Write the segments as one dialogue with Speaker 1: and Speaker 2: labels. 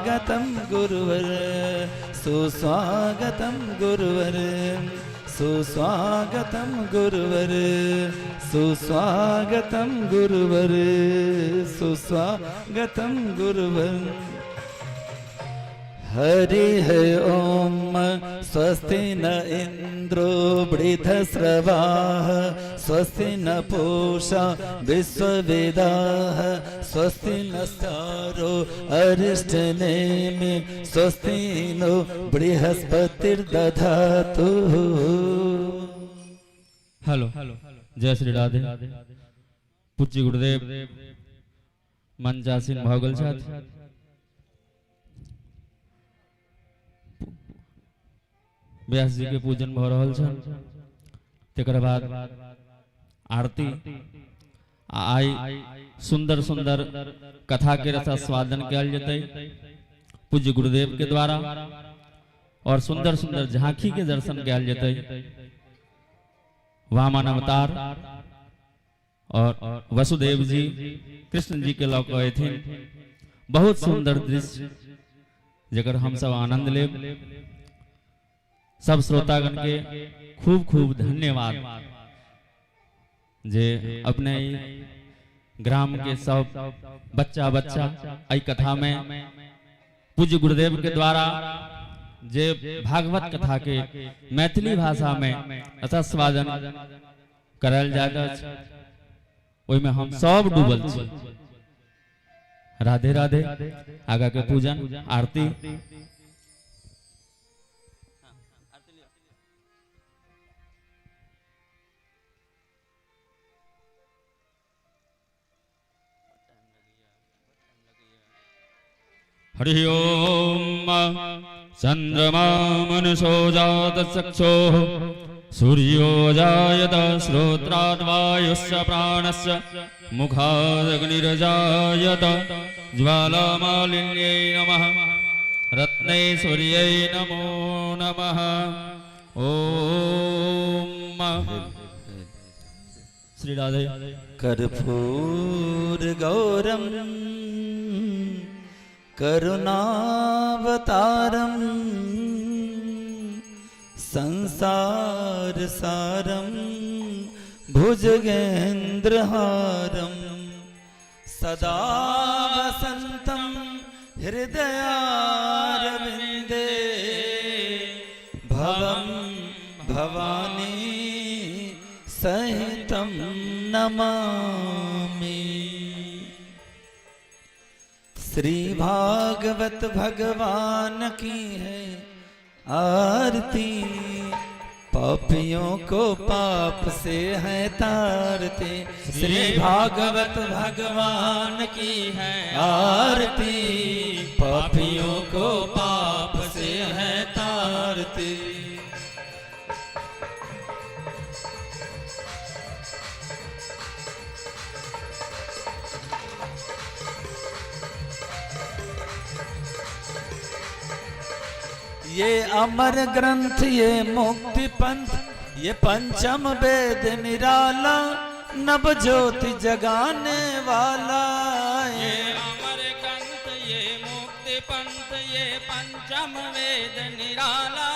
Speaker 1: सुस्वागतं गुरुवर, सुस्वागतं गुरुवर, सुस्वागतं गुरुवर, सुस्वागतं गुरुवर, सुस्वागतं गुरुवर। हरि है ओम स्वस्ति न इंद्रो वृद्धस्रवाः, स्वस्ति न पूषा विश्ववेदाः, स्वस्ति नस्तारो अरिष्टनेमि, स्वस्ति नो बृहस्पतिर्दधातु।
Speaker 2: हेलो, जय श्री राधे। पूज्य गुरुदेव मंचासीन भऽ गेल छथि। व्यास जी के पूजन भऽ रहल छनि, तकर बाद आरती। आ आइ सुंदर सुंदर कथा के रसास्वादन कयल जेतै पूज्य गुरुदेव के द्वारा और सुंदर सुंदर झांकी के दर्शन कयल जेतै। वामन अवतार और वसुदेव जी कृष्ण जी के लऽ कऽ अयथिन। बहुत सुंदर दृश्य जकर हम सब आनंद लेब। सब श्रोतागण के खूब खूब धन्यवाद जे अपने ई ग्राम के सब बच्चा बच्चा एहि कथा में पूज्य गुरुदेव के द्वारा जे भागवत कथा के मैथिली भाषा में रसास्वादन करायल जाइत अछि, ओहिमे हम सब डूबल छी। राधे राधे। आगा के पूजन आरती। हरि ओम। चंद्रमा मनसो जातचक्षोः, सूर्यो जायत श्रोत्राद्, वायुश्च प्राणस्य मुखादग्निर्जायत, ज्वालामालिन्यै नमः, रत्नेश्वर्यै नमो नमः। ओम श्री राधे।
Speaker 1: कर्पूर गौरम करुणावतारम, संसार सारम भुजगेन्द्रहारम, सदा वसंतम हृदयारविंदे, भवं भवानी सहितं नमामि। श्री भागवत भगवान की है आरती, पापियों को पाप से है तारते। श्री भागवत भगवान की है आरती, पापियों को पाप से है तारते। ये अमर ग्रंथ, ये मुक्ति पंथ, ये पंचम वेद निराला, नव ज्योति जगाने वाला।
Speaker 3: ये अमर ग्रंथ, ये मुक्ति पंथ, ये पंचम वेद निराला,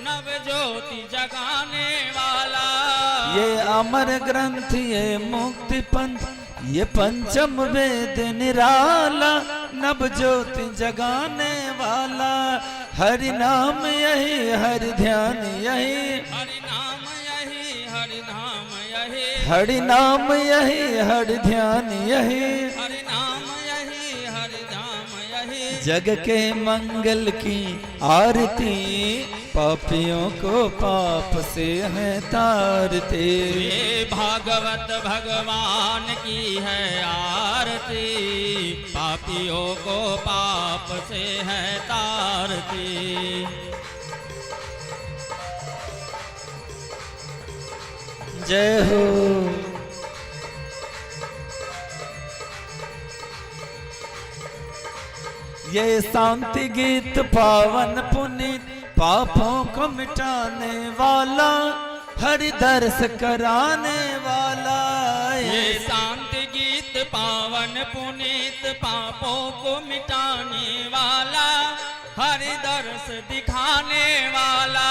Speaker 3: नव ज्योति जगाने वाला।
Speaker 1: ये अमर ग्रंथ, ये मुक्ति पंथ, ये पंचम वेद निराला, नव ज्योति जगाने वाला। हरि नाम यही, हरि ध्यान यही,
Speaker 3: हरि नाम यही, हरि धाम यही,
Speaker 1: हरि नाम यही, हरि ध्यान यही,
Speaker 3: हरि नाम यही, हरि धाम यही,
Speaker 1: जग के मंगल की आरती, पापियों को पाप से है तारते।
Speaker 3: श्री भागवत भगवान की है आरती, पापियों को पाप से है तारती।
Speaker 1: जय हो। ये शांति गीत पावन पुनीत, पापों को मिटाने वाला, हरि दर्श कराने वाला।
Speaker 3: ये शांति गीत पावन पुनीत, पापों को मिटाने वाला, हरि दर्श दिखाने वाला।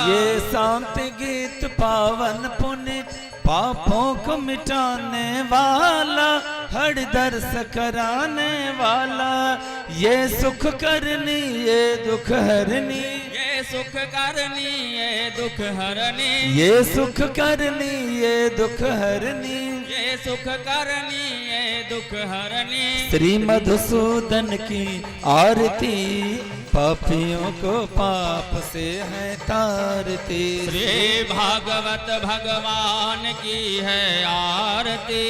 Speaker 1: ये शांति गीत पावन पुण्य पापों को मिटाने वाला, हर दर्श कराने वाला। ये सुख करनी ये दुख हरनी,
Speaker 3: ये सुख करनी ये दुख हरनी,
Speaker 1: ये सुख करनी ये दुख हरनी,
Speaker 3: ये सुख करनी ये दुख हरनी।
Speaker 1: श्री मधुसूदन की आरती पापियों को पाप से है तारती।
Speaker 3: श्री भागवत भगवान की है आरती,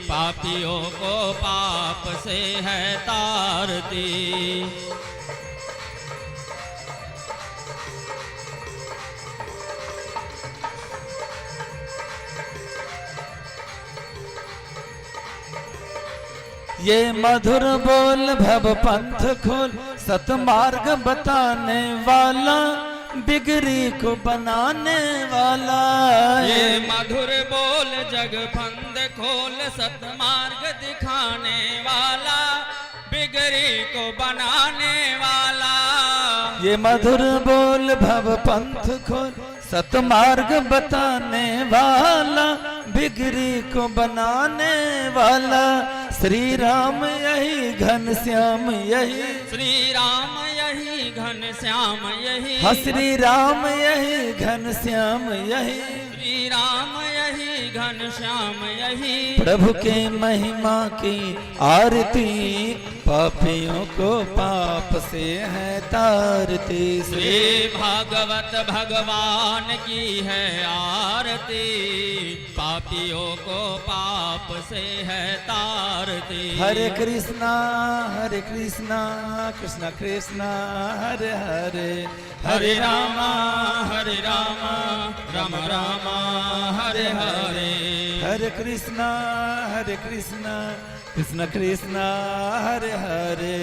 Speaker 3: पापियों को पाप से है तारती।
Speaker 1: ये मधुर बोल भव पंथ खोल सतमार्ग बताने वाला, बिगड़ी को बनाने वाला।
Speaker 3: ये मधुर बोल जग फंद खोल सतमार्ग दिखाने वाला, बिगड़ी को बनाने वाला।
Speaker 1: ये मधुर बोल भव पंथ खोल सतमार्ग बताने वाला, बिगड़ी को बनाने वाला। श्री राम यही घन श्याम यही,
Speaker 3: श्री राम यही घन श्याम यही,
Speaker 1: हाँ श्री राम यही घन श्याम यही,
Speaker 3: श्री राम यही घन श्याम यही।
Speaker 1: प्रभु के महिमा की आरती पापियों को पाप से है तारती।
Speaker 3: श्री भागवत भगवान की है आरती, पापियों को पाप से है तारती।
Speaker 1: हरे कृष्णा कृष्णा कृष्णा हरे हरे,
Speaker 3: हरे रामा राम रामा हरे हरे।
Speaker 1: हरे कृष्णा कृष्णा कृष्णा हरे हरे,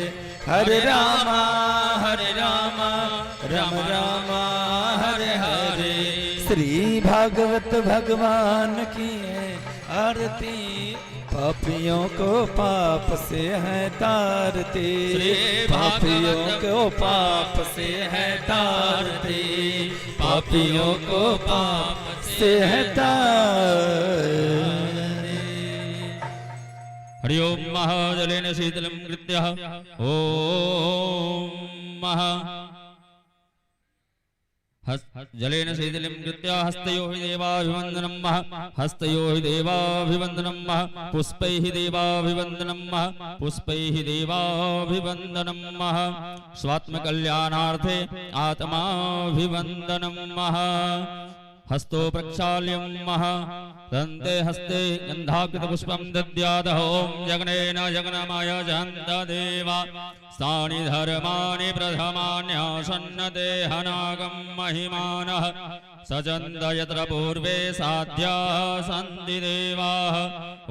Speaker 1: हरे रामा राम रामा हरे हरे। श्री भागवत भगवान की है आरती, पापियों को पाप से है तारती।
Speaker 3: श्री
Speaker 1: पापियों
Speaker 3: भागवत
Speaker 1: को पाप से है तारती, पापियों को पाप से है तारती।
Speaker 3: हरि ओम महाजलेन शीतलं कृत्यः ओम महा जलेन शीतलं कृत्य हस्तयो हि देवाभिवन्दनं मः, हस्तयो हि देवाभिवन्दनं मः, पुष्पैः देवाभिवन्दनं मः, पुष्पैः देवाभिवन्दनं मः, स्वात्मकल्याणार्थे आत्माभिवन्दनं मः। हस्तो प्रक्षाल्यं मः, दन्ते हस्ते गन्धाकृतपुष्पं दद्याद। ॐ जग्नेन जग्नमय जन्त देवा स्थानि धर्माणि प्रथमान्यासन्न देहनागं महिमानः सजन्त यत्र पूर्वे साध्याः सन्ति देवाः।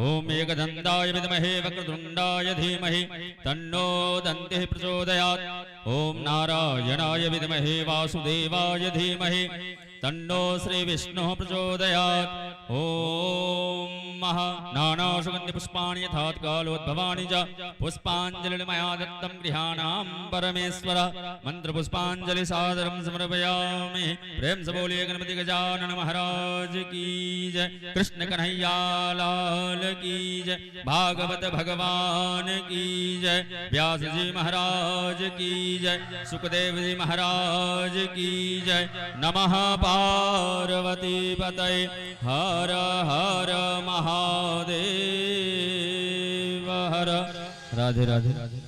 Speaker 3: ॐ एकदन्ताय विद्महे वक्रतुण्डाय धीमहि तन्नो दन्तिः प्रचोदयात्। ॐ नारायणाय विद्महे वासुदेवाय धीमहि तन्नो श्री विष्णुः प्रचोदयात्। ॐ महा नानासुगन्धिपुष्पाणि यथात्कालोद्भवानि च पुष्पाञ्जलिर्मया दत्तं गृहाणां परमेश्वर मन्त्रपुष्पाञ्जलि सादरं समर्पयामि। प्रेम से बोलिए गणपति गजानन महाराज की जय, कृष्ण कन्हैया लाल की जय, भागवत भगवान की जय, व्यास जी महाराज की जय, सुखदेव जी महाराज की जय। नमः पार्वती पतये हर हर महादेव हर।
Speaker 2: राधे राधे राधे।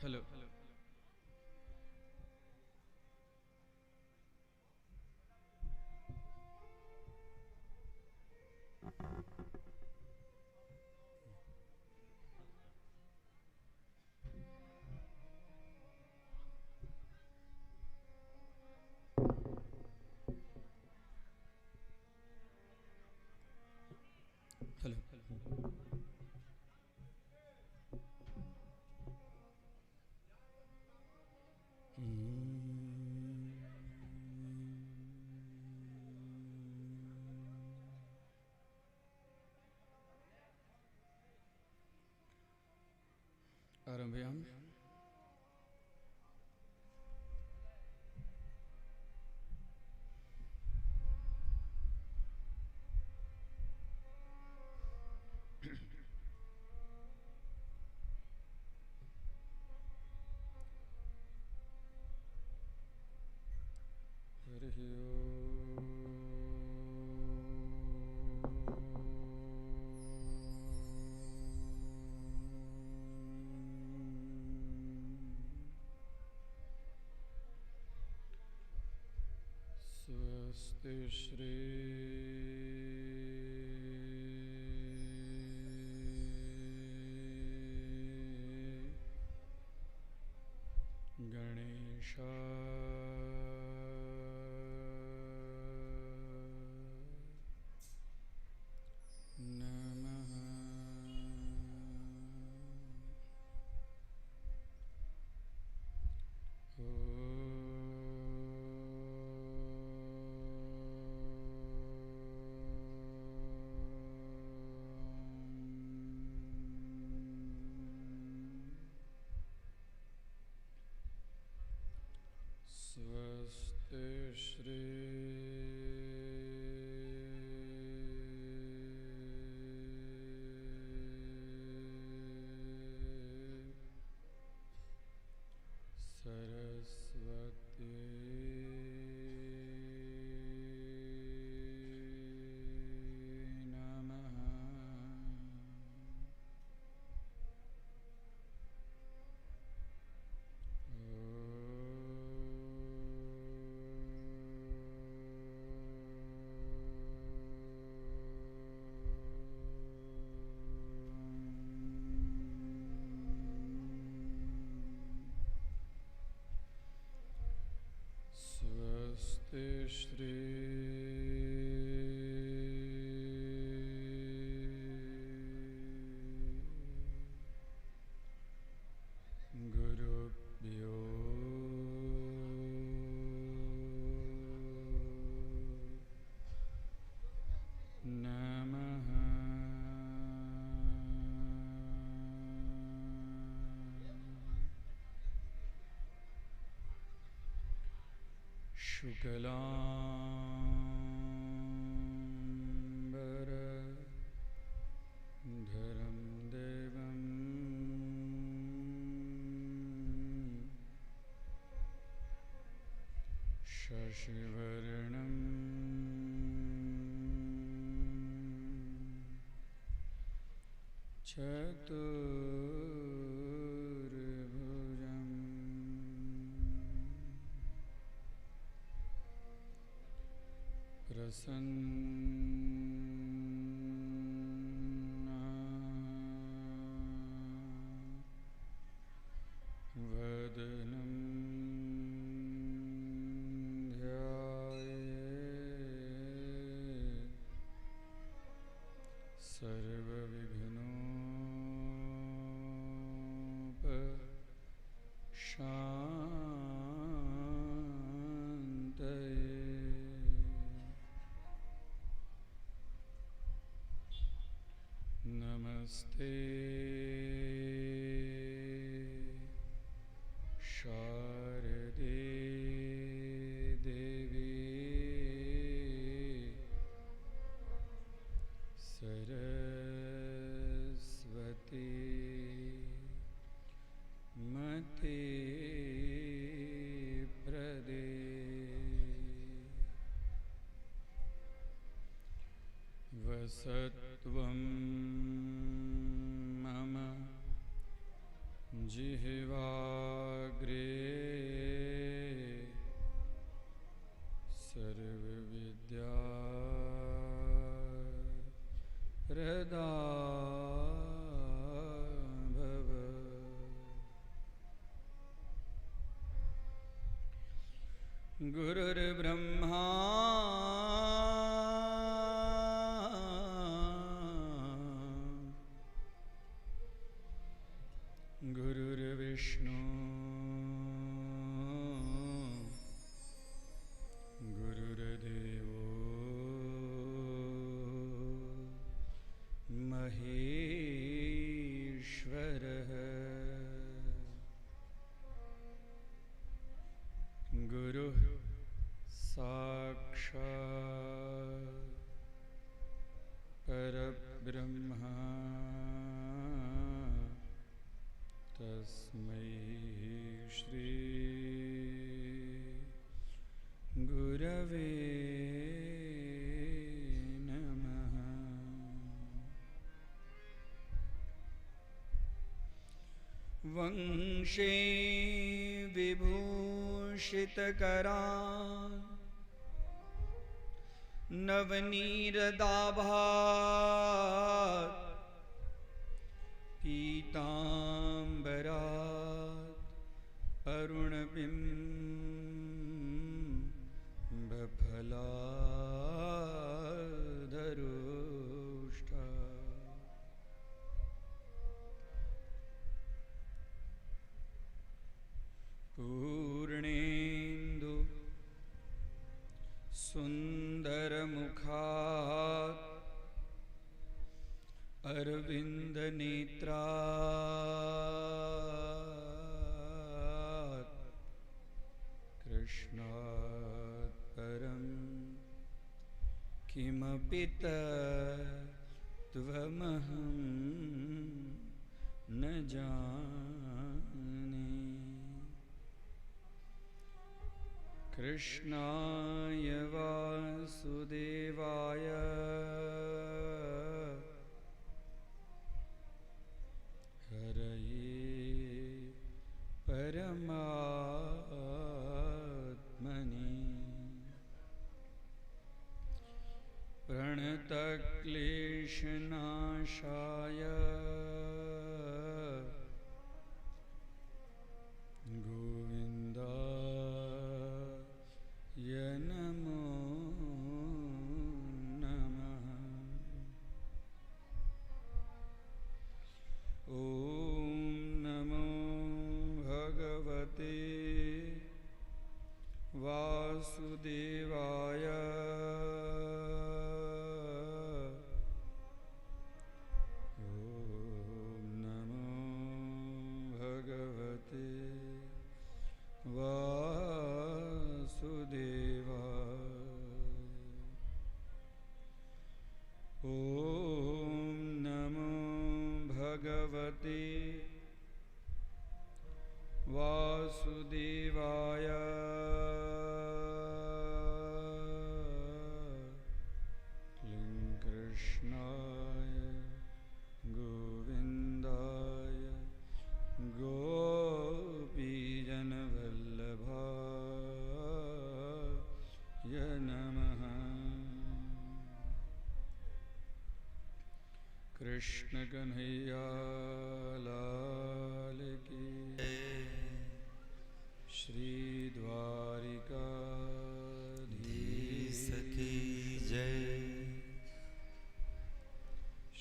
Speaker 3: हेलो। हेलो। आरंभयामि। स्वस्ति श्री गणेश नमः। स्वस्ति श्री सरस्वती नमः। स्वस्ति श्री गुरुभ्यो नमः। शुक्लांबर धरं देवं शशिवर्णं चतुर्भुजम् प्रसन्न वदनं ध्याये सर्वविघ्नोपशान्तये। नमस्ते शारदे देवी सरस्वती मति प्रदे। वसत्वं मम
Speaker 4: जिह्वाग्रे सर्वविद्या प्रदा भव। गुरुर्ब्रह्मा गुरुर्विष्णु गुरुर्देवो महेश्वरः। गुरुः साक्षात् परब्रह्म तस्मै श्री गुरवे नमः। वंशे विभूषितकरा नवनीरदाभात् पीताम्बरात् अरुणबिम्बफलाधरोष्ठा। पूर्णेन्दु सुन्दरमुखात् अरविन्दनेत्रात् कृष्णात् परं किमपि तत्त्वमहं न जाने। कृष्णाय वासुदेवाय हरये परमात्मने प्रणतक्लेशनाशाय गोविन्दाय नमो नमः। ॐ नमो भगवते वासुदेवाय। ॐ नमो भगवते वासुदेवाय। ॐ नमो भगवते वासुदेवाय। क्लीं कृष्णाय गोविन्दाय गोपीजनवल्लभाय नमः। कृष्ण कन्हैया लाल की श्री द्वारिकाधीश
Speaker 1: की जय।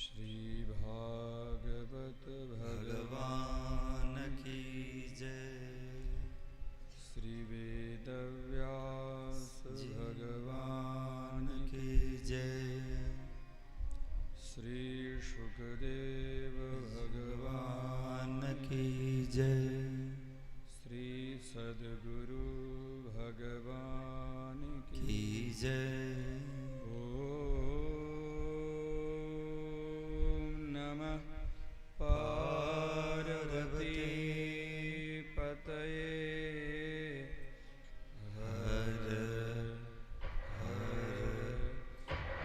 Speaker 4: श्री भागवत
Speaker 1: भगवान की जय।
Speaker 4: श्री वेदव्यास भगवान
Speaker 1: की जय।
Speaker 4: श्री शुकदेव
Speaker 1: भगवान की जय।
Speaker 4: श्री सद्गुरु भगवान
Speaker 1: की जय।
Speaker 4: ॐ नमः पार्वती पतये
Speaker 1: हर हर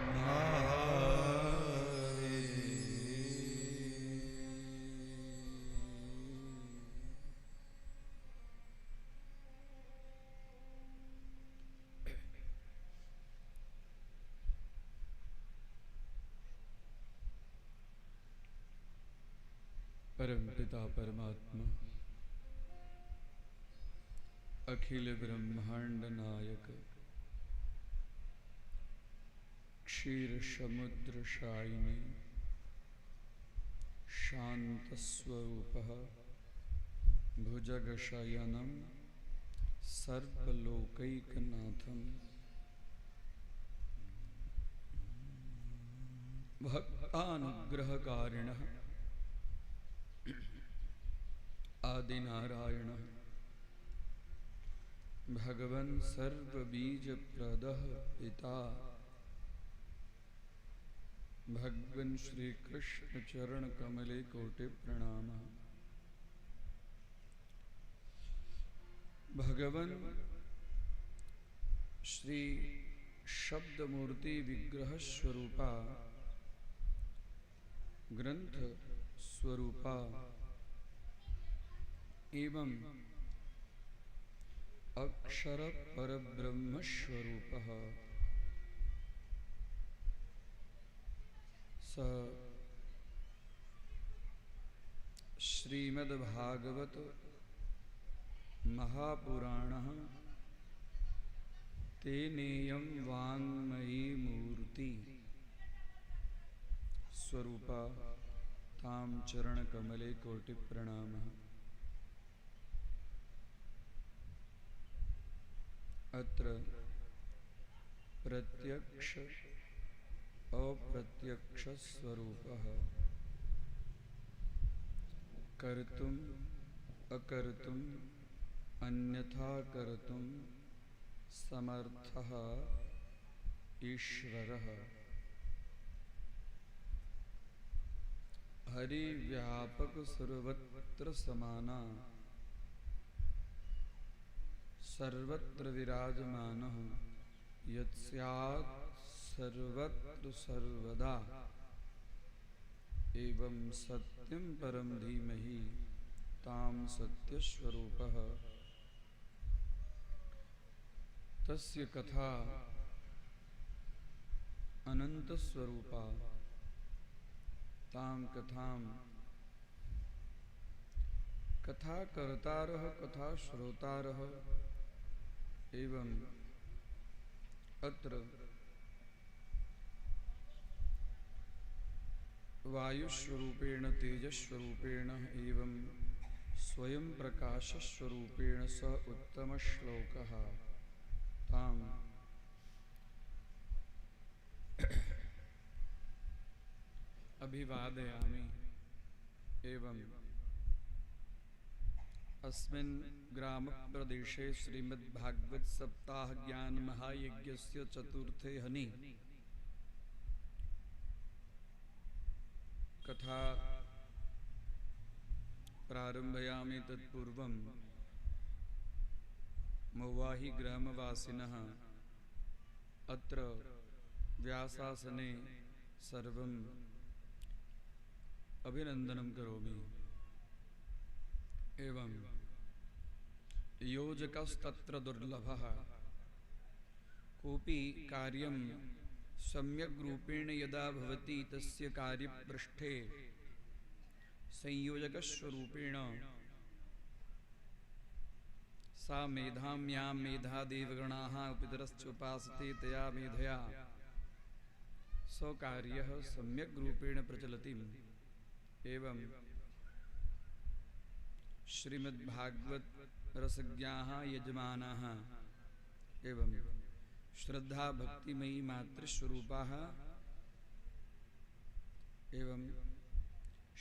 Speaker 1: महादेव।
Speaker 4: परम पिता परमात्मा अखिल ब्रह्मांड नायक क्षीर समुद्र शायिनी शांत स्वरूप भुजगशयनम सर्वलोकैकनाथम भक्तानुग्रहकारिणः आदिनारायण भगवन् सर्वबीजप्रदः पिता भगवन् श्री कृष्ण चरण कमले कोटि प्रणाम। भगवन् श्री शब्द मूर्ति विग्रह स्वरूपा ग्रंथ स्वरूपा एवं अक्षर परब्रह्म स्वरूपः स श्रीमद्भागवत महापुराणः तेनेयं वाङ्मयी मूर्ति स्वरूपा तां चरणकमले कोटि प्रणामः। अत्र प्रत्यक्ष अप्रत्यक्ष स्वरूपः कर्तुम अकर्तुम अन्यथा कर्तुम समर्थः ईश्वरः। हरि व्यापक सर्वत्र समाना सर्वत्र विराजमानः यत्स्यात् सर्वत्र सर्वदा एवं सत्यं परं धीमहि तां सत्यस्वरूपः। तस्य कथा अनंतस्वरूपा तां कथां कथा कर्तारः कथा श्रोतारः एवं अत्र वायुस्वरूपेण तेजस्वरूपेण एवं स्वयं प्रकाशस्वरूपेण स उत्तमश्लोकः ताम् अभिवादयामि। एवं अस्मिन् ग्रामप्रदेशे श्रीमद्भागवत सप्ताह ज्ञान महायज्ञस्य चतुर्थे हनि कथा प्रारंभयामि। तत्पूर्वं मौवाही ग्रामवासिनः अत्र व्यासासने सर्वम् अभिनंदनं करोमि। एवं योजकस्तत्र दुर्लभः कोऽपि कार्यं सम्यक् रूपेण यदा भवति तस्य कार्यपृष्ठे संयोजकस्वरूपेण सा मेधां यां मेधा देवगणाः पितरश्चोपासते तया मेधया स्वकार्यः सम्यक् रूपेण प्रचलति। एवं श्रीमद्भागवत रसज्ञाः यजमानाः एवं श्रद्धा भक्तिमयी मातृस्वरूपाः एवं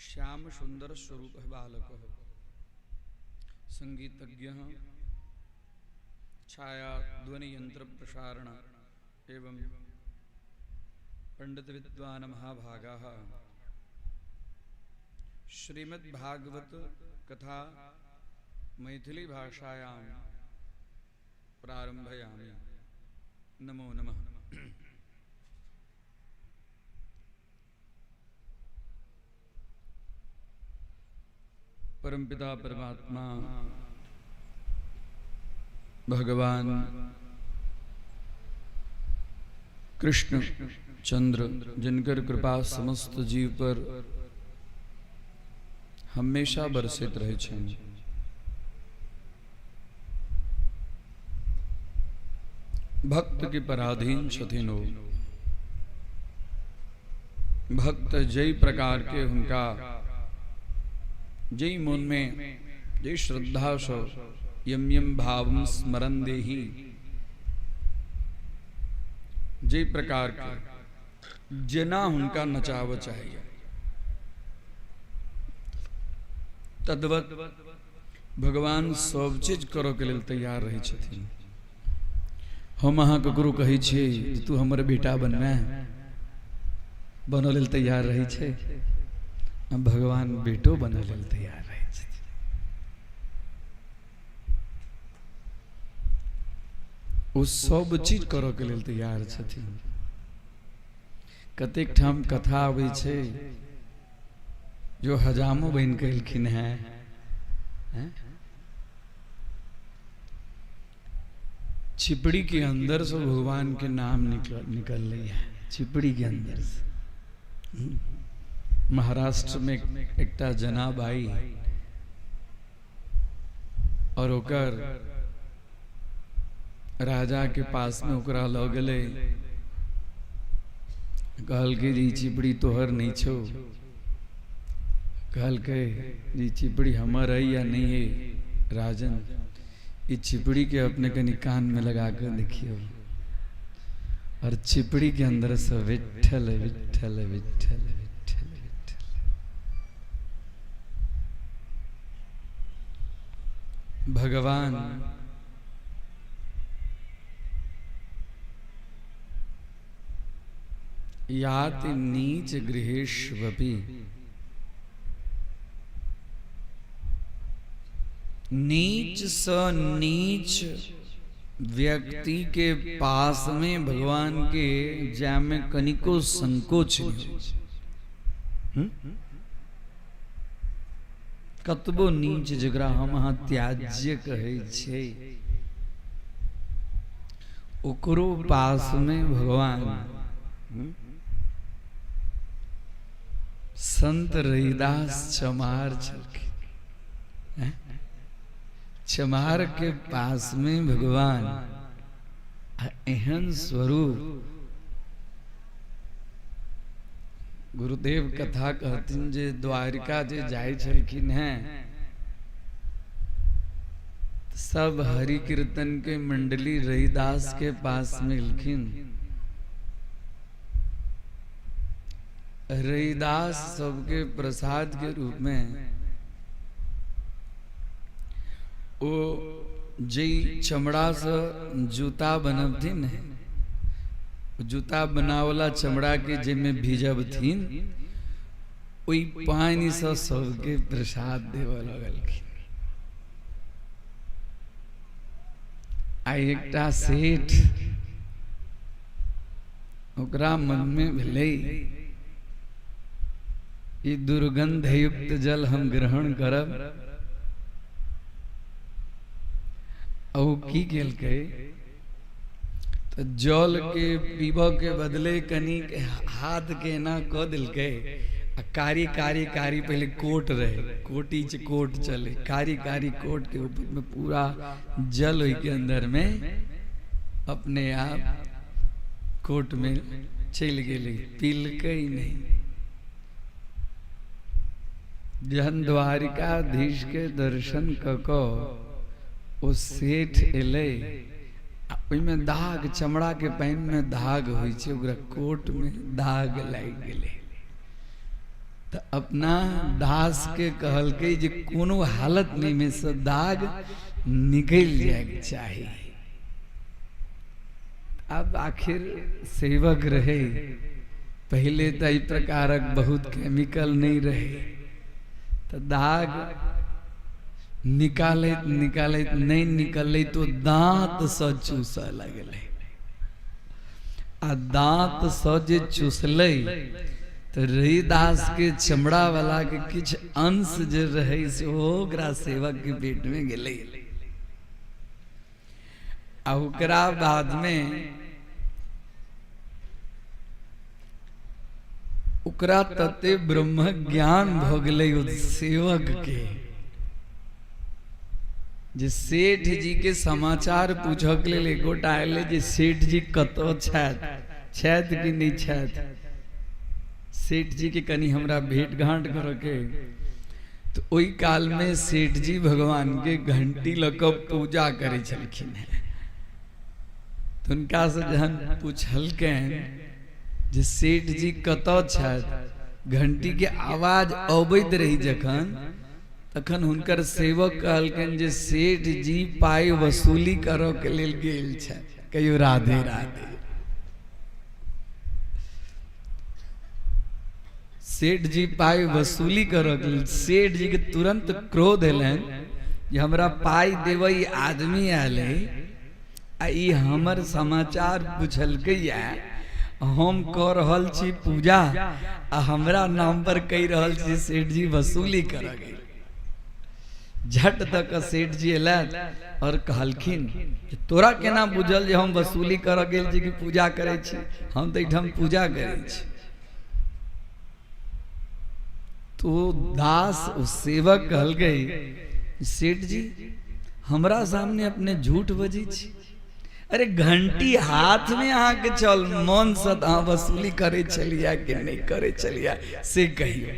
Speaker 4: श्याम सुंदर स्वरूप बालकः संगीतज्ञः छाया ध्वनि यंत्र प्रसारण एवं पंडित विद्वान महाभागाः श्रीमद्भागवत कथा मैथिली भाषायां प्रारंभयामि। नमो नमः। परमपिता परमात्मा भगवान कृष्ण चंद्र जिनकर कृपा समस्त जीव पर हमेशा बरसैत रहै छनि। भक्त के पराधीन छथिन ओ। भक्त जै प्रकार के हुनका जै मन में जै श्रद्धा से यम यम भावम स्मरण देही, जै प्रकार के जेना हुनका नचाव चाहिए तद्वत भगवान सब चीज करऽ के लेल तैयार रहै छथिन। हम अहाँ ककरो कहै छियै जे तू हमर बेटा बनमे, बनऽ लेल तैयार रहै छै। भगवान बेटो बनऽ लेल तैयार रहै छथिन। ओ सब चीज करऽ के लेल तैयार छथिन। कतेक ठाम कथा अबै छै जो हजामो बनि कऽ एलखिन हेँ, चिपड़ी के अंदर से भगवान के नाम निकल निकल रही है, चिपड़ी के अंदर से। महाराष्ट्र में एकटा जनाब आई और ओकर राजा के पास में ओकरा लऽ गेलै, कहलकै जे ई चिपड़ी तोहर नहि छौ। कहलकै जे ई चिपड़ी हमर है या नहीं है राजन, ई चिपड़ी के अपने कनि कान में लगा के देखियो। और चिपड़ी के अंदर से विठल विठल विठल विठल विठल। भगवान याति नीच गृहेष्वपि, नीच स नीच व्यक्ति के पास में भगवान के जामे कनिको संकोच नहीं। कतबो नीच जकरा हम अहाँ त्याज्य कहै छियै ओकरो पास में भगवान संत रविदास चमार छलखिन। चमार के पास में भगवान एहन स्वरूप। गुरुदेव कथा कहथिन जे द्वारिका जे जाइ छलखिन हैं सब हरि कीर्तन के मंडली रविदास के पास में एलखिन। रविदास सबके प्रसाद के रूप में ओ जे चमड़ा से जूता बनबथिन, जूता बनावला चमड़ा के जेमे भिजबथिन ओहि पानि से सबके प्रसाद देबऽ लगलखिन। आ एकटा सेठ ओकरा मन में भेलै ई दुर्गंध युक्त जल हम ग्रहण करब। ओ की केलकै तऽ जल के पीबऽ के बदले कनी हाथ के एना कऽ देलकै आ कारी कारी कारी पहले कोट रहे, कोटी च कोट चले, कारी कारी कोट के ऊपर में पूरा जल ओहि के अंदर में अपने आप कोट में चलि गेलै, पीलकै नहीं। जहन द्वारिकाधीश के दर्शन कऽ कऽ ओ सेठ एलै, ओहिमे दाग, चमड़ा के पानि में दाग होइ छै, ओकरा कोट में दाग लागि गेलै। तऽ अपना दास के कहलकै जे कोनो हालत नहीं में से दाग निकलि जायके चाही। अब आखिर सेवक रहे, पहले तऽ एहि प्रकारक बहुत केमिकल नहीं रहे, तऽ दाग निकालैत निकालैत नहीं निकललै तो दांत से चूसऽ लगलै। आ दांत से जे चूसलै तऽ रविदास के चमड़ा वाला के किछु अंश जे रहै से ओकरा सेवक के पेट में गेलै। आ ओकरा बाद में ओकरा तते ब्रह्म ज्ञान भऽ गेलै ओ सेवक के जे सेठ जी के समाचार पूछऽ के लेल एगोटा एलै जे सेठ जी कतऽ छथि, छथि कि नहि छथि, सेठ जी के कनि हमरा भेंट घांट करऽ के। तऽ ओहि काल में सेठ जी भगवान के घंटी लऽ कऽ पूजा करै छलखिन हेँ। तऽ हुनका से जहन पुछलकनि जे सेठ जी कतऽ छथि, घंटी के आवाज अबैत रही जखन, तखन हुनकर सेवक कहलकनि जे सेठ जी पाइ वसूली करऽ के लेल गेल छथि। कहियो राधे राधे। सेठ जी पाइ वसूली करऽ के लेल, सेठ जी के तुरंत क्रोध एलनि जे हमरा पाइ देबै आदमी आयल है आ ई हमर समाचार पुछलकैया, हम कऽ रहल छी पूजा आ हमरा नाम पर कहि रहल छी सेठ जी वसूली करऽ गेल। झट दऽ कऽ सेठ जी एलथि और कहलखिन जे तोरा केना बुझल जे हम वसूली करऽ गेल छी कि पूजा करै छी, हम तऽ एहिठाम पूजा करै छी। तो दास ओ सेवक कहलकै सेठ जी हमरा सामने अपने झूठ बजै छी, अरे घंटी हाथ में अहाँ के चल, मन से अहाँ वसूली करै छलियै कि नहि करै छलियै से कहियौ।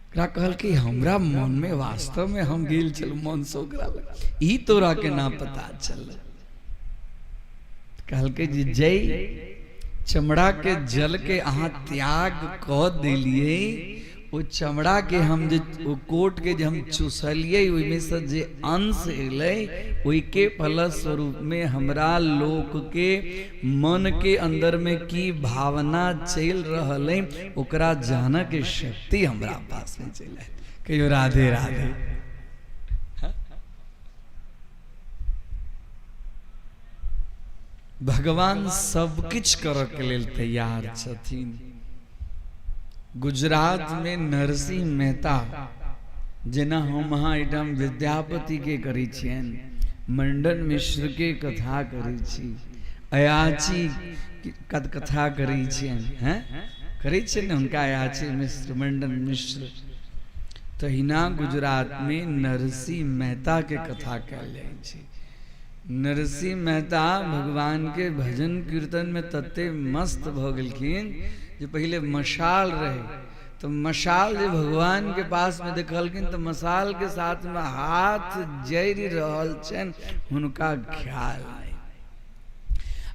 Speaker 4: ओकरा कहलकै हमरा मन में वास्तव में हम गेल छलहुँ मन से ओकरा लग, ई तोरा केना पता चलल? कहलकै जे जै चमड़ा के जल के अहाँ त्याग कऽ देलियै, ओ चमड़ा के हम जे ओ कोट के जे हम चूसलियै ओहिमे से जे अंश एलै ओहिके फलस्वरूप में हमरा लोक के मन के अंदर में की भावना चलि रहल है ओकरा जानऽ के शक्ति हमरा पास में चलि आयल। कहियो राधे राधे। भगवान सब किछु करऽ के लेल तैयार छथिन। गुजरात में नरसिंह मेहता जेना हम अहाँ एहिठाम विद्यापति के करै छियनि, मंडन मिश्र के कथा करै छी, अयाची कथा करै छियनि, हैं करै छियनि ने हुनका अयाची मिश्र, मंडन मिश्र, तहिना गुजरात में नरसिंह मेहता के कथा कयल जाइ छै। नरसिंह मेहता भगवान के भजन कीर्तन में तते मस्त भऽ गेलखिन जे पहिले मशाल रहे तो मशाल जे भगवान के पास में देखलखिन तो मशाल के साथ में हाथ जरि रहल छनि हुनका ख्याल नहि।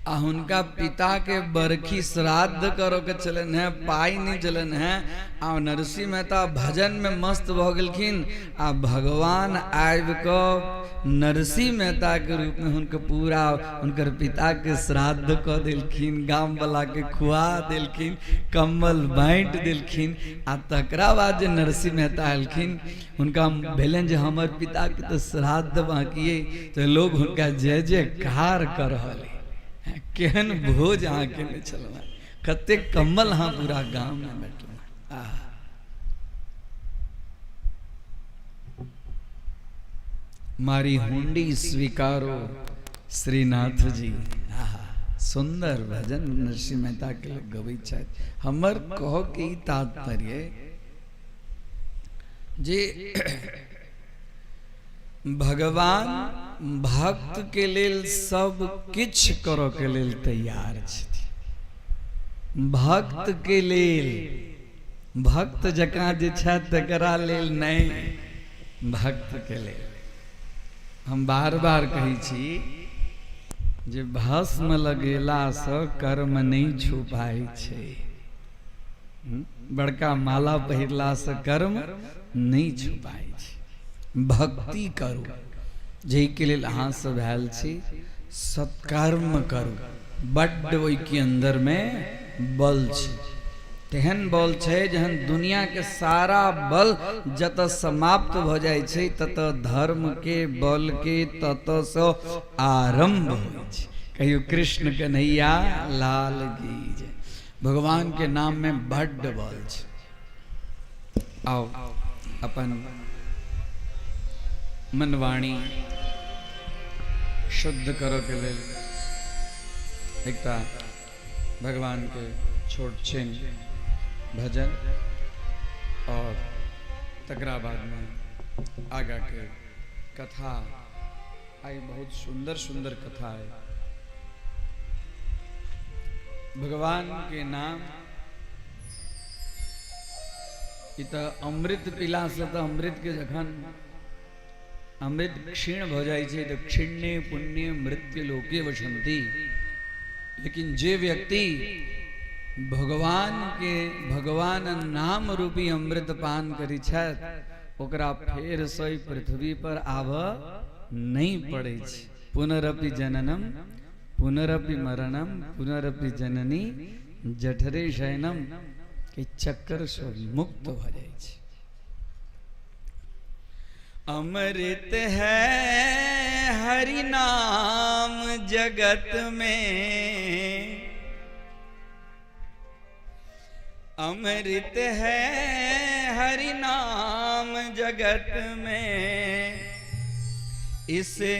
Speaker 4: आ हुनका पिता के बरखी श्राद्ध करऽ के छलनि हेँ, पाइ नहि छलनि हेँ, आ नरसिंह मेहता भजन में मस्त भऽ गेलखिन आ भगवान आबि कऽ नरसिंह मेहता के रूप में हुनकर पूरा हुनकर पिता के श्राद्ध कऽ देलखिन, गाम वाला के खुआ देलखिन, कम्बल बाँटि देलखिन। आ तकरा बाद जे नरसिंह मेहता एलखिन हुनका भेलनि जे हमर पिता के तऽ श्राद्ध बाकी अइ, तऽ लोग हुनका जय जयकार कऽ रहल अइ, केहन भोज अहाँ केने छलहुँ हेँ, कतेक कम्बल अहाँ पूरा गाम में बँटलहुँ हेँ। आह। मारी हुंडी स्वीकारो श्रीनाथ जी। आहा, सुंदर भजन नरसिंह मेहता के लोग गबै छथि। हमर कहऽ के ई तात्पर्य जे भगवान भक्त के लेल सब किछु करऽ के लेल तैयार छथि। भक्त के लेल, भक्त जकाँ जे छथि तकरा लेल नहि, भक्त के लेल। हम बार बार कहै छी जे भस्म लगेलासँ कर्म नहि छुपाइ छै, बड़का माला पहिरलासँ कर्म नहि छुपाइ छै। भक्ति करू, जाहिके लेल अहाँ सब आयल छी, सत्कर्म करू, बड्ड ओहिके अन्दरमे बल छै, तेहन बल छै जहन दुनियाके सारा बल जतऽ समाप्त भऽ जाइ छै ततऽ धर्मके बलके ततऽसँ आरम्भ होइ छै। कहियो कृष्ण कन्हैया लाल की जय। भगवान के नाम में बड्ड बल छै। आओ अपन मनवाणी शुद्ध करऽ के लेल एकटा भगवान के छोट छिन भजन और तकरा बादमे आगाके कथा। आइ बहुत सुंदर सुंदर कथा है। भगवान के नाम ई तऽ अमृत पीलासँ तऽ अमृत के जखन अमृत क्षीण भऽ जाइ छै तऽ क्षीणे पुण्य मृत्यु लोके वसंती। लेकिन जे व्यक्ति भगवान के भगवान नाम रूपी अमृत पान करै छथि ओकरा फेर से पृथ्वी पर आबऽ नहि पड़ै छै। पुनरपि जननम पुनरपि मरणम पुनरपि जननी जठरे शयनम के चक्कर से मुक्त भऽ जाइ छै। अमृत है हरि नाम जगत में, अमृत है हरि नाम जगत में, इसे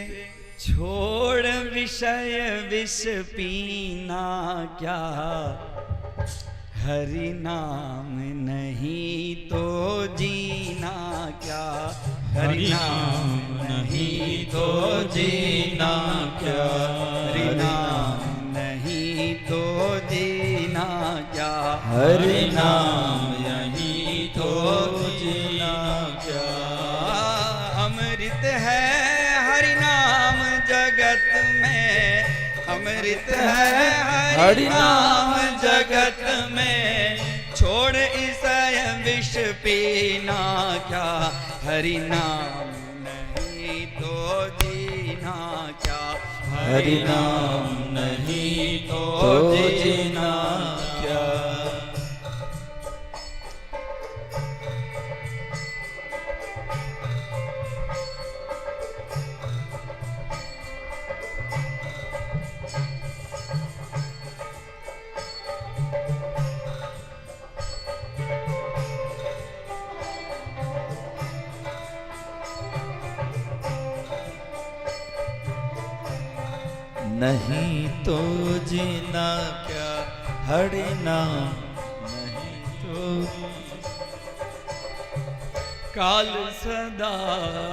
Speaker 4: छोड़ विषय विष पीना क्या, हरि नाम नहीं तो जीना क्या, हरि नाम नहीं तो जीना क्या, हरि नाम नहीं तो जीना क्या,
Speaker 1: हरि नाम नहीं तो जीना क्या।
Speaker 4: अमृत है हरि नाम जगत में, अमृत है हरि नाम जगत में, छोड़ इस विष पीना क्या, हरि नाम नहीं तो जीना क्या,
Speaker 1: हरि नाम नहीं तो जीना क्या। नहीं तो जीना क्या, हरि नाम नहीं तो।
Speaker 4: काल सदा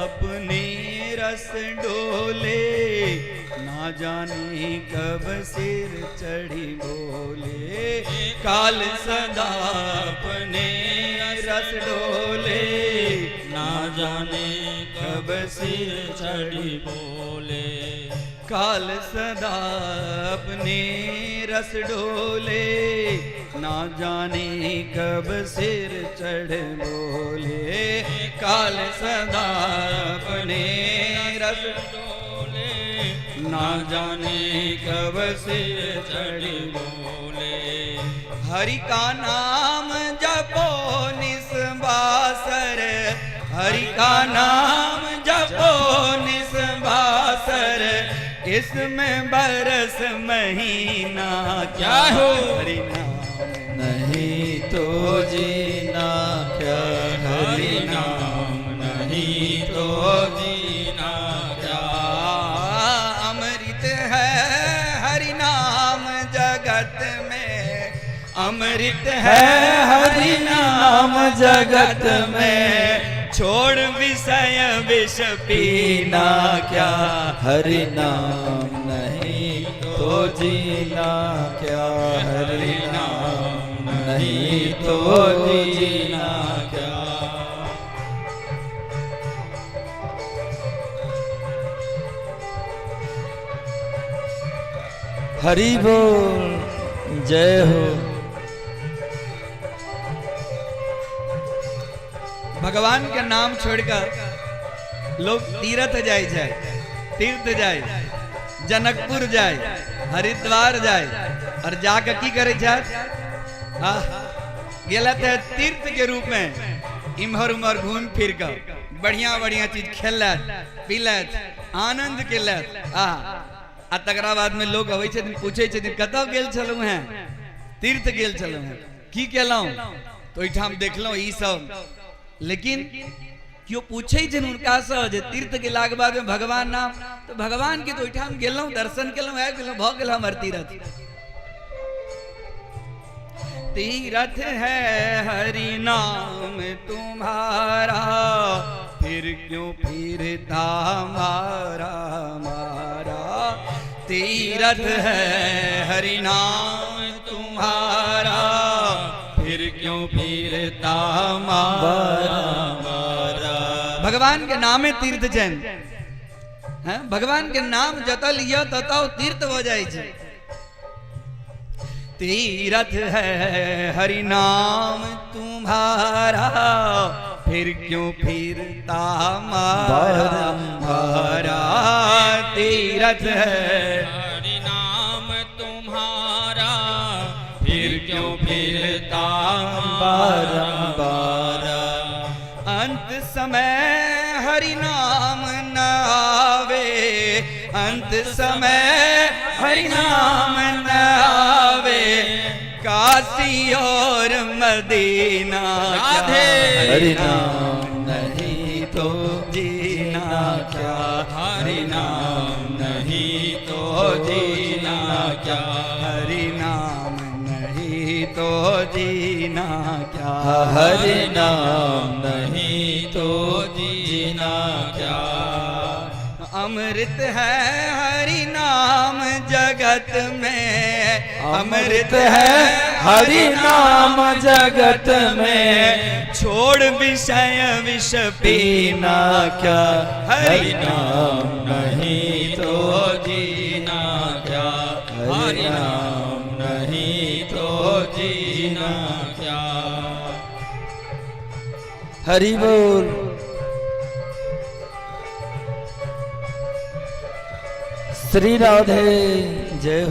Speaker 4: अपने रस डोले, ना जाने कब सिर चढ़ी बोले, काल सदा अपने रस डोले,
Speaker 3: ना जाने कब सिर चढ़ी बोले,
Speaker 4: काल सदा अपने रस डोले, ना जाने कब सिर चढ़ बोले, काल सदा अपने रस
Speaker 3: डोले, ना जाने कब सिर चढ़ बोले।
Speaker 4: हरि का नाम जपो निस्बासर, हरि का नाम जपो निस्बासर, इसमें बरस महीना क्या हो, हरि नाम
Speaker 1: नहीं तो जीना क्या,
Speaker 3: हरि नाम नहीं तो जीना क्या।
Speaker 4: अमृत है हरि नाम जगत में, अमृत है हरि नाम जगत में, छोड़ विषय विष पीना क्या,
Speaker 1: हरि नाम नहीं तो जीना क्या, हरि नाम नहीं तो जीना क्या। हरि बोल, जय हो।
Speaker 4: भगवान के नाम छोड़कर लोग तीर्थ जाए जाए, तीर्थ जाए, जनकपुर जाए, हरिद्वार जाए, और जाकर की करे जाए, गेला ते तीर्थ के रूप में इम्हर उम्हर घूम फिर कर बढ़िया बढ़िया चीज खेलत पीलत आनंद केलत। आ तकरा बाद में लोग अबै छथिन, पूछै छथिन कतऽ गेल छलहुँ हैं, तीर्थ गेल छलहुँ हैं, की केलहुँ, तो ओहिठाम देखलहुँ ई सब। लेकिन केओ पूछै छनि हुनकासँ जे तीर्थ गेलाके बादमे भगवान नाम, तऽ भगवान के तऽ ओहिठाम गेलहुँ, दर्शन केलहुँ, आबि गेलहुँ, भऽ गेल हमर तीर्थ। तीरथ है हरि नाम तुम्हारा, फिर क्यों फिरता मारा मारा। तीरथ है हरि नाम तुम्हारा, फिर क्यों फिरता मारा मारा। भगवान के नामे तीर्थ छनि हैं, भगवान के नाम जतऽ लिअ ततऽ तीर्थ भऽ जाइ छै। तीरथ है हरि नाम तुम्हारा, फिर क्यों फिरता मारा मारा। तीरथ है
Speaker 3: हरि नाम तुम्हारा, फिर क्यों फिरता
Speaker 1: बारंबार।
Speaker 4: अंत समय हरि नाम न आवे, अंत समय हरि नाम न आवे, काशी और मदीना क्या।
Speaker 3: राधे।
Speaker 1: हरि नाम नहीं तो
Speaker 4: जीना क्या,
Speaker 3: हरि नाम नहीं तो जीना क्या,
Speaker 4: हरि नाम नहीं तो जीना क्या,
Speaker 1: हरि नाम नहीं तो जीना क्या।
Speaker 4: अमृत है हरि नाम जगत में,
Speaker 1: अमृत है हरि नाम जगत में,
Speaker 4: छोड़ विषय विष पीना क्या,
Speaker 1: हरि नाम नहीं तो
Speaker 3: जीना क्या,
Speaker 1: हरि नाम नहीं तो
Speaker 3: जीना क्या।
Speaker 1: हरि बोल। श्री राधे जय हो।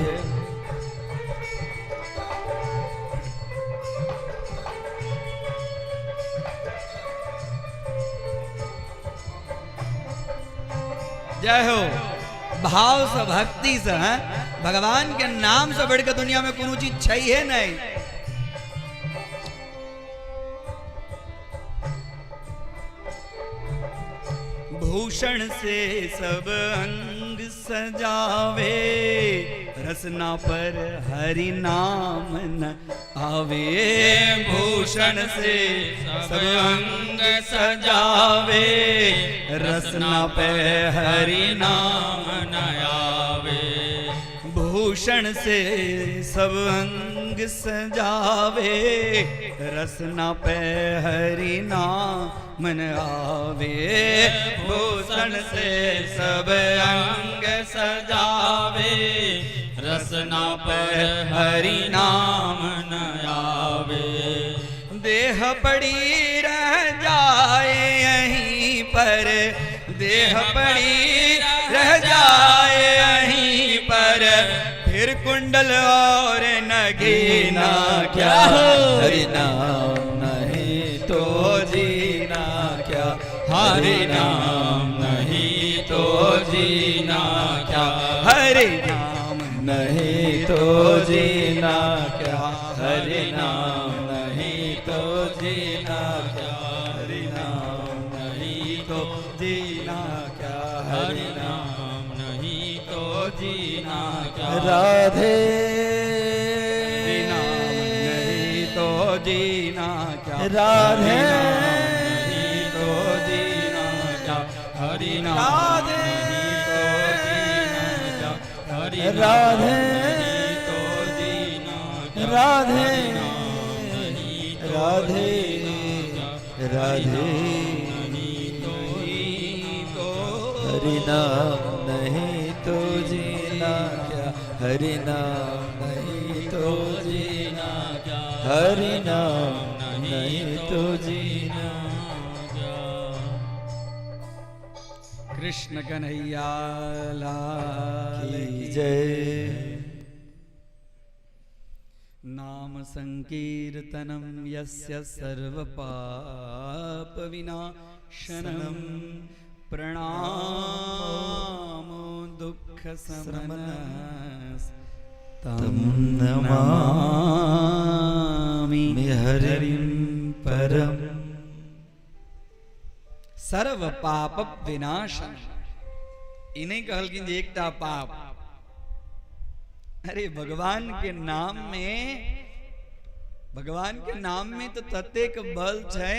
Speaker 4: जय हो। भाव से भक्ति से हैं, भगवान के नाम से बढ़कर दुनिया में कोनो चीज चाहिए नहीं। भूषण से सब अंग सजावे, रसना पर हरि नाम न आवे। भूषण से सब अंग सजावे, रसना पे हरि नाम
Speaker 3: न आवे।
Speaker 4: भूषण से सब अंग सजावे, रसना पे हरि नाम न आवे। भूषण से सब अंग सजावे,
Speaker 3: रसना पर हरि नाम न आवे।
Speaker 4: देह पड़ी रह जाए यहीं पर, देह पड़ी रह जाए यहीं पर, फिर कुंडल और नगीना क्या।
Speaker 1: हरि नाम नहीं तो जीना क्या,
Speaker 3: हरि नाम नहीं तो जीना क्या,
Speaker 4: हरि नाम
Speaker 1: नहीं तो जीना क्या, हरि नाम नहीं तो जीना क्या, हरि नाम नहीं तो
Speaker 4: जीना क्या,
Speaker 3: हरि नाम नहीं तो जीना क्या।
Speaker 1: राधे।
Speaker 4: हरि नाम नहीं तो जीना क्या,
Speaker 1: राधे।
Speaker 3: नहीं तो जीना क्या, हरि नाम
Speaker 1: राधे।
Speaker 3: नहीं तो जीना क्या, हरि नाम
Speaker 1: राधे।
Speaker 3: नहीं तो जीना क्या,
Speaker 1: राधे।
Speaker 3: हरि नाम नहीं तो
Speaker 1: राधे।
Speaker 3: जीना क्या,
Speaker 1: राधे।
Speaker 3: नहीं तो जीना
Speaker 4: तो
Speaker 1: हरि नाम नहीं तो जीना क्या, हरि नाम नहीं तो जीना
Speaker 3: क्या,
Speaker 1: हरि नाम नहीं तो जीना
Speaker 3: क्या।
Speaker 4: कृष्ण कन्हैया लाल
Speaker 1: की जय।
Speaker 4: नाम संकीर्तनं यस्य सर्वपाप विनाशनं, प्रणामो दुःख शमनस्
Speaker 1: तं नमामि हरिं परम।
Speaker 4: सर्व पाप विनाशन। ई नहीं कहलखिन जे एकटा पाप। अरे भगवान के नाम में, भगवान के नाम में तो ततेक बल छै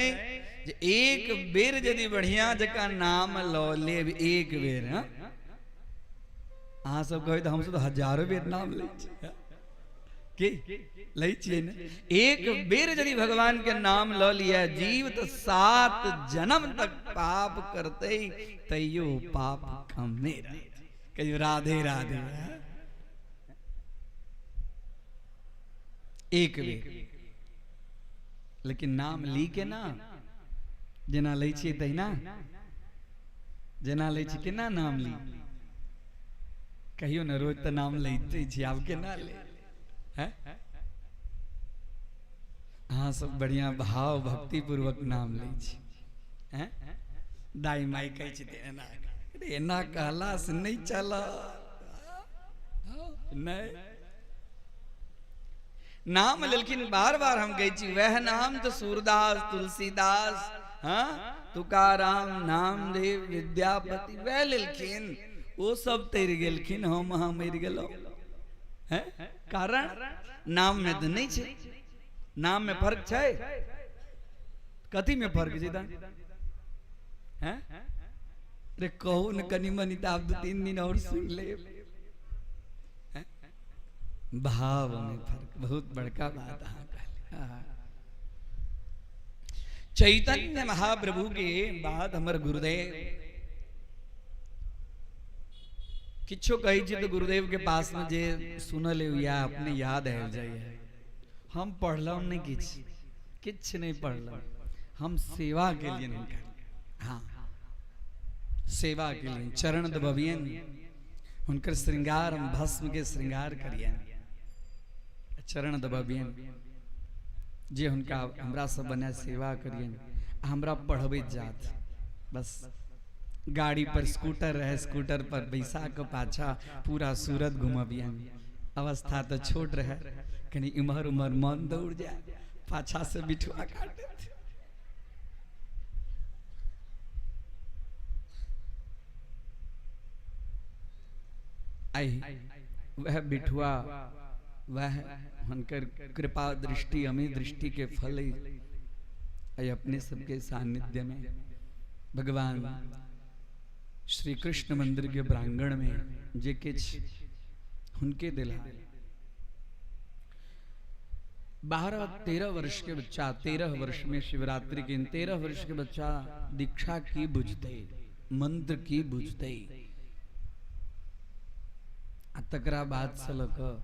Speaker 4: जे एक बेर यदि बढ़िया जकाँ नाम लऽ लेब, एक बेर, हाँ? अहाँ सब कहबै तऽ हमसब तऽ हजारो बेर नाम लै छियै। की लै छियै ने? एक बेर यदि भगवान के नाम लऽ लिअ जीव तऽ 7 जन्म तक पाप करतै तैयो पाप कम नहि रहतै। कहियो राधे राधे। एक बेर, लेकिन नाम ली के ना, जेना लै छियै तहिना, जेना लै छियै केना नाम ली? कहियो ने, रोज तऽ नाम लैते छी, आब केना ले? हैं? अहाँ सब बढ़िया भाव भक्ति पूर्वक नाम लै छी। हैं? दाई माई कहै छी एना, एना कहला से नहीं चलत। नहीं नाम लेलखिन बार बार हम कहै छी वह नाम तो सूरदास, तुलसीदास, हाँ, तुकाराम, नामदेव, विद्यापति वह लेलखिन, वो सब तैर गेलखिन, हम अहाँ मरि गेलहुँ। हैं? कारण नाम में तो नहीं छै, नाम में फर्क छै, कथी में फर्क छै? हैं? रे कहू न कनी मनी तऽ आब 2-3 दिन और सुन लेब। हैं? भाव में फर्क, बहुत बड़का बात अहाँ कहलियै। चैतन्य महाप्रभु के बाद हमर गुरुदेव किछो कहै छी तऽ गुरुदेव के पास में जे सुनल या अपने याद आबि जाइए। हम पढ़लहुँ नहि, किछु किछु नहि पढ़लहुँ, हम सेवा केलियनि हुनकर। हाँ, सेवा केलियनि, चरण दबबियनि, हुनकर श्रृंगार हम भस्म के श्रृंगार करियनि, चरण दबबियनि, जे हुनका हमरा सब बना सेवा करियनि, हमरा पढ़बैत जात। बस गाड़ी पर स्कूटर रहे, स्कूटर पर बैसा के पाछा पूरा सूरत घुमबियनि। अवस्था तो छोट रहे, कनी इम्हर उम्हर मन दौड़ जाए, पाछा से बिठुआ काटत। आई वह बिठुआ, वह हुनकर कृपा दृष्टि, अमी दृष्टि के फल आई अपने सबके सानिध्य में भगवान श्री कृष्ण मंदिर के प्रांगण में जे किछ हुनके दिला। 12-13 वर्ष के बच्चा, 13 वर्ष में शिवरात्रि के 13 वर्ष के बच्चा दीक्षा की बुझते, मंत्र की बुझते, आ तकरा बाद से लऽ कऽ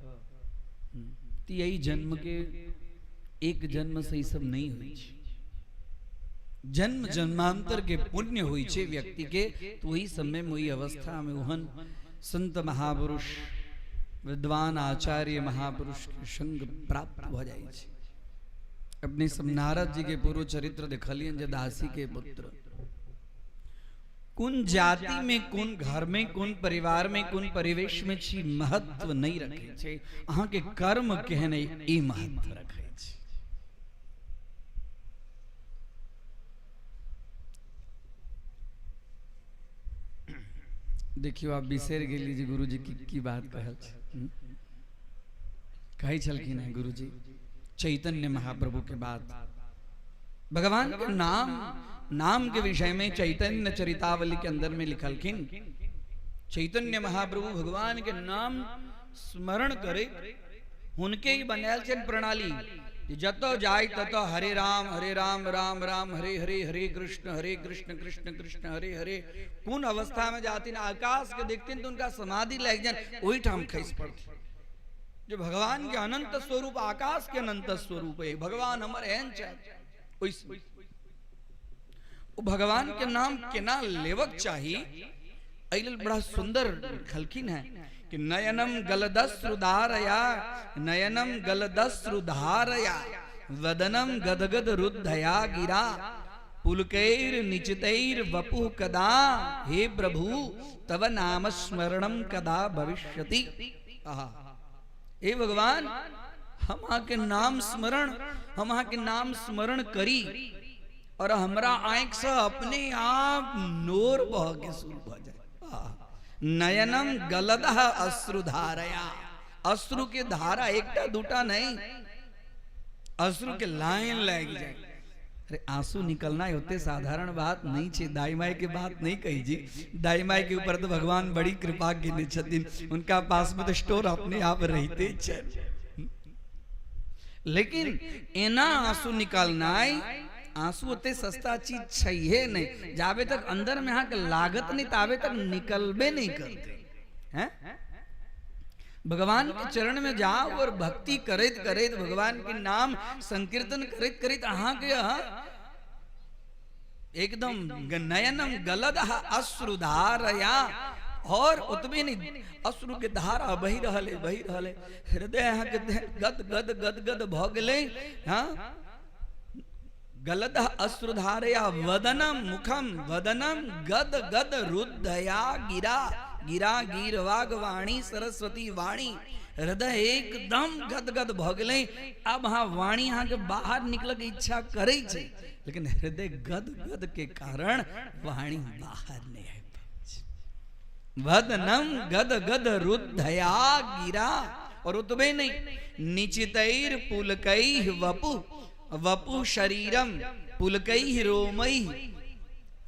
Speaker 4: यही जन्म के एक जन्म से ई सब नहीं होइ छै, जन्म जन्मांतर के पुण्य होइ छै व्यक्ति के, तो वही समय में वही अवस्था में ओहन संत महापुरुष, विद्वान आचार्य महापुरुष के संग प्राप्त भऽ जाइ छै। अपने सब नारद जी के पूर्व चरित्र देखलियनि जे दासी के पुत्र कोन जाति में, कोन घर में, कोन परिवार में, कोन परिवेश में छी महत्व नहीं रखे छै, अहाँ के कर्म केहन अइ ई महत्व रखे छै। देखियो आप बिसरि गेली जे गुरुजी की की बात कहल छै। कहै छलखिन हैं गुरुजी चैतन्य महाप्रभु के बाद भगवान के नाम, नाम के विषय में चैतन्य चरितावली के अंदर में लिखलखिन चैतन्य महाप्रभु भगवान के नाम स्मरण करे हुनके ही बनायल छनि प्रणाली, जतऽ जाय ततऽ हरे राम हरे राम राम राम हरे हरे, हरे कृष्ण हरे कृष्ण कृष्ण कृष्ण हरे हरे। कोन अवस्था में जाथिन, आकाश के देखथिन तो उनका समाधि लागि जानि, ओहिठाम खसि पड़थिन। जो भगवान के अनंत स्वरूप, आकाश के अनंत स्वरूप है, भगवान हमर एहन छथि, ओहि ओ भगवान के नाम केना लेबक चाही, एहि लेल बड़ा सुंदर लिखलखिन हैं कि नयनम गलदश्रुधारया, नयनम गलदश्रुधारया, वदनम गदगद रुद्धया गिरा, पुलकैर निचितैर वपुः कदा, हे प्रभु तव नाम स्मरणम कदा भविष्यति। आहा, हे भगवान, हम अहाँ के नाम स्मरण, हम अहाँ के नाम स्मरण करी और हमरा आँख से अपने आप नोर बह के शुरू भ जाए। नयनम गलदः अश्रुधारया, अश्रु के धारा एकटा दूटा नहीं, अश्रु के लाइन लागि जाए। अरे आंसू निकलना होते साधारण बात नहीं छे। दाई माई के बात नहीं कही जी, दाई माई के ऊपर तो भगवान बड़ी कृपा केने छथिन, उनका पास में तो स्टोर अपने आप रहते छे। लेकिन एना आंसू निकालनाइ, आंसू ओते सस्ता चीज छैहे नहीं, जाबे तक अंदर में अहाँ के लागत नहीं ताबे तक निकलबे नहीं करते हैं। भगवान के चरण में जाओ और भक्ति करैत करैत भगवान के नाम संकीर्तन करैत करैत अहाँ के एकदम नयनम गलद अश्रुधारया, और ओतबे नहीं अश्रु के धारा बहि रहल है, बहि रहल है, हृदय अहाँ के गद गद गद गद भ गेलै। हाँ, गलद अश्रुधारया वदनम मुखम वदनम गद गद रुद्धया गिरा गिरा गिर वाग वाणी सरस्वती वाणी, हृदय एकदम गदगद भ गेलै। अब अहाँ वाणी अहाँ के बाहर निकल के इच्छा करै छै, लेकिन हृदय गद गद के कारण वाणी बाहर नहीं आबि पाबै छै। वदनम गद गद रुद्धया गिरा, और ओतबे नहीं निचितैर पुलकैः वपु वपु शरीरम पुलकैः रोमैः,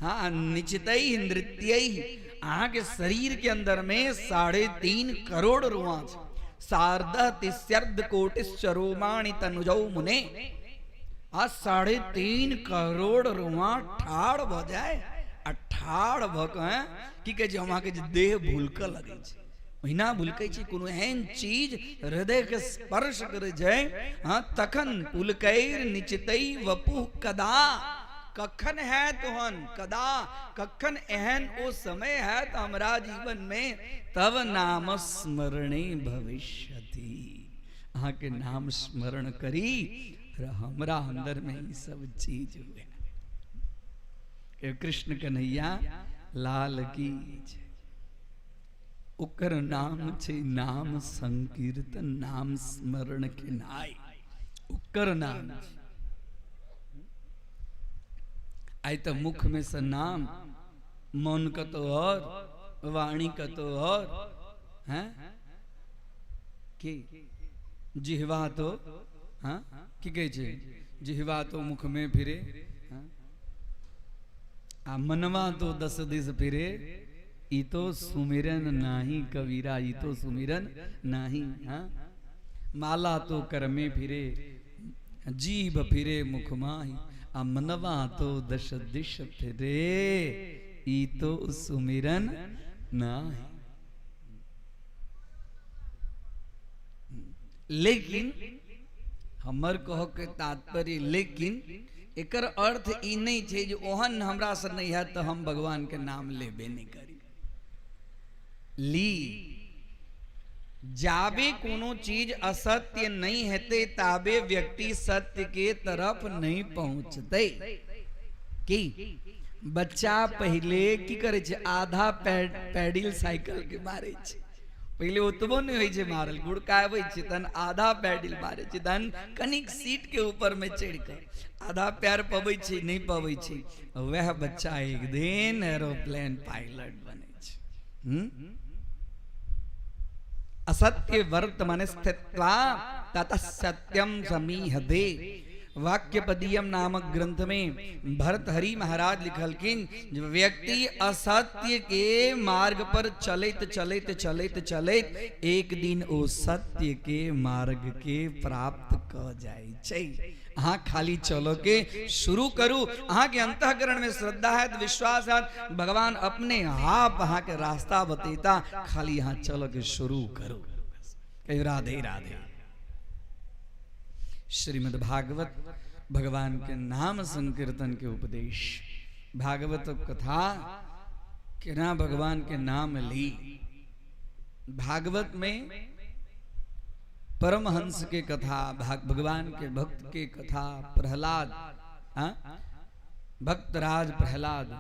Speaker 4: हाँ निचितैः नृत्यैः, अहाँ के शरीर के अंदर में 3.5 करोड़ रुआ छै। सार्ध तिस्यर्ध कोटिश्च रोमाणि तनुजौ मुने, आ 3.5 करोड़ रुआ ठाढ़ भ जाए, आ ठाढ़ भ के की कहै छै, हम अहाँके जे देह भुलकऽ लगै छै, ओहिना भुलकै छै, कोनो एहन चीज हृदय के स्पर्श करै छै। हाँ तखन पुलकैर निचितै वपुः कदा, कखन हैत ओहन कदा, कखन एहन ओ समय हैत हमरा जीवन में, तब नाम स्मरणे भविष्यति। अहाँ के नाम स्मरण करी और हमरा अंदर में ई सब चीज हुए। कृष्ण कन्हैया लाल की जय। ओकर नाम छै नाम संकीर्तन, नाम स्मरण के नाय, ओकर नाम छै। आइ तऽ मुख में से नाम, मन कतो और वाणी कतो और, हैं की जिहवा तो, हाँ की कहै छै, जिहवा तो मुख में फिरे, हाँ? आ मनवा तो दस दिस फिरे, ई तो सुमिरन नाही कबीरा, ई तो सुमिरन नाही। हाँ माला तो कर में फिरे, जीभ फिरे मुख माही, आ मनवा तो दश दिश फिरे, ई तो सुमिरन नाही। लेकिन हमर कह के तात्पर्य, लेकिन एकर अर्थ ई नहीं छै जे ओहन हमरा से नहीं हैत तो हम भगवान के नाम लेबे नहीं करी। ली जाबे कोनो चीज असत्य नहीं हेतै ताबे व्यक्ति सत्य के तरफ नहीं पहुंचतै। की बच्चा पहले की करे छै, आधा पैडिल साइकिल के मारे छै, पहले ओतबो नहीं होइ छै मारल, गुड़काबै छै तहन आधा पैडिल मारे छै, तहन कनिक सीट के ऊपर में चढ़ि कऽ आधा पैर पबै छै, नहीं पबै छै, वह बच्चा एक दिन एरोप्लेन पायलट बनै छै। असत्य वर्तमान स्थित्वा ततः सत्यम समीहते। वाक्यपदीयम नामक ग्रंथ में भर्तृहरि महाराज लिखलखिन, व्यक्ति असत्य के मार्ग पर चलैत चलैत चलैत चलैत एक दिन ओ सत्य के मार्ग के प्राप्त क जाइ छै। अहाँ खाली चलो के शुरू करू, अहाँ के अंतःकरण में श्रद्धा है, विश्वास है, भगवान अपने आप अहाँ के रास्ता बतेता, खाली अहाँ चलो के शुरू करू। कहियो राधे राधे। श्रीमद् भागवत भगवान के नाम संकीर्तन के उपदेश, भागवत कथा केना भगवान के नाम ली। भागवत में परमहंस के कथा, भगवान के भक्त के कथा, प्रहलाद, हाँ भक्तराज प्रहलाद,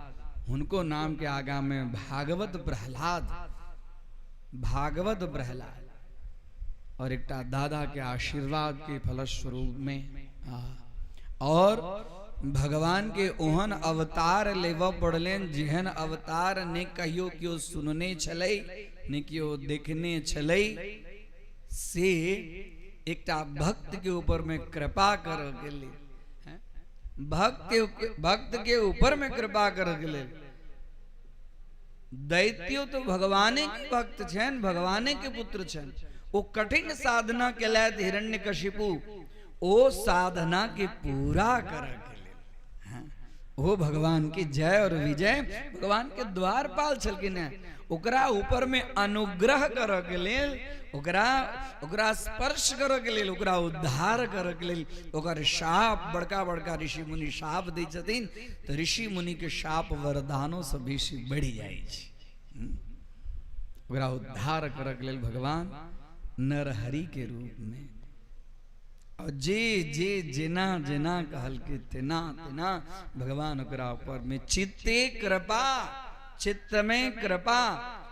Speaker 4: उनको नाम के आगा में भागवत प्रहलाद, भागवत प्रहलाद, और एकटा दादा के आशीर्वाद के फलस्वरूप में, और भगवान के ओहन अवतार लेव पड़लेन जेहन अवतार ने कहियो केओ सुनने छलै ने केओ देखने छलै, से एकटा भक्त के ऊपर में कृपा करऽ के लेल, भक्त के ऊपर में कृपा करऽ के लेल। दैत्यो तो भगवाने के भक्त छनि, भगवाने के पुत्र छनि। ओ कठिन साधना केलथि हिरण्यकशिपु, ओ साधना के पूरा करऽ के लेल। ओ भगवान के जय और विजय, भगवान के द्वारपाल छलखिन हेँ, ओकरा ऊपर में अनुग्रह करऽ के लेल, ओकरा ओकरा स्पर्श करऽ के लेल, ओकरा उद्धार करऽ के लेल, ओकर शाप, बड़का बड़का ऋषि मुनि शाप दै छथिन तऽ ऋषि मुनि के शाप वरदानो से बेसी बढ़ि जाइ छै। ओकरा उद्धार करऽ के लेल भगवान नरहरि के रूप में और जे जे जेना जेना कहलकै तेना तेना भगवान ओकरा ऊपर में चित्ते कृपा, चित्त में कृपा,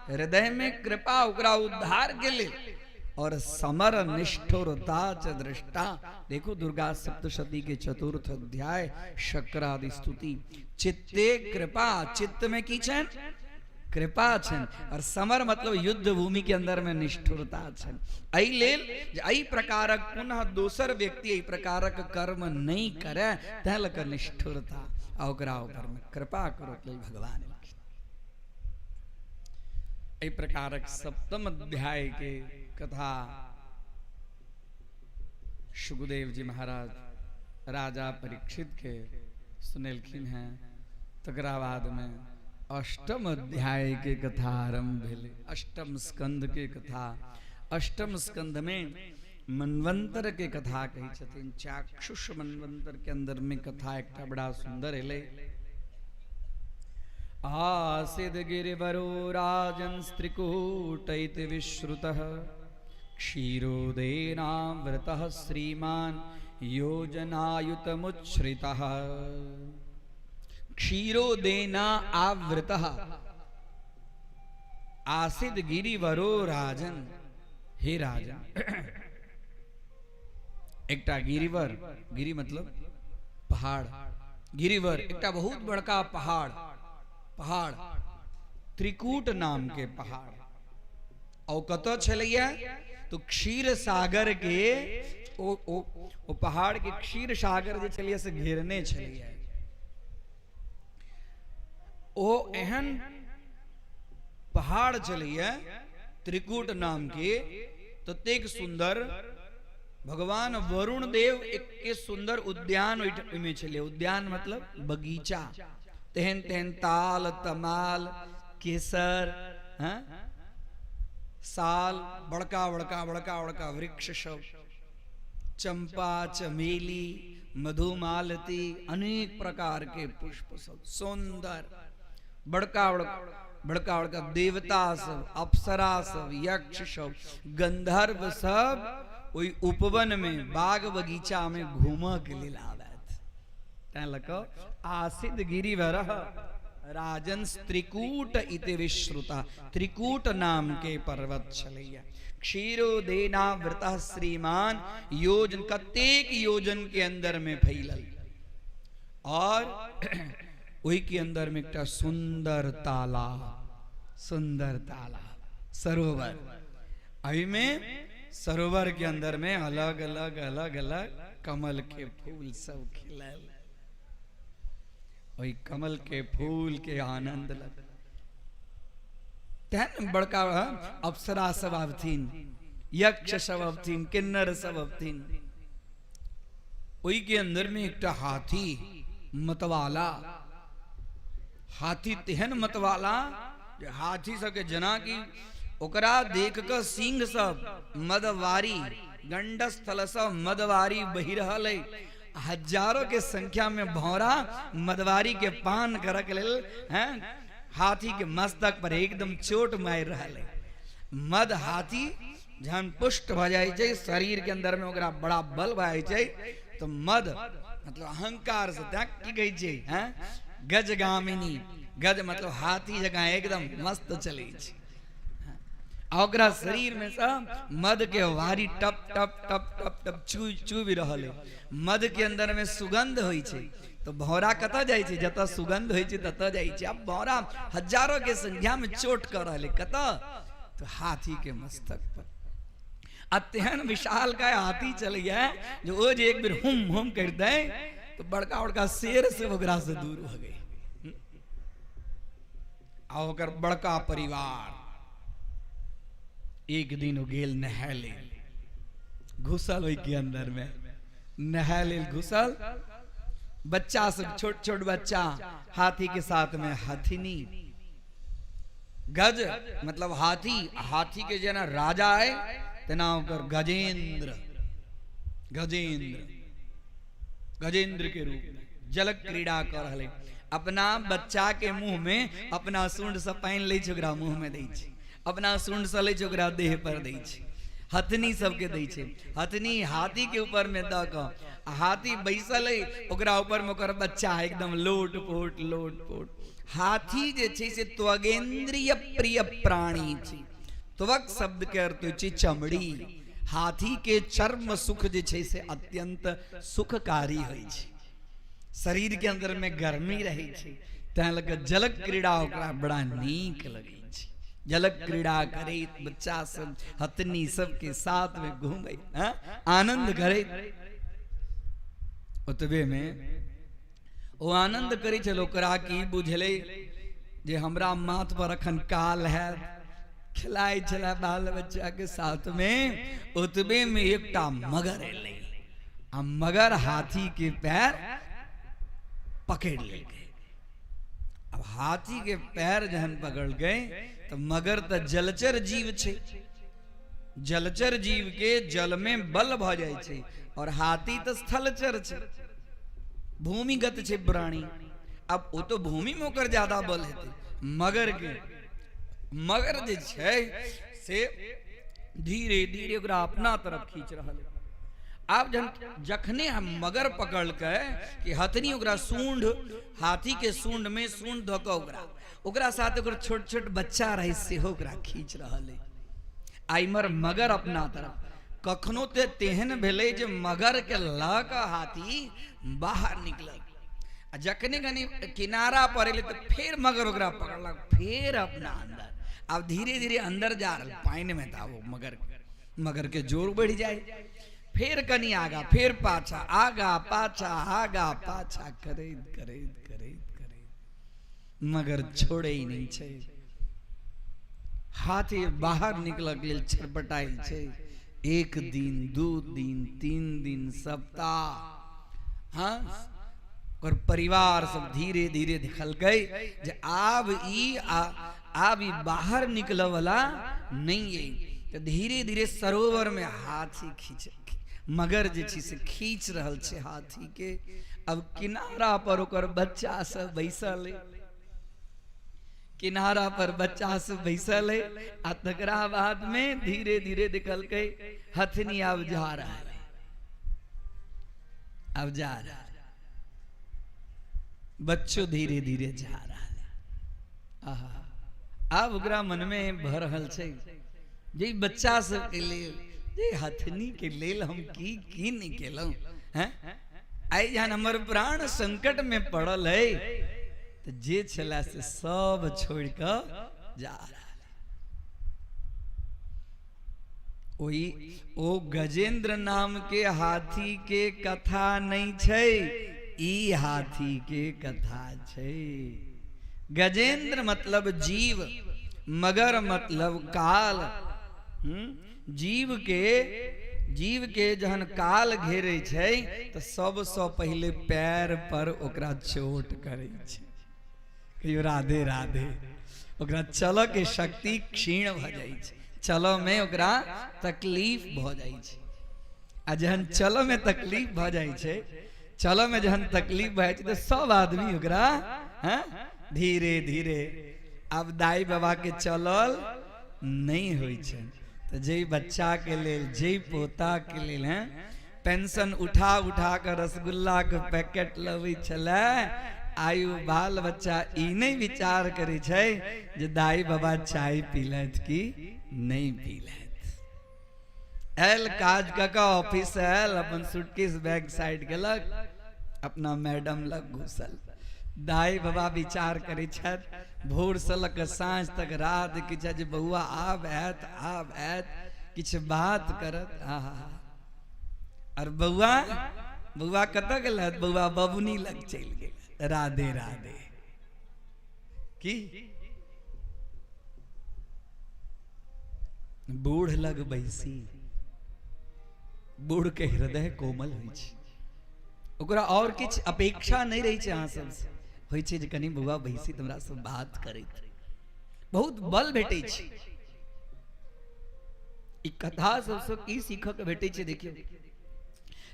Speaker 4: हृदय में कृपा, ओकरा उद्धार के लेल। और समर निष्ठुरता च दृष्टा, देखो दुर्गा सप्तशती के चतुर्थ अध्याय शक्रादि स्तुति। चित्ते कृपा, चित्त में की छनि? कृपा छनि। और समर मतलब युद्ध भूमि के अंदर में निष्ठुरता छनि। एहि लेल जे एहि प्रकारक पुनः दोसर व्यक्ति एहि प्रकारक कर्म नहि करे, तैं लऽ कऽ निष्ठुरता आ ओकरा ऊपर में कृपा करऽ लेल भगवान एलखिन। एहि प्रकारक सप्तम अध्याय के कथा सुखदेव जी महाराज राजा परीक्षित के सुनेलखिन हैं। तकरा बाद में अष्टम अध्याय के कथा आरंभ भेलै, अष्टम स्कंध के कथा। अष्टम स्कंध में मनवंतर के कथा कहै छथिन। चाक्षुष मनवंतर के अंदर में कथा एकटा बड़ा सुंदर एलै। आसिद गिरिवरो राजन स्त्रिकूट इति विश्रुतः क्षीरोदेनावृतः श्रीमान योजनायुतमुच्छ्रितः। क्षीरोदेना आवृतः आसिद गिरिवरो राजन, हे राजन, एकटा गिरिवर, गिरि मतलब पहाड़, गिरिवर एकटा बहुत बड़का पहाड़, पहाड़ त्रिकूट नाम के पहाड़। और कतऽ छलैया? तो क्षीर सागर के ओ ओ ओ पहाड़ के क्षीर सागर जे छलैया से घेरने छलैया। ओ एहन पहाड़ छलैया त्रिकूट नाम के, ततेक सुंदर भगवान वरुण देव एक के सुंदर उद्यान ओहिमे छलै। उद्यान मतलब बगीचा, तेहन तेहन ताल तमाल केसर, हाँ? साल, बड़का बड़का बड़का बड़का वृक्ष सब, चंपा चमेली मधुमालती अनेक प्रकार के पुष्प सब सुंदर, बड़का बड़का बड़का बड़का देवता सब, अप्सरा सब, यक्ष सब, गंधर्व सब ओहि उपवन में बाग बगीचा में घूमऽ के लेल आबैत। तैं लऽ कऽ आसिद गिरिवर राजन त्रिकूट इति विश्रुता, त्रिकूट नाम के पर्वत छलैया। क्षीरोदेनावृत श्रीमान योजन, कतेक योजन के अंदर में फैलल, और ओहि के अंदर में एकटा सुंदर तालाब, सुंदर तालाब सरोवर, एहिमे सरोवर के अंदर में अलग अलग अलग अलग कमल के फूल सब खिलल। ओहि कमल के फूल के आनंद लग तेहन बड़का अप्सरा सब आबथिन, यक्ष सब आबथिन, किन्नर सब आबथिन। ओहि के अंदर में एकटा हाथी मतवाला, हाथी तेहन मतवाला जे हाथी सबके जना कि ओकरा देख कऽ सिंह सब मदवारी गंडस्थल सब मदवारी बहि रहल है। हजारों के संख्या में भौरा मदवारी के पान करऽ के लेल हैं हाथी के मस्तक पर एकदम चोट मारि रहल है। मद हाथी जहन पुष्ट भऽ जाइ छै, शरीर के अंदर में ओकरा बड़ा बल भऽ जाइ छै, तऽ मद मतलब अहंकार से तैं की कहै छै हैं गजगामिनी, गज मतलब हाथी जकाँ एकदम मस्त चलै छै। आ ओकरा शरीर में सब मद के वारी टप टप टप टप टप चू चूबि रहल है। मद के अंदर में सुगंध होइ छै, तो भौरा कतऽ जाइ छै? जतऽ सुगंध होइ छै ततऽ जाइ छै। आब भौरा हजारों के संख्या में चोट कऽ रहल है, कतऽ? तो हाथी के मस्तक पर। आ तेहन विशाल का हाथी चलैया जे ओ जे एक बेर हुम हुम करितै तऽ बड़का बड़का शेर सब ओकरा से दूर भऽ गई। आ ओकर बड़का परिवार एक दिन ओ गेल नहाय लेल, घुसल ओहि के अंदर में नहाय लेल घुसल। बच्चा सब, छोट छोट बच्चा हाथी के साथ में, हथिनी गज मतलब हाथी, हाथी के जेना राजा है तेना ओकर गजेंद्र, गजेंद्र, गजेंद्र के रूप में जल क्रीड़ा कर रहले। अपना बच्चा के मुंह में अपना सूंड से पानि लै छै, ओकरा मुंह में दै छै, अपना सूंड से लै छै, ओकरा देह पर दै छै। हथनी सबके दै छै, हथनी हाथी के ऊपर में दऽ कऽ, आ हाथी बैसल है ओकरा ऊपर में ओकर बच्चा एकदम लोट पोट लोट पोट। हाथी जे छै से त्वगेंद्रिय प्रिय प्राणी छै। त्वक शब्द के अर्थ होइ छै चमड़ी। हाथी के चर्म सुख जे छै से अत्यंत सुखकारी होइ छै। शरीर के अंदर में गर्मी रहै छै, तैं लऽ कऽ जलक क्रीड़ा ओकरा बड़ा नीक लगै छै। जलक क्रीड़ा करैत बच्चा सब हथनी सबके साथ में घूमै, हाँ? आनंद करैत। ओतबे में ओ आनंद करै छल। ओकरा की बुझलै जे हमरा माथ पर अखन काल है, खेलाइ छलै बाल बच्चा के साथ में। ओतबे में एकटा मगर एलै आ मगर हाथी के पैर पकड़ लेलकै। अब हाथी के पैर जहन पकड़लकै तऽ मगर तऽ जलचर जीव छै, जलचर जीव के जल में बल भऽ जाइ छै, और हाथी तऽ स्थलचर छै, भूमिगत छै प्राणी। अब ओ तो भूमि में ओकर ज्यादा बल हेतै। मगर के मगर जे छै से धीरे धीरे ओकरा अपना तरफ खींच रहल है। आब जहन जखने हम मगर पकड़लकै कि हथनी ओकरा सूंड, हाथी के सूंड में सूंड धऽ कऽ ओकरा ओकरा साथ ओकर छोट छोट बच्चा रहै सेहो ओकरा खींच रहल है। आ इम्हर मगर अपना तरफ कखनो ते तेहन भेलै जे मगर के लऽ कऽ हाथी बाहर निकलल, आ जखने कनि किनारा पर एलै तऽ फेर मगर ओकरा पकड़लक, फेर अपना अंदर। आब धीरे धीरे अंदर जा रहल पानि में, तऽ आब ओ मगर मगर के जोर बढ़ि जाय, फेर कनि आगा फेर पाछा, आगा पाछा आगा पाछा करैत करैत करैत करैत मगर छोड़ै नहि छै। हाथी बाहर निकलक लेल छटपटाइल छै। एक दिन, 2 दिन, 3 दिन, सप्ताह, हाँ, ओकर परिवार सब धीरे धीरे देखलकै जे आब ई आब ई बाहर निकलऽ वाला नहि अइ। तऽ धीरे धीरे सरोवर में हाथी खींच, मगर जे छै से खींच रहल छै हाथी के। अब किनारा पर ओकर बच्चा सब बैसल अइ, किनारा पर बच्चा सब बैसल है। आ तकरा बाद में धीरे धीरे देखलकै हथनी आब जा रहा है, अब जा रहा है, बच्चो धीरे धीरे जा रहा है। आहा, आब ओकरा मन में भऽ रहल छै जे बच्चा सबके लेल, जे हथनी के लेल हम की की नहि केलहुँ हैं। आइ जहन हमर प्राण संकट में पड़ल है तऽ जे छला से सब छोड़ि कऽ जा रहल। ओहि ओ गजेंद्र नाम के हाथी के कथा नहीं छै, ई हाथी के कथा छै। गजेंद्र मतलब जीव, मगर मतलब काल। जीव के जहन काल घेरे छै तऽ सबसँ पहिले पैर पर ओकरा चोट करै छै। कहियो राधे राधे। ओकरा चलऽ के शक्ति क्षीण भऽ जाइ छै, चलऽ में ओकरा तकलीफ भऽ जाइ छै। आ जहन चलऽ में तकलीफ भऽ जाइ छै, चलऽ में जहन तकलीफ भऽ जाइ छै तऽ सब आदमी ओकरा हैं धीरे धीरे आब दाई बाबा के चलल नहि होइ छै। तऽ जै बच्चा के लेल, जै पोता के लेल हैं पेंशन उठा उठा कऽ रसगुल्ला के पैकेट लबै छलै, आइ ओ बाल बच्चा ई नहि विचार करै छै जे दाई बाबा चाय पीलथि कि नहि पीलथि। आयल काज कऽ कऽ ऑफिस आयल, अपन सूटकेस बैग साइड केलक, अपना मैडम लग घुसल। दाई बाबा विचार करै छथि भोर से लऽ कऽ साँझ तक, रात की छथि जे बौआ आब आयत आब आयत, किछु बात करत। आहा, और बौआ बौआ कतऽ गेल? बौआ बबुनी लग चलि गेल। राधे राधे। की बूढ़ लग बैसी, बूढ़ के हृदय कोमल होइ छै, ओकरा और किछु अपेक्षा नहि रहै छै अहाँ सबसँ। होइ छै जे कनि बौआ बैसी तऽ हमरा सब बात करैत, बहुत बल भेटै छै। ई कथा सबसँ की सीखऽ के भेटै छै? देखियौ,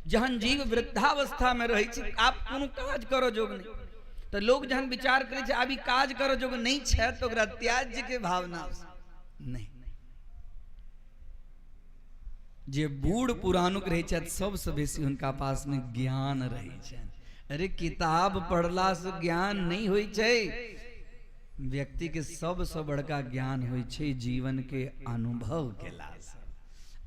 Speaker 4: जहन जीव वृद्धावस्था में रहै छै, आब कोनो काज करऽ जोग नहि, तऽ लोग जहन विचार करै छै आब ई काज करऽ जोग नहि छै, तऽ ओकरा त्याज्य के भावना नहि। जे बूढ़ पुरानुक रहै छथि, सबसँ बेसी हुनका पासमे ज्ञान रहै छनि। अरे, किताब पढ़लासँ ज्ञान नहि होइ छै। व्यक्ति के सबसँ बड़का ज्ञान होइ छै जीवन के अनुभव केलासँ,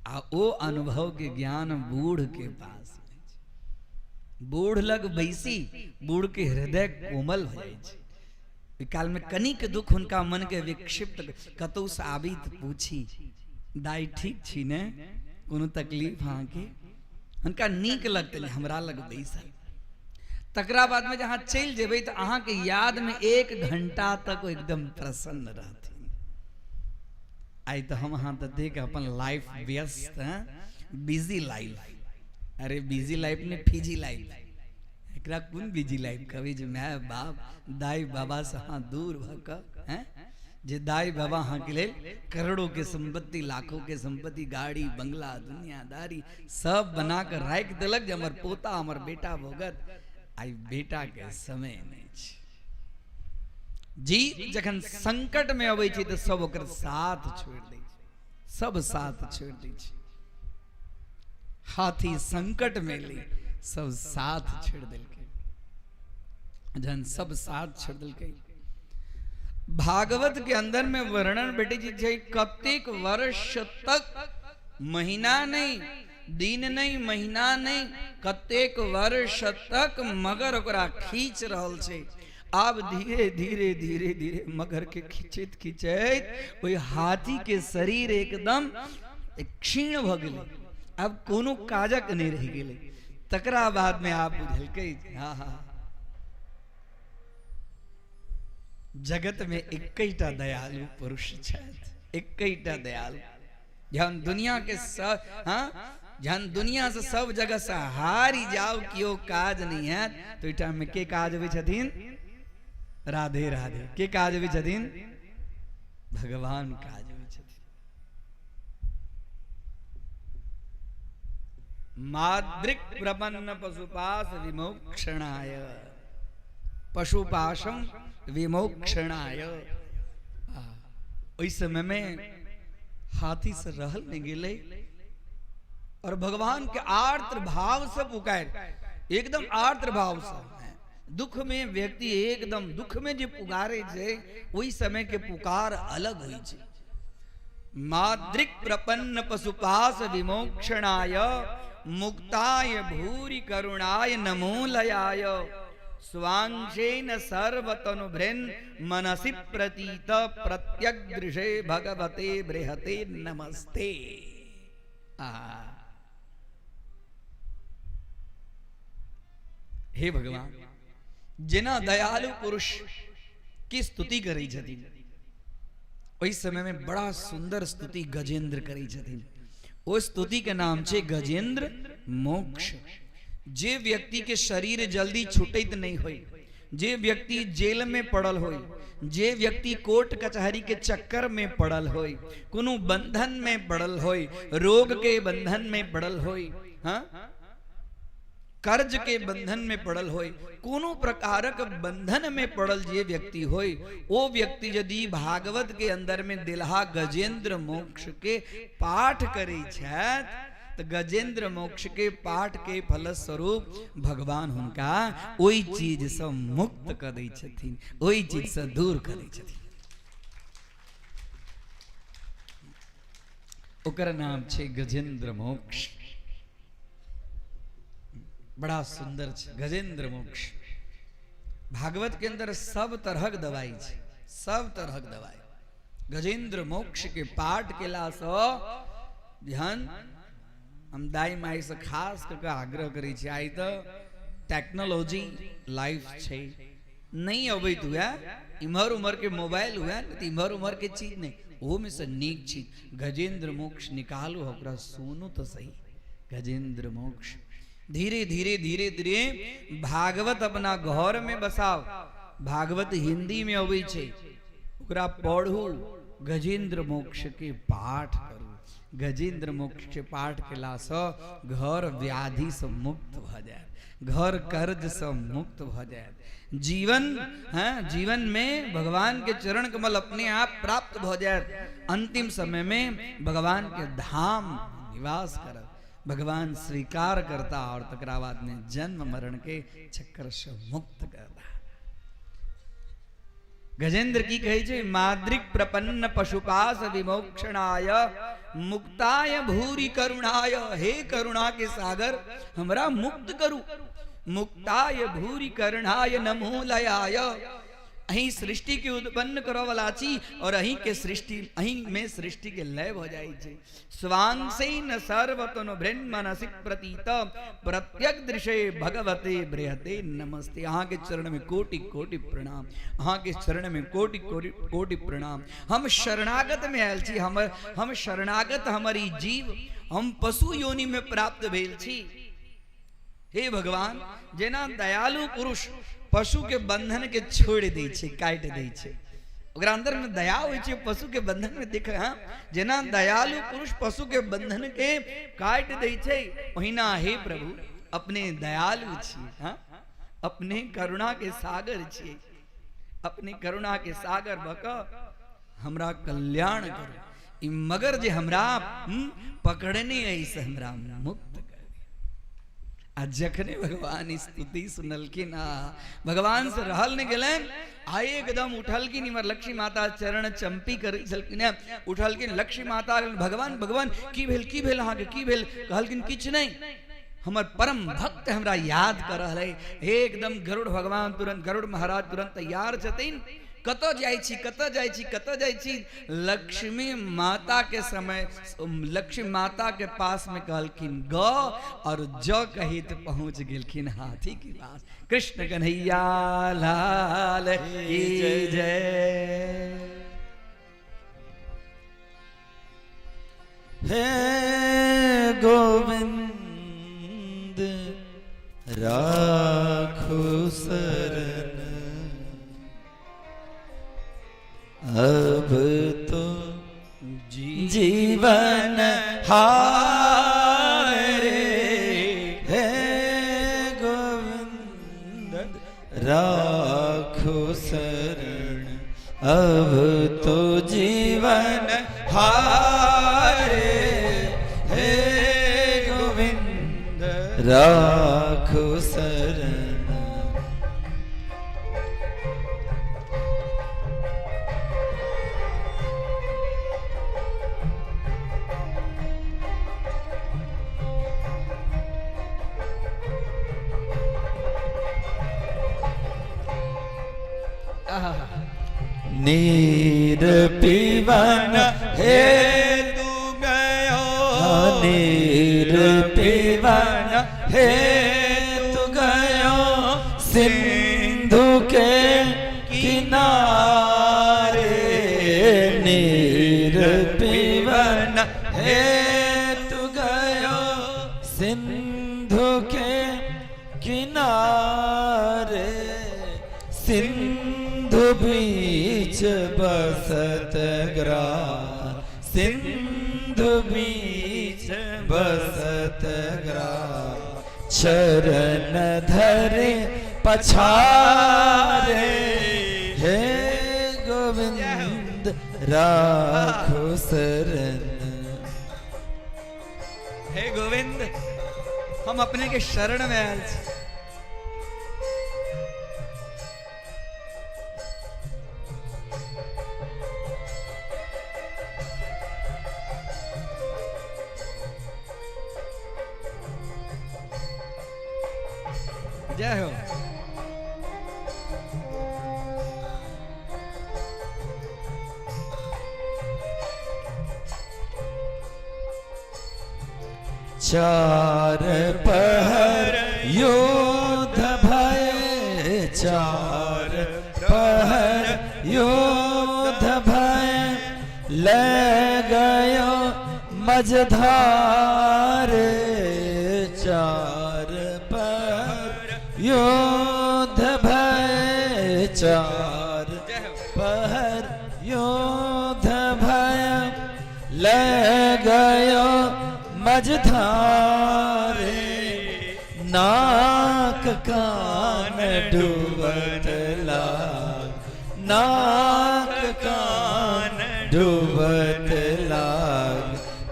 Speaker 4: आ ओ अनुभव के ज्ञान बूढ़ के पास रहै छै। बूढ़ लग बैसी, बूढ़ के हृदय कोमल हो जाइ छै। ओहि कालमे कनिक दुख हुनका मन के विक्षिप्त, कतौसँ आबी तऽ पूछी, दाइ ठीक छी ने, कोनो तकलीफ अहाँके? हुनका नीक लगतनि हमरा लग बैसल। तकरा बादमे जे अहाँ चलि जेबै तऽ अहाँके यादमे 1 घंटा तक ओ एकदम प्रसन्न रहथिन। आइ तऽ हम अहाँ ततेक अपन लाइफ व्यस्त हैं, बिजी लाइफ। अरे बिजी लाइफ ने, फिजी लाइफ। एकरा कोन बिजी लाइफ कहबै जे माय बाप दाइ बाबा से अहाँ दूर भऽ कऽ हैं, जे दाइ बाबा अहाँके लेल करोड़ों के संपत्ति, लाखों के संपत्ति, गाड़ी बंगला दुनियादारी सब बना कऽ राखि देलक जे हमर पोता हमर बेटा भोगत, आइ बेटा के समय नहि छै। जी जखन संकट में अबै छै तऽ सब ओकर साथ छोड़ि दै छै, सब साथ छोड़ि दै छै। हाथी संकट में एलै, सब साथ छोड़ि देलकै। जहन सब साथ छोड़ि देलकै, भागवत के अंदर में वर्णन भेटै छै जे कतेक वर्ष तक, महीना नहीं, दिन नहीं, महीना नहीं, कतेक वर्ष तक मगर ओकरा खींच रहल छै। आब धीरे धीरे धीरे धीरे मगर के खींचैत खींचैत ओहि हाथी के शरीर एकदम क्षीण भऽ गेलै, आब कोनो काजक नहि रहि गेलै। तकरा बाद में आब बुझलकै, हाँ हाँ, जगत में एक्कैटा दयालु पुरुष छथि, एक्कैटा दयालु। जहन दुनिया के सब, हाँ, जहन दुनिया से सब जगह से हारि जाओ, केओ काज नहीं है, तो ओहि टाइम में के काज अबै छथिन? राधे राधे। के काज अबै छथिन? भगवान काज अबै छथिन। माद्रिक प्रपन्न पशुपाश विमोक्षणाय, पशुपाशम विमोक्षणाय। ओहि समय में हाथी से रहल नहीं गेलै और भगवान के आर्द्र भाव से पुकार, एकदम आर्द्र भाव से। दुख में व्यक्ति एकदम दुख में जे पुकारे छै, ओहि समय के पुकार अलग होइ छै। माद्रिक प्रपन्न पशुपाश विमोक्षणाय मुक्ताय भूरि करुणाय नमोलयाय स्वांशेन सर्वतनुभृन् मनसि प्रतीत प्रत्यग्दृशे भगवते बृहते नमस्ते। आ हे भगवान, जेना दयालु पुरुष की स्तुति करै छथिन, ओहि समय में बड़ा सुंदर स्तुति गजेंद्र करै छथिन। ओ स्तुति के नाम छै गजेंद्र मोक्ष। जे व्यक्ति के शरीर जल्दी छूटैत नहीं होई, जे व्यक्ति जेल में पड़ल होई, जे व्यक्ति कोर्ट कचहरी के चक्कर में पड़ल होई, कोनो बंधन में पड़ल होई, रोग के बंधन में पड़ल होई, हाँ, कर्ज के बंधन में पड़ल होई, कोनो प्रकारक बंधन में पड़ल जे व्यक्ति होई, ओ व्यक्ति यदि भागवत के अंदर में दिलहा गजेंद्र मोक्ष के पाठ करै छथि, तऽ गजेंद्र मोक्ष के पाठ के फलस्वरूप भगवान हुनका ओहि चीज सँ मुक्त कऽ दै छथिन, ओहि चीज सँ दूर कऽ दै छथिन। ओकर नाम छै गजेंद्र मोक्ष। बड़ा सुंदर छै गजेंद्र मोक्ष। भागवत के अंदर सब तरहक दवाई छै, सब तरहक दवाई। गजेंद्र मोक्ष के पाठ केला सँ ध्यान हम दाई माई से खास कऽ के आग्रह करै छी, आइ तऽ टेक्नोलॉजी लाइफ छै, नहीं अबैत हुए इम्हर उम्हर के मोबाइल हुए तऽ इम्हर उम्हर के चीज नहीं, ओहोमे से नीक चीज गजेंद्र मोक्ष निकालू, ओकरा सुनू तऽ सही। गजेंद्र मोक्ष धीरे धीरे धीरे धीरे भागवत अपना घर में बसाओ। भागवत हिंदी में अबै छै, ओकरा पढ़ू, गजेंद्र मोक्ष के पाठ करू। गजेंद्र मोक्ष के पाठ केलासँ घर व्याधि से मुक्त भऽ जायत, घर कर्ज से मुक्त भऽ जायत, जीवन हाँ जीवन में भगवान के चरण कमल अपने आप प्राप्त भऽ जायत। अंतिम समय में भगवान के धाम निवास करब, भगवान स्वीकार करता और तकरा बाद में जन्म मरण के चक्कर से मुक्त करता। गजेंद्र की कहै छै, माद्रिक प्रपन्न पशुपाश विमोक्षणाय मुक्ताय भूरि करुणाय। हे करुणा के सागर हमरा मुक्त करू। मुक्ताय भूरि करुणाय नमो लयाय। अहीं सृष्टि के उत्पन्न करऽ वाला छी और अहीं के सृष्टि, अहीं में सृष्टि के लय भऽ जाइ छै। स्वांसेन सर्वतनु भृन्मनसि प्रतीत प्रत्यक दृशे भगवते बृहते नमस्ते। अहाँ के चरण में कोटि कोटि प्रणाम, अहाँ के चरण में कोटि कोटि कोटि प्रणाम। हम शरणागत में आयल छी, हमर हम शरणागत, हमर ई जीव हम पशु योनि में प्राप्त भेल छी। हे भगवान, जेना दयालु पुरुष पशु के बंधन के छोड़ि दै छै, काटि दै छै, ओकरा अंदर में दया होइ छै, पशु के बंधन में देख, हाँ जेना दयालु पुरुष पशु के बंधन के काटि दै छै, ओहिना हे प्रभु अपने दयालु छी, हाँ अपने करुणा के सागर छी, अपने करुणा के सागर भऽ कऽ हमरा कल्याण करू। ई मगर जे हमरा पकड़ने अछि से हमरा मुक्त कर। आ जखने भगवान स्तुति सुनलखिन, आ भगवान से रहल नहीं गेलनि, आ एकदम उठलखिन। इमहर लक्ष्मी माता चरण चंपी करै छलखिन, उठलखिन लक्ष्मी माता, भगवान भगवान की भेल, की भेल अहाँके, की भेल? कहलखिन किछु नहीं, हमर परम भक्त हमरा याद कर रहल है। एकदम गरुड़ भगवान तुरंत, गरुड़ महाराज तुरंत तैयार छथिन। कतऽ जाइ छी, कतऽ जाइ छी, कतऽ जाइ छी? लक्ष्मी माता के समय लक्ष्मी माता के पास में कहलखिन ग और ज कहित पहुंच गेलखिन हाथी के पास। कृष्ण कन्हैया लाल की जय।
Speaker 1: हे गोविंद राखो शरण, अब तो जीवन हारे। हे गोविंद राखो शरण, अब तो जीवन हारे। हे गोविंद राखो शरण। नीर पीवन हे
Speaker 3: तू गयो,
Speaker 1: नीर पीवन हे तू गयो सिंधु के किनारे। नीर पीवन हे तू गयो सिंधु के किनारे। सिंधु बीच बसत ग्राम, सिंधु बीच बसत ग्राम, चरण धरे पछारे। हे गोविंद राखो शरण।
Speaker 4: हे गोविंद हम अपने के शरण में आयल छी। जय हो।
Speaker 1: चार पहर युद्ध भय, चार पहर युद्ध भय, ले गयो मझधार। चार पहर युद्ध भय, चार पहर युद्ध भय, ले गयो मझधारे। नाक कान डूबत लाग, नाक कान डूबत लाग,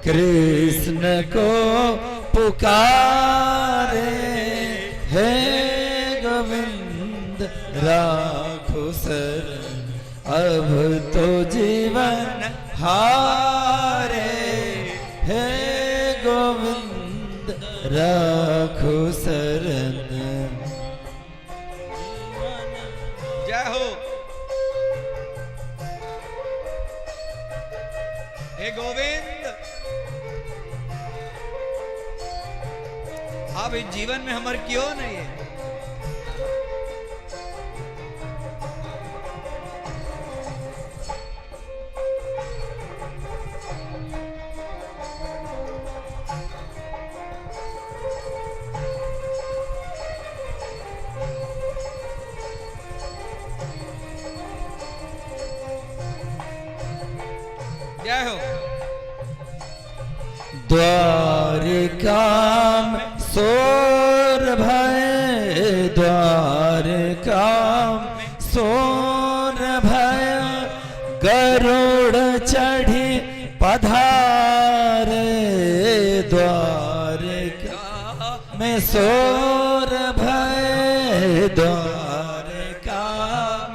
Speaker 1: कृष्ण को पुकारे। हे गोविंद राखो शरण, अब तो जीवन हारे। हे गोविंद राखो शरण।
Speaker 4: जय हो। हे गोविंद, अब इस जीवन में हमर क्यों नहीं है? जय हो।
Speaker 1: द्वारिका में शोर भय, द्वारिका में शोर भय, गरुड़ चढ़ी पधारे। द्वारिका में शोर भय, द्वारिका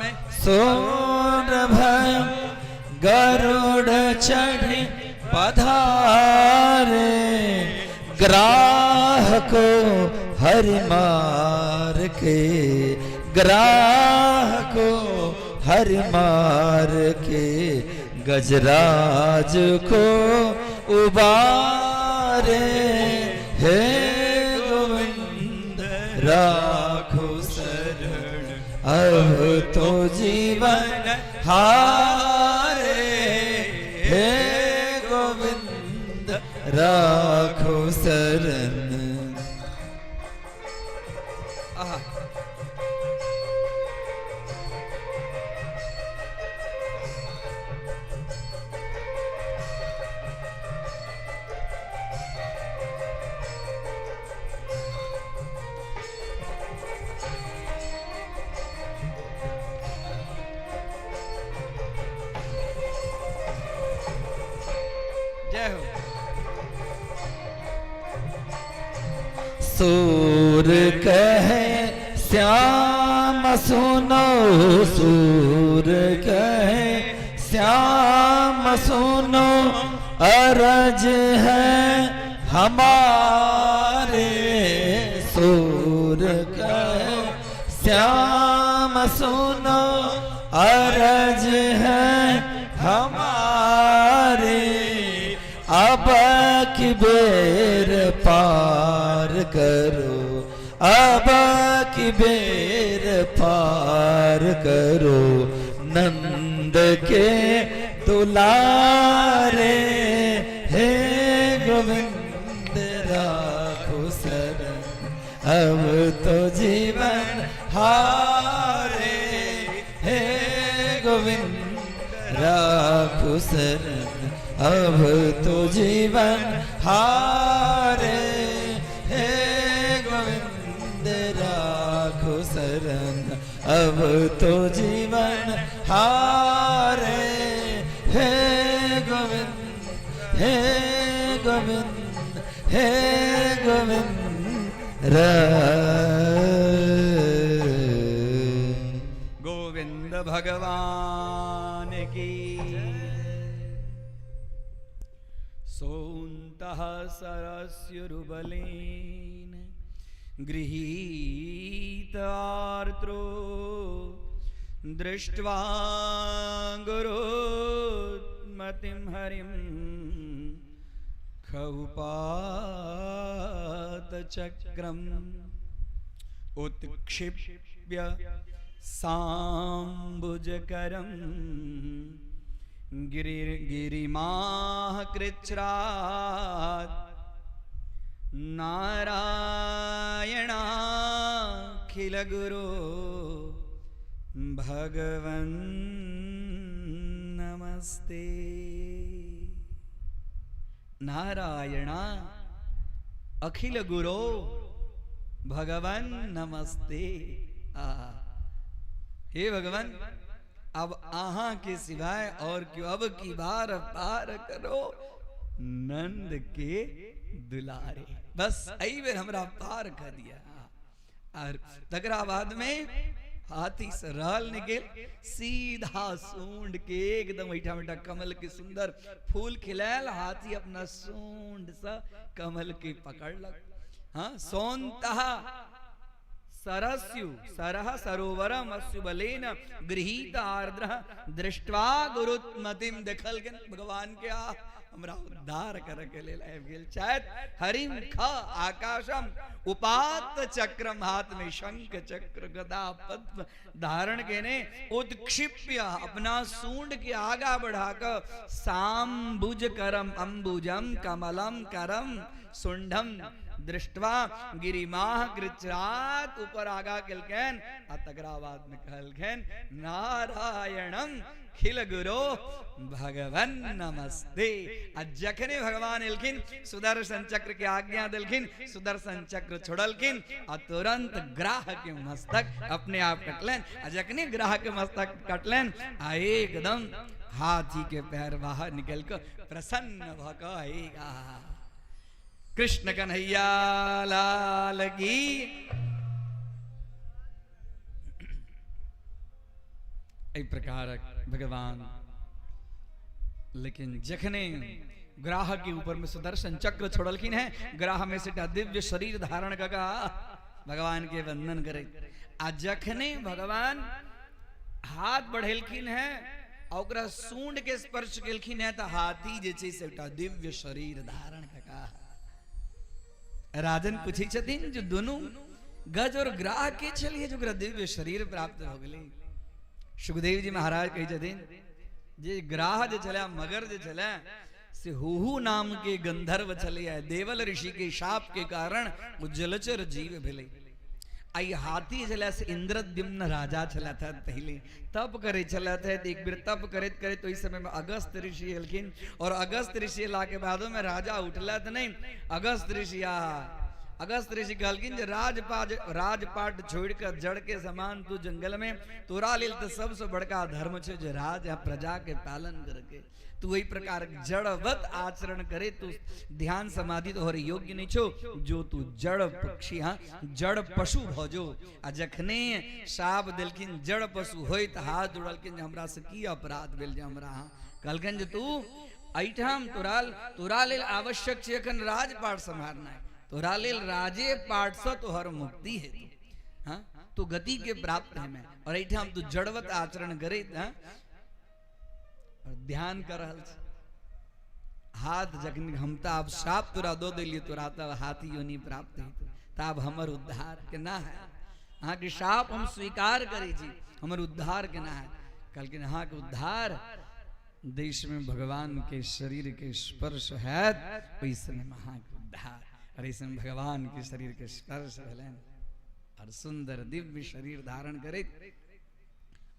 Speaker 1: में शोर भय, गरुड़ चढ़ी पधारे। ग्राह को हरि मार के, ग्राह को हरि मार के, गजराज को उबारे। हे गोविंद राखो शरण, अब तो जीवन हारे। हे गोविंद राखो शरण।
Speaker 4: आहा। जय हो।
Speaker 1: सूर कहे श्याम सुनो, सूर कहे श्याम सुनो, अरज है हमारे। सूर कहे श्याम सुनो, अरज है हमारे। अब की बेर पार करो, अब की बेर पार करो, नंद के दुलारे। हे गोविंद राखो शरण, अब तो जीवन हारे। हे गोविंद राखो शरण, अब तो जीवन हारे। हे गोविंद राखो शरण, अब तो जीवन हारे। हे गोविंद, हे गोविंद, हे गोविंद
Speaker 4: गोविंद भगवान की। सोऽन्तः सरस्युरुबलेन गृहीतार्द्रो दृष्ट्वा गुरुमतिं हरिं खउपात चक्रम उत्क्षिप्य सांबुजकरम गिरिमाह कृच्छ्रात् नारायणाखिल गुरो भगवन् नमस्ते। नारायणा अखिल गुरो भगवान नमस्ते। आ हे भगवान, अब आहा के सिवाय और क्यों, अब की बार पार करो नंद के दुलारे। बस एहि बेर हमरा पार कर दिया। और तकरा बाद में हाथी से रहल निकल सीधा सूंड के एकदम एहिठाम एकटा कमल के सुंदर फूल खिलायल, हाथी अपना सूंड से कमल के पकड़लक। हाँ, सोनतः सरस्यु सरह सरोवरम अस्यु बलेन गृहीत आर्द्र दृष्ट्वा गुरुत्मतिम। देखल के भगवान के आ हमरा उद्धार करे के लेल आबि गेल छथि। हरिम ख आकाशम उपात चक्रम, हाथ में शंख चक्र गदा पद्म धारण केने उत्क्षिप्य अपना सूंड के आगा बढ़ाकर सांबुज करम अंबुजम कमलम करम सुंडम दृष्ट्वा गिरिमाह कृच्छ्रात ऊपर आगा केलकैन। आ तकरा बाद में कहलखिन नारायणम खिल गुरो भगवन नमस्ते। आ जखने भगवान एलखिन सुदर्शन चक्र के आज्ञा देलखिन, सुदर्शन चक्र छोड़लखिन आ तुरंत ग्राह के मस्तक अपने आप कटलनि। आ जखने ग्राह के मस्तक कटलनि आ एकदम हाथी के पैर बाहर निकल के प्रसन्न भऽ कऽ कृष्ण कन्हैया लाल की। एहि प्रकारक भगवान। लेकिन जखने ग्राह के ऊपर में सुदर्शन चक्र छोड़लखिन है, ग्राह में से एकटा दिव्य शरीर धारण कऽ भगवान के वंदन करे। आ जखने भगवान हाथ बढ़ेलखिन है आ ओकरा सूंड के स्पर्श केलखिन है, तऽ हाथी जे छै से एकटा दिव्य शरीर धारण कऽ। राजन पूछै छथिन जे दुनू गज और ग्राह के छलियै जे ओकरा दिव्य शरीर प्राप्त भऽ गेलै। सुखदेव जी महाराज कहै छथिन जे ग्राह जे छलै, मगर जे छलै, से हुहु नाम के गंधर्व छलै। देवल ऋषि के शाप के कारण ओ जलचर जीव भेलै। आई हाथी छलै से इंद्रद्युम्न राजा छलथि है पहले, तप करै छलथि है। एक बेर तप करैत करैत ओहि समय में अगस्त ऋषि एलखिन और अगस्त ऋषि एला के बादो में राजा उठलथि नहीं। अगस्त ऋषि आ अगस्त ऋषि कहलखिन जे राजपाट छोड़ कर जड़ के समान तू जंगल में, तोरा लेल तो सबसे बड़का धर्म छे जे राज आ प्रजा के पालन करके तू वही प्रकार जड़वत आचरण करे, तू ध्यान समाधि तोहर योग्य नहीं छो, जो तू जड़ पक्षी हाँ जड़ पशु भजो। आ जखने शाप देलखिन जड़ पशु होइत हाथ जोड़लखिन जे हमरा से की अपराध भेल जे हमरा हाँ। कहलखिन जे तू एहिठाम तोरा लेल आवश्यक छै एखन राजपाट सम्हारनाइ, तोरा लेल राजे पाठ से तोहर मुक्ति हेतु, हाँ तू गति के प्राप्त है मैं, और एहिठाम तू जड़वत आचरण करे, हाँ और ध्यान कर रहल छी। हाथ जखन हम तऽ आब शाप तोरा दऽ देलियै, तोरा तब हाथी योनि प्राप्त हेतु, तब हमर उद्धार केना है, अहाँके शाप हम स्वीकार करै छी, हमर उद्धार केना है। कहलखिन अहाँके उद्धार देश में भगवान के शरीर के स्पर्श हैत ओहि समय में अहाँके उद्धार। और एहि समय भगवान के शरीर के स्पर्श भेलनि और सुंदर दिव्य शरीर धारण करैत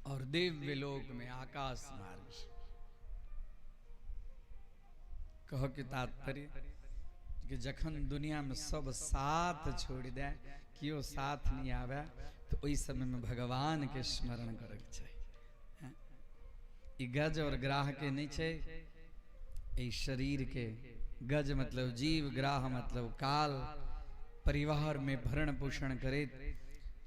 Speaker 4: और दिव्य लोक में आकाश मार्ग। कह के तात्पर्य कि जखन दुनिया में सब साथ छोड़ दे, केओ साथ नहीं आवे, तो ओहि समय में भगवान के स्मरण करके चाही। ई गज और ग्राह के नहीं छै, ई शरीर के। गज मतलब जीव, ग्राह मतलब काल। परिवार में भरण पोषण करैत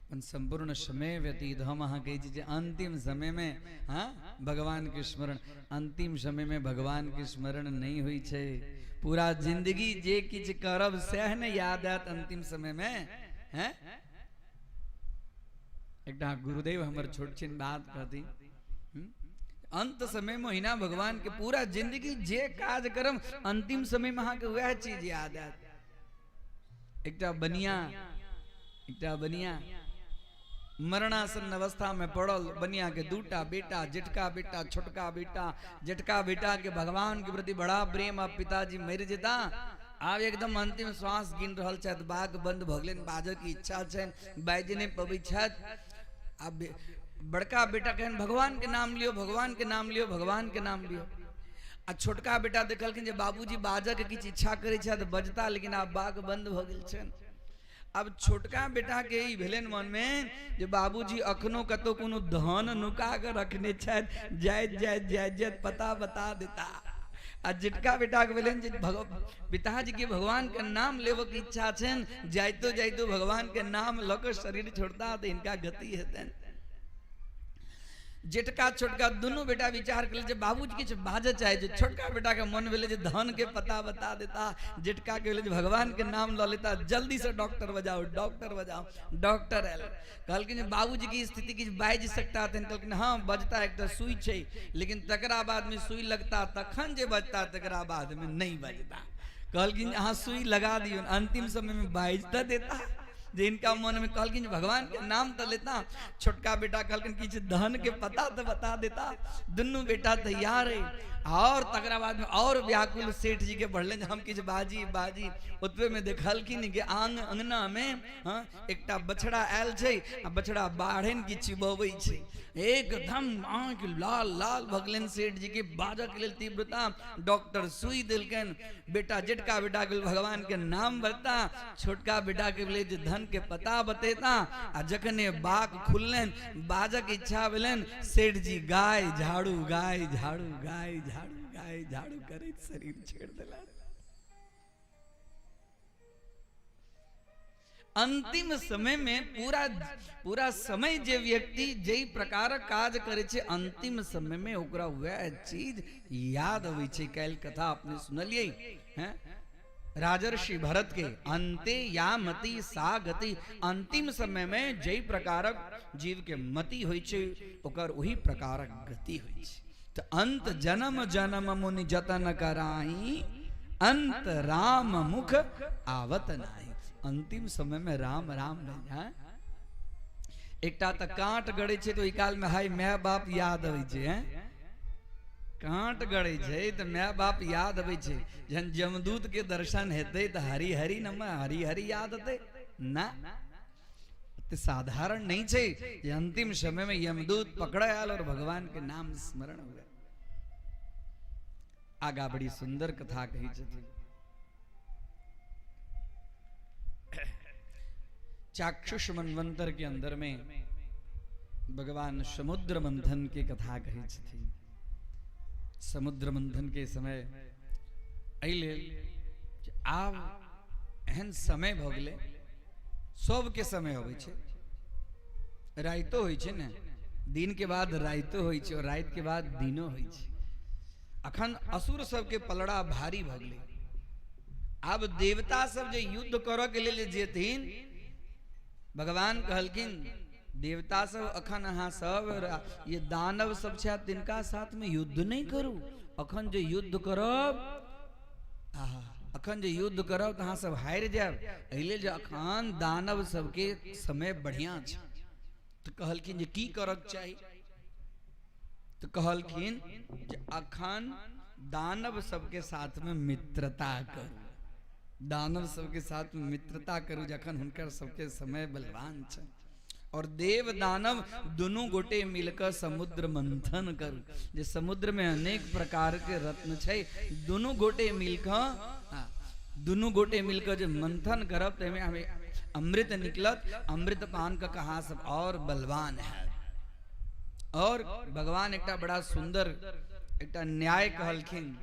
Speaker 4: अपन संपूर्ण समय व्यतीत। हम अहाँ कहै छी जे अंतिम समय में हाँ भगवान के स्मरण, अंतिम समय में भगवान के स्मरण नहीं होइ छै। पूरा जिंदगी जे किछु करब सएह ने याद आयत अंतिम समय में, हैं। एकटा गुरुदेव हमर छोट छिन बात कहती, अंत समय में ओहिना भगवान के पूरा जिंदगी जे काज करम अंतिम समय में अहाँके वएह चीज याद आयत। एकटा बनिया, एकटा बनिया मरणासन अवस्था में पड़ल, बनिया के दूटा बेटा, जेठका बेटा छोटका बेटा। जेठका बेटा के भगवान के प्रति बड़ा प्रेम, अब पिताजी मरि जेता, आब एकदम अंतिम श्वास गिन रहल छथि, बाग बंद भऽ गेलनि, बाजऽ के इच्छा छनि, बाजि नहि पबै छथि। आब बड़का बेटा कहनि भगवान के नाम लियो, भगवान के नाम लियो, भगवान के नाम लियो। आ छोटका बेटा देखलखिन जे बाबूजी बाजऽ के किछु इच्छा करै छथि, बजता, लेकिन आब बाग बंद भऽ गेल छनि। अब छोटका बेटा के ई भेलनि मन में जे बाबूजी अखनो कतौ कोनो धन नुका के रखने छथि, जाइत जाइत जाइत जाइत पता बता देता। आ जेटका बेटा के भेलनि जे पिताजी के भगवान के नाम लेबऽ के इच्छा छनि, जाइतो जाइतो भगवान के नाम लऽ के शरीर छोड़ता तऽ हिनका गति हेतनि। जेटका छोटका दुनू बेटा विचार कल जे बाबूजी किछु बाजऽ चाहै छै। छोटका बेटा के मन भेलै जे धन के पता बता देता, जेटका के भेलै जे भगवान के नाम लऽ लेता, जल्दी से डॉक्टर बजाओ, डॉक्टर बजाओ। डॉक्टर आयल, कहलखिन जे बाबूजी के स्थिति किछु बाजि सकता? तहन कहलखिन हँ बजता, एकटा सुई छै, लेकिन तकरा बाद में सुई लगता तखन जे बजता, तकरा बाद में नहीं बजता। कहलखिन अहाँ सुई लगा दियौ, अंतिम समय में बाजि तऽ देता जे इनका मन में। कहलखिन भगवान के नाम तो लेता। छोटका बेटा कहलखिन किछु धन के पता तो बता देता। दुनू बेटा तैयार है और तकरा बाद में और व्याकुल सेठ जी के बढ़लनि हम किछु बाजी बाजी। ओतबे में देखलखिन कि आंग अंगना में हाँ एकटा बछड़ा आयल छै आ बछड़ा बाढ़नि कि चिबबै छै। एकदम आँखि लाल लाल भऽ गेलनि सेठ जी के, बाजऽ के लेल तीव्रता। डॉक्टर सुई देलकनि। बेटा जेटका बेटा के भगवान के नाम बता, छोटका बेटा के भेलै जे धन के पता बतेता। आ जखने बाक खुललनि, बाजक इच्छा भेलनि, सेठ जी गाय झाड़ू गाय झाड़ू गाय झाड़ू गाय झाड़ू करैत शरीर छोड़ि देलनि। अंतिम समय में पूरा पूरा समय जे व्यक्ति जै प्रकार काज करे छै अंतिम समय में ओकरा वएह चीज याद अबै छै। काल्हि कथा अपने सुनलियै हैं राजर्षि भरत के, अंते या मति सा गति। अंतिम समय में जै प्रकारक जीव के मति होइ छै ओकर ओही प्रकारक गति होइ छै। तऽ अंत जन्म जन्म मुनि जतन कराई, अंत राम मुख आवत नाही। अंतिम समय में राम राम रहि जाए। एकटा तऽ कांट गड़ै छै तऽ ओहि काल में हाय my बाप याद अबै छै, हैं कांट गड़ै छै तऽ my बाप याद अबै छै। जहन जमदूत के दर्शन हेतै तऽ हरि हरि नमः हरि हरि याद अतै ना। ते साधारण नहीं छै जे अंतिम समय में यमदूत पकड़े आयल और भगवान के नाम स्मरण हो गए। आगा बड़ी सुंदर कथा कही छथिन। चाक्षुष मनवंतर के अंदर में भगवान समुद्र मंथन के कथा कही छथिन। समुद्र मंथन के समय एहि लेल आब एहन समय भऽ गेलै, सबके समय अबै छै, राइतो होइ छै ने, दिन के बाद राइतो होइ छै और राति के बाद दिनो होइ छै। अखन असुर सबके पलड़ा भारी भऽ गेलै। आब देवता सब जे युद्ध करऽ के लेल जेथिन, भगवान कहलखिन देवता सब अखन अहाँ सब ये दानव सब छै तिनका साथ में युद्ध नहीं करू। अखन जे युद्ध करब, आहा, अखन जे युद्ध करब तऽ अहाँ सब हारि जायब। एहि लेल जे अखन दानव सबके समय बढ़िया छै। तऽ कहलखिन जे की करक चाही? तऽ कहलखिन जे अखन दानव सबके साथ में मित्रता करू, दानव सबके साथ में मित्रता करू जखन हुनकर सबके समय बलवान छै। और देव दानव दुनू गोटे मिलकर समुद्र मंथन करू, जे समुद्र में अनेक प्रकार के रत्न छै, दुनू गोटे मिलकर, हाँ, दुनू गोटे मिलकर जे मंथन करब तो हमें अमृत निकलत, अमृत पान का कहाँ सब और बलवान है। और भगवान एकटा बड़ा सुंदर एकटा न्याय कहलखिन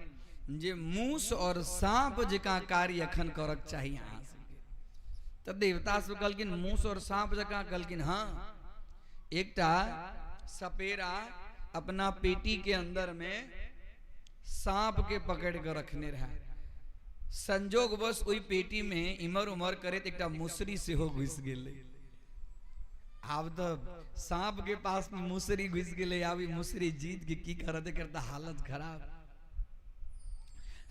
Speaker 4: जे मूस और सांप जकाँ कार्य अखन करक चाही अहाँ सबके। तऽ देवता सब कहलखिन मूस और सांप जकाँ? कहलखिन हाँ। एकटा सपेरा अपना पेटी के अंदर में सांप के पकड़ के रखने रहा, संजोगवश ओहि पेटी में इमर उमर करैत एकटा मुसरी सेहो घुसि गेलै। आब तऽ साँप के पास में मुसरी घुसि गेलै, आब ई मुसरी जीत के की करत, एकर तऽ हालत खराब।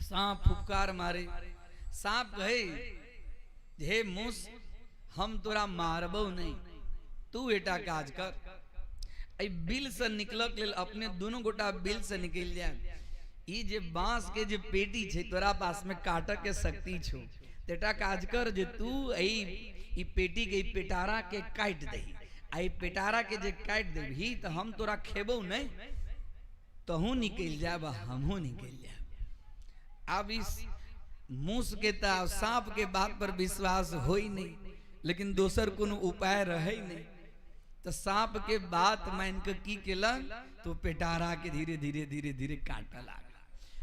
Speaker 4: साँप फुफकार मारे, साँप कहे हे मूस हम तोरा मारबौ नहीं, तू एटा काज कर, एहि बिल से निकलक लेल अपने दुनू गोटा बिल से निकलि जाए। ई जे बांस के जे पेटी छै तोरा पास में काटक के शक्ति छौ, तेटा काज कर जे तू एहि ई पेटी के ई पेटारा के काटि दही, आ ई पेटारा के जे काटि देबही तऽ हम तोरा खेबौ नहीं, तहूँ निकलि जायब आ हमहूँ निकलि जायब। आब इस मूस के तऽ साँप के बात पर विश्वास होइ नहीं, लेकिन दोसर कोनो उपाय रहे नहीं, तो साँप के बात मान के की केलक तो पेटारा के धीरे धीरे धीरे धीरे काटऽ लागल,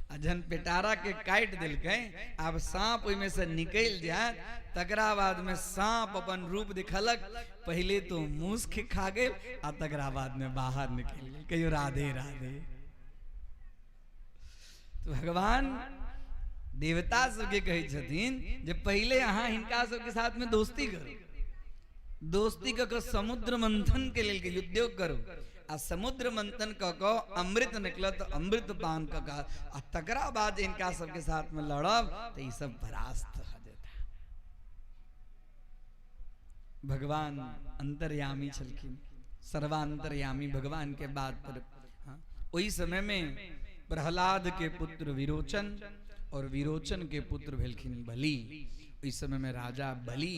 Speaker 4: आ जहन पेटारा के काटि देलकै आब साँप ओहिमे से निकलि जायत, तकरा बाद में साँप अपन रूप दिखलक, पहिले तो मूस के खा गेल आ तकरा बाद में बाहर निकलि गेल। कहियो राधे राधे। तो भगवान देवता सबके कहै छथिन जे पहिले अहाँ हिनका सबके साथ में दोस्ती करू, दोस्ती कऽ कऽ समुद्र मंथन के लेल उद्योग करू, आ समुद्र मंथन कऽ कऽ अमृत निकलत तऽ अमृत पान कऽ कऽ आ तकरा बाद हिनका सबके साथ में लड़ब तऽ ई सब परास्त भऽ जेता। भगवान अंतर्यामी छलखिन, सर्वांतर्यामी भगवान के बात पर। हाँ, ओहि समय में प्रहलाद के पुत्र विरोचन और विरोचन के पुत्र भेलखिन बलि। ओहि समय में राजा बलि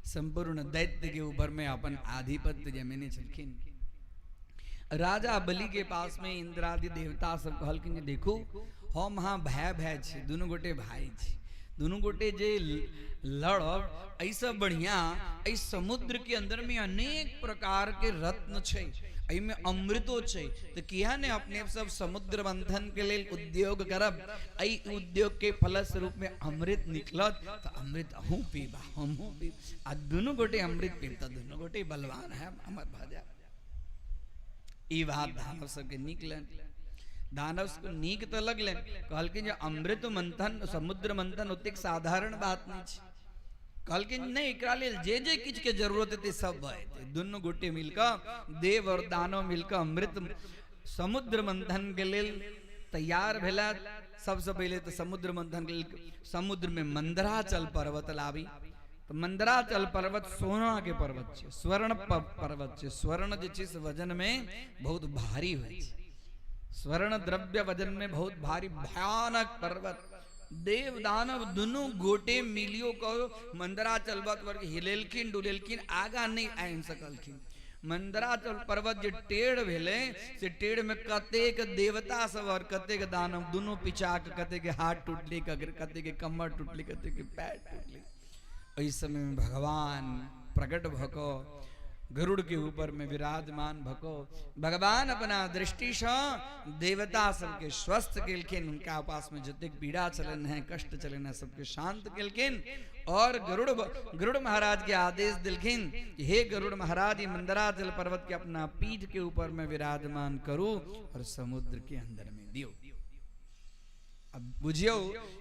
Speaker 4: संपूर्ण दैत्य के ऊपर में अपन आधिपत्य जमेने छलखिन। राजा बलि के पास में इंद्रादि देवता सब कहलखिन जे देखू हम अहाँ भाय भाय छी, दुनू गोटे भाई छी, दुनू गोटे जे लड़ब एहिसँ बढ़िया एहि समुद्र के अंदर में अनेक प्रकार के रत्न छै, एहिमे अमृतो छै, तऽ किया ने अपने सब समुद्र मंथन के लेल उद्योग करब, एहि उद्योग के फलस्वरूप में अमृत निकलत तऽ अमृत अहूँ पीब हमहूँ पीब, आ दुनू गोटे अमृत पीब तऽ दुनू गोटे बलवान है अमर भऽ जायब। ई बात दानव सबके नीक लगल, दानव सबके नीक तऽ लगलनि, कहलखिन जे अमृत मंथन समुद्र मंथन ओतेक साधारण बात नहि छै, कहलखिन नहि एकरा लेल जे जे किछु के जरूरत हेतै सब भऽ जेतै। दुनू गोटे मिलकऽ देव और दानव मिलकऽ अमृत समुद्र मंथन के लेल तैयार भेला। सबसँ पहिले तऽ समुद्र मंथन के लेल समुद्र में मंदराचल पर्वत लाबी, तऽ मंदराचल पर्वत सोना के पर्वत छै, स्वर्ण पर्वत छै, स्वर्ण जे छै से वजन में बहुत भारी होइ छै, स्वर्ण द्रव्य वजन में बहुत भारी भयानक पर्वत। देव दानव दुनू गोटे मिलियो कऽ मंदराचल पर्वत हिलेलखिन डुलेलखिन, आगा नहि आनि सकलखिन। मंदराचल पर्वत जे टेढ़ भेलै से टेढ़ में कतेक देवता सब और कतेक दानव दुनू पिछा कऽ कतेक हाथ टूटलै, कतेक कमर टूटलै, कतेक पैर टूटलै। एहि समय में भगवान प्रकट भऽ कऽ गरुड़ के ऊपर में विराजमान भऽ कऽ भगवान अपना दृष्टिसँ देवता सबके स्वस्थ केलखिन, हुनका पास में जतेक पीड़ा छलनि हेँ, कष्ट छलनि हेँ, सबके शांत केलखिन और गरुड़ महाराज के आदेश देलखिन कि हे गरुड़ महाराज, ई मंदराचल पर्वत के अपना पीठ के ऊपर में विराजमान करू और समुद्र के अंदर में दियौ। अब बुझियौ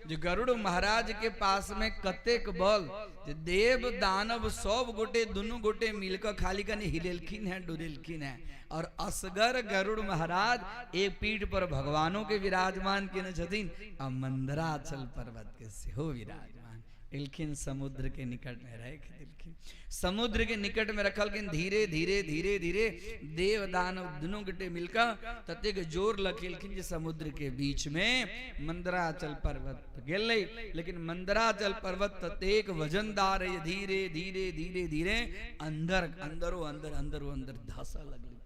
Speaker 4: जे गरुड़ महाराज के पास में कतेक बल जे देव दानव सब गोटे दुनू गोटे मिलकर खाली कनि हिलेलखिन हैं डुलेलखिन हैं, और असगर गरुड़ महाराज एक पीठ पर भगवानों के विराजमान केने छथिन आ मंदराचल पर्वत के सेहो विराजमान एलखिन, समुद्र के निकट में रख देलखिन। समुद्र के निकट में रखलखिन, धीरे धीरे धीरे धीरे देव दानव दुनू गोटे मिलकर ततेक जोर लखेलखिन जे समुद्र के बीच में मंदराचल पर्वत गेलै, लेकिन मंदराचल पर्वत ततेक वजनदार है धीरे धीरे धीरे धीरे अंदर अंदरो अंदर अंदरो अंदर धसऽ लगलै।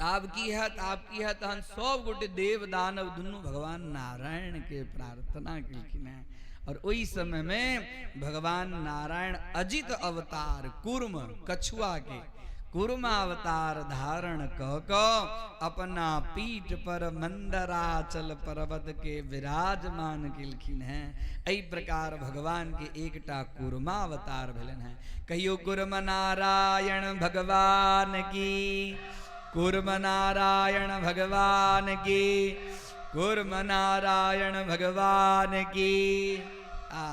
Speaker 4: आब की हैत, आब की हैत, तहन सब गोटे देव दानव दुनू भगवान नारायण के प्रार्थना केलखिन हैं और ओहि समय में भगवान नारायण अजित अवतार कूर्म कछुआ के कूर्म अवतार धारण कऽ कऽ अपना पीठ पर मंदराचल पर्वत के विराजमान केलखिन हैं। एहि प्रकार भगवान के एकटा कूर्मावतार भेलनि हैं। कहियो कूर्म नारायण भगवान की, कूर्म नारायण भगवान की, कूर्म नारायण भगवान की। आ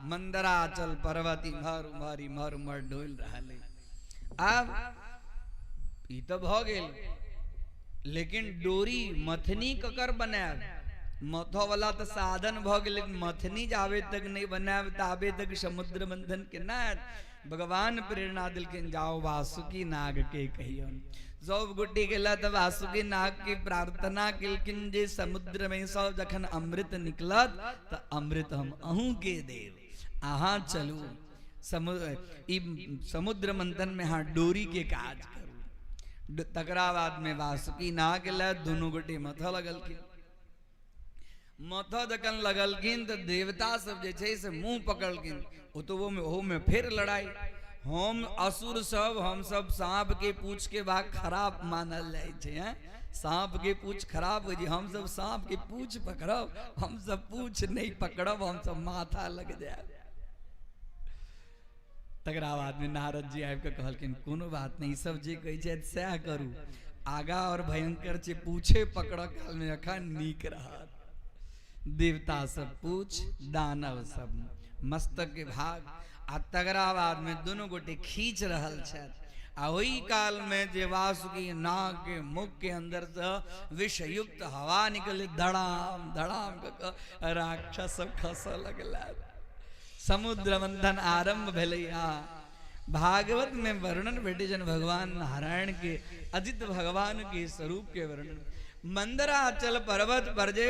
Speaker 4: मंदराचल पर्वत इम्हर उम्हर इम्हर उम्हर डोलि रहल है। आब ई तऽ भऽ गेल, लेकिन डोरी मथनी ककर बनायब? मथऽ वाला तऽ साधन भऽ गेल, लेकिन मथनी जाबे तक नहीं बनायब ताबे तक समुद्र मंथन केना हैत? भगवान प्रेरणा देलखिन, जाओ वासुकी नाग के कहियौन। सब गोटे गेला तऽ वासुकी नाग के प्रार्थना केलखिन जे समुद्र में सब जखन अमृत निकलत तऽ अमृत हम अहूँ के देब, अहाँ चलू समुद्र, ई समुद्र मंथन में अहाँ डोरी के काज करू। तकरा बाद में वासुकी नाग ला दुनू गोटे मथऽ लगलखिन। मथऽ जखन लगलखिन तऽ देवता सब जे छै से मुँह पकड़लखिन। ओतबो में ओहो में फेर लड़ाई। हम असुर सब, हम सब साँप के पूछ के भाग खराब मानल जाइ छै, हैं? साँप के पूछ खराब होइ छै, हम सब साँप के पूछ पकड़ब, हम सब पूछ नहीं पकड़ब, हम सब माथा लग जायब। तकरा बाद में नारद जी आबि कऽ कहलखिन कोनो बात नहीं, ई सब जे कहै छथि सएह करू, आगा और भयंकर छै, पूछे पकड़ऽ काल में अखन नीक रहत। देवता सब पूछ, दानव सब मस्तक के भाग। आ तकरा बाद में दुनू गोटे खींच रहल छथि। आ ओहि काल में जे वासुकी नाग के मुख के अंदर से विषयुक्त हवा निकले, धड़ाम धड़ाम कऽ कऽ राक्षस सब खसऽ लगला। समुद्र मंथन आरंभ भेलै। आ भागवत में वर्णन भेटै छनि भगवान नारायण के अजित भगवान के स्वरूप के वर्णन। मंदराचल पर्वत पर जे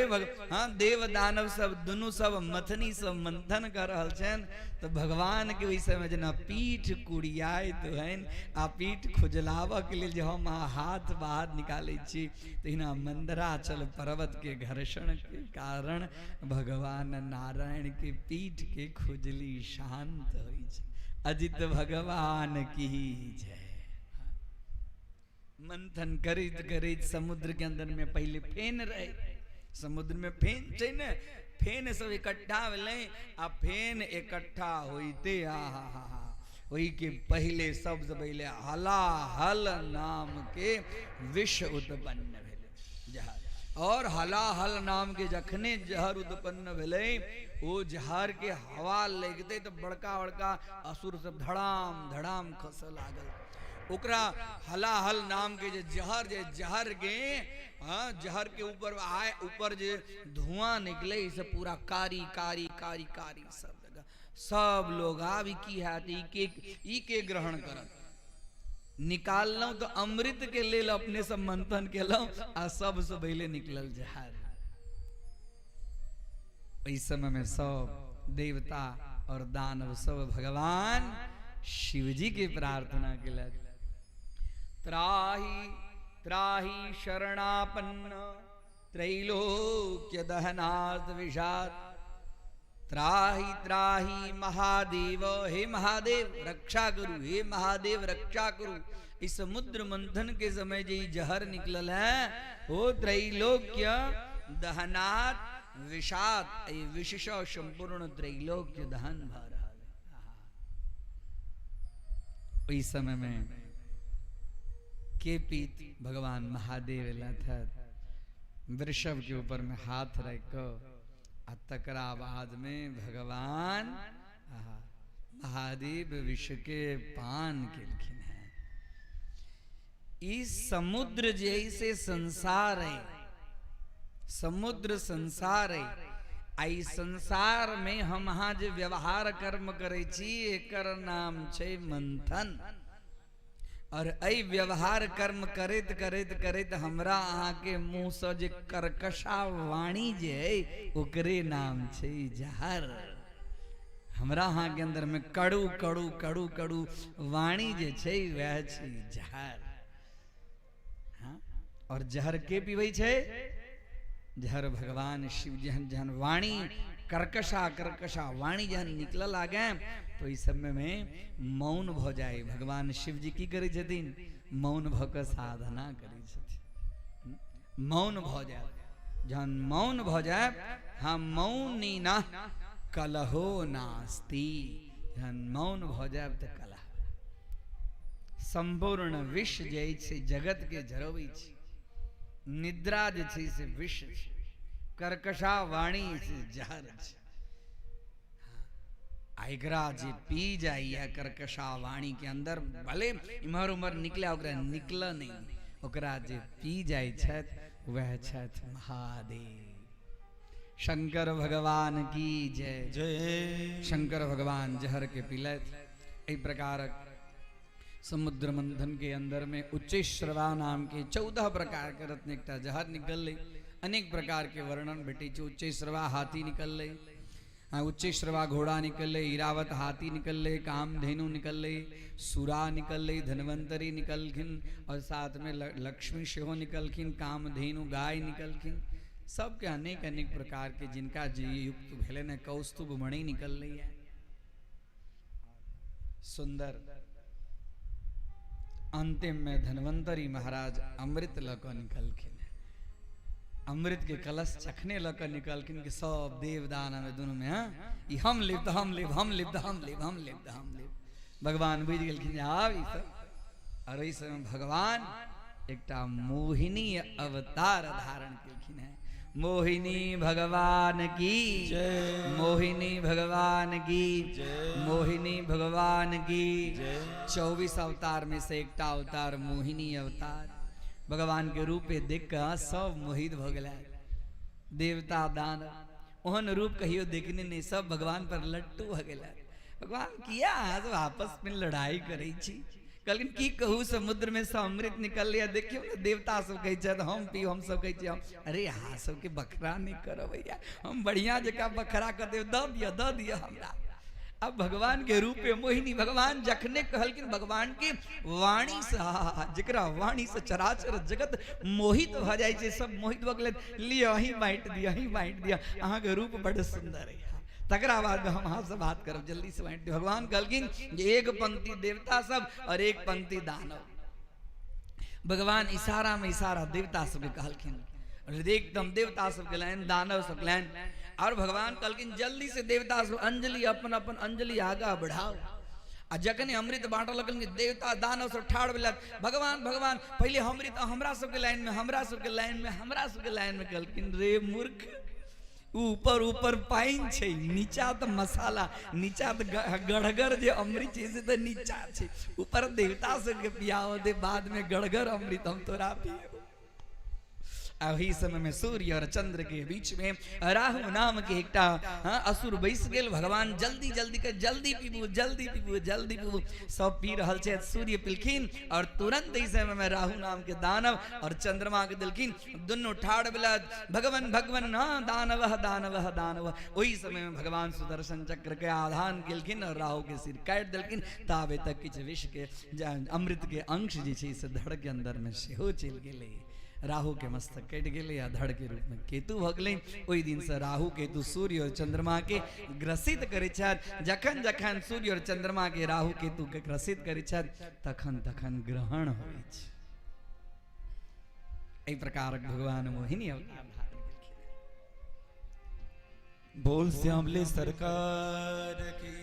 Speaker 4: हाँ देव दानव सब दुनू सब मथनी सब मंथन कर रहल छनि, तऽ भगवान के ओहि समय जेना पीठ कुड़ियाइत होइन आ पीठ खुजलाबऽ के लेल जे हम अहाँ हाथ बाहर निकालै छी, तहिना मंदराचल पर्वत के घर्षण के कारण भगवान नारायण के पीठ के खुजली शांत होइ छै। अजित भगवान की जय। मंथन करैत करैत समुद्र के अंदर में पहले फेन रहे, समुद्र में फेन छै ने, फेन सब इकट्ठा भेलै आ फेन इकट्ठा होइते आ हा हा हा ओहि के पहले सबसे पहले हलाहल नाम के विष उत्पन्न भेलै जहर। और हलाहल नाम के जखने जहर उत्पन्न भेलै, ओ जहर के हवा लगिते तऽ बड़का बड़का असुर सब धड़ाम धड़ाम खसऽ लागल। ओकरा हलाहल नाम के जे जहर, जे जहर के, हाँ, जहर के ऊपर आए, ऊपर जे धुआं निकले, इसे पूरा कारी कारी कारी कारी सब जगह सब लोग आब ई की हैत, ई के ग्रहण करत। निकाललहुँ तऽ अमृत के लेल अपने सब मंथन केलहुँ आ सबसँ पहिले निकलल जहर। ओहि समय में सब देवता और दानव सब भगवान शिवजी के प्रार्थना केलथि। त्राही त्राही शरणापन्न त्रैलोक्य दहनात् विषात्, त्राही त्राही महादेव, हे महादेव रक्षा करू, हे महादेव रक्षा करू। इस समुद्र मंथन के समय जे ई जहर निकलल है ओ त्रैलोक्य दहनात् विषात्, एहि विष सँ संपूर्ण त्रैलोक्य दहन भऽ रहल है। ओहि समय में के पीत भगवान महादेव एलथि, वृषभ के ऊपर में हाथ रख कऽ, आ तकरा बाद में भगवान महादेव विष के पान केलखिन हैं। ई समुद्र जैसे संसार है, समुद्र संसार है, आ ई संसार में हम अहाँ जे व्यवहार कर्म करै छी एकर नाम छै मंथन। और एहि व्यवहार कर्म करैत करैत करैत हमरा अहाँ के मुँह सँ जे कर्कशा वाणी जे है ओकरे नाम छै जहर। हमरा अहाँ के अंदर में कड़ू कड़ू कड़ू कड़ू वाणी जे छै वएह छै जहर। हाँ? और जहर के पीबै छै? जहर भगवान शिव जहन जहन वाणी कर्कशा कर्कशा वाणी जहन निकल लागे तो इस समय में मौन भ जाए। भगवान शिव जी की करै छथिन? मौन भ के साधना करै छथिन। मौन भ जाए, जहन मौन भ जाए, हाँ मौनी ना कलहो नास्ति, जहन मौन भ जाए तो कलह संपूर्ण विष जे छै जगत के जरबै छै। निद्रा जे छै से विष छै, कर्कशा वाणी से जहर छै। आ एकरा जे पी जाइए कर्कशा वाणी के अंदर, भले इम्हर उम्हर निकले, ओकरा निकल नहीं, ओकरा जे पी जाइ छथि वएह छथि महादेव। शंकर भगवान की जय।
Speaker 1: जय।
Speaker 4: शंकर भगवान जहर के पीलथि। एहि प्रकारक समुद्र मंथन के अंदर में उच्चैश्रवा नाम के 14 प्रकार के रत्न एकटा जहर निकललै। अनेक प्रकार के वर्णन भेटै छै। उच्चैश्रवा हाथी निकललै, हाँ, उच्चैश्रवा घोड़ा निकललै, इरावत हाथी निकललै, कामधेनु निकललै, सुरा निकललै, धन्वंतरी निकलखिन और साथ में लक्ष्मी सेहो निकलखिन, कामधेनु गाय निकलखिन। सबके अनेक अनेक प्रकार के जिनका जे युक्त भेलनि हँ, कौस्तुभ मणि निकललै है सुंदर। अंतिम में धन्वंतरी महाराज अमृत लऽ कऽ निकलखिन। अमृत के कलश चखने लऽ कऽ निकलखिन कि सब देव दानव दुनू में, हाँ, ई हम लेब तऽ हम लेब, हम लेब तऽ हम लेब, हम लेब तऽ हम लेब। भगवान बुझि गेलखिन जे आब ई सब। और ओहि समय भगवान एकटा मोहिनी अवतार धारण केलखिन हैं। मोहिनी भगवान की
Speaker 1: जय।
Speaker 4: मोहिनी भगवान की
Speaker 1: जय।
Speaker 4: मोहिनी भगवान की
Speaker 1: जय।
Speaker 4: 24 अवतार में से एकटा अवतार मोहिनी अवतार। भगवान के रूपे देख कऽ सब मोहित भऽ गेला, देवता दानव। ओहन रूप कहियो देखने नहीं, सब भगवान पर लट्टू भऽ गेला। भगवान किया अहाँ सब आपस में लड़ाई करै छी? कहलखिन की कहू, समुद्र में से अमृत निकल लिया, देखियौ ने देवता सब कहै छथि हम पी, हम सब कहै छी हम। अरे अहाँ सबके बखरा नहीं करब भैया, हम बढ़िया जकाँ बखरा कऽ देब, दऽ दिअ, दऽ दिअ हमरा। अब भगवान के रूप में मोहिनी भगवान जखने कहलखिन, भगवान के वाणी से, जकरा वाणी से चराचर जगत मोहित भऽ जाइ छै, सब मोहित भऽ गेलै। लिअ अहीं बाँटि दिअ, अहीं बाँटि दिअ, अहाँके रूप बड्ड सुन्दर है, तकरा बाद हम अहाँ से बात करब, जल्दी से बाँटि दिअ। भगवान कहलखिन जे एक पंक्ति देवता सब और एक पंक्ति दानव। भगवान इशारा में इशारा देवता सबके कहलखिन, एकदम देवता सबके लाइन, दानव सबके लाइन। और भगवान कहलखिन जल्दी से देवता सब अंजलि अपन अपन अंजलि आगा बढ़ाओ। आ जखने अमृत बांटऽ लगलखिन देवता दानव सब ठाढ़ भेलथि, भगवान भगवान पहिले अमृत हमरा सबके लाइन में, हमरा सबके लाइन में, हमरा सबके लाइन में। कहलखिन रे मूर्ख, ऊपर ऊपर पानि छै, नीचा तऽ मसाला, नीचा तऽ गढ़गर जे अमृत छै से तऽ नीचा छै, ऊपर देवता सबके पियाओ दे, बाद में गढ़गर अमृत हम तोरा पिएबो। ओही समय में सूर्य और चंद्र के बीच में राहु नाम के एकटा, हाँ, असुर बैस गेल। भगवान जल्दी जल्दी के जल्दी पीबू, जल्दी पीबू, जल्दी पीबू, सब पी रहल छै। सूर्य पिलखिन और तुरंत एहि समय में राहु नाम के दानव और चंद्रमा के देलखिन, दुनू ठाढ़ भेलथि, भगवान भगवान, हाँ, दानव दानव दानव। ओहि समय में भगवान सुदर्शन चक्र के आधान केलखिन और राहु के सिर काटि देलखिन। ताबे तक किछु विष के अमृत के अंश जे छै से धड़ के अंदर में सेहो चलि गेलै। राहु के मस्तक कटि गेलै आ धड़ के रूप में केतु भऽ गेलै। ओहि दिन से राहु केतु सूर्य और चंद्रमा के ग्रसित करै छथि। जखन जखन सूर्य और चंद्रमा के राहु केतु के ग्रसित करै छथि तखन तखन ग्रहण होइ छै। एहि प्रकारक भगवान मोहिनी अवतार धारण केलखिन।
Speaker 1: बोल श्यामले सरकार की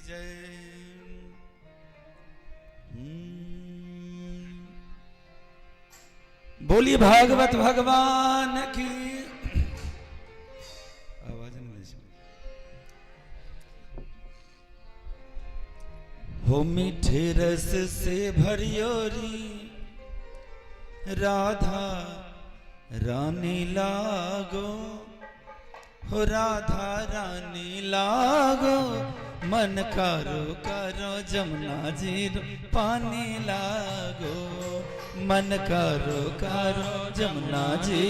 Speaker 1: जय। बोलिए भागवत भगवान की। आवाज नहीं। हो मीठे रस से भरियोरी राधा रानी लागो, हो राधा रानी लागो, मन करो करो जमुना जी पानी लागो, मन करो करो जमुना जी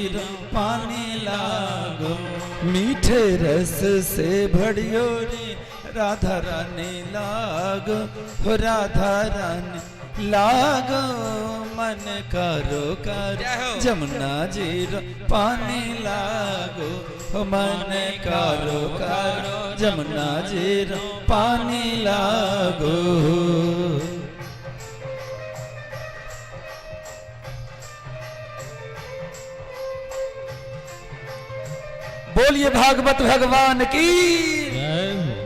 Speaker 1: पानी लागो, मीठे रस से भरियोरी राधा रानी लागो, हो राधा रानी लागो, मन करो करो जमुना जी पानी लागो, हो मन करो करो जमुना जी पानी लागो। बोलिए भागवत भगवान की
Speaker 2: जय हो।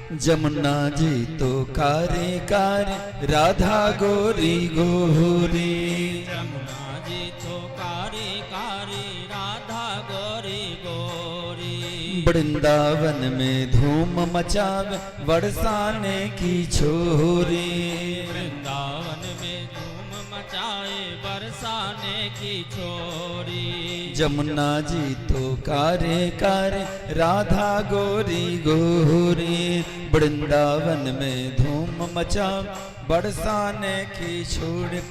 Speaker 1: जमुना जी तो कारे कारे राधा गोरी गोरी।
Speaker 3: जमुना जी तो कारी कारी राधा गोरी गोरी।
Speaker 1: वृंदावन में धूम मचावे बरसाने की छोरी।
Speaker 3: वृंदावन में धूम मचाए बरसाने की छोरी।
Speaker 1: जमुना जी तो कारे कारे राधा गोरी गोरी। वृंदावन में धूम मचावे बरसाने की छोरी।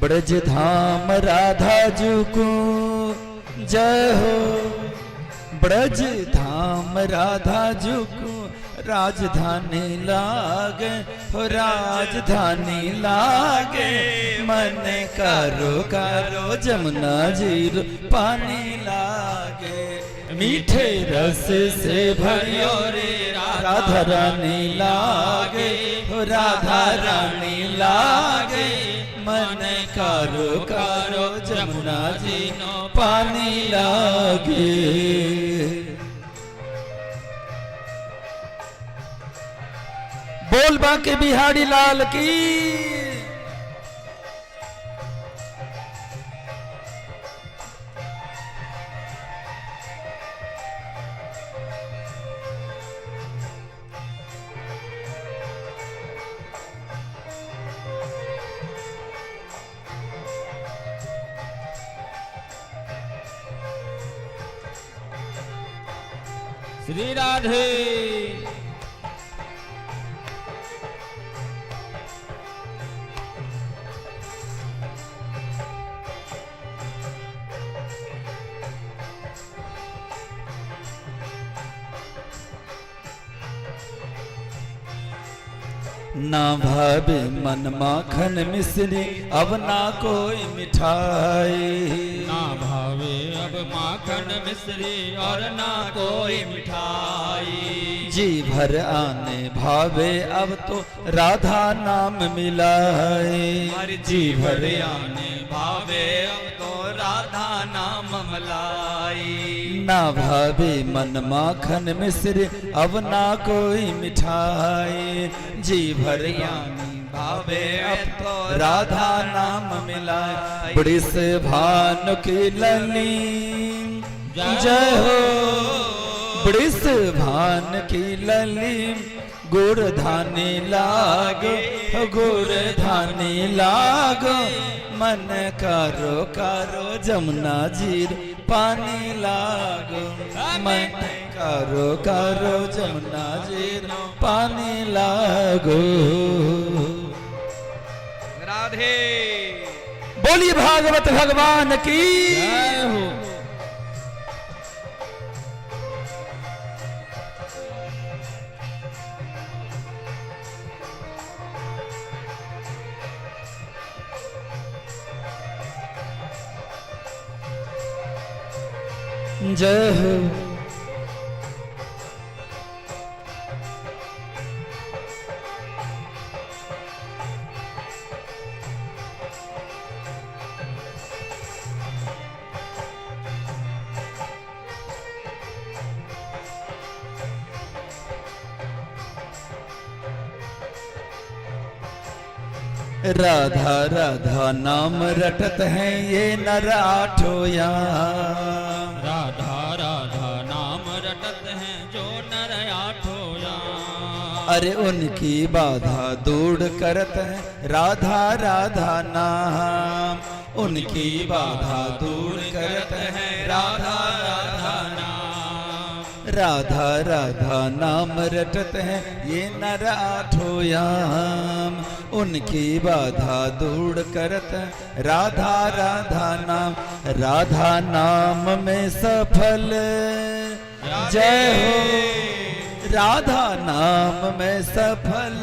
Speaker 1: ब्रज धाम राधा जी को जय हो। ब्रज धाम राधा जी को राजधानी लागे हो राजधानी लागे। मन करो करो जमुना जी रो पानी लागे। मीठे रस से भरियो रे राधा रानी लागे हो राधा रानी लागे। मन करो करो जमुना जी पानी लागे। बोल बांके बिहारी लाल की।
Speaker 3: श्री राधे।
Speaker 1: ना भावे मन माखन मिश्री अब ना कोई मिठाई।
Speaker 3: ना भावे अब माखन मिश्री और ना कोई मिठाई।
Speaker 1: जी भर आने भावे अब तो राधा नाम मिलाए।
Speaker 4: जी भर आने भावे अब तो राधा नाम मलाई।
Speaker 1: ना भावे मन माखन मिश्री अब ना कोई मिठाई। जी भर आने
Speaker 4: भावे अब तो
Speaker 1: राधा नाम मिलाए। बड़ी से भानु की लली जय हो। बड़ी से भान की लली गुर धानी लाग गुर धानी लाग। मन करो करो जमुना जी पानी लागो। मन करो करो जमुना जी पानी लागो।
Speaker 4: राधे।
Speaker 1: बोलिए भागवत भगवान की
Speaker 3: जय हो।
Speaker 1: जय हो। राधा राधा नाम रटत हैं ये नर आठोया।
Speaker 3: राधा राधा नाम रटत हैं जो नर आठोया।
Speaker 1: अरे उनकी बाधा दूर करत हैं राधा राधा नाम। उनकी बाधा दूर करत हैं राधा राधा
Speaker 3: नाम।
Speaker 1: राधा राधा नाम रटत हैं ये नर आठोयाम। उनकी बाधा दूर करत हैं राधा राधा नाम। राधा नाम में सफल जय हो। राधा नाम में सफल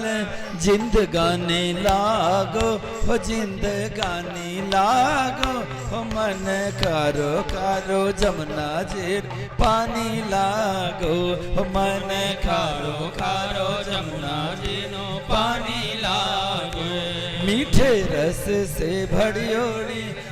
Speaker 1: जिंदगानी लागो हो जिंदगानी लागो। हो मन करो करो जमुना जी पानी लागो। हो मन करो करो जमुना जी
Speaker 3: नो पानी लागे।
Speaker 1: मीठे रस से भरियोड़ी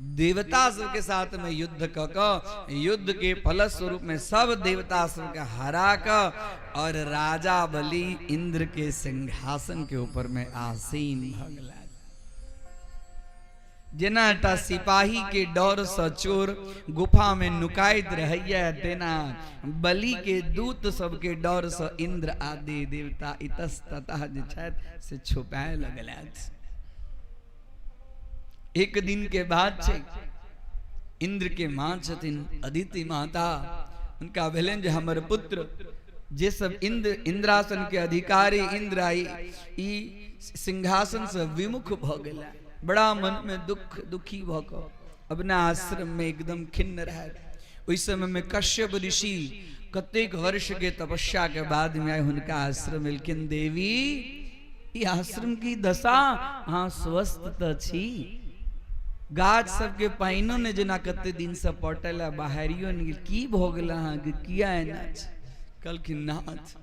Speaker 4: देवता सबके साथ में युद्ध क कऽ युद्ध के फलस्वरूप में सब देवता सबके हरा कऽ और राजा बलि इंद्र के सिंहासन के ऊपर में आसीन भऽ गेला। जेना एकटा सिपाही के डर से चोर गुफा में नुकाइत रहैया, तेना बलि के दूत सबके डर से इंद्र आदि देवता इतस्ततः जे छथि से छुपाए लगलथि। एक दिन के बाद छै, इंद्र के माँ छथिन अदिति माता, उनका भेलनि जे हमर पुत्र जे सब इंद्र इंद्रासन के अधिकारी इंद्र आई ई सिंहासन से विमुख भ गेला। बड़ा मन में दुख दुखी भ क अपना आश्रम में एकदम खिन्न रहे। ओहि समय में कश्यप ऋषि कतेक वर्ष के तपस्या के बाद में आए हुनका आश्रम एलखिन। देवी, ई आश्रम की दशा, अहाँ स्वस्थ तऽ छी, गाछ सबके पानिओ नहि जेना कते दिन से पटल आ बाहरियो नहि गेल, की भऽ गेल अहाँके, किया एना छै? कहलखिन, नाथ,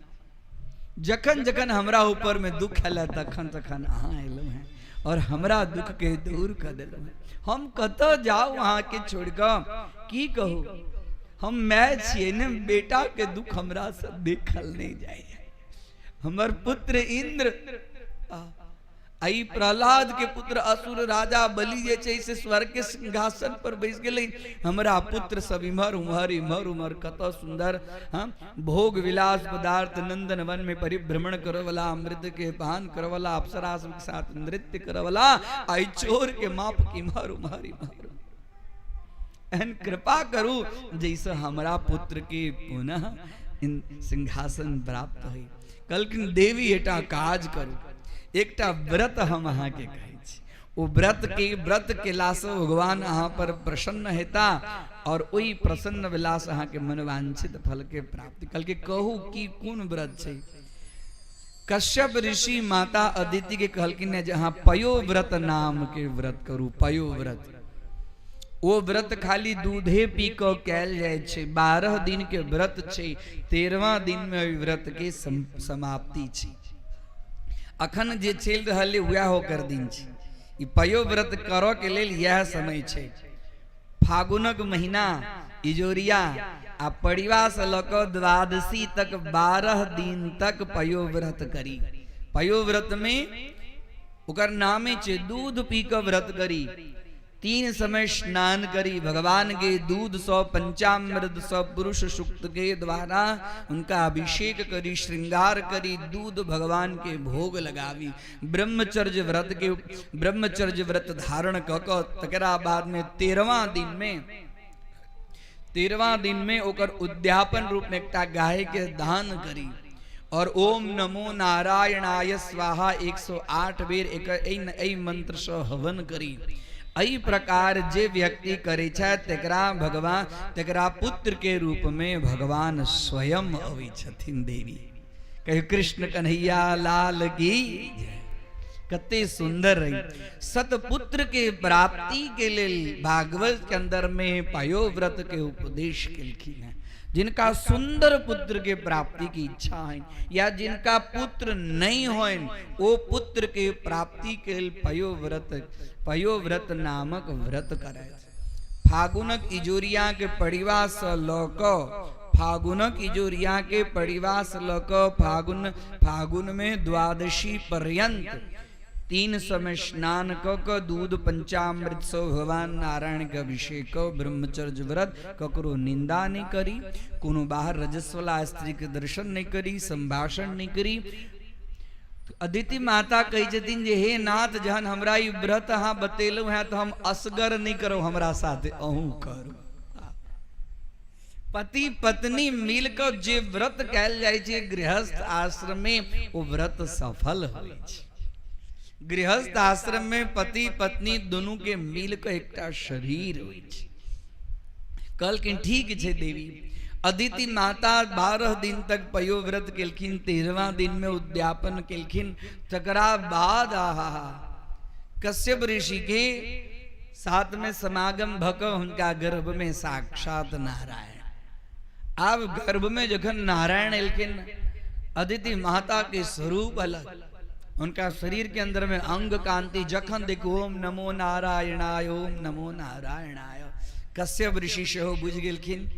Speaker 4: जखन जखन हमरा ऊपर में दुख आयल तखन तखन अहाँ एलहुँ हेँ और हमरा दुख के दूर कऽ देलहुँ हेँ। हम कतऽ जाउ अहाँके छोड़ि कऽ? की कहू, हम माय छियै ने, बेटा के दुख हमरा से देखल नहि जाइए। हमर पुत्र इंद्र आ ई प्रहलाद के पुत्र असुर राजा बलि जे छै से स्वर्ग के सिंहासन पर बैस गेलै। हमरा पुत्र सब इम्हर उम्हर इम्हर उम्हर कतऽ सुंदर हम भोग विलास पदार्थ नंदन वन में परिभ्रमण करे वाला, अमृत के पान करे वाला, अप्सरा सब के साथ नृत्य करे वाला, आई चोर के माप के इम्हर उम्हर इम्हर। एहन कृपा करू जैसे हमरा पुत्र के पुनः सिंहासन प्राप्त होइ। कहलखिन, देवी, एकटा काज करू, एकटा व्रत हम अहाँके कहै छी, ओ व्रत के व्रत केलासँ भगवान अहाँ पर प्रसन्न हेता और ओहि प्रसन्न भेलासँ अहाँके मनवांछित फल के प्राप्ति। कहलकै, कहू की कोन व्रत छै? कश्यप ऋषि माता अदिति के कहलखिन जे अहाँ पयोव्रत नाम के व्रत करू। पयोव्रत, ओ व्रत खाली दूधे पी कऽ कयल जाइ छै। 12 दिन के व्रत छै, 13वां दिन में ओहि व्रत के समाप्ति छै। अखन जे चलि रहल है वएह ओकर दिन छै। ई पयोव्रत करऽ के लेल इएह समय छै। फागुनक महीना इजोरिया आ परिवा से लऽ कऽ द्वादशी तक 12 दिन तक पयोव्रत करी। पयोव्रत में ओकर नामे छै दूध पी कऽ व्रत करी, 3 समय स्नान करी, भगवान के दूध सौ पंचामृत सौ पुरुष सूक्त के द्वारा उनका अभिषेक करी, श्रृंगार करी, दूध भगवान के भोग लगावी, ब्रह्मचर्य व्रत के ब्रह्मचर्य व्रत धारण क क तकरा बाद में 13वां दिन में ओकर उद्यापन रूप में एकटा गाय के दान करी और ओम नमो नारायणाय स्वाहा 108 बेर एक एहि मंत्र से हवन करी। एहि प्रकार जे व्यक्ति करे छथि तकरा भगवान तकरा पुत्र के रूप में भगवान स्वयं अबै छथिन। देवी, कहियो कृष्ण कन्हैया लाल की जय। कते सुंदर रही। सतपुत्र के प्राप्ति के लेल भागवत के अंदर में पयोव्रत के उपदेश केलखिन हैं। जिनका सुंदर पुत्र के प्राप्ति की इच्छा है या जिनका पुत्र नहीं होइन, वो पुत्र के प्राप्ति के लेल पयोव्रत पयोव्रत नामक व्रत करे। फागुनक इजोरिया के परिवा से लऽ कऽ फागुनक इजोरिया के परिवा से लऽ कऽ फागुन फागुन में द्वादशी पर्यंत 3 समय स्नान क क दूध पंचामृत सो भगवान नारायण के अभिषेक क ब्रह्मचर्य व्रत, ककरो निंदा नहीं करी, कोनो बाहर रजस्वला स्त्री के दर्शन नहीं करी, संभाषण नहीं करी। अदिति माता कहै छथिन जे हे नाथ, जहन हमरा ई व्रत अहाँ बतेलहुँ हैं तो हम असगर नहीं करब, हमरा साथे अहूँ करू। पति पत्नी मिलकर जे व्रत कयल जाइ छै गृहस्थ आश्रम में, ओ व्रत सफल होइ छै। गृहस्थ आश्रम में पति पत्नी दोनों के मिल के एकटा शरीर होइ छै। कहलखिन, ठीक छै देवी। अदिति माता 12 दिन तक पयोव्रत केलखिन, 13वां दिन में उद्यापन केलखिन। तकरा बाद आहा कश्यप ऋषि के साथ में समागम भक हुनका गर्भ में साक्षात नारायण। आब गर्भ में जखन नारायण एलखिन, अदिति माता के स्वरूप अलग, उनका शरीर के अंदर में अंग कांति, जखन देखू ओम नमो नारायणाय, ओम नमो नारायणाय। कश्यप ऋषि सेहो बुझि गेलखिन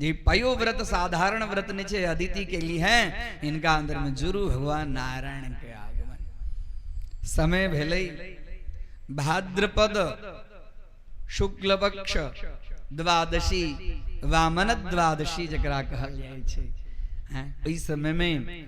Speaker 4: जे पयोव्रत साधारण व्रत नहीं छे, अदिति के लिए हैं, इनका अंदर में जुरू भगवान नारायण के आगमन। समय भेलै भाद्रपद शुक्ल पक्ष द्वादशी, वामन द्वादशी जकरा कहल जाइ छै। ओहि समय में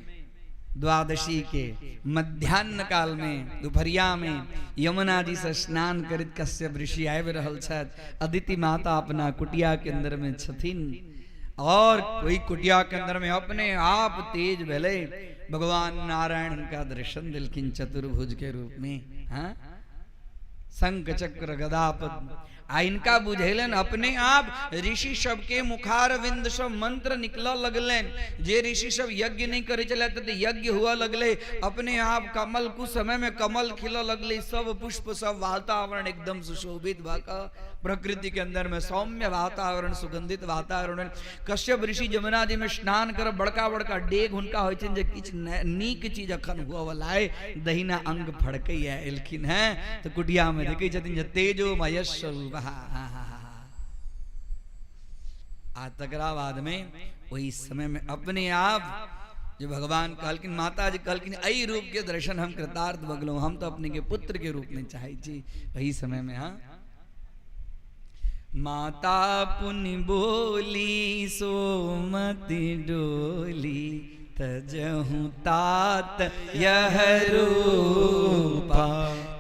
Speaker 4: द्वादशी के मध्यान्ह काल में दुपहरिया में यमुना जी से स्नान करैत कश्यप ऋषि आबि रहल छथि। अदिति माता अपना कुटिया के अंदर में छथिन और कोई कुटिया के अंदर में अपने आप तेज भेलै, भगवान नारायण उनका दर्शन दिलखिन चतुर्भुज के रूप में। हाँ, शंख चक्र गदा पद्म आ इनका बुझेलन अपने आप ऋषि सबके मुखारविंद सब मंत्र निकल लगलन। जे ऋषि सब यज्ञ नहीं करे चले तो यज्ञ हुआ लगले अपने आप, कमल कुछ समय में कमल खिल लगले, सब पुष्प सब वातावरण एकदम सुशोभित भाका, प्रकृति के अंदर में सौम्य वातावरण, सुगंधित वातावरण। कश्यप ऋषि जमुना जी में स्नान कर बड़का बड़का डेग हुनका होइ छनि जे किछु नीक चीज अखन हुआ वाला है, दहिना अंग फड़कैया एलखिन हैं तो कुटिया में देखै छथिन जे तेजोमय स्वरूप। आ तकरा बाद में वही समय में अपने आप जो भगवान कहलखिन, माता जी कहलखिन एहि रूप के दर्शन हम कृतार्थ भगलहुँ, हम तो अपने के पुत्र के रूप में चाहै छी। वही समय में हाँ माता पुनि बोली सोमति डोली, तजहु तात यह रूपा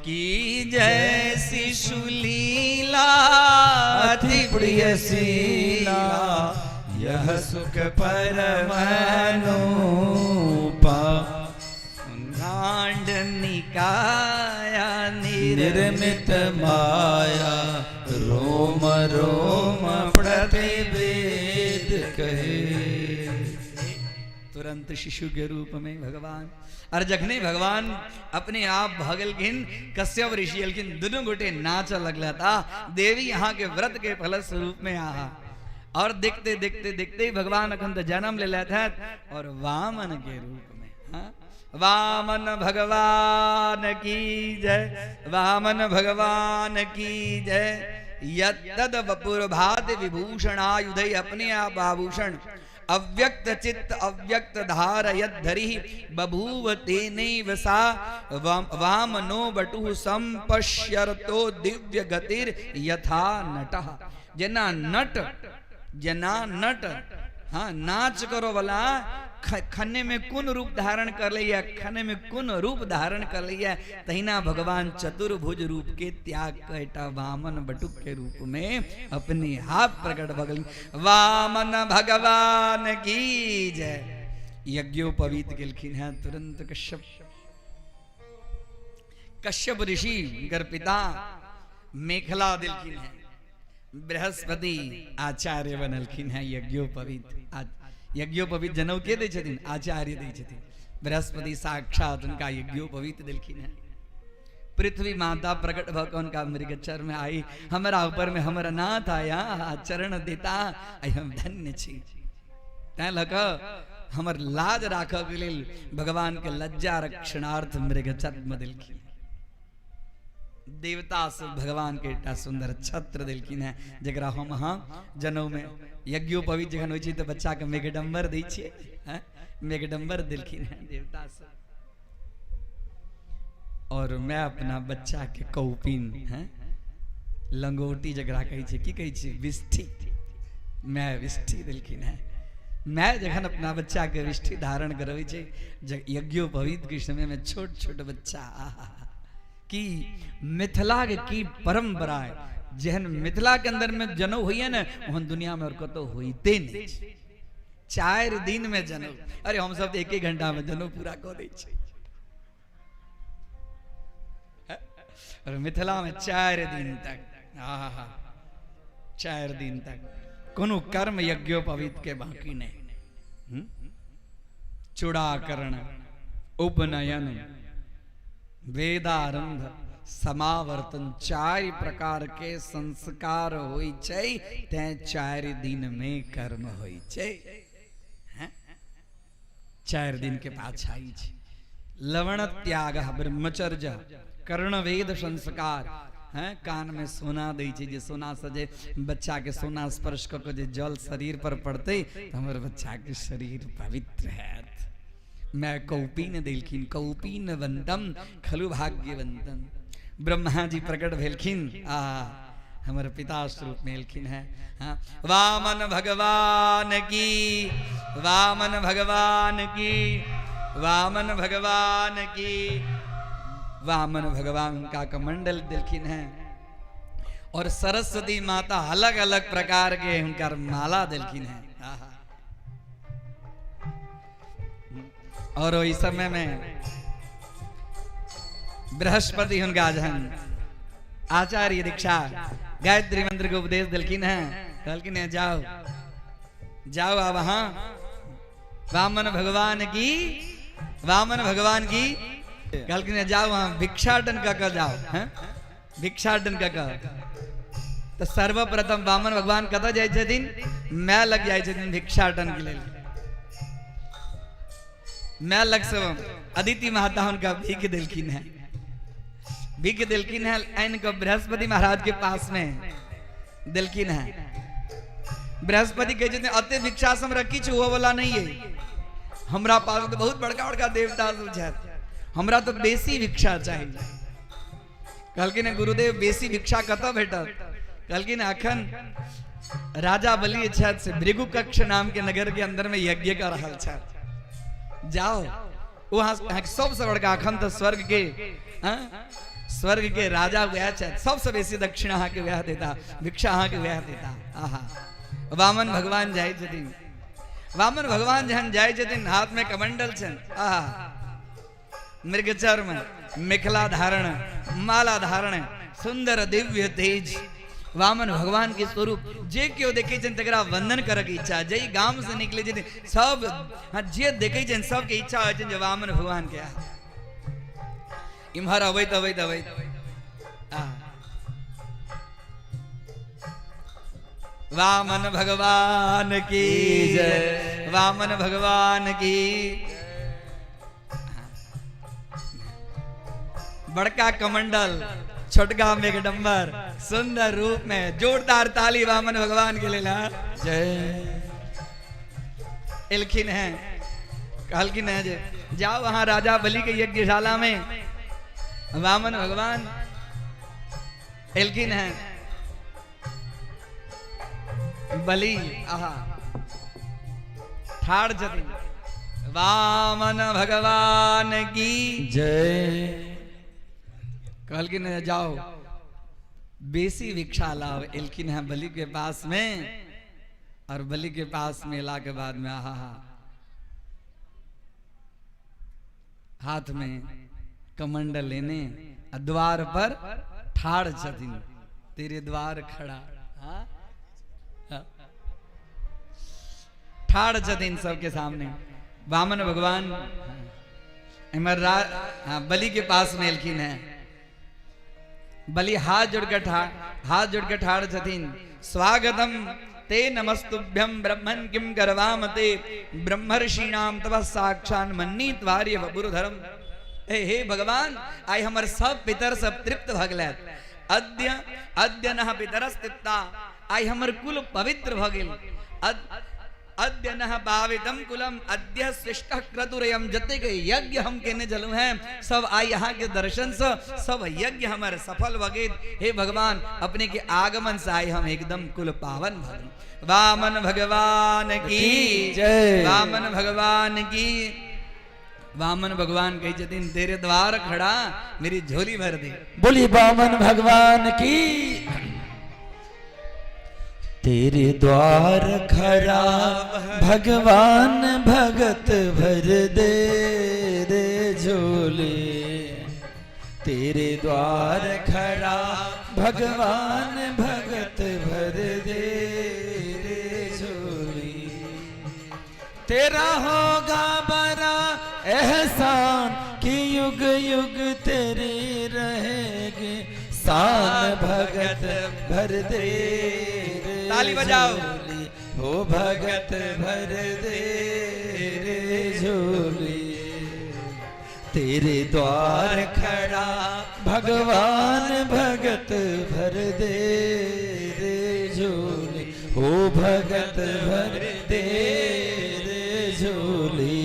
Speaker 4: की जय शिशुलीला
Speaker 1: अति प्रिय शीला, यह सुख परम अनूपा।
Speaker 4: कांड निकाया
Speaker 1: निर्मित माया, रोम रोम प्रतिवेद कहे।
Speaker 4: तुरंत शिशु के रूप में भगवान, और जखने भगवान अपने आप भगलखिन, कश्यप ऋषि एलखिन, दुनू गोटे नाच लगला था देवी यहाँ के व्रत के फल स्वरूप में आहा। और देखते देखते देखते ही भगवान अखन तो जन्म ले लेता है और वामन के रूप में। हाँ, वामन भगवान की जय, वामन भगवान की जय। यत्तद वपुर्भाति विभूषणायुधै, अपने आप आभूषण अव्यक्त चित्त अव्यक्त धार यद्धरि बभूव तेनैव सा वामनो बटुः संपश्यरतो दिव्य गतिर यथा नटः। जेना नट, जेना नट हाँ नाच करो वाला खन्ने में कोन रूप धारण कर लिया, खन्ने में कोन रूप धारण कर लिया, तहिना भगवान चतुर्भुज रूप के त्याग कटा वामन बटुक के रूप में अपने आप प्रकट भगल। वामन भगवान की जय। यज्ञोपवीत गेलखिन हैं तुरंत कश्यप, कश्यप ऋषि उनकर पिता मेखला दिलखिन हैं, बृहस्पति आचार्य बनलखिन हैं। यज्ञोपवीत, यज्ञोपवीत जनऊ के दै छथिन? आचार्य दै छथिन। बृहस्पति साक्षात उनका यज्ञोपवीत दिलखिन हैं। पृथ्वी माता प्रकट भऽ कऽ उनका मृगचर में आई, हमरा ऊपर में हमरा नाथ आया चरण देता, आई हम धन्य छी। तैं लऽ कऽ हमर लाज राखऽ के लेल भगवान के लज्जा रक्षणार्थ मृगचर्म दिलखिन। देवता सब भगवान के एकटा सुंदर छत्र दिलखिन हैं, जकरा हम अहाँ जनऊ में यज्ञोपवीत जखन होइ छै तऽ बच्चा के मेघडम्बर दै छियै, हैं मेघडम्बर दिलखिन हैं देवता सब। और मैं अपना बच्चा के कौपिन हैं लंगोटी जकरा कहै छै, की कहै छै, विष्ठि, मैं विष्ठि दिलखिन हैं। मैं जखन अपना बच्चा के विष्ठि धारण करबै छै यज्ञोपवीत के समय में छोट छोट बच्चा, आहा कि मिथिला के की परंपरा है, जेहन मिथिला के अंदर में जनऊ होइए ने ओहन दुनिया में और कतौ होइते नहीं छै। 4 दिन में जनऊ, अरे हम सब एक घंटा में जनऊ पूरा कऽ दै छी, और मिथिला में 4 दिन तक, आहा 4 दिन तक कोनो कर्म यज्ञोपवीत के बाकी नहीं। चूड़ाकरण, उपनयन, वेदारंभ, समावर्तन, 4 प्रकार के संस्कार होइ छै, तैं 4 दिन में कर्म होइ छै। 4 दिन के पाछा ई छै। लवण त्याग, ब्रह्मचर्य, कर्णवेद संस्कार, हैं कान में सोना दै छै जे सोना से जे बच्चा के सोना स्पर्श कऽ के जे जल शरीर पर पड़तै तऽ हमर बच्चा के शरीर पवित्र हैत। मैं कौपीन देलखिन, कौपीन वंतम खलु भाग्यवंतम। ब्रह्मा जी प्रकट भेलखिन आ हमर पिता स्वरूप में एलखिन हैं। हाँ, वामन भगवान की, वामन भगवान की, वामन भगवान की। वामन भगवान का कमंडल दिलखिन हैं और सरस्वती माता अलग अलग प्रकार के उनका माला दिलखिन हैं। और वही समय में बृहस्पति हुनका जहन आचार्य दीक्षा गायत्री मंत्र के उपदेश दिलखिन हैं, कहलखिन हैं जाओ जाओ अब वहां वामन भगवान की, वामन भगवान की, कहलखिन हैं जाओ वहां भिक्षाटन कऽ कऽ जाओ, हैं भिक्षाटन कऽ कऽ। तऽ सर्वप्रथम वामन भगवान कतऽ जाइ छथिन? माय लग जाइ छथिन भिक्षाटन के लेल। माय लग से अदिति माता हुनका भीख देलखिन हैं, भीख देलखिन हैं, आनि कऽ बृहस्पति महाराज के पास में देलखिन हैं। बृहस्पति कहै छथिन अते भिक्षा से हमरा किछु हुअ वाला नहीं है, हमरा पास तऽ बहुत बड़का बड़का देवता सब छथि, हमरा तऽ बेसी भिक्षा चाही। कहलखिन हैं, गुरुदेव बेसी भिक्षा कतऽ भेटत? कहलखिन अखन राजा बलि छथि से भृगु कक्ष नाम के नगर के अंदर में यज्ञ कर रहल छथि, जाओ वहाँ अहाँके सबसँ बड़का अखन तऽ स्वर्ग के, हाँ, स्वर्ग के राजा वएह छथि, सबसँ बेसी दक्षिणा अहाँके वएह देता, भिक्षा अहाँके वएह देता। आहा, वामन भगवान जाइ छथिन, वामन भगवान जहन जाइ छथिन हाथ में कमंडल छनि, आहा, मृगचर्म, मेखला धारण, माला धारण, सुंदर दिव्य तेज वामन भगवान के स्वरूप, जे केओ देखे छनि तकरा वंदन करक इच्छा, जै गाम से निकले छथिन सब, हाँ, जे देखे छनि सबके इच्छा होइ छनि जे वामन भगवान के आ। इम्हर अबैत अबैत अबैत आ। वामन भगवान की जय, वामन भगवान की। बड़का कमंडल, छोटका मेघडंबर, सुंदर रूप में जोरदार ताली वामन भगवान के लेल। जय। एलखिन हैं, कहलखिन हैं जे जाओ वहां राजा बलि के यज्ञशाला में। वामन भगवान एलखिन हैं, बलि आहा ठाढ़ छथिन। वामन भगवान की
Speaker 1: जय।
Speaker 4: कहलखिन हैं जाओ बेसी भिक्षा लाओ। एलखिन हैं बलि के पास में, और बलि के पास में एला के बाद में आहा हा हाथ में कमंडल लेने आ द्वार पर ठाढ़ छथिन, तेरे द्वार खड़ा, हाँ? हाँ। ठाढ़ छथिन सबके सामने वामन भगवान। एमहर हाँ, बलि के पास में एलखिन हैं, बलि हाथ जोड़ के ठाढ़, हाथ जोड़ के ठाढ़ छथिन। स्वागतम ते नमस्तुभ्यम ब्रह्मन किम करवाम ते ब्रह्मर्षीणाम तव साक्षान मन्नी त्वार्य बबुरधरम। हे हे भगवान, आइ हमर सब पितर सब तृप्त भऽ गेलथि। अद्य अद्य नः पितरस्तृप्ता, आइ हमर कुल पवित्र भऽ गेल। अद्य नः पावितम कुलम अद्य सृष्ट क्रतुरयम, जतेक यज्ञ हम केने छलहुँ हैं सब आइ अहाँ के दर्शन से सब यज्ञ हमर सफल भऽ गेल। हे भगवान, अपने के आगमन से आइ हम एकदम कुल पावन भऽ गेलहुँ। वामन भगवान की
Speaker 1: जय।
Speaker 4: वामन भगवान की। वामन भगवान कहै छथिन तेरे द्वार खड़ा मेरी झोली भर दे।
Speaker 1: बोली वामन भगवान की। तेरे द्वार खड़ा भगवान भगत भर दे रे झोले, तेरे द्वार खड़ा भगवान भगत भर दे रे झोली, तेरा होगा बड़ा एहसान कि युग युग तेरी रहेगी शान, भगत भर दे रे
Speaker 4: ताली बजाओ।
Speaker 1: झोली, हो भगत भर दे रे झोली, तेरे द्वार खड़ा भगवान भगत भर दे रे झोली, हो भगत भर दे रे झोली।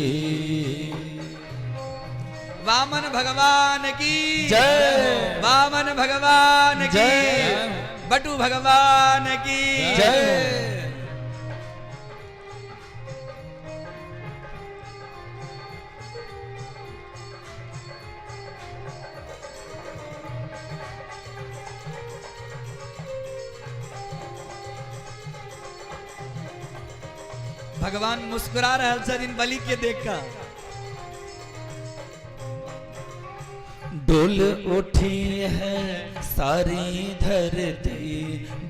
Speaker 4: वामन भगवान की
Speaker 1: जय।
Speaker 4: वामन भगवान की
Speaker 1: जय।
Speaker 4: बटु भगवान की
Speaker 1: जय।
Speaker 4: भगवान मुस्कुरा रहल छथिन बलि के देख कऽ।
Speaker 1: डोल उठी है सारी धरती,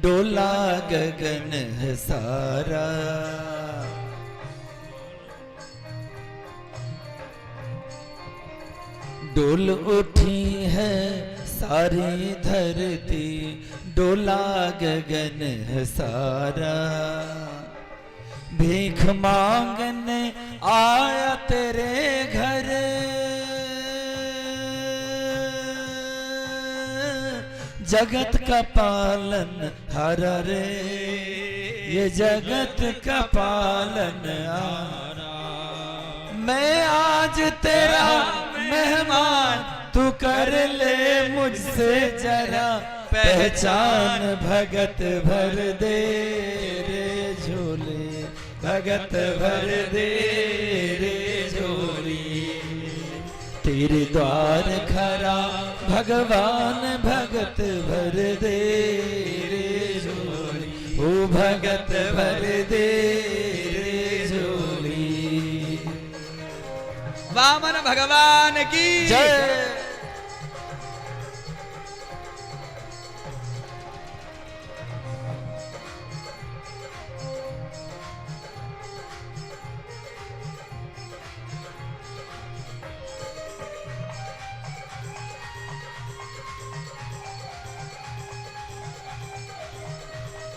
Speaker 1: डोला गगन है सारा। डोल उठी है सारी धरती, डोला गगन है सारा। भीख मांगने आया तेरे घर, जगत का पालन हरा रे, ये जगत का पालन हारा। मैं आज तेरा मेहमान, तू कर ले मुझसे जरा पहचान। भगत भर दे रे झोले, भगत भर दे रे झोली। तेरे द्वार खरा भगवान भगत भर दे रे झोली, ओ भगत भर दे रे झोली।
Speaker 4: वामन भगवान की
Speaker 1: जय।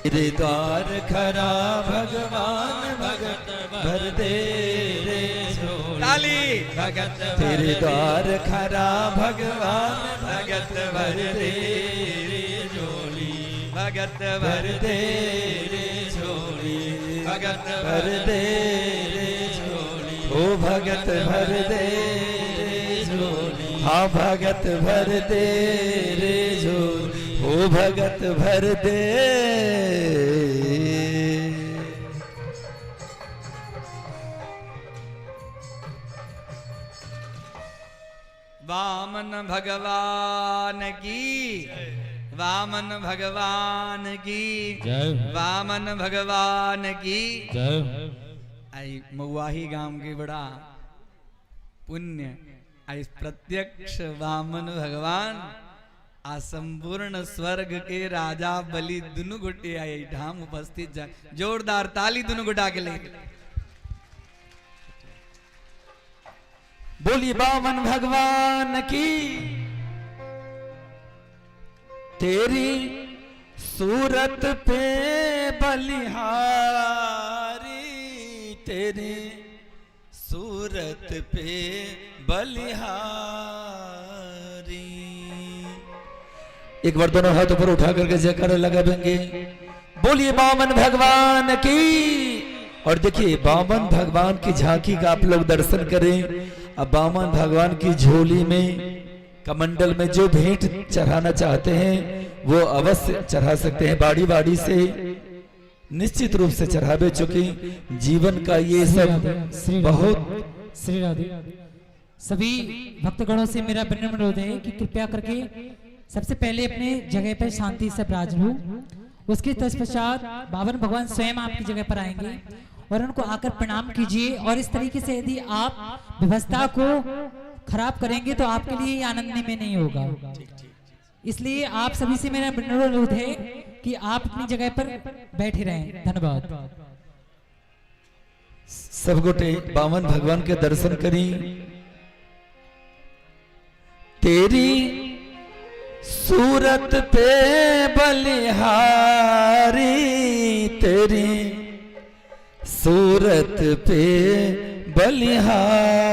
Speaker 1: तेरे द्वार खरा भगवान भगत भर दे रे झोली।
Speaker 4: ताली।
Speaker 3: भगत
Speaker 1: तेरे द्वार खरा भगवान भगत भर दे रे झोली,
Speaker 4: भगत
Speaker 1: भर दे रे झोली,
Speaker 3: भगत
Speaker 1: भर दे रे झोली, ओ भगत भर दे रे झोली। हाँ भगत भर दे रे झोली, ओ भगत भर दे।
Speaker 4: वामन भगवान की, वामन भगवान की
Speaker 2: जय।
Speaker 4: वामन भगवान की
Speaker 2: जय।
Speaker 4: आई मऊआही गाम के बड़ा पुण्य, आई प्रत्यक्ष वामन भगवान आ संपूर्ण स्वर्ग के राजा बलि दुनू गोटे आई ठाम उपस्थित जा। जोरदार ताली दुनू गोटा के लिए।
Speaker 1: बोली बामन भगवान की। तेरी सूरत पे बलिहारी, तेरी सूरत पे बलिहारी। एक बार दोनों हाथ ऊपर उठा करके जयकारा लगावेंगे, बोलिए बामन भगवान की। और देखिए बामन भगवान की झांकी का आप लोग दर्शन करें। अब बामन भगवान की झोली में, कमंडल में जो भेंट चढ़ाना चाहते हैं वो अवश्य चढ़ा सकते हैं। बाड़ी बाड़ी से निश्चित रूप से चढ़ावे, चूंकि जीवन का ये सब
Speaker 5: श्री
Speaker 1: बहुत।
Speaker 5: श्री राधे। सभी भक्तगणों से मेरा विनम्र अनुरोध है कि कृपया करके सबसे पहले अपने जगह पर शांति से विराज हो, उसके तत्पश्चात बावन भगवान स्वयं आपकी जगह पर आएंगे और उनको आकर प्रणाम कीजिए। और इस तरीके से यदि आप व्यवस्था को खराब करेंगे तो आपके लिए ये आनंद में नहीं होगा। इसलिए आप सभी से मेरा विनम्र अनुरोध है कि आप अपनी जगह पर बैठे रहें। धन्यवाद।
Speaker 1: सब गोटे बामन भगवान के दर्शन करी। तेरी सूरत पे बलिहारी, तेरी सूरत पे बलिहारी।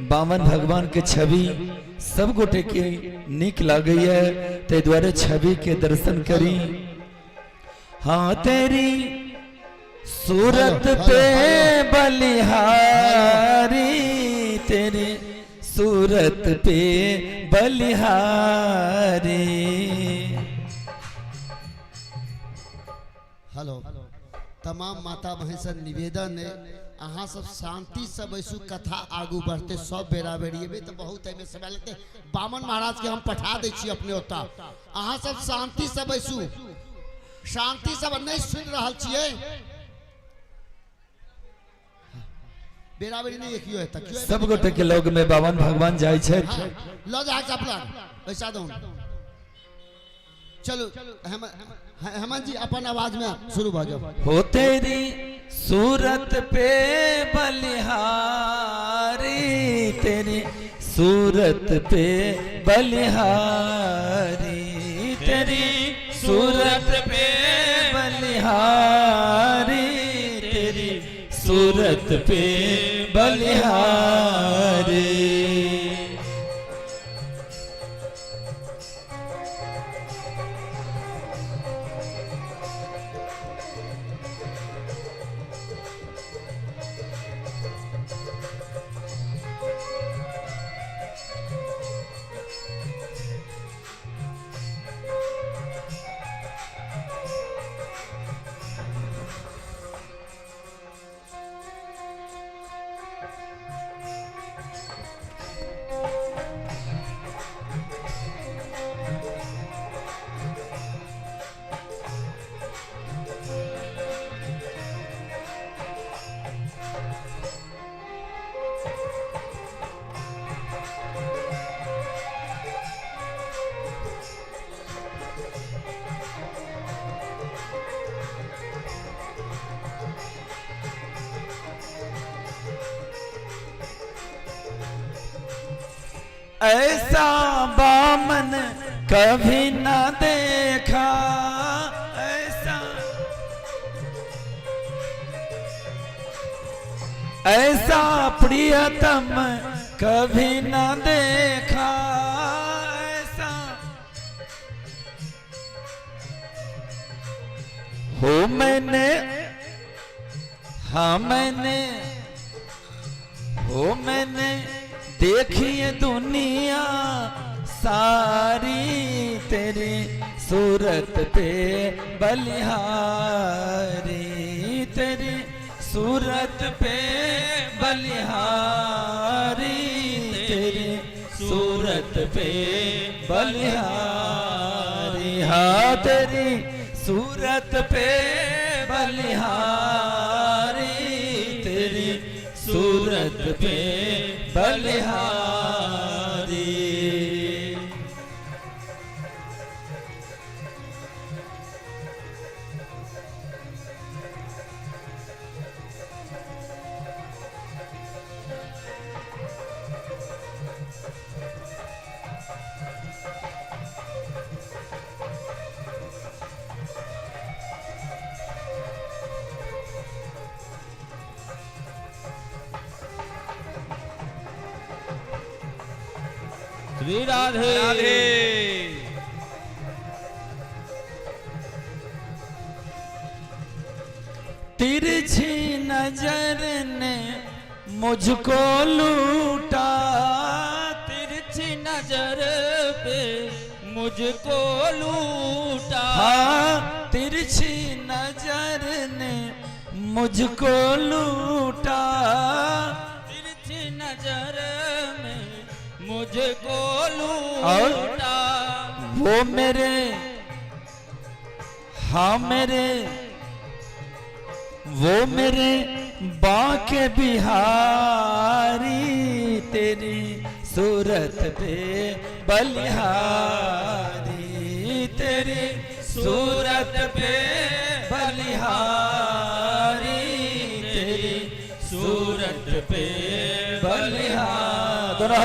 Speaker 1: बामन भगवान के छवि सब गोटे के नीक लागैया, ताहि दुआरे छवि के दर्शन करी। हाँ तेरी सूरत पे बलिहारी, तेरी सूरत पे बलिहारी।
Speaker 6: हेलो, तमाम माता बहन से निवेदन है, अहाँ सब शांति से बैसू, कथा आगू बढ़ते, सब बेरा बेरी एबै तो बहुत एहिमे समय लगते। बामन महाराज के हम पठा दै छी अपने ओतऽ। अहाँ सब शांति से बैसू, शांति से नहीं सुनि रहल छियै, बेरा बेरी नहीं कियो हेतै, कियो
Speaker 1: सब गोटे के लग में बामन भगवान जाइ छथि।
Speaker 6: हाँ, लऽ जा अपना पैसा दो। चलू हेमंत जी अपन आवाज में शुरू भऽ जाओ।
Speaker 1: हो तेरी सूरत पे बलिहारी, तेरी सूरत पे बलिहारी, तेरी सूरत पे बलिहारी, तेरी सूरत पे बलिहारी। ऐसा बामन कभी ना देखा, ऐसा ऐसा प्रियतम कभी ना देखा, ऐसा हो मैंने, हाँ मैंने, हो मैंने देखी ये दुनिया सारी, तेरी सूरत पे बलिहारी, तेरी सूरत पे बलिहारी, तेरी सूरत पे बलिहारी, हाँ तेरी सूरत पे बलिहारी, तेरी सूरत पे बलिहारी।
Speaker 2: श्री राधे
Speaker 3: राधे।
Speaker 1: तिरछी नजर ने मुझको लूटा,
Speaker 3: तिरछी नजर पे मुझको लूटा,
Speaker 1: हाँ तिरछी नजर ने मुझको लूटा,
Speaker 3: तिरछी नजर में मुझको लूटा,
Speaker 1: वो मेरे, हाँ मेरे, वो मेरे बांके बिहारी, तेरी सूरत पे बलिहारी, तेरी सूरत पे बलिहारी, तेरी सूरत पे बलिहारी। दोनों हाथ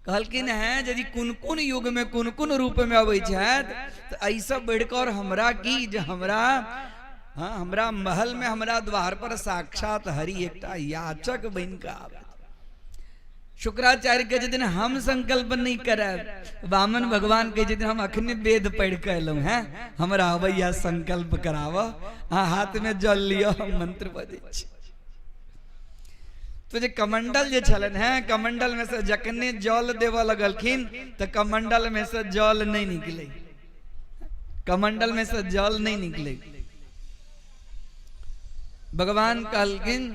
Speaker 4: कहलखिन हैं यदि कोन कोन युग में कोन कोन रूप में अबै छथि तऽ एहिसँ बढ़िकऽ आओर हमरा की जे हमरा, हाँ, हमरा महल में हमरा द्वार पर साक्षात हरि एकटा याचक बनि कऽ आबथि। शुक्राचार्य के छथिन हम संकल्प नहीं करब, वामन भगवान के छथिन हम अखने वेद पढ़ के एलहुँ हैं, हमरा अबैया संकल्प कराब, अहाँ हाथ में जल लिअ, हम मंत्र बजै छी। तो जे कमंडल जे छलनि हैं, कमंडल में से जखने जल देबऽ लगलखिन तऽ कमंडल में से जल नहीं निकले, कमंडल में से जल नहीं निकले। भगवान कहलखिन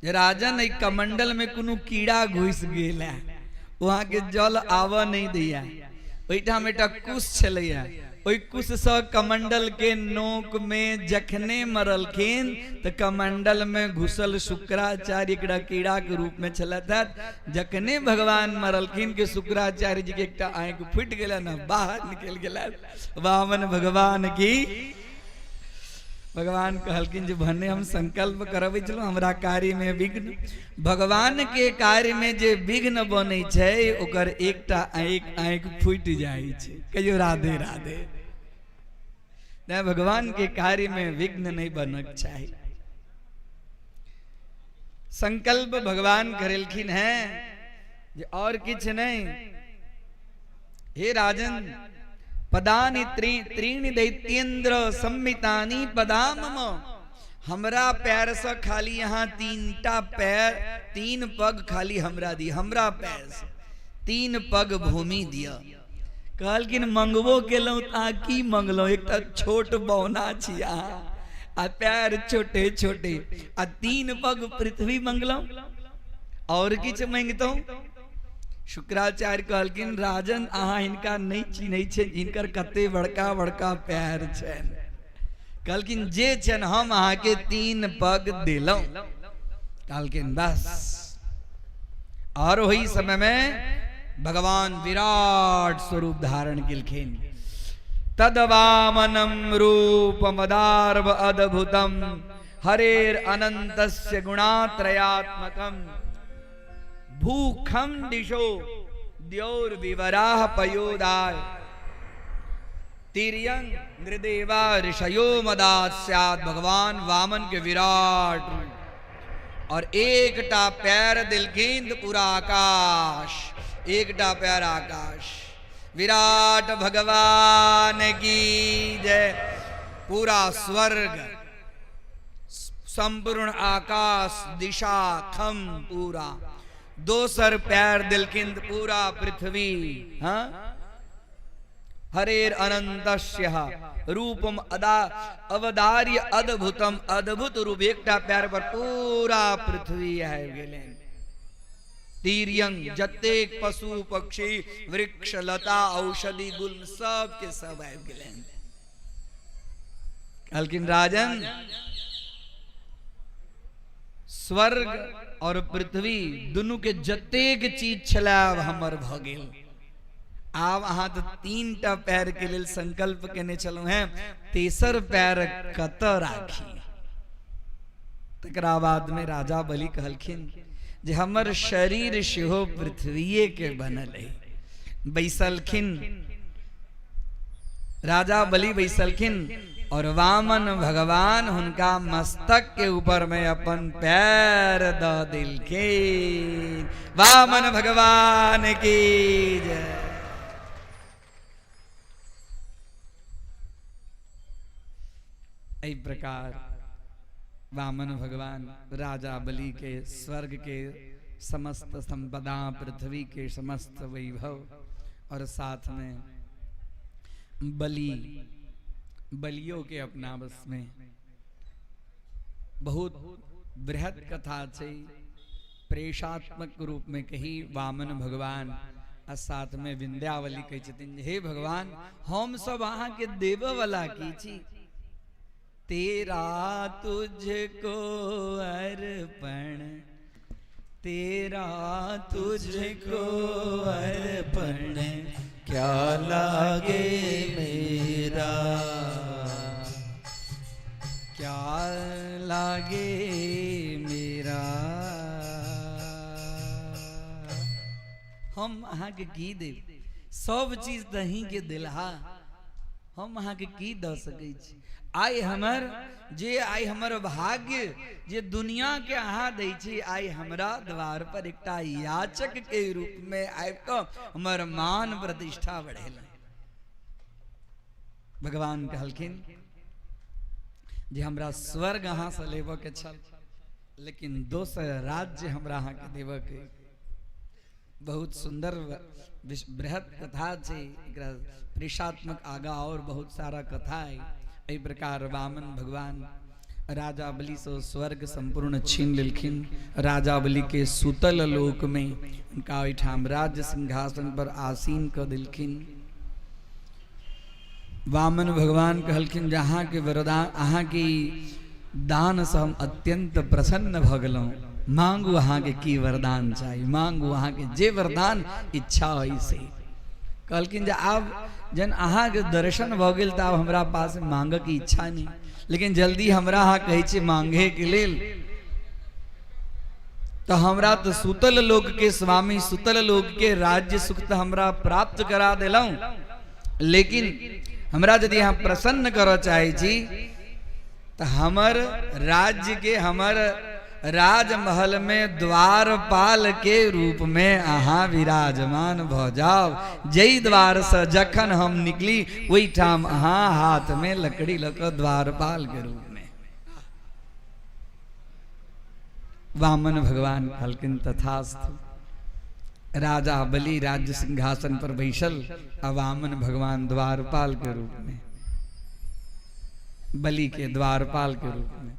Speaker 4: जे राजन एहि कमंडल में कोनो कीड़ा घुसि गेल है, वहां के जल आबऽ नहीं दैया। ओहिठाम एकटा कुश छलैया, ओहि कुश सँ कमंडल के नोक में जखने मरलखिन तऽ कमंडल में घुसल शुक्राचार्य एकटा कीड़ा के रूप में छलथि। जखने भगवान मरलखिन के शुक्राचार्य जी के एकटा आँखि फूटि गेलनि आ बाहर निकलि गेलनि। वामन भगवान की। भगवान कहलखिन जे भने हम संकल्प करबै छलहुँ, हमरा कार्य में विघ्न, भगवान के कार्य में जे विघ्न बनै छै ओकर एकटा आँखि आँखि फूटि जाइ छै। कहियो राधे राधे। तैं भगवान के कार्य में विघ्न नहीं बनक चाही। संकल्प भगवान करेलखिन हैं जे और किछु नहीं, हे राजन पदानि त्रीणि दैत्येन्द्र संमितानि पदामम, हमरा पैर से खाली यहाँ तीनटा पैर, तीन पग खाली हमरा दी, हमरा पैर से तीन पग भूमि दिया। कहलखिन मंगबो केलहुँ तऽ अहाँ की मंगलहुँ, एकटा छोट बौना छी अहाँ आ पैर छोटे छोटे आ तीन पग पृथ्वी मंगलहुँ, और किछु मंगितहुँ? शुक्राचार्य कहलखिन राजन अहाँ हिनका नहीं चिन्है छियनि, हिनकर कते बड़का बड़का पैर छनि। कहलखिन जे छनि हम अहाँके तीन पग देलहुँ। कहलखिन बस। और वही समय में भगवान विराट स्वरूप धारण केलखिन। तदवामनम रूपमदार्व अद्भुतम हरेर अनंतस्य गुणात्रयात्मकम भूखम दिशो द्योर विवराह पयोदाय तिर्यंग नृदेवा ऋषयो मदात स्यात्। भगवान वामन के विराट रूप और एकटा पैर दिलखिन तऽ पूरा आकाश, एकटा पैर आकाश। विराट भगवान की जय। पूरा स्वर्ग, संपूर्ण आकाश, दिशा खम पूरा। दोसर पैर दिलखिन तऽ पूरा पृथ्वी। हाँ, हरेर अनंतस्य रूपम अदा अवदार्य अद्भुतम, अद्भुत रूप एकटा पैर पर पूरा पृथ्वी आबि गेलनि। तिर्यंग जतेक पशु पक्षी वृक्ष लता औषधि गुल्म सब के सब आबि गेलनि। कहलखिन राजन स्वर्ग और पृथ्वी दुनू के जतेक चीज छलै आब हमर भऽ गेल। आब अहाँ तऽ तीन टा पैर के लेल संकल्प केने छलहुँ हैं, तेसर पैर कतऽ राखी? तकरा बाद में राजा बलि कहलखिन जे हमर शरीर सेहो पृथ्वीये के बनल है। बैसलखिन राजा बलि, बैसलखिन और वामन भगवान हुनका मस्तक के ऊपर में अपन पैर द दिलखिन। वामन भगवान की जय। एहि प्रकार वामन भगवान राजा बलि के स्वर्ग के समस्त संपदा, पृथ्वी के समस्त वैभव और साथ में बलि, बलियों के अपना बस में बहुत बृहद कथा छै। प्रेषात्मक रूप में कही वामन भगवान आ साथ में विंध्यावली कहै छथिन हे भगवान हम सब अहाँ के देव वाला की छी, तेरा तुझको अर्पण, तेरा तुझको अर्पण
Speaker 1: क्या लागे मेरा,
Speaker 4: क्या लागे मेरा। हम अहाँके की देब, सब चीज तऽ अहीँके देलहा, हम अहाँके की दऽ सकै छी। आइ हमर जे आइ हमर भाग्य जे दुनिया के अहाँ दै छी, आइ हमरा द्वार पर एकटा याचक के रूप में आबि कऽ हमर मान प्रतिष्ठा बढ़ेलनि। भगवान कहलखिन जे हमरा स्वर्ग अहाँसँ लेबऽ के छल, लेकिन दोसर राज्य हमरा अहाँके देबऽ के। बहुत सुंदर बृहद कथा छै, एकरा प्रेषात्मक आगा और बहुत सारा कथा है। एहि प्रकार वामन भगवान राजा बलि से स्वर्ग संपूर्ण छीन लेलखिन। राजा बलि के सुतल लोक में उनका ओहिठाम राज्य सिंहासन पर आसीन कऽ देलखिन। वामन भगवान कहलखिन जे अहाँके वरदान, अहाँके दानसँ हम अत्यंत प्रसन्न भऽ गेलहुँ। मांगू अहाँके की वरदान चाही, मांगू अहाँके जे वरदान इच्छा होइ से। कहलखिन जे आब जहन अहाँके दर्शन भऽ गेल तऽ आब हमरा पास मांगके इच्छा नहि, लेकिन जल्दी हमरा अहाँ कहै छी मांगेके लेल, तऽ हमरा तऽ सुतल लोकके स्वामी, सुतल लोकके राज्य सुख तऽ हमरा प्राप्त करा देलहुँ, लेकिन हमरा यदि अहाँ प्रसन्न करऽ चाहै छी तऽ हमर राज्य के, हमर राजमहल में द्वारपाल के रूप में अहाँ विराजमान भऽ जाउ। जै द्वार से जखन हम निकली ओहिठाम अहाँ हाथ में लकड़ी लऽ कऽ द्वारपाल के रूप में। वामन भगवान कहलखिन तथास्तु। राजा बलि राज्य सिंहासन पर बैसल आ वामन भगवान द्वारपाल के रूप में, बलि के द्वारपाल के रूप में।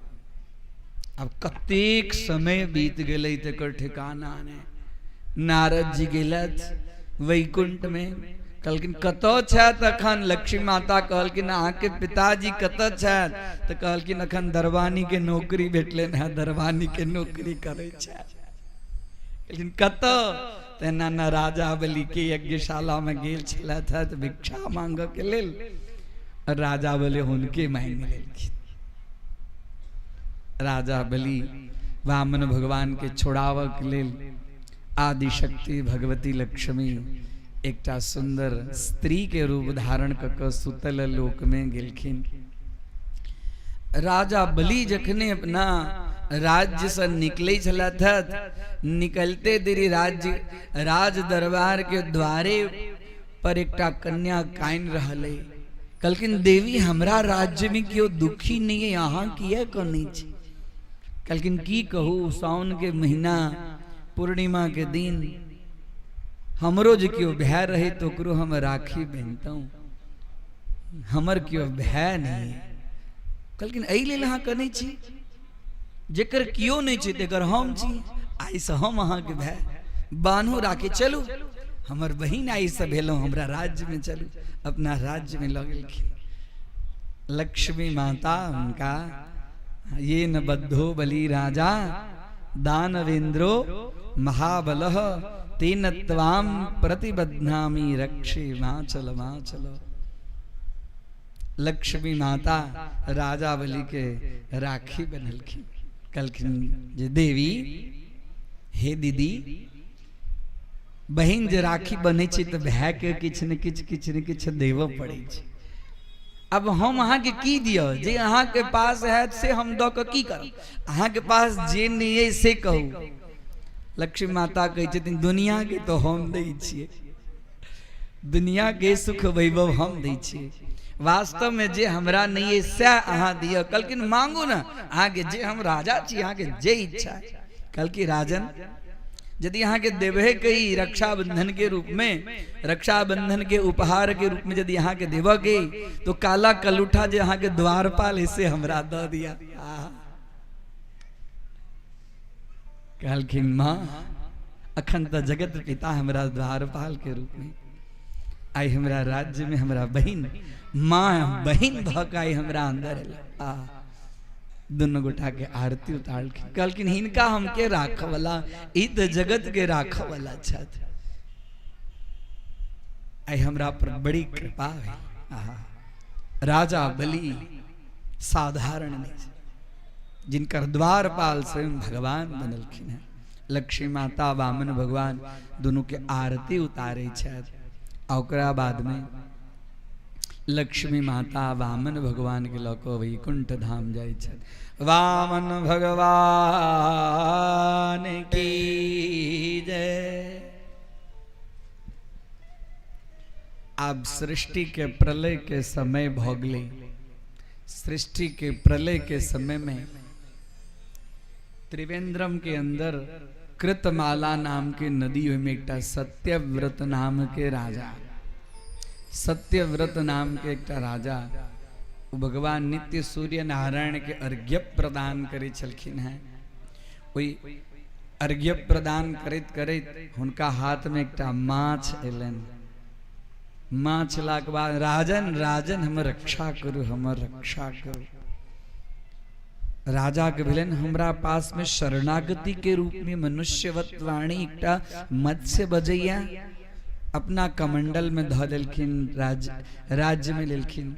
Speaker 4: अब कतेक समय बीत गेलै तकर ठिकाना नहि। नारद जी गेलथि वैकुंठ में, कहलखिन कतऽ छथि अखन? लक्ष्मी माता कहलखिन अहाँके पिताजी कतऽ छथि? तऽ कहलखिन अखन दरबानी के नौकरी भेटलनि हेँ, दरबानी के नौकरी करै छथि। कहलखिन कतऽ? तऽ एना एना राजा बलि के यज्ञशाला में गेल छलथि हेँ भिक्षा मांगऽ के लेल, राजा बलि हुनके मांगि लेलखिन। राजा बलि वामन भगवान के छोड़ाबऽ के लेल आदिशक्ति भगवती लक्ष्मी एकटा सुंदर स्त्री के रूप धारण कऽ कऽ सुतल लोक में गेलखिन। राजा बलि जखने अपना राज्य से निकले छलथि, निकलते देरी राज्य राज दरबार के द्वारे पर एकटा कन्या कानि रहल है। कहलखिन देवी हमरा राज्य में केओ दुखी नहीं है, अहाँ किया कनै छी? कहलखिन की कहू, सावन के महीना पूर्णिमा के दिन हमरो जे केओ भाय रहे तो ओकरो हम राखी बान्हितहुँ, हमर केओ भाय नहीं। कहलखिन एहि लेल अहाँ कनै छी? जेकर केओ नहि छै तेकर हम छी, आइसँ हम अहाँके भाय, बान्हू राखी, चलू हमर बहिन आइसँ भेलहुँ, हमरा राज्यमे चलू। अपना राज्यमे लऽ गेलखिन। लक्ष्मी माता हुनका ये न बद्धो बलि राजा दानवेन्द्रो महाबलः तेन त्वां प्रतिबध्नामि रक्षे माचल माचल। लक्ष्मी माता राजा बलि के राखी बनलखिन। कहलखिन जे देवी हे दीदी, बहिन जे राखी बनै छै तऽ भाय के किछु ने किछु किछु ने किछु देबऽ पड़ै छै। अब हम अहाँके की दिअ? जे अहाँके पास हैत से हम दऽ कऽ की करब? अहाँके पास जे नहि अइ से कहू। लक्ष्मी माता कहै छथिन दुनियाके तऽ हम दै छियै, दुनियाके सुख वैभव हम दै छियै, वास्तवमे जे हमरा नहि अइ सएह अहाँ दिअ। कहलखिन मांगू ने अहाँके जे, हम राजा छी, अहाँके जे इच्छा। कहलखिन राजन यदि अहाँके देबहे के ई रक्षाबंधन के रूप में, रक्षाबंधन के उपहार के रूप में यदि अहाँके देबऽ के, तो काला कलूठा जे अहाँके द्वारपाल है से हमरा दऽ दिया। कहलखिन माँ अखन तऽ जगत पिता हमरा द्वारपाल के रूप में आइ हमरा राज्य में हमरा बहिन माँ बहिन भऽ कऽ आइ हमरा अंदर एला। आ दुनू गोटा के आरती उतारलखिन। कहलखिन हिनका हम के राखऽ वाला, ई तऽ जगत के राखऽ वाला छथि, आइ हमरा पर बड़ी कृपा भेल। आहा राजा बलि साधारण नहीं, जिनकर द्वारपाल स्वयं भगवान बनलखिन हैं। लक्ष्मी माता वामन भगवान दुनू के आरती उतारै छथि आ ओकरा बाद में लक्ष्मी माता वामन भगवान के लऽ कऽ वैकुंठ धाम जाइ छथि। वामन भगवान की जय। आब सृष्टि के प्रलय के समय भऽ गेलै। सृष्टि के प्रलय के समय में त्रिवेंद्रम के अंदर कृतमाला नाम के नदी ओहिमे एकटा सत्यव्रत नाम के राजा, सत्यव्रत नाम के एकटा राजा, ओ भगवान नित्य सूर्य नारायण के अर्घ्य प्रदान करै छलखिन हैं। ओहि अर्घ्य प्रदान करैत करैत हुनका हाथ में एकटा माछ एलनि। माछ एलाके बाद राजन राजन हमर रक्षा करू, हमर रक्षा करू। राजा के भेलनि हमरा पास में शरणागति के रूप में मनुष्यवत वाणी एकटा मत्स्य बजैया, अपना कमंडल में धऽ देलखिन, राज्य में लेलखिन।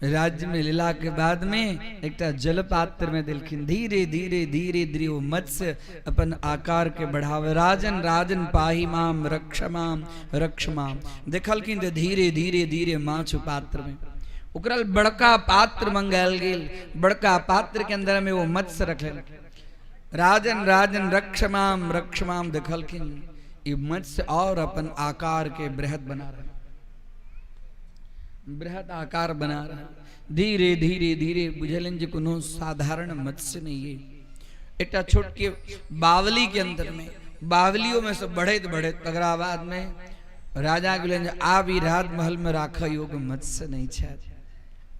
Speaker 4: राज्य में लेला के बाद में एकटा जल पात्र में देलखिन। धीरे धीरे धीरे धीरे वो मत्स्य अपन आकार के बढ़ावे, राजन राजन पाही माम रक्ष माम रक्ष माम। देखलखिन तऽ धीरे धीरे धीरे माछ पात्र में, ओकरा बड़का पात्र मंगायल गेल। बड़का पात्र के अंदर में वो मत्स्य रखल। राजन राजन रक्ष माम रक्ष माम। देखलखिन ई मत्स्य और अपन आकार के बृहद बना रहा, बृहद आकार बना रहा। धीरे धीरे धीरे बुझलनि जे कोनो साधारण मत्स्य नहीं है। एकटा छोटके बावली के अंदर में, बावलियों में से बढ़ैत बढ़ैत तकरा बाद में राजा गेलनि जे आब ई राजमहल में राखऽ योग्य मत्स्य नहीं छथि।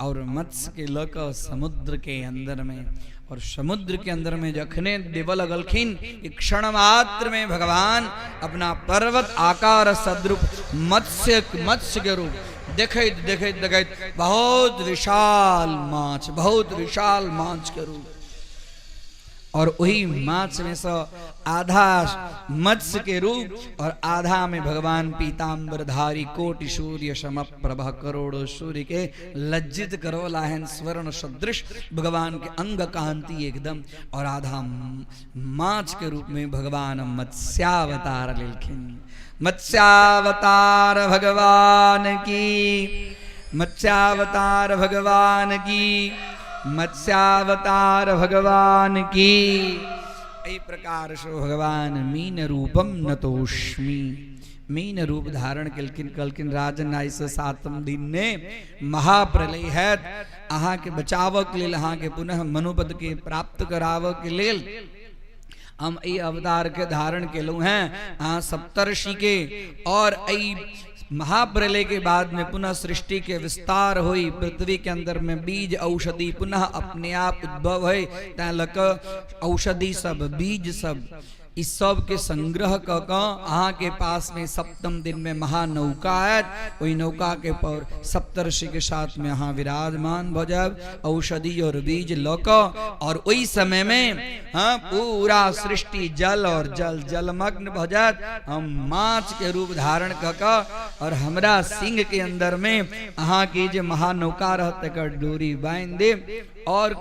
Speaker 4: और मत्स्य के लऽ कऽ समुद्र के अंदर में, और समुद्र के अंदर में जखने देवऽ लगलखिन, क्षण मात्र में भगवान अपना पर्वत आकार सद्रूप मत्स्य के रूप देखैत देखैत देखैत बहुत विशाल माछ, बहुत विशाल माछ के रूप, और वही माछ में से आधा मत्स्य के रूप और आधा में भगवान पीताम्बरधारी कोटि सूर्य समप्रभ करोड़ों सूर्य के लज्जित करो लाहन स्वर्ण सदृश भगवान के अंग कांति एकदम, और आधा माछ के रूप में भगवान मत्स्यावतार लेलखिन। मत्स्यावतार भगवान की, मत्स्यावतार भगवान की, मत्स्यावतार भगवान की। एहि प्रकार से भगवान मीन रूपम नतोष्मी, मीन रूप धारण केलखिन। कहलखिन राजन आइ से सातम दिन ने महाप्रलय हैत, अहाँ के बचावक लेल, अहाँ के पुनः मनुपद के प्राप्त करावक लेल हम एहि अवतार के धारण केलहुँ हैं। अहाँ सप्तर्षि के और एहि महाप्रलय के बाद में पुनः सृष्टि के विस्तार हुई, पृथ्वी के अंदर में बीज औषधि पुनः अपने आप उद्भव है, तैं लऽ कऽ औषधि सब बीज सब इस सब के संग्रह कऽ कऽ अहाँ के पास में सप्तम दिन में महानौका आयत, ओहि नौका के पर सप्तर्षि के साथ में अहाँ विराजमान भऽ जायब, औषधि और बीज लऽ कऽ, और ओहि समय में हाँ पूरा सृष्टि जल और जल जलमग्न भऽ जायत। हम माछ के रूप धारण कऽ कऽ और हमरा सिंह के अंदर में अहाँ के जे महानौका रहत तकर डोरी बान्हि देब, और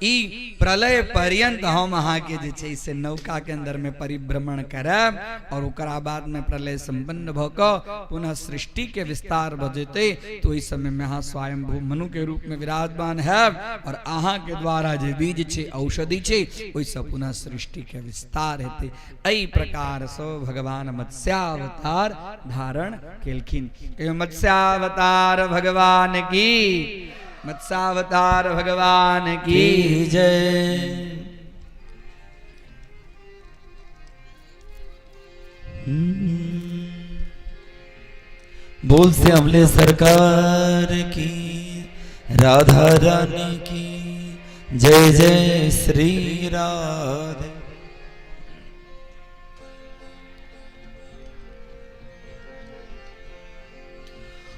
Speaker 4: ई प्रलय पर्यंत हम अहाँ के जे छै से नौका के अंदर में परिभ्रमण करब, और ओकरा बाद में प्रलय संपन्न भऽ कऽ पुनः सृष्टि के विस्तार भऽ जेतै, तो ओहि समय में अहाँ स्वयंभू मनु के रूप में विराजमान हैब, और अहाँ के द्वारा जे बीज छै औषधि छै ओहिसँ पुनः सृष्टि के विस्तार हेतै। एहि प्रकार से भगवान मत्स्यावतार धारण केलखिन। कहियो मत्स्यावतार भगवान की, मत्स्यावतार भगवान की
Speaker 1: जय। बोल श्यामले सरकार की, राधा रानी की जय जय श्री राधे।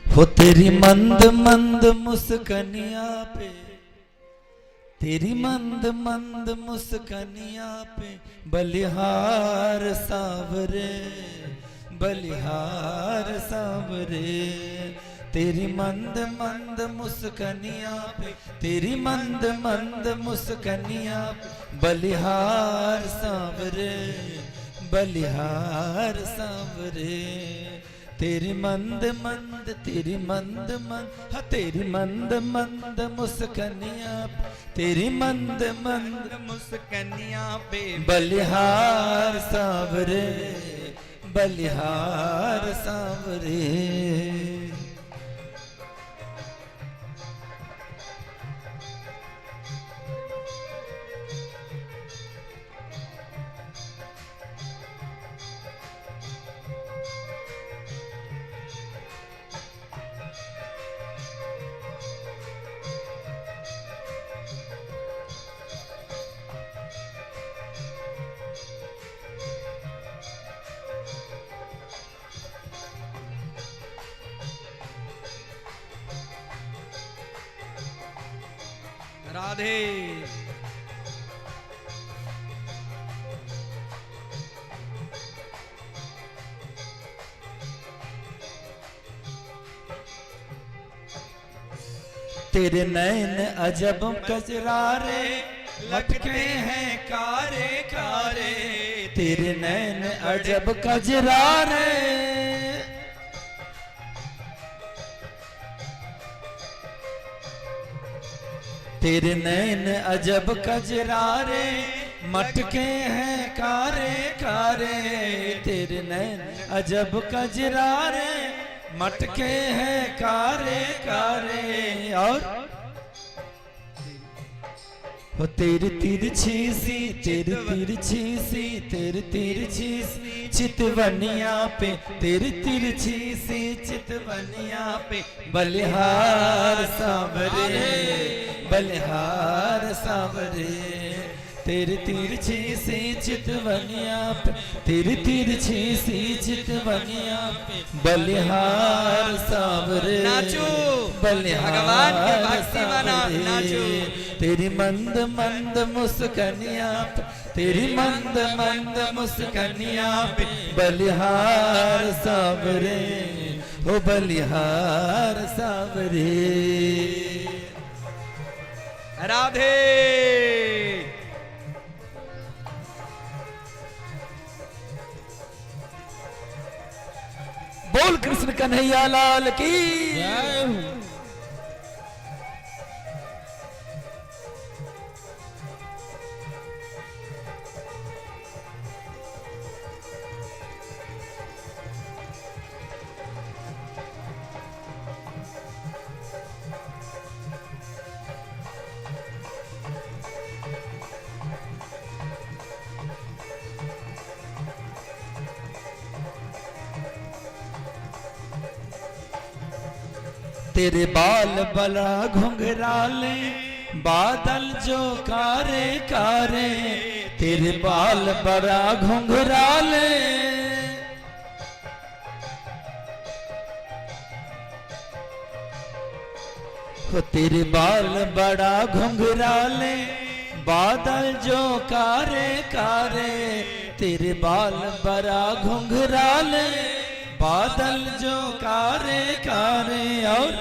Speaker 1: हो तेरी मंद मंद मुस्कनिया पे, तेरी मंद मंद मुस्कनिया पे बलिहार सावरे, बलिहार सावरे। तेरी मंद मंद मुस्कनिया पे, तेरी मंद मंद मुस्कनिया पे बलिहार सावरे, बलिहार सांवरे। तेरी मंद मंद तेरी मंद मंद हाँ तेरी मंद मंद मुस्कनिया, तेरी मंद मंद
Speaker 3: मुस्कनिया पे
Speaker 1: बलिहार सांवरे, बलिहार सांवरे।
Speaker 3: राधे।
Speaker 1: तेरे नैन अजब कजरारे लटके हैं कारे कारे, तेरे नैन अजब कजरारे। तेरे नैन अजब कजरारे मटके हैं कारे कारे, तेरे नैन अजब कजरारे मटके हैं कारे कारे। और हो तेरी तिरछी सी, तेरी तिरछी सी, तेरी तिरछी सी चितवनिया पे, तेरी तिरछी सी चितवनिया पे बलिहार सांवरे, बलिहार सांवरे। तेरी तिरछी सी चितवनिया पे, तेरी तिरछी सी चितवनिया पे बलिहार सांवरे।
Speaker 3: नाचो।
Speaker 1: बलिहार
Speaker 3: भगवान के भक्ति बना,
Speaker 1: सांवरे।
Speaker 3: नाचो।
Speaker 1: तेरी मंद मंद मुस्कनिया पे, तेरी मंद मंद मुस्कनिया पे बलिहार सांवरे, हो बलिहार सांवरे।
Speaker 3: राधे।
Speaker 1: बोल कृष्ण कन्हैया लाल की
Speaker 2: जय हो।
Speaker 1: तेरे बाल बला घुंघराले बादल जो कारे कारे, तेरे बाल बड़ा घुंघराले। हो तेरे बाल बड़ा घुंघराले बादल जो कारे कारे, तेरे बाल बड़ा घुंघराले बादल जो कारे कारे। और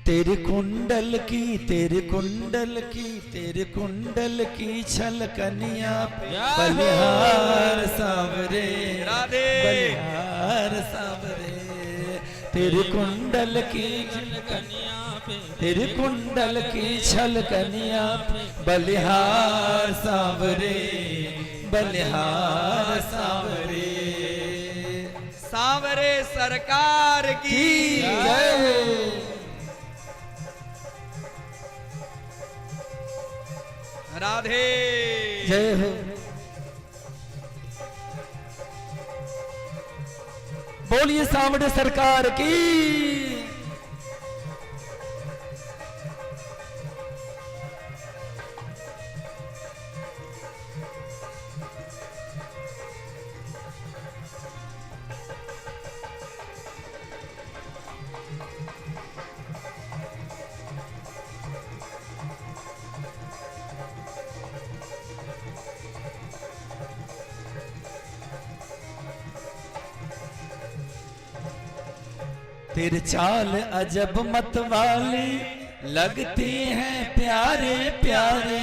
Speaker 1: तेरे कुंडल की, तेरे कुंडल की, तेरे कुंडल की छलकनिया पे बलिहार सांवरे,
Speaker 3: राधे।
Speaker 1: बलिहार सांवरे। तेरे कुंडल की छलकनिया पे, तेरे कुंडल की छलकनिया पे बलिहार सांवरे, बलिहार सांवरे।
Speaker 3: सांवरे सरकार की
Speaker 1: जय हो।
Speaker 3: राधे।
Speaker 1: जय हो। बोलिए सांवरे सरकार की। तेरे चाल अजब मतवाली लगती है प्यारे प्यारे,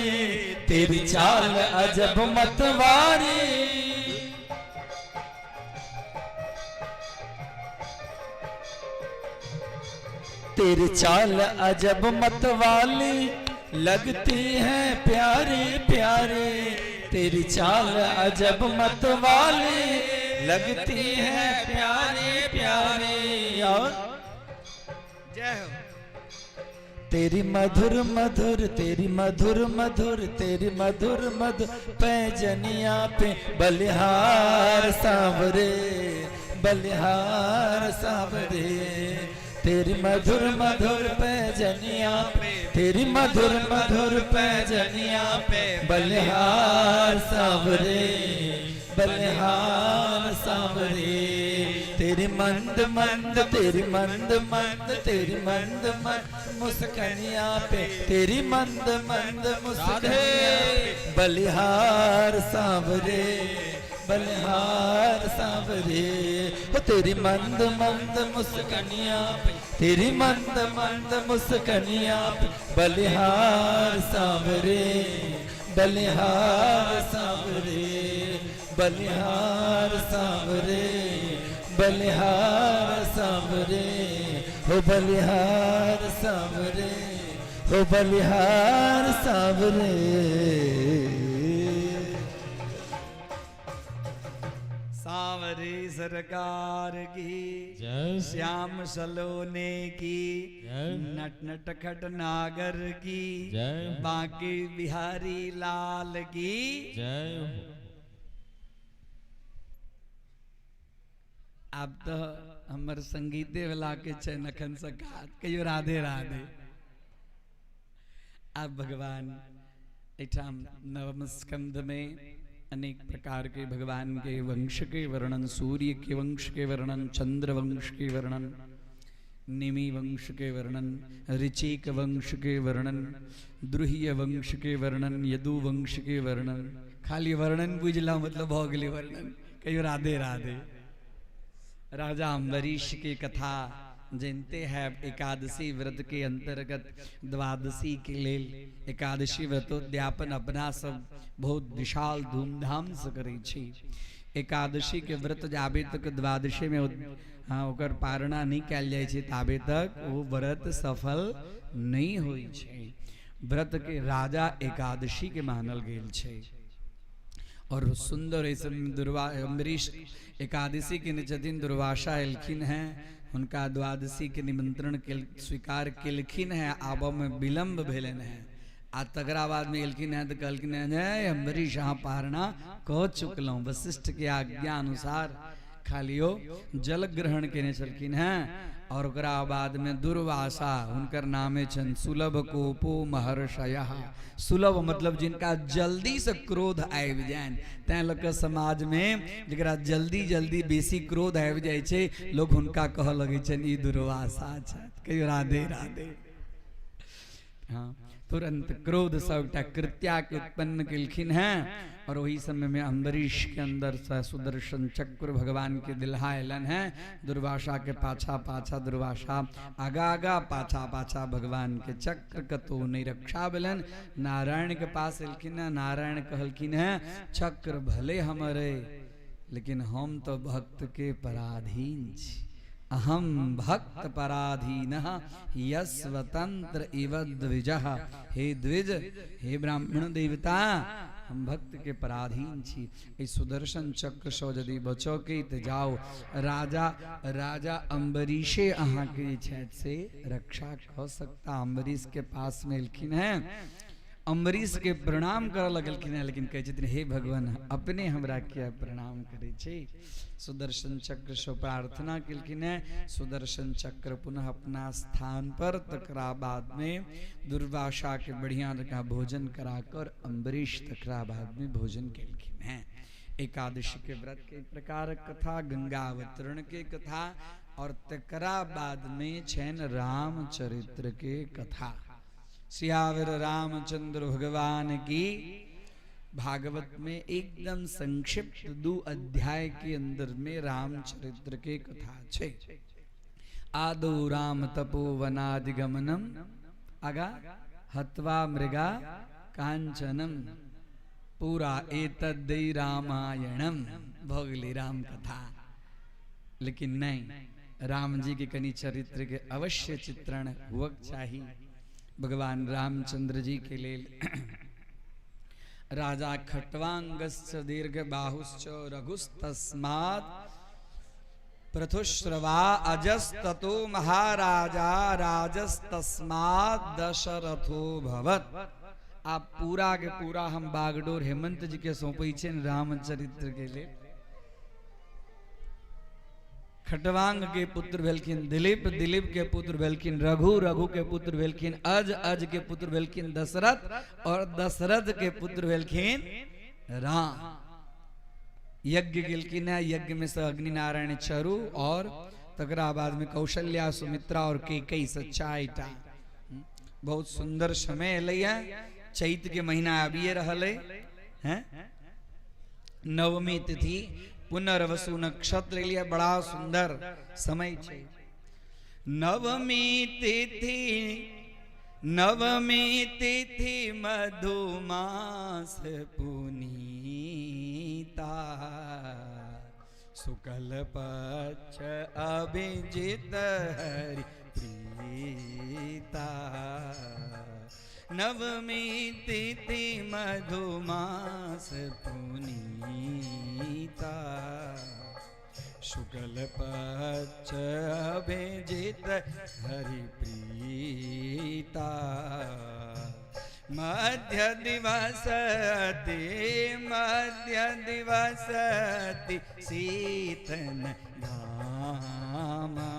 Speaker 1: तेरी चाल अजब मतवारी। तेरी चाल अजब मतवाली लगती है प्यारे प्यारे, तेरी चाल अजब मतवाली लगती है प्यारे प्यारे। और
Speaker 4: जय हो।
Speaker 1: तेरी मधुर मधुर, तेरी मधुर मधुर, तेरी मधुर मधुर पैजनिया पे बलिहार सांवरे, बलिहार सांवरे। तेरी मधुर मधुर पैजनिया पे, तेरी मधुर मधुर पैजनिया पे बलिहार सांवरे, बलिहार सांवरे। तेरी मंद मंद, तेरी मंद मंद, तेरी मंद मंद मुस्कनिया पे, तेरी मंद मंद मुस्कनिया पे बलिहार सांवरे, बलिहार सांवरे। हो तेरी मंद मंद मुस्कनिया पे, तेरी मंद मंद मुस्कनिया पे बलिहार सांवरे, बलिहार सांवरे, बलिहार सांवरे, बलिहार सांवरे। हो बलिहार सांवरे, हो बलिहार सांवरे।
Speaker 4: सांवरी सरकार की
Speaker 2: जय।
Speaker 4: श्याम सलोने की
Speaker 2: जय।
Speaker 4: नट नट खट नागर की
Speaker 2: जय।
Speaker 4: बांके बिहारी लाल की
Speaker 2: जय हो।
Speaker 4: आब तो हमर संगीते वाला के छनि अखन से गात। कहियो राधे राधे। आब भगवान एहिठाम नवम स्कंध में अनेक प्रकार के भगवान के वंश के वर्णन, सूर्य के वंश के वर्णन, चंद्र वंश के वर्णन, निमि वंश के वर्णन, ऋचिक वंश के वर्णन, द्रुह्य वंश के वर्णन, यदु वंश के वर्णन। खाली वर्णन बुझला मतलब भऽ गेलै वर्णन। कहियो राधे राधे। राजा अम्बरीश की कथा जानते हैं। एकादशी व्रत के अंतर्गत द्वादशी के लेल एकादशी व्रतोद्यापन अपना सब बहुत विशाल धूमधाम से करै छी। एकादशी के व्रत जाबे तक द्वादशी में हाँ ओकर पारणा नहीं कयल जाइ छै ताबे तक ओ व्रत सफल नहीं होइ छै। व्रत के राजा एकादशी के मानल गेल छै। और सुंदर ऐसे दुर्वा अम्बरीश एकादशी के छथिन, दुर्वासा एलखिन हैं, हुनका द्वादशी के निमंत्रण के स्वीकार केलखिन हैं, आबऽ में विलम्ब भेलनि हैं। आ तकरा बाद में एलखिन हैं तो कहलखिन हैं, जय अम्बरीश अहाँ पारणा कऽ चुकलहुँ। वशिष्ठ के आज्ञा अनुसार खालियो जल ग्रहण केने छलखिन हैं। और ओकरा बाद में दुर्वासा हुनकर नामे छनि सुलभ कोपो महर्षयः। सुलभ मतलब जिनका जल्दी से क्रोध आबि जानि, तैं लऽ कऽ समाज में जकरा जल्दी जल्दी बेसी क्रोध आबि जाइ छै लोग हुनका कहऽ लगै छनि ई दुर्वासा छथि। कहियो राधे राधे। हाँ, तुरंत क्रोध से एकटा कृत्या के उत्पन्न केलखिन हैं। और वही समय में अम्बरीश के अंदर से सुदर्शन चक्र भगवान के दिलहा एलन हैं। दुर्वासा के पाछा पाछा दुर्वासा आगा आगा पाछा पाछा भगवान के चक्र कतो नहीं रक्षा भेलन। नारायण के पास एलखिन हैं, नारायण कहलखिन हैं चक्र भले हमरे लेकिन हम तो भक्त के पराधीन छी। अहम भक्त पराधीनः यस्वतंत्र इव द्विजः। हे द्विज, हे ब्राह्मण देवता, हम भक्त के पराधीन छी। एहि सुदर्शन चक्र सँ यदि बचऽ के तऽ जाओ, राजा राजा अम्बरीशे अहाँके जे छथि से रक्षा कऽ सकता। अम्बरीश के पास में एलखिन हैं, अम्बरीश के प्रणाम करऽ लगलखिन हैं, लेकिन कहै छथिन हे भगवान अपने हमरा किया प्रणाम करै छी। सुदर्शन चक्र से प्रार्थना केलखिन हैं, सुदर्शन चक्र पुनः अपना स्थान पर। तकरा बाद में दुर्वासा के बढ़िया जकाँ भोजन कराकर अम्बरीश तकरा बाद में भोजन केलखिन हैं। एकादशी के व्रत के प्रकार कथा, गंगा अवतरण के कथा, और तकरा बाद में छनि रामचरित्र के कथा। सियावर रामचंद्र भगवान की। भागवत में एकदम संक्षिप्त 2 अध्याय के अंदर में रामचरित्र के कथा छे। आदौ राम तपोवनादिगमनम, आगा हत्वा मृगा कांचनम पूरा एतद्दै रामायणम भऽ गेलै राम कथा। लेकिन नहीं, राम जी के कनि चरित्र के अवश्य चित्रण हुअक चाही। भगवान रामचंद्र जी के लेल राजा खट्वांगश्च दीर्घ बाहुश्च रघुस्तस्मात् पृथुश्रवा अजस्ततो महाराजा राजस्तस्मात् दशरथो भवत। आप पूरा के पूरा हम बागडोर हेमंत जी के सौंपै छियनि रामचरित्र के लेल। खटवांग के पुत्र भेलखिन दिलीप, दिलीप के पुत्र भेलखिन रघु, रघु के पुत्र भेलखिन अज, अज के पुत्र भेलखिन दशरथ, और दशरथ के पुत्र भेलखिन राम। यज्ञ गेलखिन है, यज्ञ में से अग्नि नारायण चरु और तकरा बाद में कौशल्या, सुमित्रा और कैकेयी से चारिटा। बहुत सुंदर समय एलै है, चैत के महीना आबिए रहल है, हैं? नवमी तिथि पुनर्वसु नक्षत्र लिए बड़ा सुंदर समय छै। नवमी तिथि, नवमी तिथि मधुमास पुनीता, शुक्ल पक्ष अभिजित हरि प्रीता। नवमी तिथि मधुमास पुनीता, शुक्ल पक्ष अभिजित हरि प्रीता। मध्य दिवस अति, मध्य दिवस अति शीतन घामा,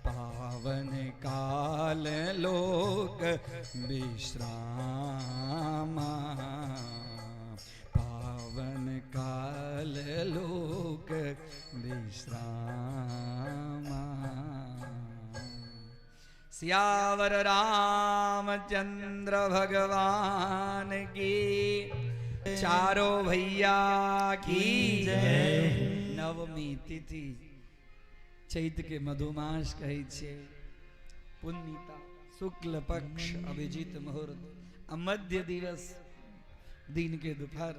Speaker 4: पावन काल लोक विश्रामा, पावन काल लोक विश्रामा। सियावर रामचंद्र भगवान की, चारों भैया की जय। नवमी तिथि चैत के मधुमास कहै छै, पुण्यता शुक्ल पक्ष अभिजीत मुहूर्त, मध्य दिवस दिन के दोपहर,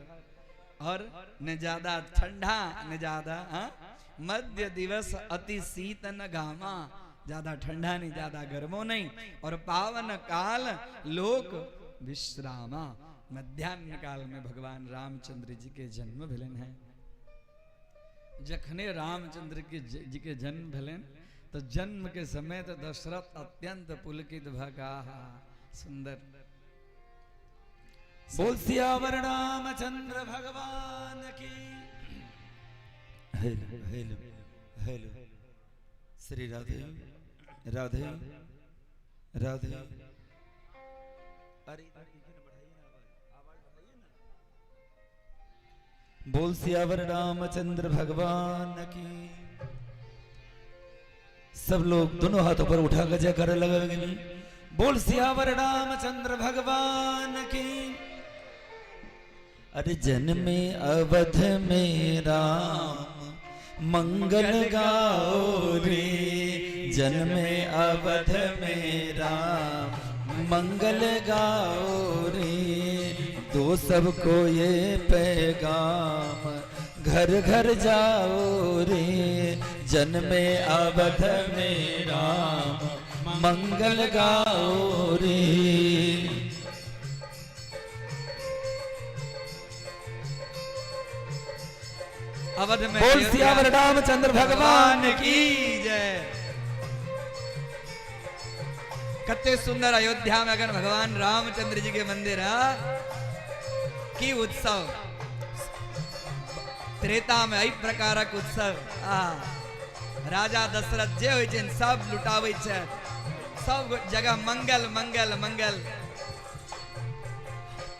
Speaker 4: और न ज्यादा ठंडा न ज्यादा, हाँ? मध्य दिवस अति शीत न घामा, ज्यादा ठंडा नहीं ज्यादा गर्मो नहीं, और पावन काल लोक विश्रामा। मध्यान्ह काल में भगवान रामचंद्र जी के जन्म भेलन है। जखने रामचंद्र के जी के जन्म भेलन तो जन्म के समय तो दशरथ अत्यंत पुलकित भगा सुंदर।
Speaker 1: बोल सियावर रामचंद्र भगवान की। Hello hello hello, Shri Radhe Radhe Radhe. अरे बोल सियावर रामचंद्र भगवान की। सब लोग दोनों हाथों पर उठा कर जय करे लगे। बोल सियावर रामचंद्र भगवान की। अरे जन्मे अवध में राम मंगल गाओ रे, जन्मे अवध में राम मंगल गाओ रे, दो सबको ये पैगाम घर घर जाओ रे, जन्मे अवध में राम मंगल गाओ रे।
Speaker 4: अवध में
Speaker 1: बोल सियावर रामचंद्र भगवान
Speaker 4: की जय। कते सुंदर अयोध्या में अगर भगवान रामचंद्र जी के मंदिर है की उत्सव, त्रेता में एहि प्रकारक उत्सव। आ राजा दशरथ जे होइ छनि सब लुटाबै छथि, सब जगह मंगल मंगल मंगल।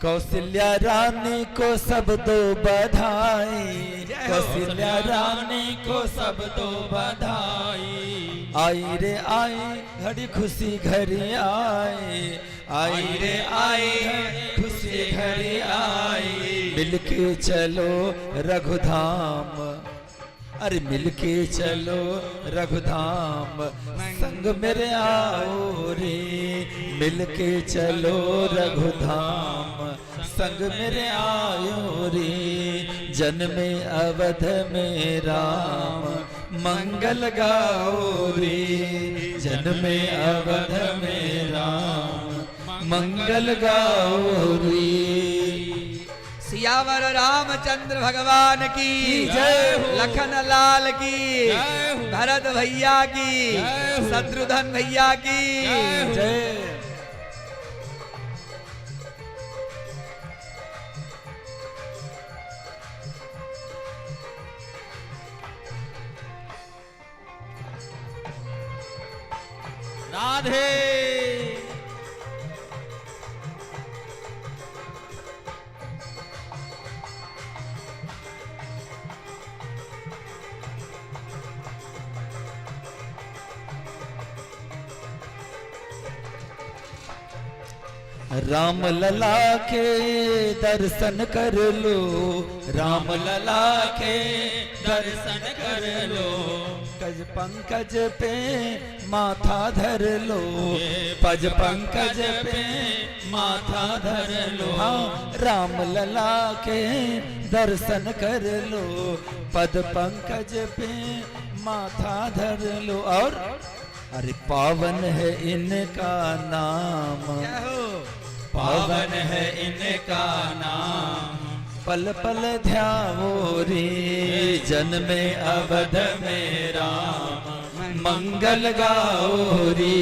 Speaker 1: कौशल्या रानी को सब दो बधाई, कौशल्या रानी को सब दो बधाई। आई रे आई घड़ी खुशी घड़ी आई, आई रे आई खुशी घड़ी आई। मिलके चलो रघुधाम, अरे मिलके चलो रघुधाम संग मेरे आओ रे, मिलके चलो रघुधाम संग मेरे आयो रे। जन्मे अवध में राम मंगल गाओ रे, जन्मे अवध में राम मंगल गाओ रे।
Speaker 4: सियावर रामचंद्र भगवान की
Speaker 1: जय हो।
Speaker 4: लखन लाल की
Speaker 3: जय हो।
Speaker 4: भरत भैया की
Speaker 3: जय हो।
Speaker 4: शत्रुघ्न भैया की
Speaker 3: जय हो।
Speaker 1: जय।
Speaker 3: राधे।
Speaker 1: राम लला के दर्शन कर लो, राम लला के
Speaker 3: दर्शन कर लो,
Speaker 1: पज पंकज पे माथा धर लो, पज पंकज पे माथा धर लो। हाँ, राम लला के दर्शन कर लो, पद पंकज पे माथा धर लो। और अरे पावन है इनका नाम,
Speaker 4: जय हो।
Speaker 1: पावन है इनका नाम, पल पल ध्यावो रे। जन्मे अवध में राम मंगल गाओ रे।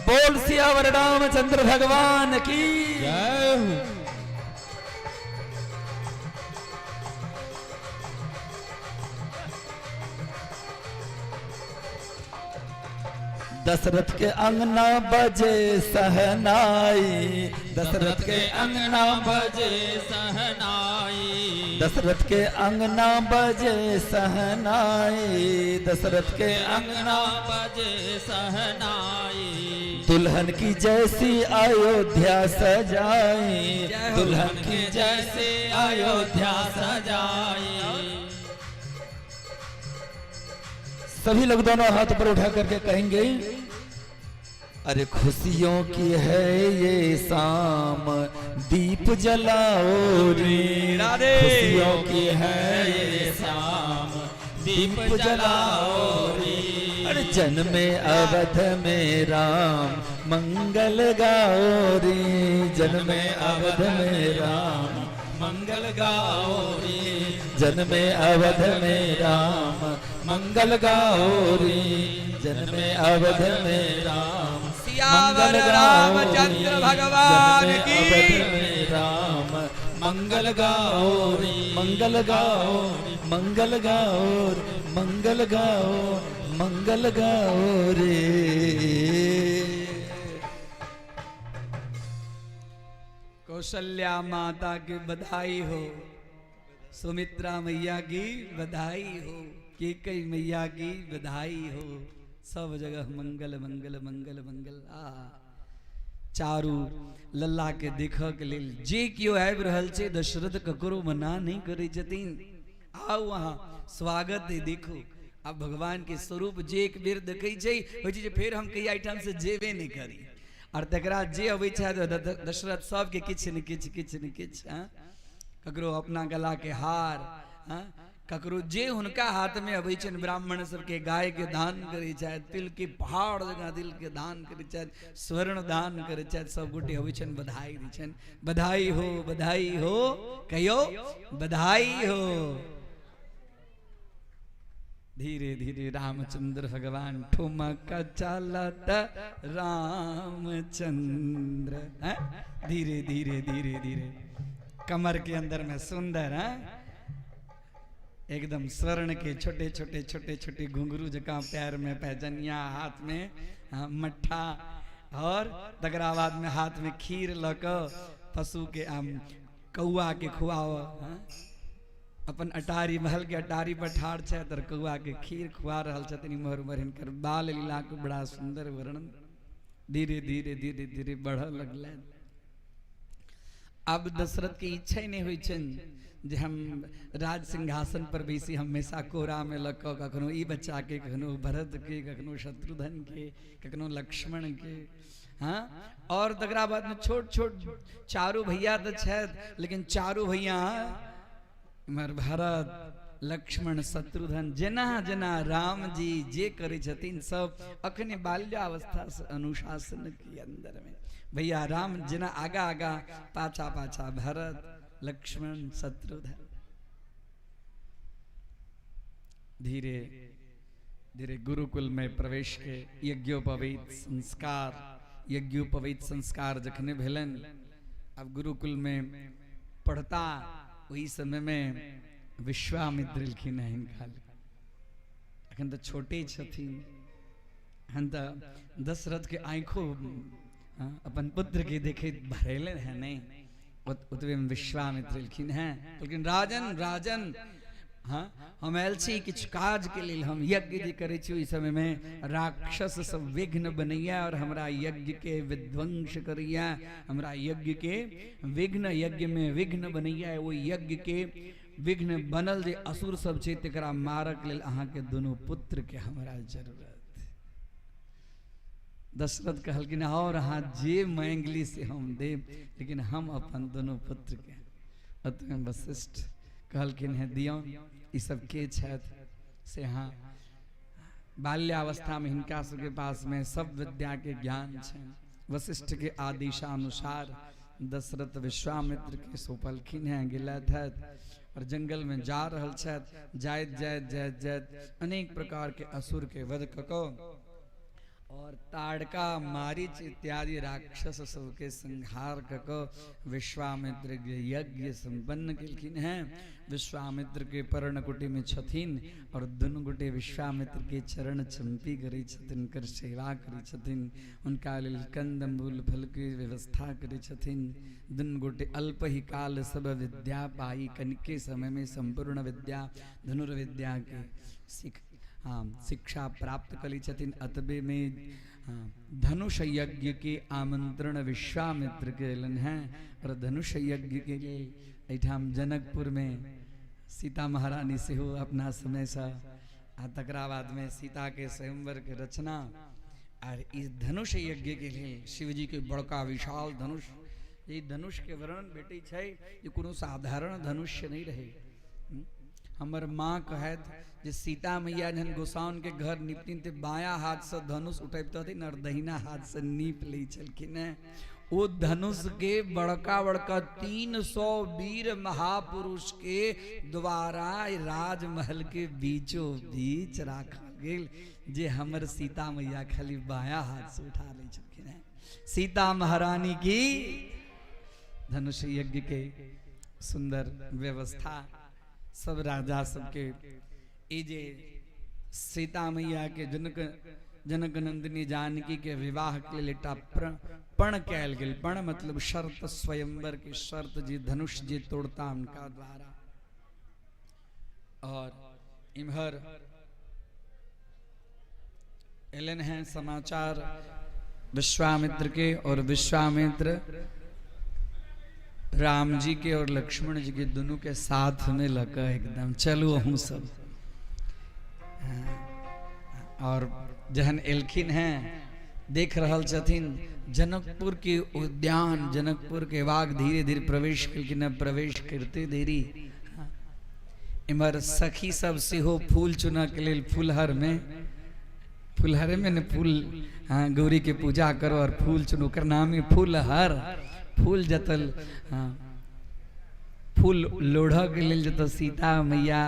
Speaker 1: बोल सियावर रामचंद्र भगवान की
Speaker 3: जय हो।
Speaker 1: दशरथ के अंगना बजे सहनाई, दशरथ के अंगना
Speaker 3: बजे सहनाई,
Speaker 1: दशरथ के अंगना बजे सहनाई, दशरथ के अंगना
Speaker 3: बजे सहनाई।
Speaker 1: दुल्हन की जैसी अयोध्या सजाई,
Speaker 4: जय हो।
Speaker 1: दुल्हन की जैसी
Speaker 3: अयोध्या सजाई।
Speaker 1: सभी लोग दोनों हाथ पर उठा करके कहेंगे, अरे खुशियों की है ये शाम, दीप जलाओ रे।
Speaker 4: राधे।
Speaker 1: खुशियों की है ये शाम, दीप जलाओ रे। अरे जन्मे अवध में राम मंगल गाओ रे, जन्मे अवध में राम
Speaker 3: मंगल गाओ रे,
Speaker 1: जन्मे अवध में राम मंगल गाओ रे, जन्मे अवध में राम
Speaker 4: सियावर
Speaker 1: मंगल गाओ रे,
Speaker 4: रामचंद्र भगवान
Speaker 1: जन्मे
Speaker 4: की।
Speaker 1: अवध में राम मंगल गाओ रे, मंगल गाओ, मंगल गाओ, मंगल गाओ, मंगल गाओ रे।
Speaker 4: कौशल्या माता की बधाई हो, सुमित्रा मैया की बधाई हो, केकई मैया की बधाई हो। सब जगह मंगल मंगल मंगल मंगल। आ चारू लल्ला के देखऽ के लेल जे केओ आबि रहल छै, दशरथ ककरो मना नहीं करै छथिन। आउ अहाँ, स्वागत है। देखू आब भगवान के स्वरूप जे एक बेर देखै छै, होइ छै जे फेर हम कहिया एहिठाम से जेबे नहि करी। और तकरा जे अबै छथि दशरथ सबके किछु ने किछु, किछु ने किछु, हाँ? ककरो अपना गला के हार, हाँ? ककरो जे हुनका हाथ में अबै छनि, ब्राह्मण सबके गाय के दान करै छथि, तिल के पहाड़ जकाँ तिल के दान करै छथि, स्वर्ण दान करै छथि। सब गोटे अबै छनि, बधाई दै छनि। बधाई हो, बधाई हो, कहियौ बधाई हो। धीरे धीरे रामचंद्र भगवान ठुमक चलत रामचंद्र, हैं? धीरे धीरे धीरे धीरे कमर के अंदर में सुंदर, हैं? एकदम स्वर्ण के छोटे छोटे छोटे छोटे घुंघरू जकाँ पैर में पैजनिया, हाथ में, हाँ, मट्ठा, और तकरा बाद में हाथ में खीर लऽ कऽ पशु के, आम, कौआ के खुआव, हाँ? अपन अटारी महल के अटारी पर ठाढ़ छथि और कौआ के खीर खुआ रहल छथिन। इम्हर उम्हर हिनकर बाल लीला के बड़ा सुंदर वर्णन धीरे धीरे धीरे धीरे बढ़ऽ लगलनि। आब दशरथ के इच्छा ही नहीं होइ छनि जे हम राज सिंहासन पर बैसी, हमेशा कोरा में लऽ कऽ कखनो ई बच्चा के, कखनो भरत के, कखनो शत्रुघ्न के, कखनो लक्ष्मण के। हाँ, और तकरा बाद में छोट छोट चारू भैया तऽ छथि, लेकिन चारू भैया इम्हर भरत लक्ष्मण शत्रुघ्न जेना जेना राम जी जे करै छथिन सब अखने बाल्यावस्था से अनुशासन के अंदर में भैया राम जेना आगा आगा पाछा पाछा भरत लक्ष्मण शत्रुघ्न। धीरे धीरे गुरुकुल में प्रवेश के यज्ञोपवीत संस्कार, यज्ञोपवीत संस्कार जखने भेलनि, अब गुरुकुल में पढ़ता ओहि समय में विश्वामित्र एलखिन हैं हिनका। अखन तऽ छोटे छथिन, एखन तऽ दशरथ के आँखो अपन पुत्र के देखैत भरेलनि हैं नहीं, ओतबे में विश्वामित्र एलखिन हैं, कहलखिन राजन राजन, हाँ हम आयल छी किछु काज के लेल, हम यज्ञ जे करै छी ओहि समय में राक्षस सब विघ्न बनैया और हमरा यज्ञ के विध्वंस करैया, हमरा यज्ञ के विघ्न, यज्ञ में विघ्न बनैया, ओ यज्ञ के विघ्न बनल जे असुर सब छै तकरा मारक लेल अहाँके दुनू पुत्र के हमरा जरूरत। दशरथ कहलखिन और अहाँ जे मांगली से हम देब, लेकिन हम अपन दुनू पुत्र के। अतः वशिष्ठ कहलखिन हे दियौ, ई सब के छथि से? हाँ, बाल्यावस्था में हिनका सबके पास में सब विद्या के ज्ञान छनि। वशिष्ठ के आदेशानुसार दशरथ विश्वामित्र के सौंपलखिन हैं, गेलथि हैं और जंगल में जा रहल छथि। जाइत जाइत जाइत जाइत अनेक प्रकार के असुर के वध कऽ कऽ और ताड़का मारीच इत्यादि राक्षस सबके संहार कऽ कऽ विश्वामित्र के यज्ञ संपन्न केलखिन हैं। विश्वामित्र के पर्णकुटी में छथिन और दुनू गोटे विश्वामित्र के चरण चंपी करै छथिन, हुनकर सेवा करै छथिन, हुनका लेल कंदमूल फल के व्यवस्था करै छथिन। दुनू गोटे अल्प ही काल सब विद्या पाई, कनिके समय में संपूर्ण विद्या धनुर्विद्या के सीख, हाँ, शिक्षा प्राप्त करी छथिन। अतबे में हाँ, धनुष यज्ञ के आमंत्रण विश्वामित्र के अयलनि हैं और धनुष यज्ञ के लेल एहिठाम जनकपुर में सीता महारानी सेहो अपना समय से आ तकरा बाद में सीता के स्वयंवर के रचना और इस धनुष यज्ञ के लेल शिवजी के बड़का विशाल धनुष, ये धनुष के वर्णन भेटै छै जे कोनो साधारण धनुष नहीं रहे। हमर माँ कहत जे सीता मैया जहन गोसाउन के घर निपतिन ते बायां हाथ से धनुष उठबितथिन और दहिना हाथ से नीप लै छलखिन हैं। ओ धनुष के बड़का बड़का 300 वीर महापुरुष के द्वारा राजमहल के बीचों बीच राखल गेल जे हमर सीता मैया खाली बायां हाथ से उठा लै छलखिन हैं। सीता महारानी की धनुष यज्ञ के सुंदर व्यवस्था सब राजा सबके ई जे सीता मैया के जनक जनक नंदिनी जानकी के विवाह के लेल एकटा पण कयल गेल। पण मतलब शर्त, स्वयंवर के शर्त जे धनुष जे तोड़ता उनका द्वारा। और इम्हर एलन हैं समाचार विश्वामित्र के और विश्वामित्र राम जी के और लक्ष्मण जी के दोनों के साथ में लगा एकदम चलू अहूँ सब। और जहन एलखिन हैं देख रहल छथिन जनकपुर के उद्यान, जनकपुर के बाग धीरे धीरे प्रवेश केलखिन हैं। प्रवेश करते देरी इम्हर सखी सब सेहो फूल चुनऽ के लेल फूलहर में, फूलहरे में ने फूल, हाँ, गौरी के पूजा करो और फूल चुनो, ओकर नाम ही फूलहर। फूल जतल, हाँ, फूल लोढ़ऽ के लेल जतऽ सीता मैया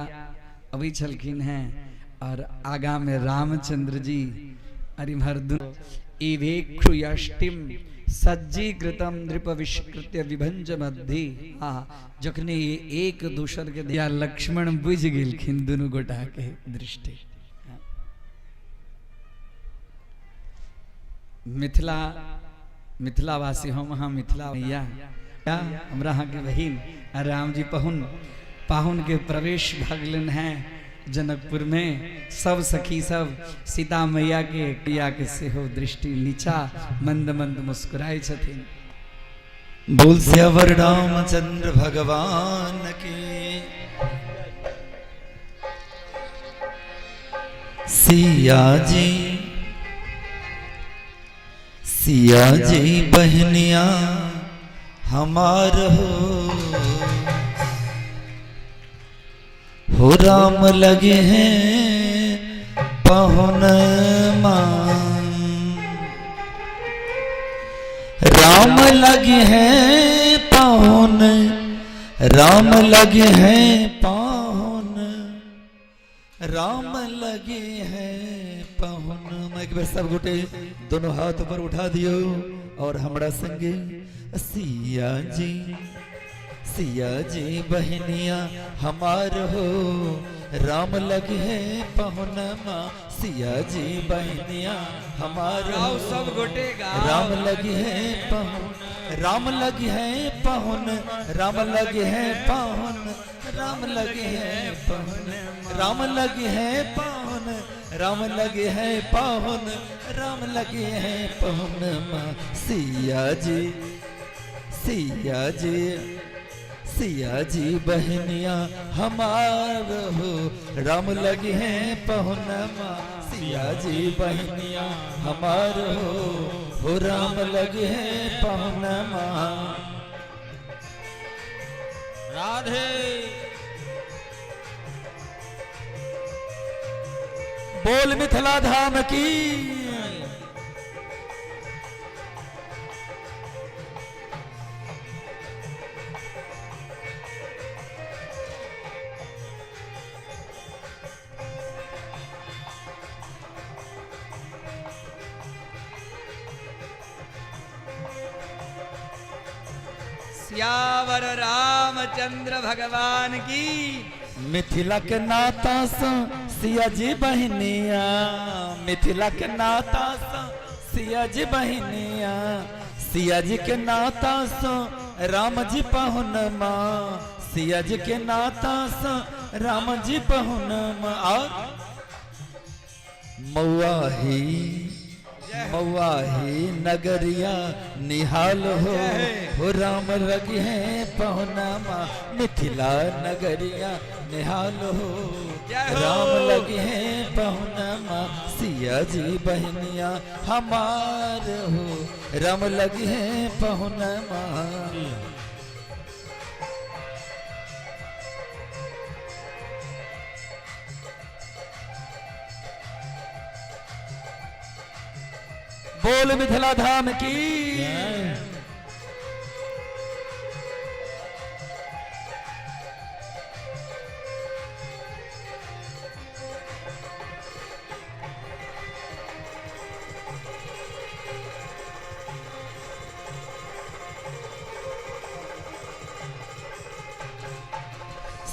Speaker 4: अबै छलखिन हैं और आगा में रामचंद्र जी और इम्हर दुनू एवेक्षु यष्टिम सज्जीकृतम नृप विष्कृत्य विभंज मध्य। आ जखने एक दोसर के दिया लक्ष्मण बुझि गेलखिन दुनू गोटा के दृष्टि। मिथिला मिथिलावासी हम अहाँ मिथिला भैया, हमरा अहाँके बहिन आ रामजी पहुन। पाहुन के प्रवेश भऽ गेलनि हेँ जनकपुर में। सब सखी सब सीता मैया के प्रिया के सेहो दृष्टि नीचा मंद मंद मुस्कुराइ छथिन।
Speaker 1: बोल सियावर रामचंद्र भगवान की। सिया जी, सिया जी बहनिया हमार हो, हो राम लगे हैं पहुन मां, राम लगे हैं पाहुन, राम लगे हैं पाहुन, राम लगे हैं पाहुन। एक बेर सब गोटे दोनों हाथ ऊपर उठा दियो और हमरा संगे सिया जी, सिया जी बहनिया हमार हो, राम लगे हैं पहुन माँ, सिया जी बहनिया हमार हो,
Speaker 4: सब गोटे गाओ।
Speaker 1: राम लगे हैं पहुन, राम लगे हैं पहुन, राम लगे हैं पहुन, राम लगे हैं पहुन, राम लगे हैं पहुन, राम लगे हैं पहुन, राम लगे हैं पहुन माँ, सिया जी, सिया जी, सिया जी बहनिया हमार हो, राम लगे हैं पहुन माँ, सिया जी बहनिया हमार हो राम लगे हैं पहुन माँ।
Speaker 3: राधे।
Speaker 1: बोल मिथिला धाम की।
Speaker 4: सियावर रामचंद्र भगवान की।
Speaker 1: मिथिला के नाता सा सिया जी बहनिया, मिथिला के नाता सा सिया जी बहनिया, सिया जी के नाता सा राम जी पहुन माँ, सिया जी के नाता सा राम जी पहुन माँ। और मऊआही, मऊआही नगरिया निहाल हो राम लगे हैं पहुना माँ, मिथिला नगरिया निहाल हो, राम लगे हैं पहुना माँ, सिया जी बहनिया हमार हो, राम लगे हैं पहुना माँ। बोल मिथिला धाम की।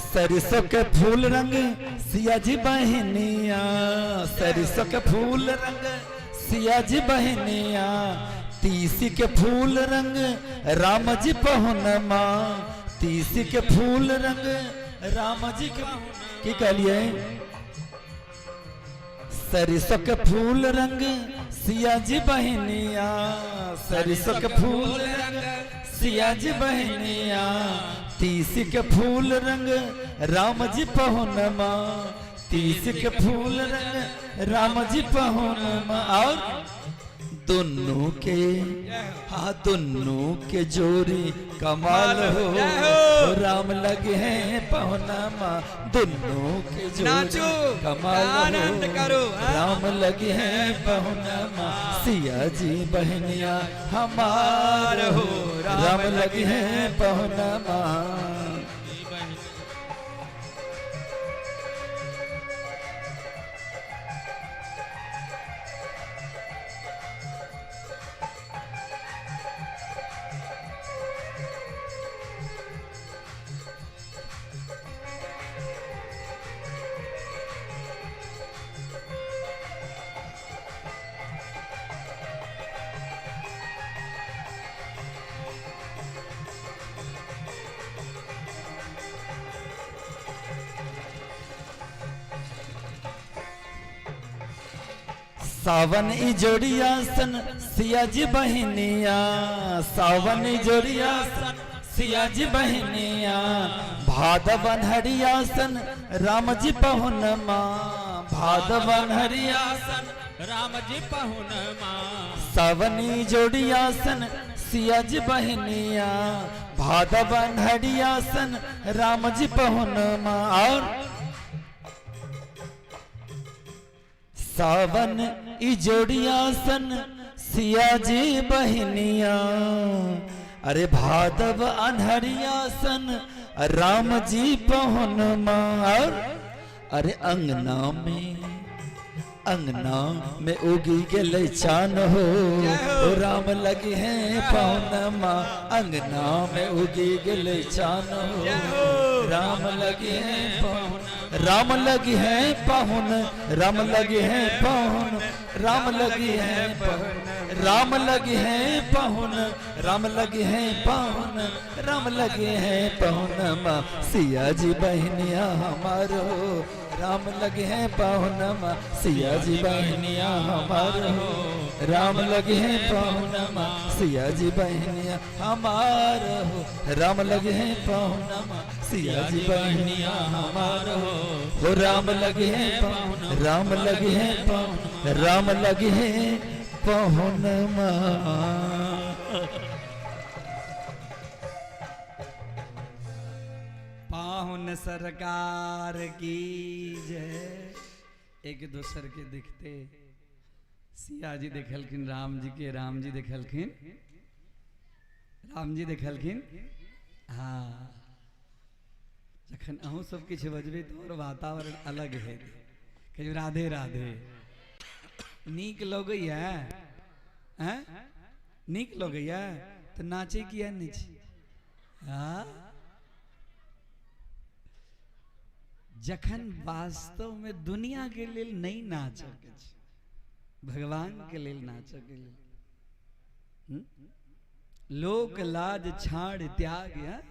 Speaker 1: सरसों के फूल रंग सिया जी बहनिया, सरसों के फूल रंग सिया जी बहनिया, तीसी के फूल रंग राम जी पहुन माँ, तीसी के फूल रंग राम जी के की कहलिए, सरसों के फूल रंग सिया जी बहनिया, सरसों के फूल रंग सिया जी बहनिया, तीसी के फूल रंग राम जी पहुन माँ, तीसी के फूल रंग राम जी पहुन माँ। और दोनों के, हाँ दोनों के जोड़ी कमाल हो, राम लगे हैं पहुना माँ, दोनों के जोड़ी कमाल हो,
Speaker 4: करो,
Speaker 1: राम लगे हैं पहुना माँ, सिया जी बहनिया हमार हो, राम लगे हैं पहुना माँ। सावन इजोरिया सन सिया जी बहिनिया, सावन इजोरिया सन सिया जी बहिनिया, भादवन हरिया सन राम जी पहुन माँ, भादवन हरिया
Speaker 3: सन राम जी पहुन माँ।
Speaker 1: सावनी जोड़िया सन सिया जी बहिनिया, भादवन हरिया सन राम जी पहुन माँ। और सावन इजोड़िया सन सिया जी बहिनिया, अरे भादव अनहरिया सन राम जी पहुन माँ। और अरे अंगना में, अंगना में उगी गेलै चान हो, ओ राम लगे हैं पहुन माँ। अंगना में उगी गेलै चान हो, राम लगे हैं पहुन, राम लगे हैं पहुन, राम लगे हैं पहुन, राम लगे हैं पहुन, राम लगे हैं पहुन, राम लगे हैं पहुन, राम लगे हैं पहुन माँ। सिया जी बहनिया हमारो, राम लगे हैं पहुन माँ। सिया जी बहनिया हमारो, राम लगे हैं पहुन माँ। सिया जी बहनिया हमारो, राम लगे हैं पहुन माँ। सिया जी बहनिया हमारो, हो राम लगे हैं पहुन, राम लगे हैं पहुन, राम लगे हैं पहुन माँ।
Speaker 4: पाहुन सरकार की जय। एक दोसर के देखते सिया जी देखलखिन राम जी के, राम जी देखलखिन, राम जी देखलखिन। हाँ, जखन अहूँ सब किछु बजबै तऽ और वातावरण अलग है। कहियो राधे राधे। नीक लगैया? हैं, नीक लगैया तऽ नाचे किया नहि छी? हाँ, जखन वास्तव में दुनिया के लेल नहीं नाचऽ के छै, भगवान के लेल नाचऽ के लेल। लोक लाज छाड़ त्याग। हाँ?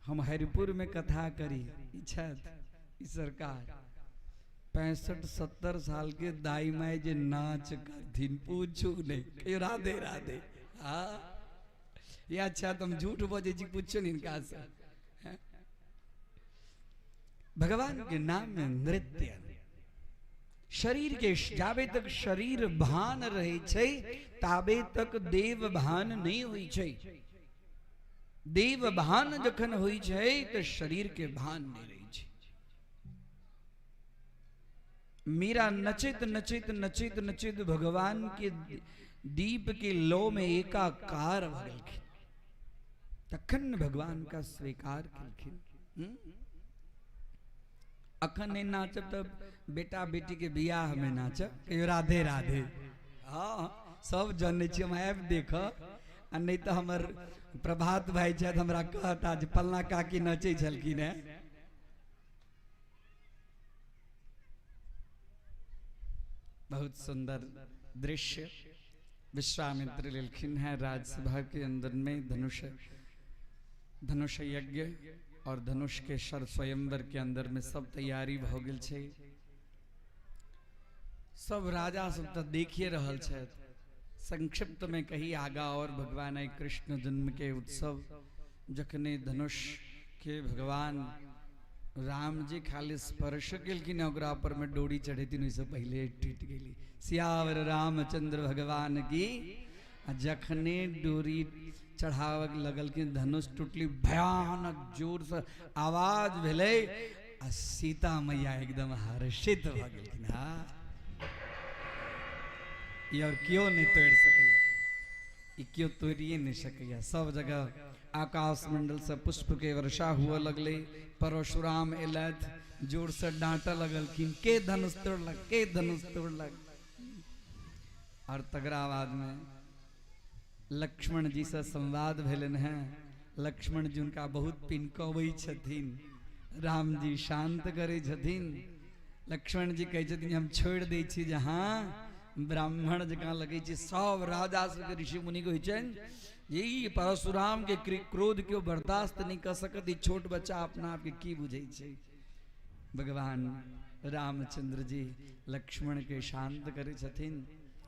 Speaker 4: हम हरिपुर में कथा करी, ई छथि ई सरकार 65-70 साल के दाई माई जे नाच करथिन पूछू नहीं। कहियो राधे राधे। हाँ, ये अच्छा तुम झूठ बजै छी, पूछो नहीं इनका से। भगवान के नाम में नृत्य, शरीर के जाबे तक शरीर भान रहे छै ताबे तक देव भान नहीं होइ छै। देव भान जखन होइ छै तो शरीर के भान नहीं रहे छै। मीरा नचैत नचैत नचैत नचैत भगवान के दीप के लो में एकाकार भऽ गेलखिन, तखन भगवान का स्वीकार केलखिन। अखन नहीं नाचब तब बेटा बेटी के बियाह में नाचब। कहियो राधे राधे। हाँ, सब जनै छी, हम आबि देख आ नहीं तो हमर प्रभात भाई छथि, हमरा कहता जे फलना काकी नचै छलखिन हेँ। बहुत सुंदर दृश्य विश्वामित्र लेलखिन हैं राजसभा के अंदर में। धनुष धनुष यज्ञ और धनुष के शर स्वयंवर के अंदर में सब तैयारी भ गेल छै। सब राजा सब तो देखिए रहल छथि। संक्षिप्त में कही आगा और भगवान आई कृष्ण जन्म के उत्सव, जखने धनुष के भगवान राम जी खाली स्पर्श केलखिन ओकरा पर में डोरी चढ़ेथिन, ओहिसँ पहिले टूटि गेली। सियावर रामचंद्र भगवान की। आ जखने डोरी चढ़ावक लगलखिन धनुष टूटली, भयानक जोर से आवाज भेलै आ सीता मैया एकदम हर्षित भऽ गेलखिन। हाँ, ई और केओ नहीं तोड़ि सकैया, ई केओ तोड़िए नहीं सकैया। सब जगह आकाश मंडल से पुष्प के वर्षा हुआ लगले। परशुराम एलथि, जोर से डांटऽ लगलखिन, के धनुष तोड़लक, के धनुष तोड़लक। और तकरा बाद में लक्ष्मण जी से संवाद भेलनि हेँ। लक्ष्मण जी हुनका बहुत पिनकबै छथिन, राम जी शांत करै छथिन। लक्ष्मण जी कहै छथिन हम छोड़ि दै छी जहाँ ब्राह्मण जकाँ लगै छै। सब राजा सबके ऋषि मुनि के होइ छनि जे ई परशुराम के क्रोध केओ बर्दाश्त नहीं कऽ सकत, ई छोट बच्चा अपना आपके की बुझै छै। भगवान रामचंद्र जी लक्ष्मण के शांत करै छथिन।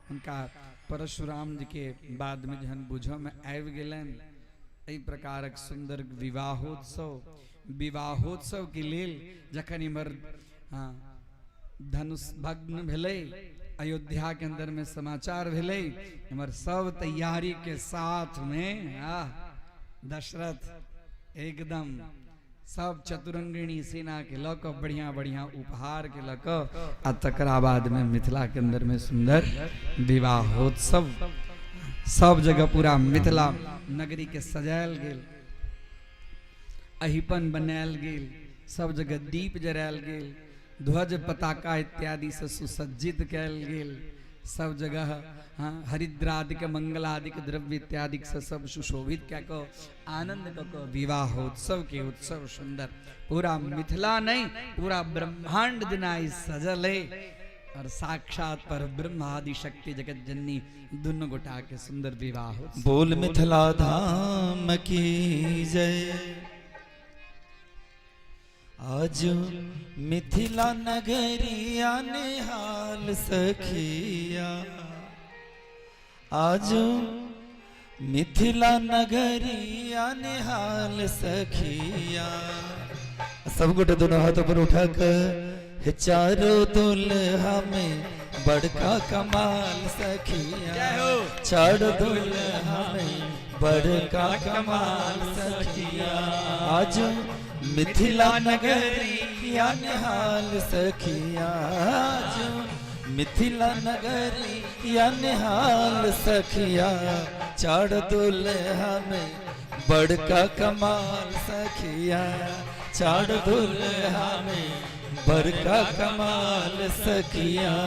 Speaker 4: हुनका परशुराम जी के बाद में जहन बुझऽ में आबि गेलनि एहि प्रकारक सुंदर विवाहोत्सव, विवाहोत्सव के लेल जखन इम्हर हाँ धनुष भग्न भेलै, अयोध्या के अंदर में समाचार भेलै, इम्हर सब तैयारी के साथ में आह दशरथ एकदम सब चतुरंगिणी सेना के लऽ कऽ बढ़िया बढ़िया उपहार के लऽ कऽ आ तकरा बाद में मिथिला के अंदर में सुंदर विवाहोत्सव सब जगह पूरा मिथिला नगरी के सजायल गेल, अहिपन बनायल गेल, सब जगह दीप जरायल गेल, ध्वज पताका इत्यादि से सुसज्जित कयल गेल, सब जगह हाँ हरिद्रादिक मंगलादिक द्रव्य इत्यादि से सब सुशोभित कए कऽ आनंद कऽ कऽ विवाहोत्सव के उत्सव सुंदर पूरा मिथिला नहीं पूरा ब्रह्मांड जेना ई सजल है और साक्षात पर ब्रह्म आदि शक्ति जगत जननी दुनू गोटा के सुंदर विवाह।
Speaker 1: बोल मिथिला धाम की जय। आज मिथिला नगरिया निहाल सखिया, आज मिथिला नगरिया निहाल सखिया। सब गोटे दोनों हाथ ऊपर उठा कर चारों दुल्हा में बड़का कमाल सखिया, चारों दुल्हा में बड़का कमाल सखिया। आज मिथिला नगरिया निहाल सखिया, आज मिथिला नगरिया निहाल सखिया। चार दुल्हा में बड़का कमाल सखिया, चार दुल्हा में बड़का कमाल सखिया।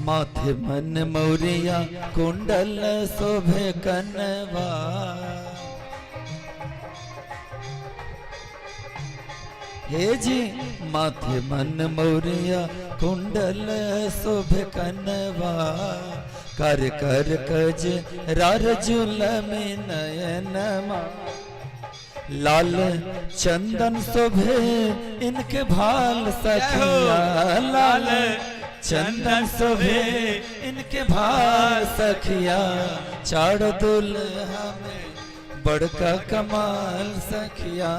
Speaker 1: माथे मन मौरिया कुंडल शोभे कनवा, हे जी माथे मन मौरिया कुंडल शोभे कनवा। कर कर कज रार झूल में नयनमा, लाल चंदन शोभे इनके भाल सखिया, लाल चंदन शोभे इनके भाल सखिया। चार दुल्हा में बड़का कमाल सखिया,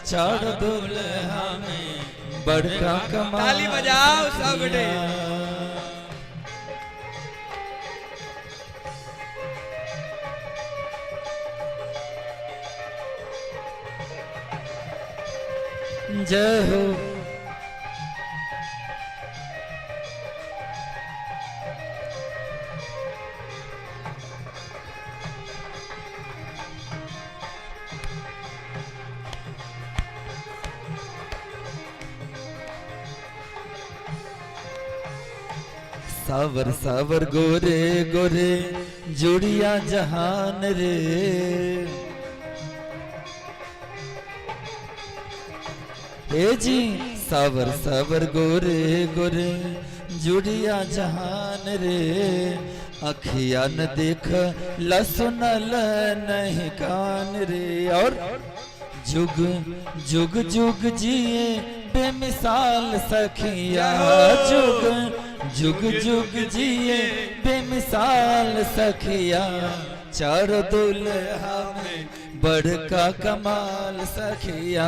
Speaker 1: चार दुल्हा में बड़का कमाल।
Speaker 4: ताली बजाओ सब गोटे।
Speaker 1: जय हो। सावर सावर गोरे गोरे जुड़िया जहान रे, हे जी सावर सावर गोरे गोरे जुड़िया जहान रे। अखिया न देख लसुनल नहीं कान रे, और जुग जुग जुग जिए बेमिसाल सखिया, जुग जुग जुग जिए बेमिसाल सखिया। चार दुल्हा में बड़का कमाल सखिया,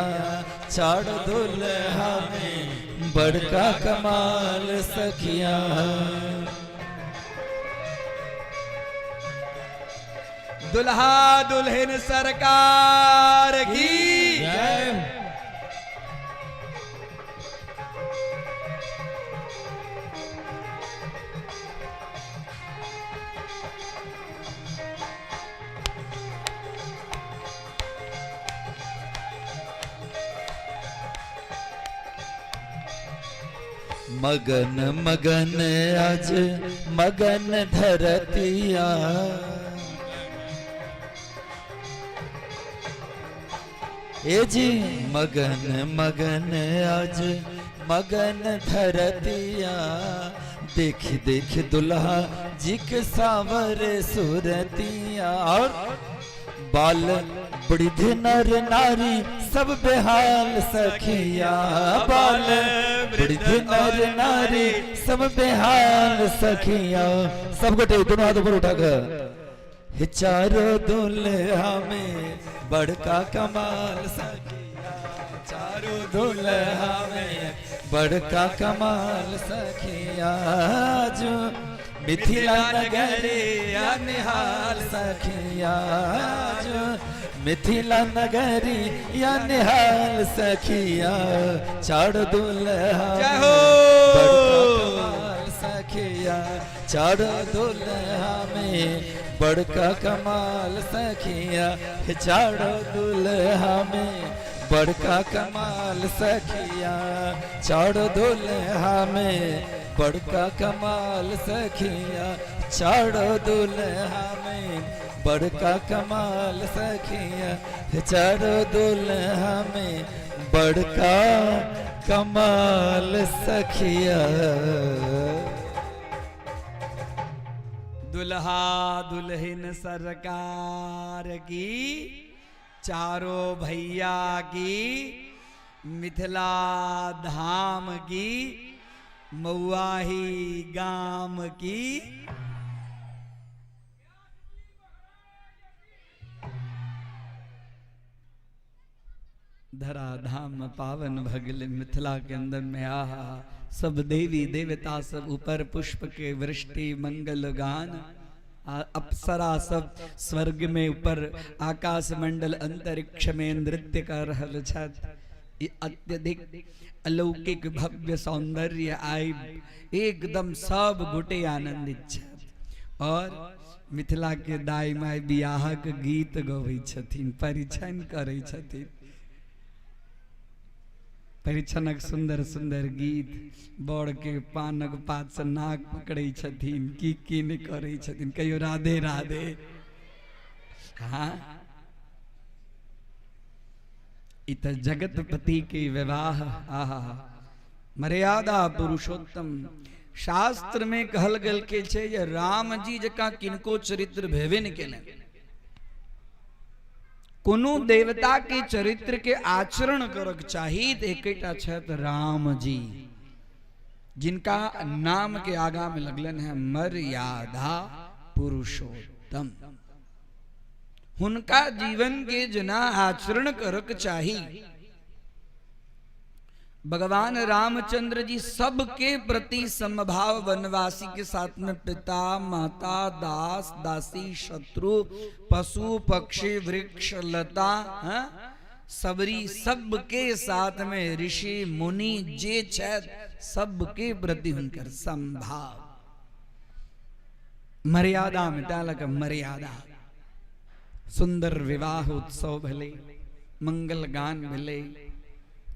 Speaker 1: चार दुल्हा में बड़का कमाल सखिया।
Speaker 4: दुल्हा दुल्हन सरकार की
Speaker 2: जय।
Speaker 1: मगन मगन आज मगन धरतिया। ए जी मगन मगन आज मगन धरतिया, देख देख दुल्हा जी के सावर सूरतिया। और बाल वृद्ध नर नारी सब बेहाल सखिया, बाल वृद्ध नर नारी सब बेहाल सखिया। सब गोटे दोनों हाथ ऊपर उठा कर, हे चारों दुल्हा में बड़का कमाल सखिया, चारों दुल्हा में बड़का कमाल सखिया, जो मिथिला नगरिया निहाल सखिया, जो मिथिला नगरिया निहाल सखिया, चार दुल्हा
Speaker 4: जय हो।
Speaker 1: बड़का कमाल सखिया, चार दुल्हा में बड़का कमाल सखिया, चार दुल्हा में बड़का कमाल सखिया, चार दुल्हा में बड़का कमाल सखिया, चार दुल्हा में बड़का कमाल सखिया, चार दुल्हा में बड़का कमाल सखिया।
Speaker 4: दुल्हा दुल्हन सरकार की, चारों भैया की, मिथिला धाम की, मऊआही गाम की। धरा धाम पावन भगल मिथिला के अंदर में। आहा, सब देवी देवता सब ऊपर पुष्प के वृष्टि मंगल गान, अप्सरा सब स्वर्ग में ऊपर आकाश मंडल अंतरिक्ष में नृत्य कर रहल छथि। ई अत्यधिक अलौकिक भव्य सौंदर्य आई एकदम सब गोटे आनंदित छथि। और मिथिला के दाई माई बियाहक गीत गबै छथिन, परिछन करै छथिन, परिछनक सुंदर सुंदर गीत, बड़ के पानक पात से नाक पकड़ै छथिन, की की नहि करै छथिन। कहियो राधे राधे। हाँ, ई तऽ जगतपति के विवाह। आहा, मर्यादा पुरुषोत्तम। शास्त्र में कहल गेल के छै जे राम जी जकाँ किनको चरित्र भेबे नहि केलनि। कोनो देवता के चरित्र के आचरण करक चाही तऽ एकेटा छथि राम जी, जिनका नाम के आगा में लगलनि है मर्यादा पुरुषोत्तम। हुनका जीवन के जना आचरण करक चाही। भगवान रामचंद्र जी सबके प्रति समभाव, वनवासी के साथ में पिता माता दास दासी शत्रु पशु पक्षी वृक्ष लता, हाँ? सबरी सबके साथ में ऋषि मुनि जे छथि सबके प्रति हुनकर समभाव मर्यादा में तालक मर्यादा। सुंदर विवाह उत्सव भेलै, मंगल गान भेलै,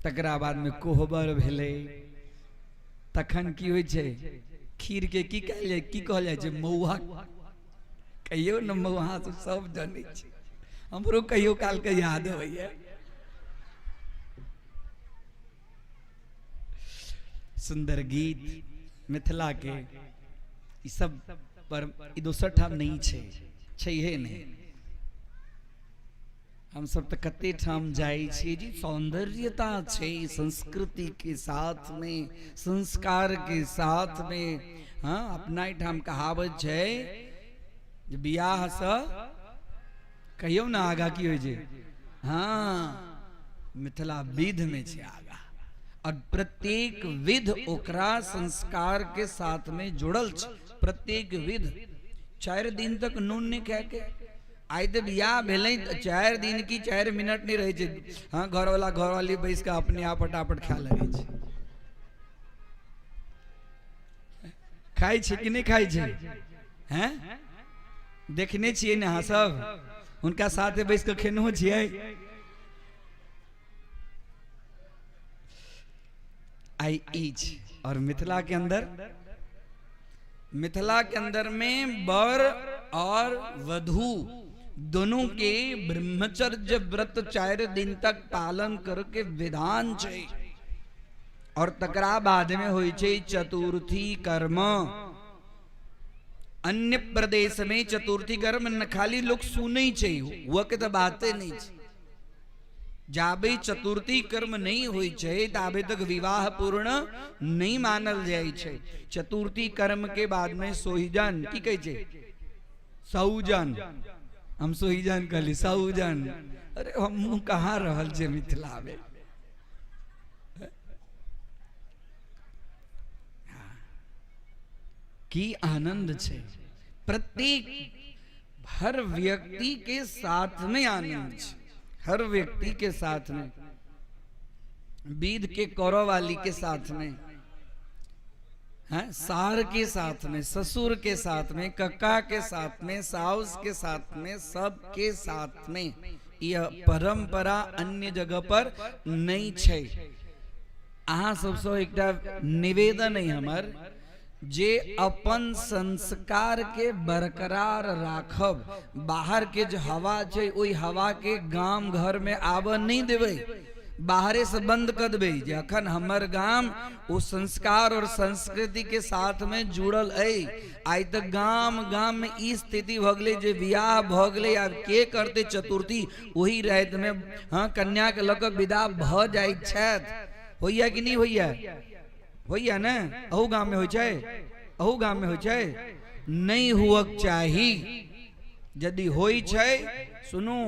Speaker 4: तकरा बाद में कोहबर भेलै। तखन की होइ छै, खीर के की कहल जाय, की कहल जाइ छै, मौआ कहियौ ने, मौआ से सब जनै छै, हमरो कहियो काल के याद होइए। सुंदर गीत मिथिला के ई सब पर ई दोसर ठाम नहीं छै, छैहे नहीं। हम सब तऽ कते ठाम जाइ छियै जी, सौंदर्यता छै संस्कृति के साथ में, संस्कार के साथ में। हाँ, अपना ठाम कहावत छै जे बियाह से कहियौ ने आगा की होइ छै। हाँ, मिथिला विध में छै आगा, और प्रत्येक विध ओकरा संस्कार के साथ में जुड़ल छै। प्रत्येक विध 4 दिन तक नून नहीं खाए के, आइ तऽ बियाह भेलै 4 दिन की 4 मिनट नहीं रहै छै। हाँ, घरवाला घरवाली बैस के अपने आप फटाफट खाए लगै छै। खाइ छै कि नहि खाइ छै? हैं, देखने छियै ने अहाँ सब, हुनका साथे बैस के खेनहो छियै। आइ ई छै। और मिथिला के अंदर, मिथिला के अंदर में वर और वधू दोनों के ब्रह्मचर्य व्रत 4 दिन तक पालन करके विधान छै। और तकरा बाद में होइ छै चतुर्थी कर्म। अन्य प्रदेश में चतुर्थी कर्म न खाली लोग सुनै छै, हुआ के तो बाते नहीं छै। जाबे चतुर्थी कर्म नहीं होइ छै ताबे तक विवाह पूर्ण नहीं मानल जाइ छै। चतुर्थी कर्म के बाद में सोहिजन की कहै छै, सौजन, हम सोहिजन कहली सौजन। अरे हम कहाँ रहल छै मिथिला में। की आनंद छै, प्रत्येक हर व्यक्ति के साथ में आनंद छै, हर व्यक्ति के साथ में, बीध के कौरव वाली के साथ में, हैं, सार के साथ में, ससुर के साथ में, कक्का के साथ में, साउस के साथ में, सब के साथ में। यह परंपरा अन्य जगह पर नहीं छै। अहाँ सबसँ एकटा निवेदन है हमर, जे अपन संस्कार के बरकरार राखब, बाहर के जे हवा छै ओहि हवा के गाम घर में आबऽ नहीं देबै, बाहरे से बंद कर देबै। जे अखन हमर गाम ओ संस्कार और संस्कृति के साथ में जुड़ल अइ। आइ तऽ गाम गाम में ई स्थिति भऽ गेलै जे बियाह भऽ गेलै, आब के करतै चतुर्थी, ओही राति में हाँ कन्या के लऽ कऽ विदा भऽ जाइत छथि। होइया कि नहीं होइया? होइया ने? अहू गाम में होइ छै, अहू गाम में होइ छै। नहीं हुअक चाही। यदि होइ छै, सुनू,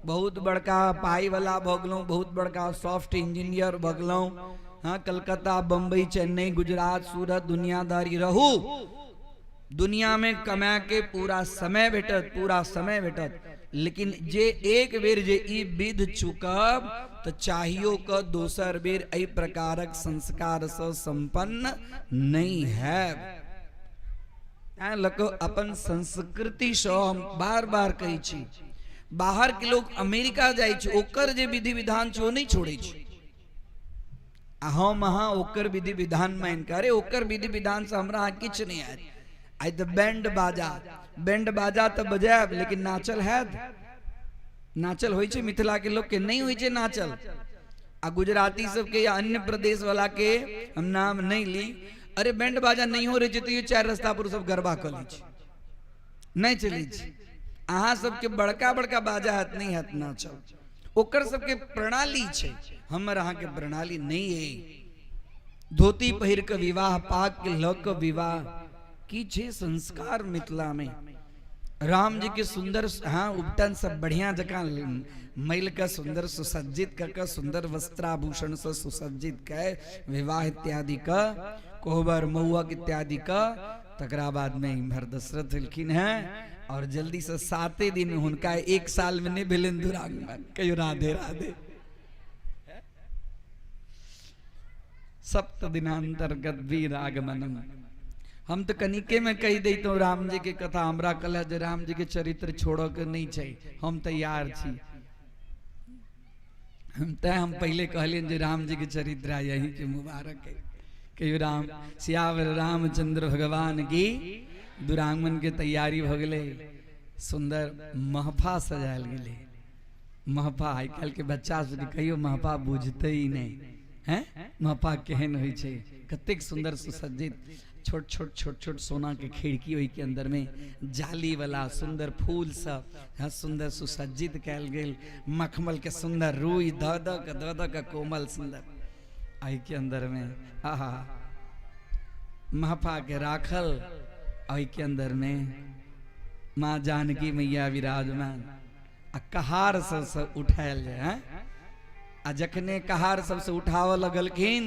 Speaker 4: बहुत बड़का पाई वाला भऽ गेलहुँ, बहुत बड़का सॉफ्ट इंजीनियर भऽ गेलहुँ, हाँ कलकत्ता बम्बई चेन्नई गुजरात सूरत दुनियादारी रहू, दुनिया में कमा के पूरा समय भेटत, पूरा समय भेटत, लेकिन जे एक बेर जे ई विध चुकब तो चाहियो क दोसर बेर एहि प्रकारक संस्कार से संपन्न नहीं है। तैं लऽ कऽ अपन संस्कृति सँ हम बार बार कहै छी, बाहर के लोग अमेरिका जाइ छै, ओकर जे विधि विधान छै ओ नहि छोड़ै छै, आ हम अहाँ ओकर विधि विधान मानि कऽ, अरे ओकर विधि विधान से हमरा अहाँ किछु नहि आयत। आइ तऽ बैंड बाजा, बैंड बाजा तऽ बजायब, लेकिन नाचल हैत? नाचल होइ छै मिथिला के लोग के? नहि होइ छै नाचल। आ गुजराती सबके या अन्य प्रदेश वाला के हम नाम नहीं ली, अरे बैंड बाजा नहीं हो रहे छै तैयो 4 रास्ता पर सब गरबा कऽ लै छै, नहि चलै छै। अहाँ सबके बड़का बड़का बाजा हैत, नहीं हैत नाचल, ओकर सबके प्रणाली छै, हमर अहाँके प्रणाली नहीं है। धोती पहिर के विवाह, पाग के लऽ कऽ विवाह, की छै संस्कार मिथिला में। राम जी के सुंदर हाँ उपटन सब बढ़िया जकाँ मैल के सुंदर सुसज्जित कर के सुंदर वस्त्राभूषण से सुसज्जित के विवाह इत्यादि का कोहबर महुअक इत्यादि का, तकरा बाद में इम्हर दशरथ एलखिन हैं और जल्दी से 7 दिन में हुनका 1 साल में नहीं भेलनि दुरागमन। कहियो राधे राधे। सप्त दिनांतर्गत वीर आगमनम। हम तो कनिके में कहि दैतहुँ राम जी के कथा, हमरा कहल जे राम जी के चरित्र छोड़ऽ के नहीं छै, हम तैयार छी। हम तैं हम पहले कहलियनि जे राम जी के चरित्र आ यही के मुबारक है। कहियो राम सियावर रामचंद्र भगवान की। दुरागमन के तैयारी भऽ गेलै, सुंदर महफा सजायल गेलै। महफा आइ काल्हि के बच्चा सबके कहियो महफा बुझते ही नहीं हैं, महफा केहन होइ छै, कतेक सुंदर सुसज्जित छोट छोट छोट छोट सोना के खिड़की ओहि के अंदर में जाली वाला सुंदर फूल सब हाँ सुंदर सुसज्जित कयल गेल, मखमल के सुंदर रुई धऽ धऽ के धऽ धऽ के कोमल सुंदर एहि के अंदर में आहा महफा के राखल, एहि के अंदर में माँ जानकी मैया विराजमान आ कहार सबसे उठायल जाय हैं। आ जखने कहार सबसे उठावऽ लगलखिन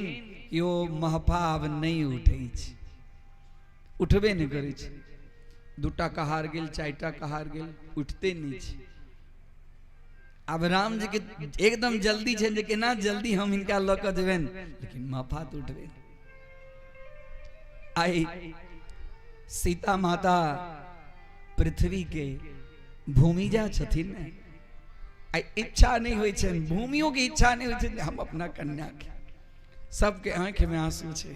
Speaker 4: कि ओ महफा आब नहीं उठै छै, उठबे नहीं करै छै। 2टा कहार गेल, 4टा कहार गेल, उठते नहीं छै। आब राम जी के एकदम जल्दी छै जे केना जल्दी हम हिनका लऽ कऽ जेबनि, लेकिन महफा तऽ उठबे नहि। आइ सीता माता पृथ्वी के भूमिजा छथिन ने, आइ इच्छा नहीं होइ छनि, भूमियों के इच्छा नहीं होइ छनि जे हम अपना कन्या के, सबके आँखि में आंसू छै।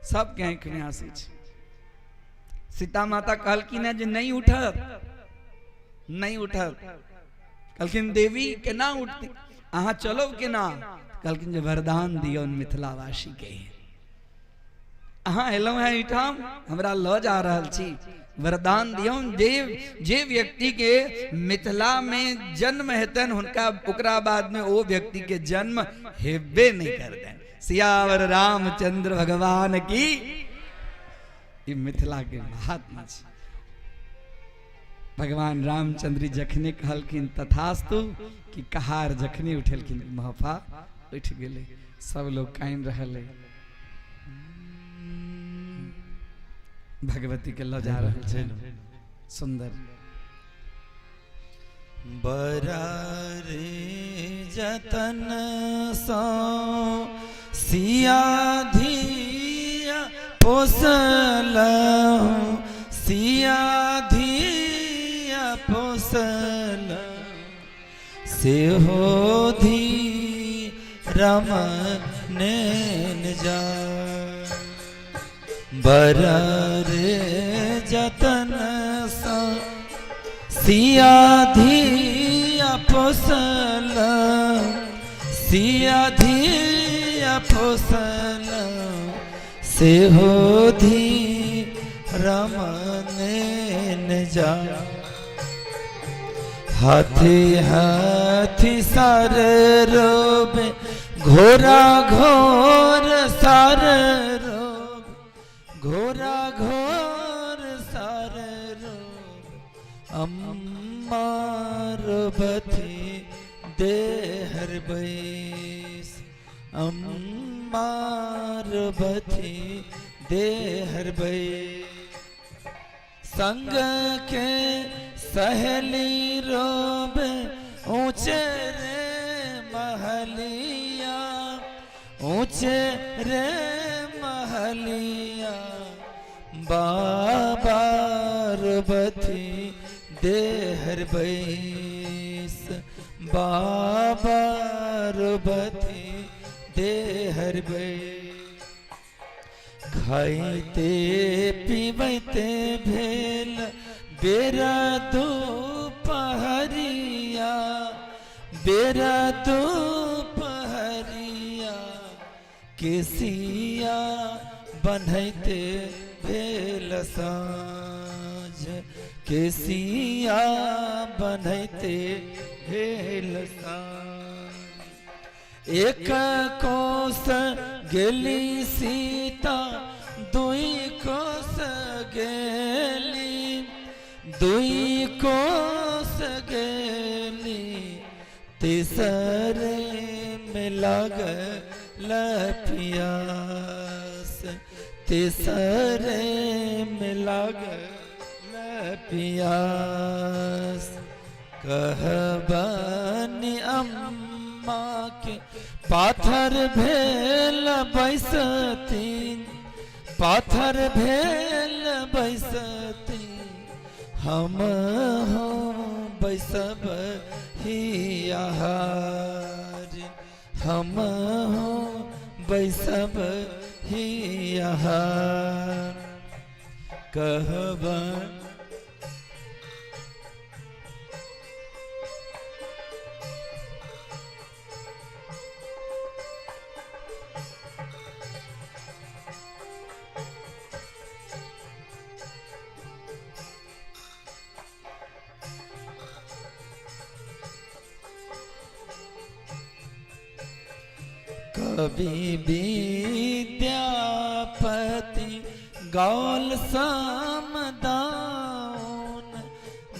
Speaker 4: सबके आँखि में आंसू छै। सीता माता कहलखिन है जे नहीं उठत, नहीं उठत। कहलखिन देवी केना उठती, अहाँ चलो केना? कहलखिन जे वरदान दियौ मिथिलावासी के, अहाँ एलहुँ हैं एहिठाम, हमरा लऽ जा रहल छी, वरदान दियौ जे व्यक्ति के मिथिला में जन्म हेतनि हुनका ओकरा बाद में ओ व्यक्ति के जन्म हेबे नहीं करतनि। सियावर रामचंद्र भगवान की। ई मिथिला के महात्मा छै। भगवान रामचंद्र जखने कहलखिन तथास्तु कि कहार जखने उठेलखिन महफा उठि गेलै, सब लोग कानि रहल है, भगवती के लऽ जा रहल छै। सुंदर
Speaker 1: बरारी जतन सो सिया धिया पोसलहुँ, सिया धिया पोसलहुँ, सेहो धी रमनेन जा। बरारे जतन सो सिया धिया पोसल, सिया धिया पोसल, सेहो धी रमनेन जा। हाथी हाथी सार रोबे, घोड़ा घोर सार रोबे, घोड़ा घोर सार रोबे, अम्मार बथी देहर बैस, अम्मार बथी देहर बैस। संग के सहेली रोबे ऊंचे रे महलिया, ऊंचे रे महलिया, बाबा रोबथी देहर बैस, बाबा रोबथी देहर बैस। खाइते पीबैते भेल बेरा दुपहरिया, बेरा दुपहरिया, केसिया बन्हैते भेल साँझ, केसिया बन्हैते भेल साँझ। एक कोस गेली सीता, दुई कोस गेली, दुई कोस गेली, तेसरे में लागल पियास, तेसरे में लागल पियास। कहबनि अम्मा के पाथर भेल बैसतीन, पाथर भेल बैसतीन, हम हो बैसब ही आहार, हम हो बैसब ही आहार। कहबनि कवि विद्यापति गौल समदाउन,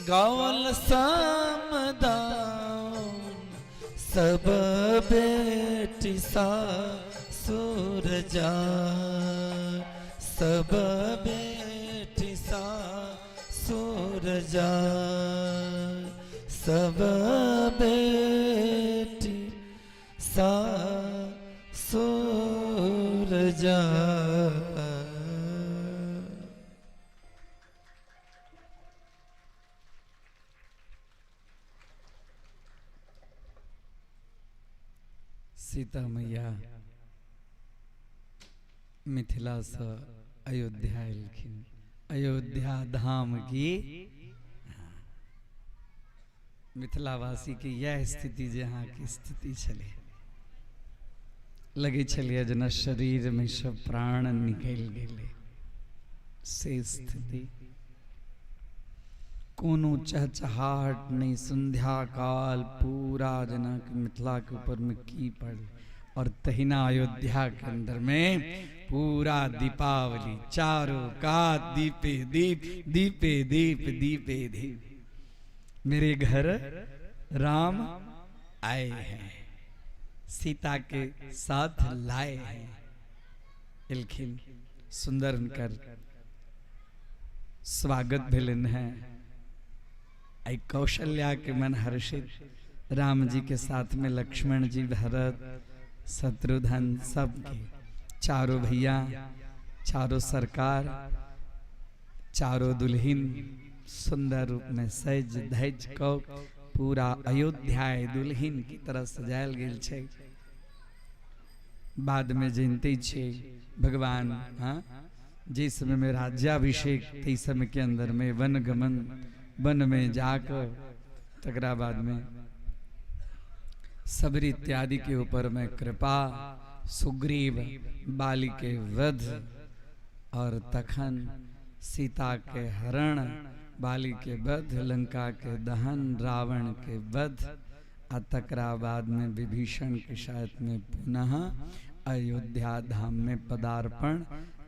Speaker 1: गौल समदाउन, सब बेटी सासुर जा, सब बेटी सासुर जा, सब बेटी सासुर जा।
Speaker 4: सीता मैया मिथिलासँ अयोध्या एलखिन। अयोध्या धाम की मिथिलावासी के यह स्थिति जे अहाँके स्थिति छलै, लगै छलियै जेना शरीर में सब प्राण निकलि गेलै, से स्थिति। कोनो चहचहाट नहीं, संध्या काल पूरा जेना कि मिथिला के ऊपर में की पड़ल। और तहिना अयोध्या के अंदर में पूरा दीपावली, चारों कात दीपे दीप, दीपे दीप, दीपे दीप। मेरे घर राम आए हैं, सीता के साथ लाए हैं। एलखिन, सुंदर हुनकर स्वागत भेलन है। आई कौशल्या के मन हर्षित, राम जी के साथ में लक्ष्मण जी, भरत, शत्रुघ्न, सबके चारों भैया, चारों सरकार, चारों दुल्हिन सुंदर रूप में सज धज को पूरा अयोध्या दुल्हिन की तरह सजायल गेल छै। बाद में जनते छे भगवान, हाँ, जिस समय में राज्याभिषेक तै समय के अंदर में वन गमन, वन में जाकर तकरा बाद में सबरी इत्यादि के ऊपर में कृपा, सुग्रीव बाली के वध और तखन सीता के हरण, बाली के वध, लंका के दहन, रावण के वध, आ तकरा बाद में विभीषण के साथ में पुनः अयोध्या धाम में पदार्पण,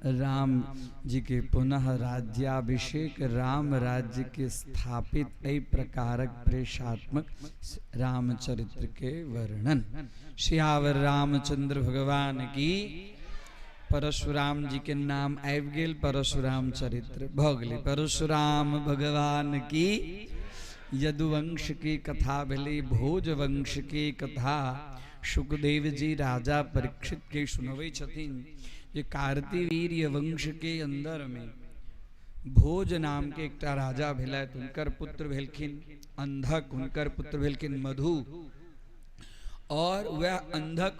Speaker 4: राम जी के पुनः राज्याभिषेक, राम राज्य के स्थापित कई प्रकारक प्रेषात्मक रामचरित्र के वर्णन। श्यावर रामचंद्र भगवान की। परशुराम जी के नाम आबि गेल, परशुराम चरित्र भऽ गेलै। परशुराम भगवान की। यदुवंश की कथा भेलै, भोज वंश की कथा सुखदेव जी राजा परीक्षित के सुनबै छथिन जे कार्तिवीर्य वंश के अंदर में भोज नाम के एकटा राजा भेलथि, हुनकर पुत्र भेलखिन अंधक, हुनकर पुत्र भेलखिन मधु, और वह अंधक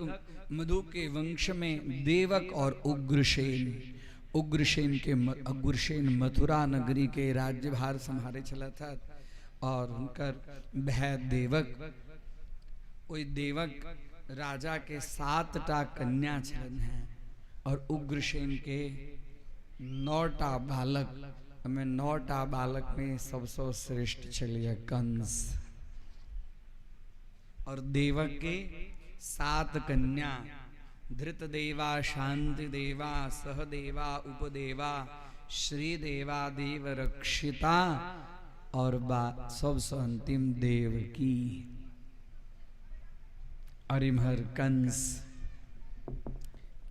Speaker 4: मधु के वंश में देवक और उग्रसेन, उग्रसेन के उग्रसेन मथुरा नगरी के राज्यभार संभाले छलथि और हुनकर भय देवक, ओहि देवक राजा के 7टा कन्या छलनि हैं और उग्रसेन के 9टा बालक, हमें 9टा बालक में सबसे श्रेष्ठ छलिए कंस। और देवक के 7 कन्या, धृत देवा, शांति देवा, सहदेवा, उपदेवा, श्री देवा, देव रक्षिता और सबसे अंतिम देवकी। और इम्हर कंस,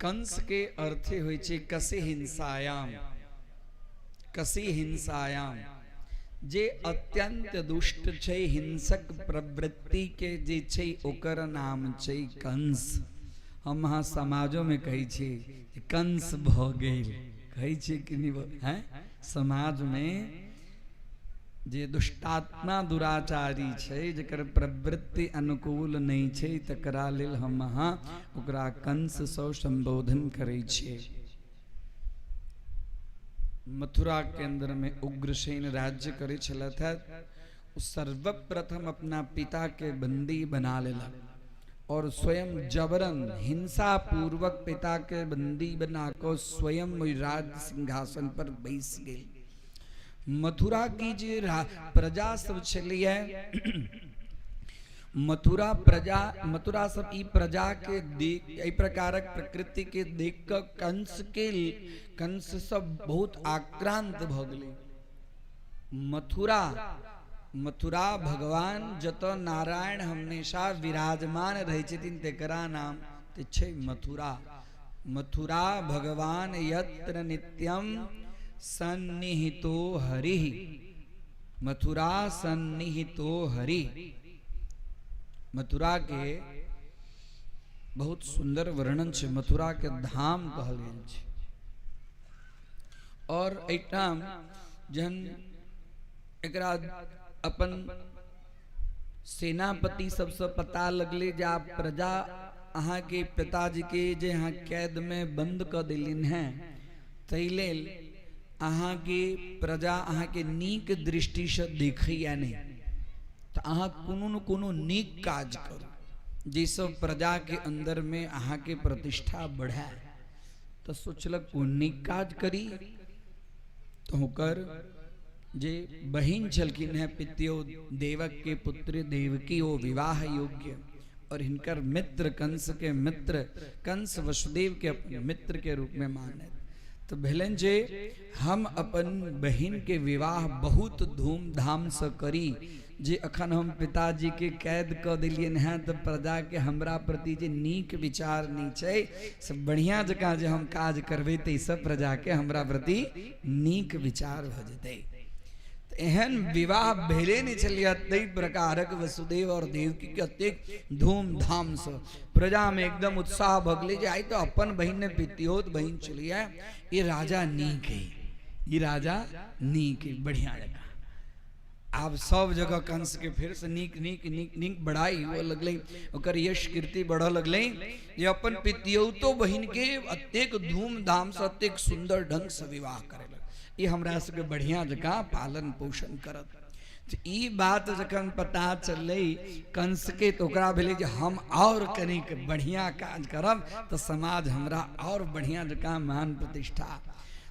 Speaker 4: कंस के अर्थे होइ छै कसी हिंसायाम, कसी हिंसायाम, जे अत्यंत दुष्ट छै, हिंसक प्रवृत्ति के जे छै ओकर नाम छै कंस। हम अहाँ समाजो में कहै छियै कंस भऽ गेल, कहै छियै कि नहि हैं? समाज में जे दुष्टात्मा दुराचारी छै, जकर प्रवृत्ति अनुकूल नहीं छै, तकरा लेल हम अहाँ ओकरा कंस सँ संबोधन करै छियै। मथुरा के अंदर में उग्रसेन राज्य करै छलथि, ओ सर्वप्रथम अपना पिता के बंदी बना लेलक और स्वयं जबरन हिंसा पूर्वक पिता के बंदी बना कऽ स्वयं ओहि राज्य सिंहासन पर बैस गेल। मथुरा की जे प्रजा सब छलिए, मथुरा प्रजा, मथुरा सब ई प्रजा के देख, एहि प्रकारक प्रकृति के देख कऽ कंस सब बहुत आक्रांत भऽ गेलै। मथुरा, मथुरा भगवान जतऽ नारायण हमेशा विराजमान रहै छथिन तेकरा नाम तऽ छै मथुरा। मथुरा भगवान यत्र नित्यम सन्निहितो हरिः, मथुरा सन्निहितो हरि। मथुरा के बहुत सुंदर वर्णन छै, मथुरा के धाम कहल गेल छै। और एहिठाम जहन एकरा अपन सेनापति सबसे पता लगले जे आब प्रजा अहाँके पिताजीके जे अहाँ कैदमे बन्द कऽ देलनि हेँ, ताहि लेल अहाँके प्रजा अहाँके नीक दृष्टिसँ देखैया नहि, तऽ अहाँ कोनो ने कोनो नीक काज करू जाहिसँ प्रजाके अन्दरमे अहाँके प्रतिष्ठा बढ़ै। तऽ सोचलक कोन नीक काज करी, तऽ हुनकर जे बहिन छलखिन हेँ पितियो देवक के पुत्री देवकी, ओ विवाह योग्य और हिनकर मित्र कंस के मित्र, कंस वसुदेव के अपन मित्र के रूप में मानत। तो भेलनि जे हम अपन बहिन के विवाह बहुत धूमधाम से करी, जे अखन हम पिताजी के कैद कऽ देलियनि हेँ तऽ प्रजा के हमरा प्रति जे नीक विचार नहि छै से बढ़िआँ जकाँ जे हम काज करबै ताहिसँ प्रजा के हमरा प्रति नीक विचार भऽ जेतै। तऽ एहन विवाह भेले नहि छलैए ताहि प्रकारक वसुदेव और देवकी के अतेक धूमधामसँ प्रजामे एकदम उत्साह भऽ गेलै जे आइ तऽ अपन बहिन ने पितियोत बहिन छलैए, ई राजा नीक है, ई राजा नीक है, बढ़िआँ जकाँ। आब सब जगह कंस के फिर से नीक नीक नीक नीक बढ़ाई हुए लगलै, ओकर यश कीर्ति बढ़ऽ लगलै जे अपन पितियौतो बहिन के अतेक धूमधाम से अतेक सुंदर ढंग से विवाह करे लग, ई हमरा सबके बढ़िया जकाँ पालन पोषण करत। तऽ ई बात जखन पता चललै कंस के तऽ ओकरा भेलै जे हम और कनिक बढ़िया काज करब तऽ समाज हमरा और बढ़िया जकाँ मान प्रतिष्ठा।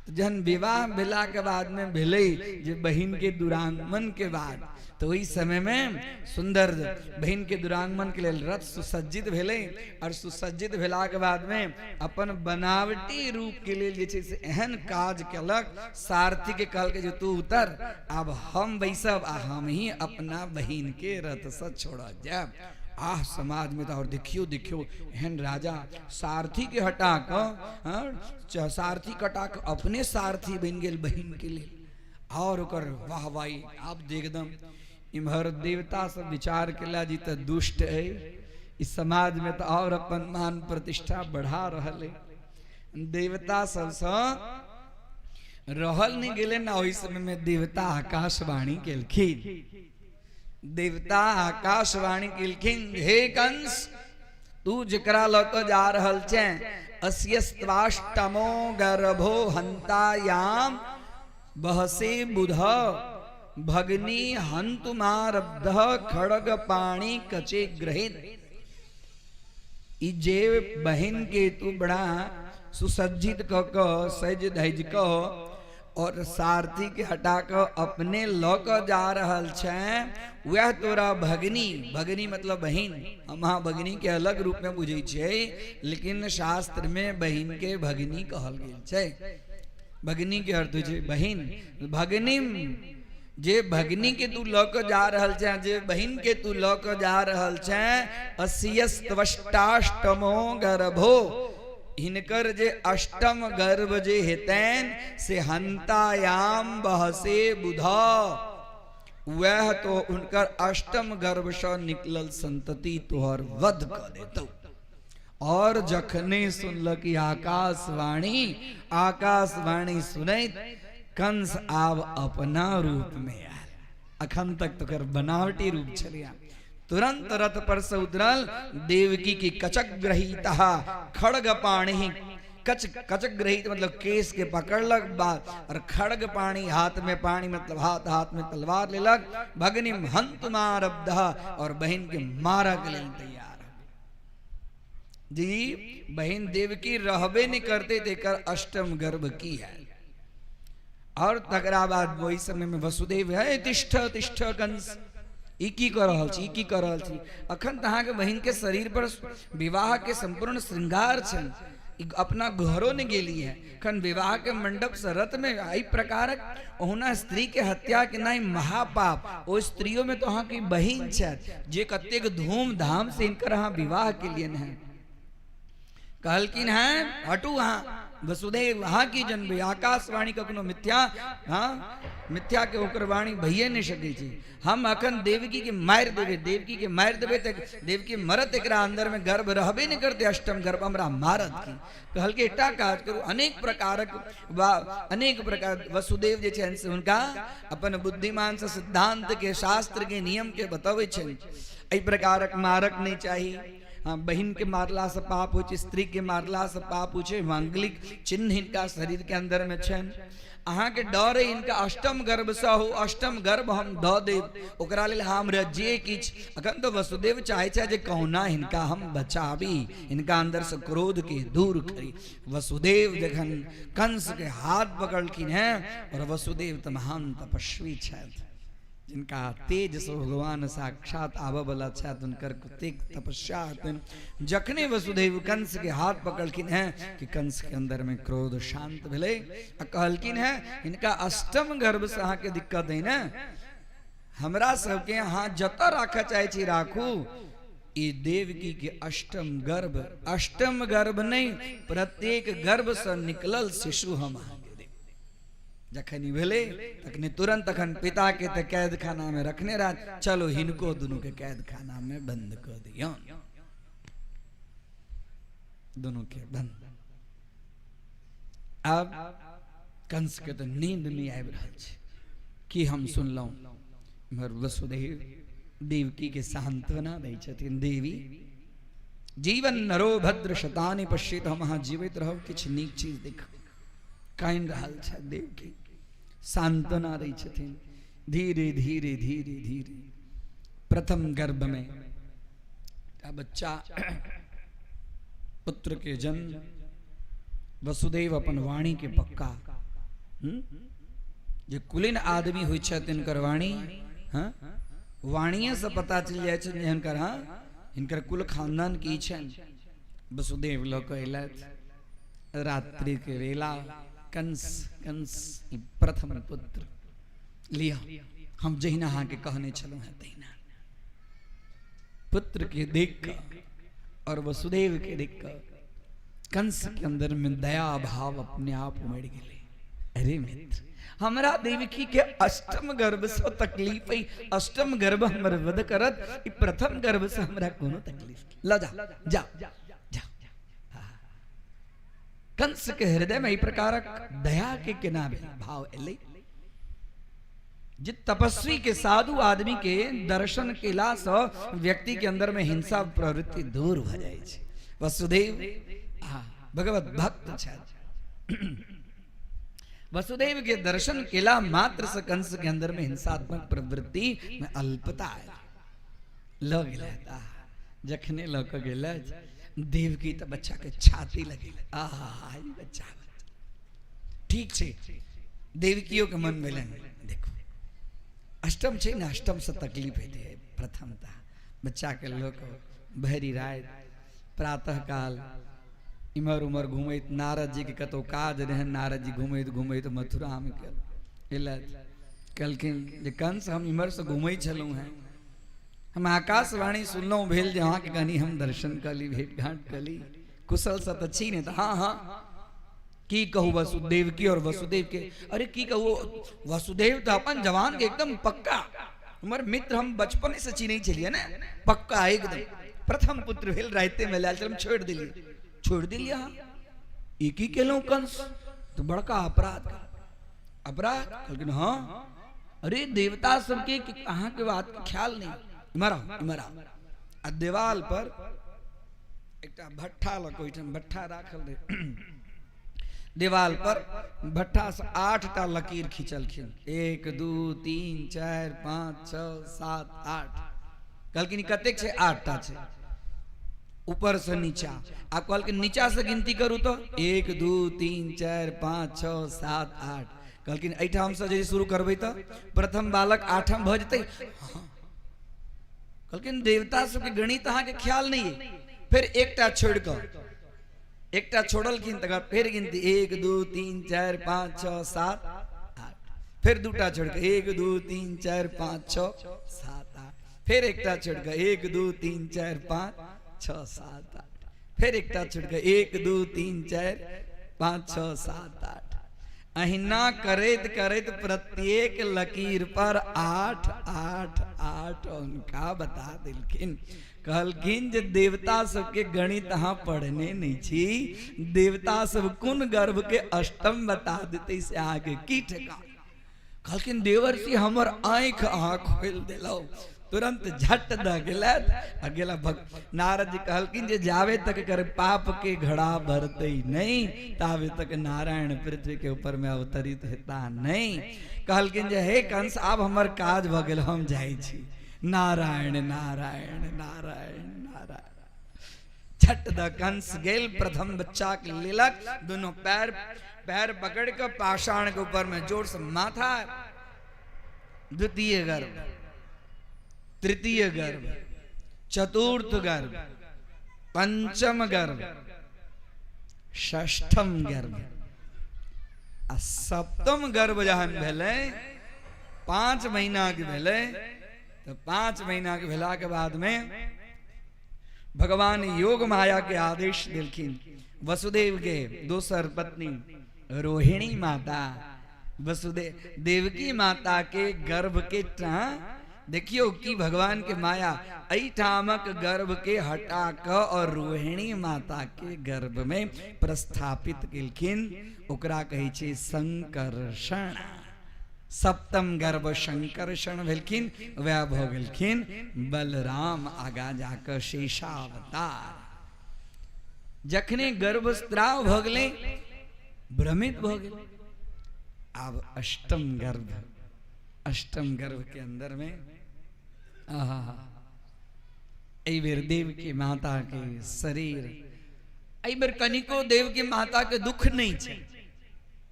Speaker 4: तऽ जहन विवाह भेलाके बादमे भेलै जे बहिनके दुरागमनके बाद, तऽ ओहि समयमे सुन्दर बहिनके दुरागमनके लेल रथ सुसज्जित भेलै और सुसज्जित भेलाके बादमे अपन बनावटी रूपके लेल जे छै से एहन काज केलक, सारथीके कहलकै जे तू उतर, आब हम बैसब आ हम ही अपना बहिनके रथसँ छोड़ऽ जायब। आह समाज में तो और देखियो देखियो एहन राजा सारथी के हटा कऽ सारथी कटा कऽ अपने सारथी बनि गेल बहिन के लेल और ओकर वाहवाही आब एकदम। इम्हर देवता सब विचार केला जी तऽ दुष्ट है, इस समाज में तो और अपन मान प्रतिष्ठा बढ़ा रहल है। देवता सबसँ रहल नहीं गेले ना ओहि समय में देवता आकाशवाणी केलखिन, देवता आकाशवाणी केलखिन हे कंस, तू जकरा लऽ कऽ जा रहल छे अस्यस्त्वाष्टमो गर्भो हंतायाम बहसे बुध भगनी हंतुमारब्ध खड़ग पाणी कचे ग्रहित। ई जे बहिन के तू बड़ा सुसज्जित क क सज धज क और सारथी के हटा क अपने ल क जा रहल छै, वह तोरा भगनी, भगनी मतलब बहिन, हम अहाँ भगनी के अलग रूप में बुझै छियै, लेकिन शास्त्र में बहिन के भगनी कहल गेल छै। भगनी के अर्थ होइ छै बहिन। भगनी जे भगनी के तू लऽ कऽ जा रहल छै, जे बहिन के तू लऽ कऽ जा रहल छै, असियस्त्वष्टाष्टमो गर्भो, हिनकर जे अष्टम गर्भ जे हेतैन से हंतायाम बहसे बुध, वह तो हुनकर अष्टम गर्भ सँ निकलल संतति तोहर वध कऽ देतौ। और जखने सुनलक आकाशवाणी, आकाशवाणी सुनैत कंस आब अपना रूप में आयल। अखन तक तो बनावटी रूप छलिया। तुरंत रथ पर से उतरल, देवकी की कचक ग्रहीता खड़ग पाणी, कच कचक ग्रहित मतलब केस के पकड़लक बात और खड़ग पाणी हाथ में पाणी मतलब हाथ हाथ में तलवार लेलक, भगनी हंत मारब्ध और बहन के मारा के लेल तैयार। जी बहन देवकी रहबे नहीं करते थे कर अष्टम गर्भ की है। और तकरा बाद वही समय में वसुदेव है तिष्ठ तिष्ठ कंस, ई की कर रहल छी, ई की कर रहल छी, अखन तऽ अहाँके बहिन के शरीर पर विवाह के संपूर्ण श्रृंगार छनि, ई अपना घरो नहि गेली है, अखन विवाह के मंडप से रथ में एहि प्रकारक ओहुना स्त्री के हत्या केनाइ महापाप। ओ स्त्रियों में तो अहाँके बहिन छथि जे कतेक धूमधाम से हिनकर अहाँ विवाह केलियनि हेँ। कहलखिन हैं हटू अहाँ वसुदेव, अहाँ की जनबै, आकाशवाणी कखनो मिथ्या, हाँ मिथ्या के ओकर वाणी भइए नहि सकै छै। हम अखन देवकी के मारि देबै, देवकी के मारि देबै तऽ देवकी मरत, एकरा अंदर में गर्भ रहबे नहि करतै, अष्टम गर्भ हमरा मारत की। कहलकै एकटा काज करू, अनेक प्रकारक वा अनेक प्रकार वसुदेव जे छनि से हुनका अपन बुद्धिमान से सिद्धांत के शास्त्र के नियम के बतबै छनि, एहि प्रकारक मारक नहि चाही, हाँ, बहिन के मारला से पाप होइ छै, स्त्री के मारला से पाप होइ छै, मांगलिक चिन्ह हिनका शरीर के अंदर में छनि। अहाँके डर अइ हिनका अष्टम गर्भ से हो, अष्टम गर्भ हम दऽ देब, ओकरा लेल हमरा जे किछु। अखन तऽ वसुदेव चाहै छै जे कहुना हिनका हम बचाबी, हिनका अंदर से क्रोध के दूर करी। वसुदेव जखन कंस के हाथ पकड़लखिन हैं, और वसुदेव तऽ महान तपस्वी छथि, जिनका तेज से भगवान साक्षात आबऽ वाला छथि, हुनकर कतेक तपस्या हेतनि। जखने वसुदेव कंस के हाथ पकड़लखिन हैं कि कंस के अंदर में क्रोध शांत भेलै आ कहलखिन हैं हिनका अष्टम गर्भ से अहाँके दिक्कत है ने, हमरा सबके अहाँ जतऽ राखऽ चाहै छी राखू, ई देवकी के अष्टम गर्भ, अष्टम गर्भ नहीं प्रत्येक गर्भ से निकलल शिशु हम अहाँके देब। जखन ई भेलै तखने तुरंत तखन पिता के तऽ कैद खाना में रखने रह, चलो हिनको दुनू के कैद खाना में बंद कऽ दियौन, दुनू के बंद। आब कंस के तऽ नींद नहीं आबि रहल छै। की हम सुनलहुँ इम्हर वसुदेव देवकी के सांत्वना दै छथिन, देवी जीवन नरो भद्र शतानि पश्येत, हम अहाँ जीवित रहब, किछु नीक चीज देख। कानि रहल छथि देवकी, सांत्वना दै छथिन। धीरे धीरे धीरे धीरे प्रथम गर्भ में एकटा बच्चा पुत्र के जन्म। वसुदेव अपन वाणी के पक्का, जे कुलीन आदमी होइ छथि तिनकर वाणी, हाँ, वाणिये से पता चलि जाइ छै जे हिनकर, हाँ, हिनकर कुल खानदान की छनि। वसुदेव लऽ कऽ अयलथि रात्रि के वेला, कंस कंस ई प्रथम पुत्र लिअ, हम जहिना अहाँके कहने छलहुँ हेँ तहिना। पुत्र के देख कऽ और वसुदेव के देख कऽ कंस के अंदर में दया भाव अपने आप उमड़ गेलै। अरे मित्र, हमरा देवकी के अष्टम गर्भ से तकलीफ है, अष्टम गर्भ हमर वध करत, ई प्रथम गर्भ से हमरा कोनो तकलीफ। ल जा जा जा। कंस के हृदय में एहि प्रकारक दया के केना भेल भाव एलै जे तपस्वी के साधु आदमी के दर्शन केला से व्यक्ति के अंदर में हिंसा प्रवृत्ति दूर भ जाइ छै। वसुदेव भगवत भक्त छथि। वसुदेव के दर्शन केला मात्र से कंस के अंदर में हिंसात्मक प्रवृत्ति में अल्पता आयल। लऽ गेलै, जखने लऽ कऽ गेलै देवकी तऽ बच्चा के छाती लगेलै, आहा ई बच्चा ठीक छै। देवकियो के मन भेलनि देखू अष्टम छै ने, अष्टम से तकलीफ हेतै प्रथमतः। बच्चा के लऽ कऽ भरि राति प्रातः काल इम्हर उम्हर घुमैत नारद जी के कतहु काज रहनि, नारद जी घुमैत घुमैत मथुरामे एलथि। कहलखिन जे कंस हम इम्हर से घुमै छलहुँ हेँ, हम आकाशवाणी सुनलहुँ, भेल जे अहाँके कनि हम दर्शन कऽ ली, भेट घाट कऽ ली, कुशल से तऽ छी ने? तऽ हाँ हाँ, की कहू वसुदेव की और वसुदेव के, अरे की कहू, वसुदेव तऽ अपन जवान के एकदम पक्का हमर मित्र, हम बचपने से चिन्है छलियै ने, पक्का एकदम प्रथम पुत्र भेल राइते में लायल छल, हम छोड़ि देलियै, छोड़ि देलियै अहाँ, ई की केलहुँ कंस, तऽ बड़का अपराध अपराध। कहलखिन हाँ, अरे देवता सबके अहाँके बात के ख्याल नहीं, इम्हर आओ इम्हर आओ। आ देवाल पर एकटा भट्ठा लऽ कऽ ओहिठाम भट्ठा राखल रहै, देवाल पर भट्ठा से 8टा लकीर खींचलखिन, 1 2 3 4 5 6 7 8। कहलखिन कतेक छै? 8टा छै, ऊपर से नीचा। आ कहलखिन नीचा से गिनती करू तो 1 2 3 4 5 6 7 8। कहलखिन एहिठाम से जे शुरू करबै तऽ प्रथम बालक 8म भऽ जेतै। कहलखिन देवता सबके गणित अहाँके ख्याल नहीं है। फिर एकटा छोड़ि कऽ एकटा छोड़लखिन, तकर बाद फेर गिनती 1 2 3 4 5 6 7 8। फिर दूटा छोड़ि कऽ 1 2 3 4 5 6 7 8। फिर एकटा छोड़ि कऽ 1 2 3 4 5 6 7 8। फिर एकटा छोड़ि कऽ 1 2 3 4 5 6 7 8। अहिना करैत करैत प्रत्येक लकीर पर 8 8 8 हुनका बता देलखिन। कहलखिन जे देवता सबके गणित अहाँ पढ़ने नहीं छी, देवता सब कोन गर्भ के अष्टम बता देते से अहाँके की ठेकान। कहलखिन देवर्षि हमर आँखि अहाँ खोलि देलहुँ। तुरंत झट दऽ गेलथि आ गेला। नारद जी कहलखिन जे जाबे तक कर पाप के घड़ा भरते नहीं ताबे तक नारायण पृथ्वी के ऊपर में अवतरित हेता नहीं। कहलखिन जे हे कंस, आब हमर काज भऽ गेल, हम जाइ छी। नारायण नारायण नारायण नारायण। झट द कंस गेल, प्रथम बच्चा के लेलक, दोनों पैर पैर पकड़ के पाषाण के ऊपर में जोर से माथा। द्वितीय गर्भ, तृतीय गर्भ, चतुर्थ गर्भ, पंचम गर्भ, षष्ठम गर्भ आ सप्तम गर्भ जहन भेलै, 5 महीना के भेलै, तऽ 5 महीना के भेला के बाद में भगवान योग माया के आदेश देलखिन। वसुदेव के दोसर पत्नी रोहिणी माता वसुदेव देवकी माता के गर्भ के देखियो कि भगवान के माया एहिठामक गर्भ के हटा क और रोहिणी माता के गर्भ में प्रस्थापित केलखिन। ओकरा कहै छै संकर्षण। सप्तम गर्भ संकर्षण भेलखिन, वएह भऽ गेलखिन बलराम आगा जाकऽ शेषावतार। जखने गर्भस्राव भऽ गेलै, भ्रमित भऽ गेलै। आब अष्टम गर्भ, अष्टम गर्भ के अंदर में आहा एहि बेर देव के माता के शरीर, एहि बेर कनिको देव के माता के दुख नहीं छै,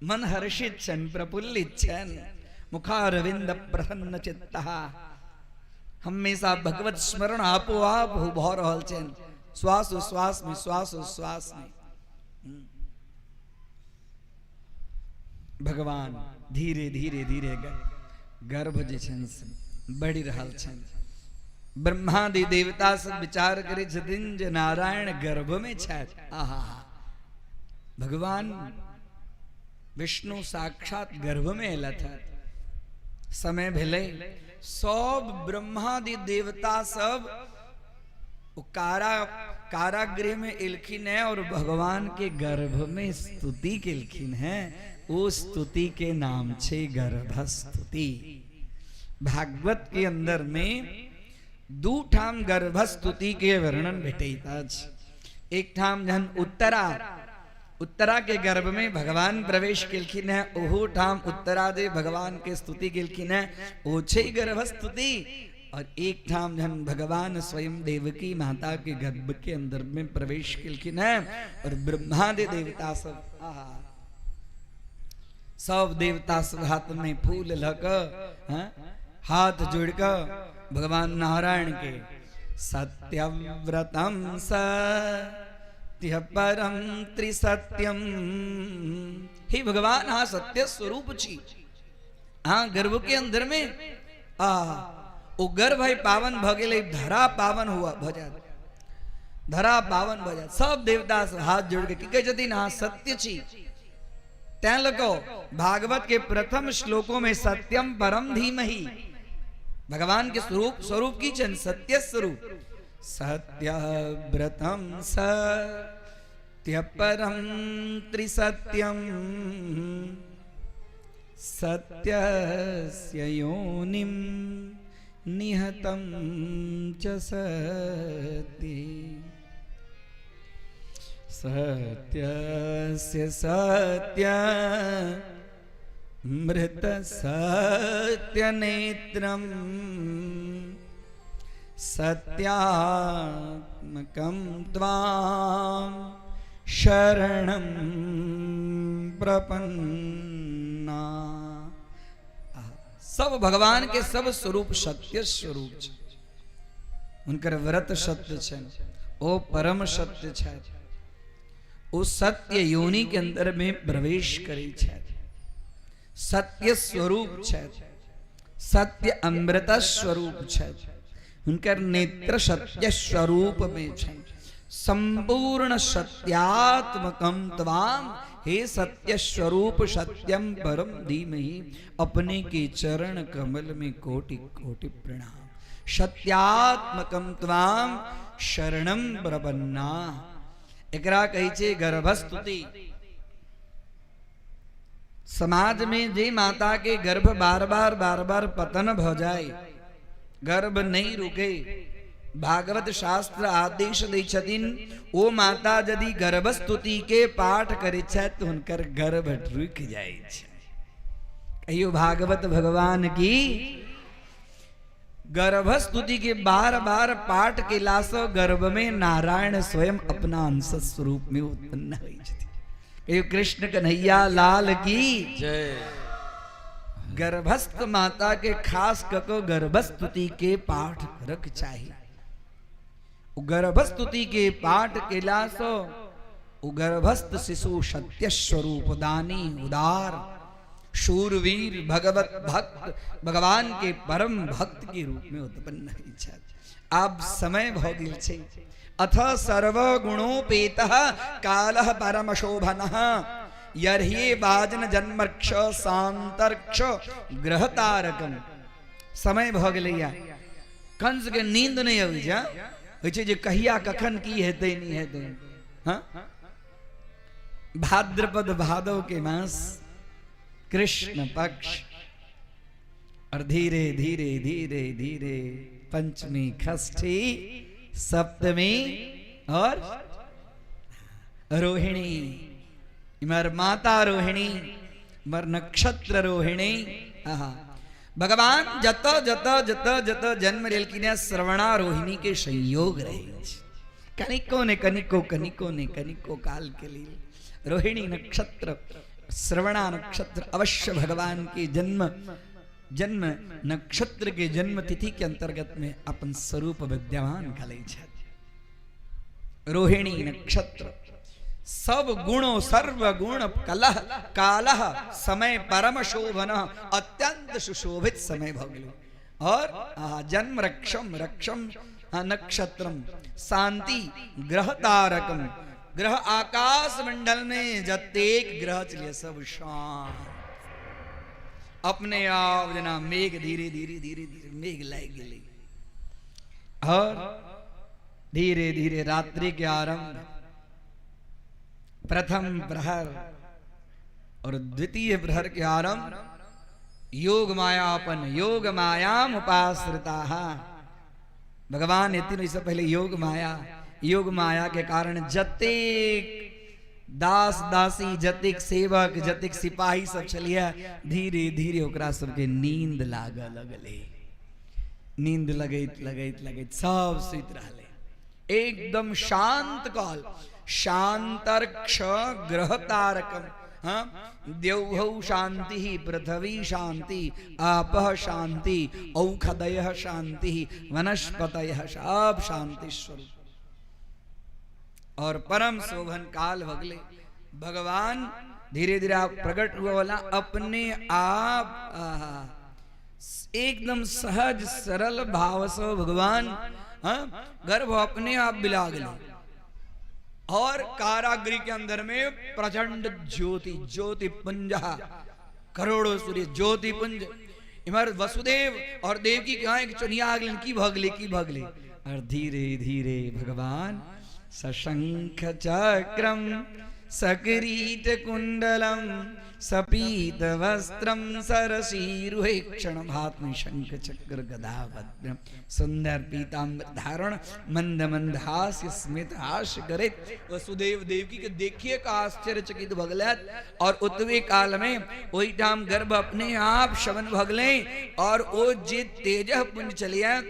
Speaker 4: मन हर्षित छनि, प्रफुल्लित छनि, मुखारविंद प्रसन्न चित्तः, हमेशा भगवत स्मरण आपो आप भऽ रहल छनि, श्वास उश्वास में, श्वास उश्वास में। भगवान धीरे धीरे धीरे गर्भ जे छनि से बढ़ि रहल छनि। ब्रह्मादि देवता सब विचार करै छथिन जे नारायण गर्भ में छथि। आहा, भगवान विष्णु साक्षात गर्भ में एलथि। समय भेलै, सब ब्रह्मादि देवता सब ओ कारागृह में एलखिन है और भगवान के गर्भ में स्तुति केलखिन है। ओ स्तुति के नाम छे गर्भस्तुति। भागवत के अंदर में दू ठाम गर्भस्तुति के वर्णन भेटैत अछि। एक ठाम जहन उत्तरा के गर्भ में भगवान प्रवेश केलखिन है, ओहो ठाम उत्तरा जे भगवान के स्तुति केलखिन है, ओ छे गर्भस्तुति। और एक ठाम जहन भगवान स्वयं देवकी माता के गर्भ के अंदर में प्रवेश केलखिन है और ब्रह्मादि देवता सब, आहा, सब देवता सब हाथ में फूल लक, हाँ, हाथ जोड़ क भगवान नारायण के सत्यव्रतम सत्य परम त्रिसत्यम, हे भगवान हाँ सत्य स्वरूप छी, हाँ गर्भ के अंदर में आ ओ गर्भ है पावन भ गेलै, धरा पावन हुआ भ जात, धरा पावन भ जात। सब देवता सब हाथ जोड़ के की कहै छथिन, हाँ सत्य छी। तैं लको भागवत के प्रथम श्लोकों में सत्यम परम धीमहि, भगवान के स्वरूप स्वरूप की छनि सत्य स्वरूप। सत्य व्रतम सत्य परम त्रिसत्यम सत्यस्य योनिम निहतं च सत्य, सत्यस्य सत्य मृत सत्य नेत्रम सत्यात्मकं त्वां शरणं प्रपन्ना। सब भगवान के सब स्वरूप सत्य स्वरूप छै, हुनकर व्रत सत्य छनि, ओ परम सत्य छथि, ओ सत्य योनि के अंदर में प्रवेश करै छथि, सत्य स्वरूप छथि, सत्य अमृत स्वरूप छथि, हुनकर नेत्र सत्य स्वरूप में छनि। संपूर्ण सत्यात्मकम त्वाम, हे सत्य स्वरूप सत्यम परम धीमहि, अपने के चरण कमल में कोटि कोटि प्रणाम। सत्यात्मकम त्वाम शरणम प्रपन्ना। एकरा कहै छै गर्भस्तुति। समाज में जे माता के गर्भ बार बार बार बार पतन भ जाए, गर्भ नहीं रुके, भागवत शास्त्र आदेश दै छथिन ओ माता यदि गर्भस्तुति के पाठ करै छथि तऽ हुनकर गर्भ रुकि जाइ छै। कहियो भागवत भगवान की। गर्भस्तुति के बार बार पाठ केलासँ गर्भ में नारायण स्वयं अपना अंश स्वरूप में उत्पन्न होइ छथिन। कहियो कृष्ण कन्हैया लाल की
Speaker 1: जय।
Speaker 4: गर्भस्थ माता के खास कऽ कऽ गर्भस्तुति के पाठ करक चाही। ओ गर्भस्तुति के पाठ केलासँ ओ गर्भस्थ शिशु सत्य स्वरूप दानी उदार शूरवीर भगवत भक्त भगवान के परम भक्त के रूप में उत्पन्न होइ छथि। आब समय भऽ गेल छै। अथ सर्व गुणोपेतः कालः परम शोभनः यर्हि वाजन जन्मर्क्ष सांतर्क्ष ग्रह तारकम। समय भऽ गेलैया। कंस के नींद नहि अबै छै, होइ छै जे कहिया कखन की हेतै नहि हेतै। हाँ, भाद्रपद भादव के मास, कृष्ण पक्ष, और धीरे धीरे धीरे धीरे पंचमी, षष्ठी, सप्तमी और रोहिणी, इमर माता रोहिणी, इमर नक्षत्र रोहिणी। आहा, भगवान जत जत जत जत जन्म लेलखिन हेँ श्रवणा रोहिणी के संयोग रहे छै। कनिको ने कनिको कनिको ने कनिको काल के लिए रोहिणी नक्षत्र श्रवणा नक्षत्र अवश्य भगवान के जन्म जन्म नक्षत्र के जन्म तिथि के अंतर्गत में अपन स्वरूप विद्यमान कलै छथि। रोहिणी नक्षत्र सब गुणों सर्व गुण कलह कालह समय परम शोभन अत्यंत सुशोभित समय भऽ गेलै। और जन्म रक्षम रक्षम नक्षत्रम शांति ग्रह तारकम ग्रह आकाश मंडल में जतेक ग्रह चलिए सब शांत अपने आप जना मेघ धीरे धीरे धीरे धीरे मेघ लागि गेलै और धीरे धीरे रात्रि के आरंभ प्रथम प्रहर और द्वितीय प्रहर के आरंभ योग मायापन योग मायाम उपाश्रिता। भगवान एतिन ओहिसँ पहिले योग माया, योग माया के कारण जतेक दास दासी जतेक सेवक जतेक सिपाही सब छलिए धीरे धीरे ओकरा सबके नींद लागऽ लगलै। नींद लगैत लगैत लगैत सब सुति रहलै। एकदम शांत काल शांतर्क्ष ग्रह तारकम। हाँ, द्यौहौ शांति पृथ्वी शांति आपः शांति औषधयः शांति वनस्पतयः सब शांति स्वरूप। और परम शोभन काल भगले भगवान धीरे धीरे आप प्रकट हुआ वाला अपने आप एकदम सहज सरल भाव से भगवान हाँ, गर्भ अपने आप बिला गए और कारागृह के अंदर में प्रचंड ज्योति ज्योति पुंज करोड़ों सूर्य ज्योति पुंज। इमर वसुदेव और देवकी के एक चुनिया अगलन की भगले की भगले और धीरे धीरे भगवान सशंख चक्रम सकिरीट कुंडलम सपीत वस्त्रम सरसीरुहे क्षण हाथ में शंख चक्र गदा पद्म सुंदर पीताम्बर धारण मंद मंद हास्य स्मित हास्य करे वसुदेव देवकी के देखिए का आश्चर्यचकित भगलत। और उतवे काल में ओहिठाम गर्भ अपने आप शवन भगले और ओ जे तेजह पुंज चलिया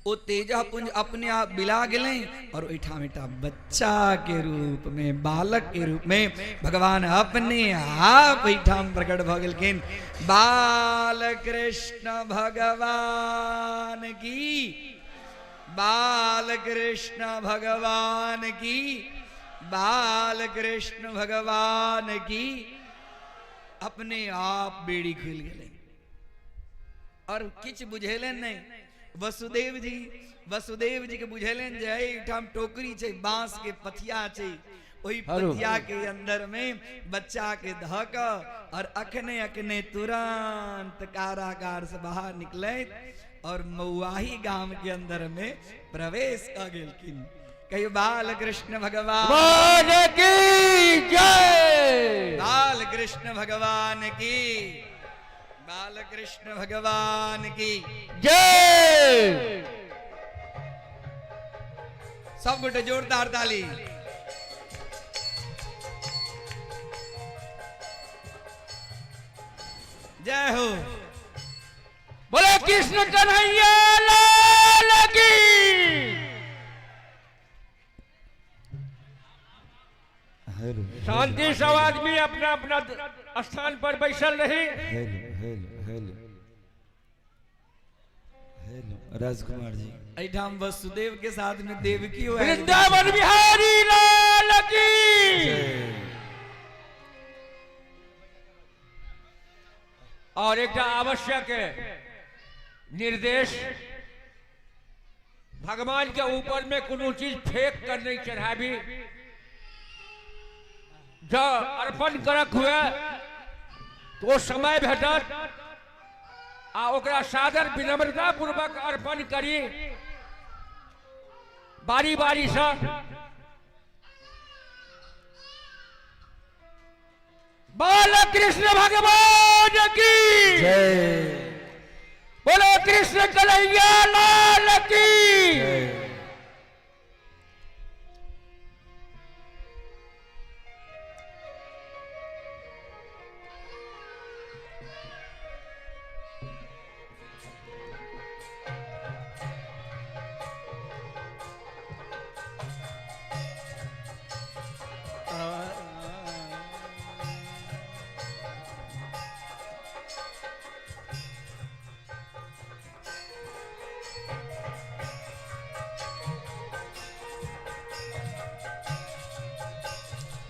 Speaker 4: ओ तेजह पुंज अपने आप बिला गेलै और ओहिठाम एकटा बच्चा के रूप में बालक के रूप में भगवान अपने आप ओहिठाम प्रकट भऽ गेलखिन। बाल कृष्ण भगवान की, बाल कृष्ण भगवान की, बाल कृष्ण भगवान की। अपने आप बेड़ी खुलि गेलै और किछु बुझेलनि नहि। वसुदेव जी वसुदेव जी के बुझेलनि जे एहिठाम टोकरी छै, बांस के पथिया छै, ओहि पथिया के अंदर में बच्चा के धऽ कऽ और अखने अखने तुरंत कारागार से बाहर निकलैत और मौआही गाम के अंदर में प्रवेश कऽ गेलखिन। कहियो बाल कृष्ण भगवान
Speaker 3: की जय।
Speaker 4: बाल कृष्ण भगवान की, बाल कृष्ण भगवान की
Speaker 3: जय।
Speaker 4: सब गोटे जोरदार ताली। जय हो।
Speaker 3: बोले कृष्ण कन्हैया लाल की।
Speaker 1: हेलो।
Speaker 3: शांति, सब आदमी अपना अपना स्थान पर बैसल रही।
Speaker 1: Hello hello hello hello, Rajkumar ji.
Speaker 4: एहिठाम वसुदेव के साथ में देवकी हो।
Speaker 3: वृंदावन बिहारी लाल की। और एक आवश्यक निर्देश, भगवान के ऊपर में कोनो चीज फेंक कर नहीं चढ़ाबी। जब अर्पण करक हुए तो समय भेटत आ ओकरा सादर विनम्रता पूर्वक अर्पण करी बारी बारी से। बाल कृष्ण भगवान की
Speaker 1: जय।
Speaker 3: बोलो कृष्ण कन्हैया लाल की।
Speaker 1: जय।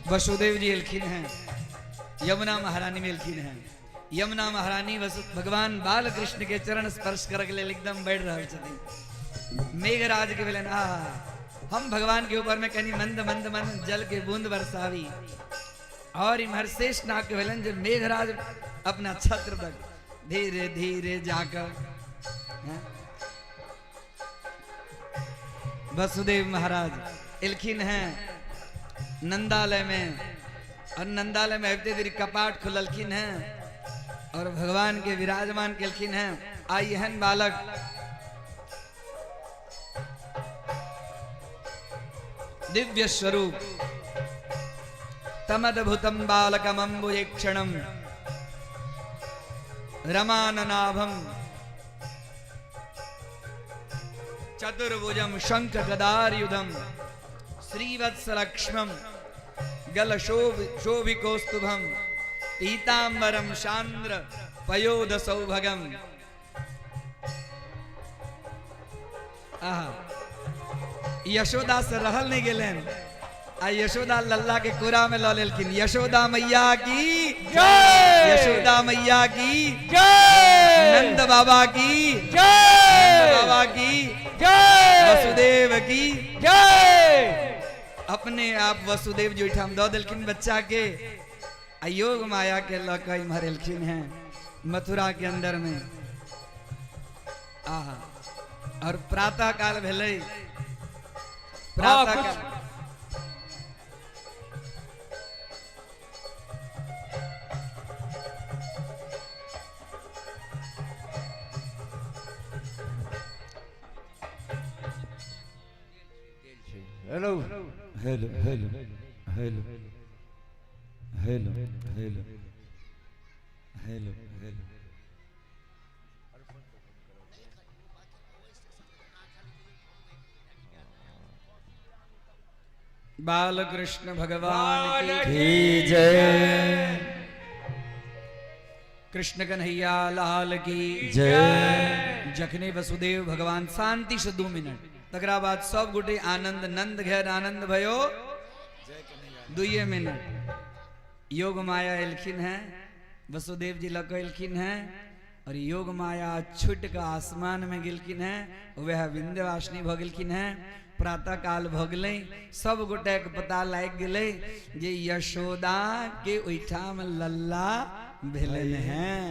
Speaker 4: वसुदेव जी एलखिन हैं, यमुना महारानी में एलखिन हैं। यमुना महारानी वसु भगवान बाल कृष्ण के चरण स्पर्श करक लेल एकदम बैठ रहल छथिन। मेघराज के भेलनि, आ हम भगवान के ऊपर में कनी मंद मंद मंद जल के बूंद बरसावी। और इम्हर शेष नाग के भेलनि जे मेघराज अपना छत्र तक धीरे धीरे जाकर, हैं? वसुदेव महाराज एलखिन हैं नंदालय में, और नंदालय में अबिते देरी कपाट खुललखिन हैं और भगवान के विराजमान केलखिन हैं। आई एहन बालक दिव्य स्वरूप, तमद्भुतम बालकमंबुजेक्षणम रमाननाभम चतुर्भुजम शंख गदार्युधम श्रीवत्सलक्ष्मम गलशोभिकोस्तुभम पीतांबरम शांद्र पयोद सौभगम। आहा, यशोदा से रहल नहीं गेलन आ यशोदा लल्ला के कोरा में ल लेलखिन। यशोदा मैया की
Speaker 3: जय।
Speaker 4: यशोदा मैया की
Speaker 3: जय।
Speaker 4: नंद बाबा की
Speaker 3: जय।
Speaker 4: नंद बाबा की
Speaker 3: जय।
Speaker 4: वसुदेव की
Speaker 3: जय।
Speaker 4: अपने आप वसुदेव जी ओहिठाम दऽ देलखिन बच्चा के आ योग माया के लऽ कऽ इम्हर एलखिन हैं मथुरा के अंदर में। आहा, और प्रातः काल भेलै। प्रातः
Speaker 3: कुछ-
Speaker 4: काल
Speaker 3: hello
Speaker 1: hello hello hello hello hello hello hello.
Speaker 4: बाल कृष्ण भगवान की
Speaker 1: की जय।
Speaker 4: कृष्ण कन्हैया लाल की
Speaker 1: जय।
Speaker 4: जखने वसुदेव भगवान शांति से 2 मिनट, तकरा बाद सब गोटे आनंद नंद घेर आनंद भयो 2 मिनट। योग माया एलखिन हैं, वसुदेव जी लग एलखिन हैं और योग माया छुट के आसमान में गेलखिन हैं, वह विंध्यवासिनी भ गेलखिन हैं। प्रातः काल भ गेलै, सब गोटे के पता लागि गेलै जे यशोदा के ओहिठाम लल्ला भेलनि हैं।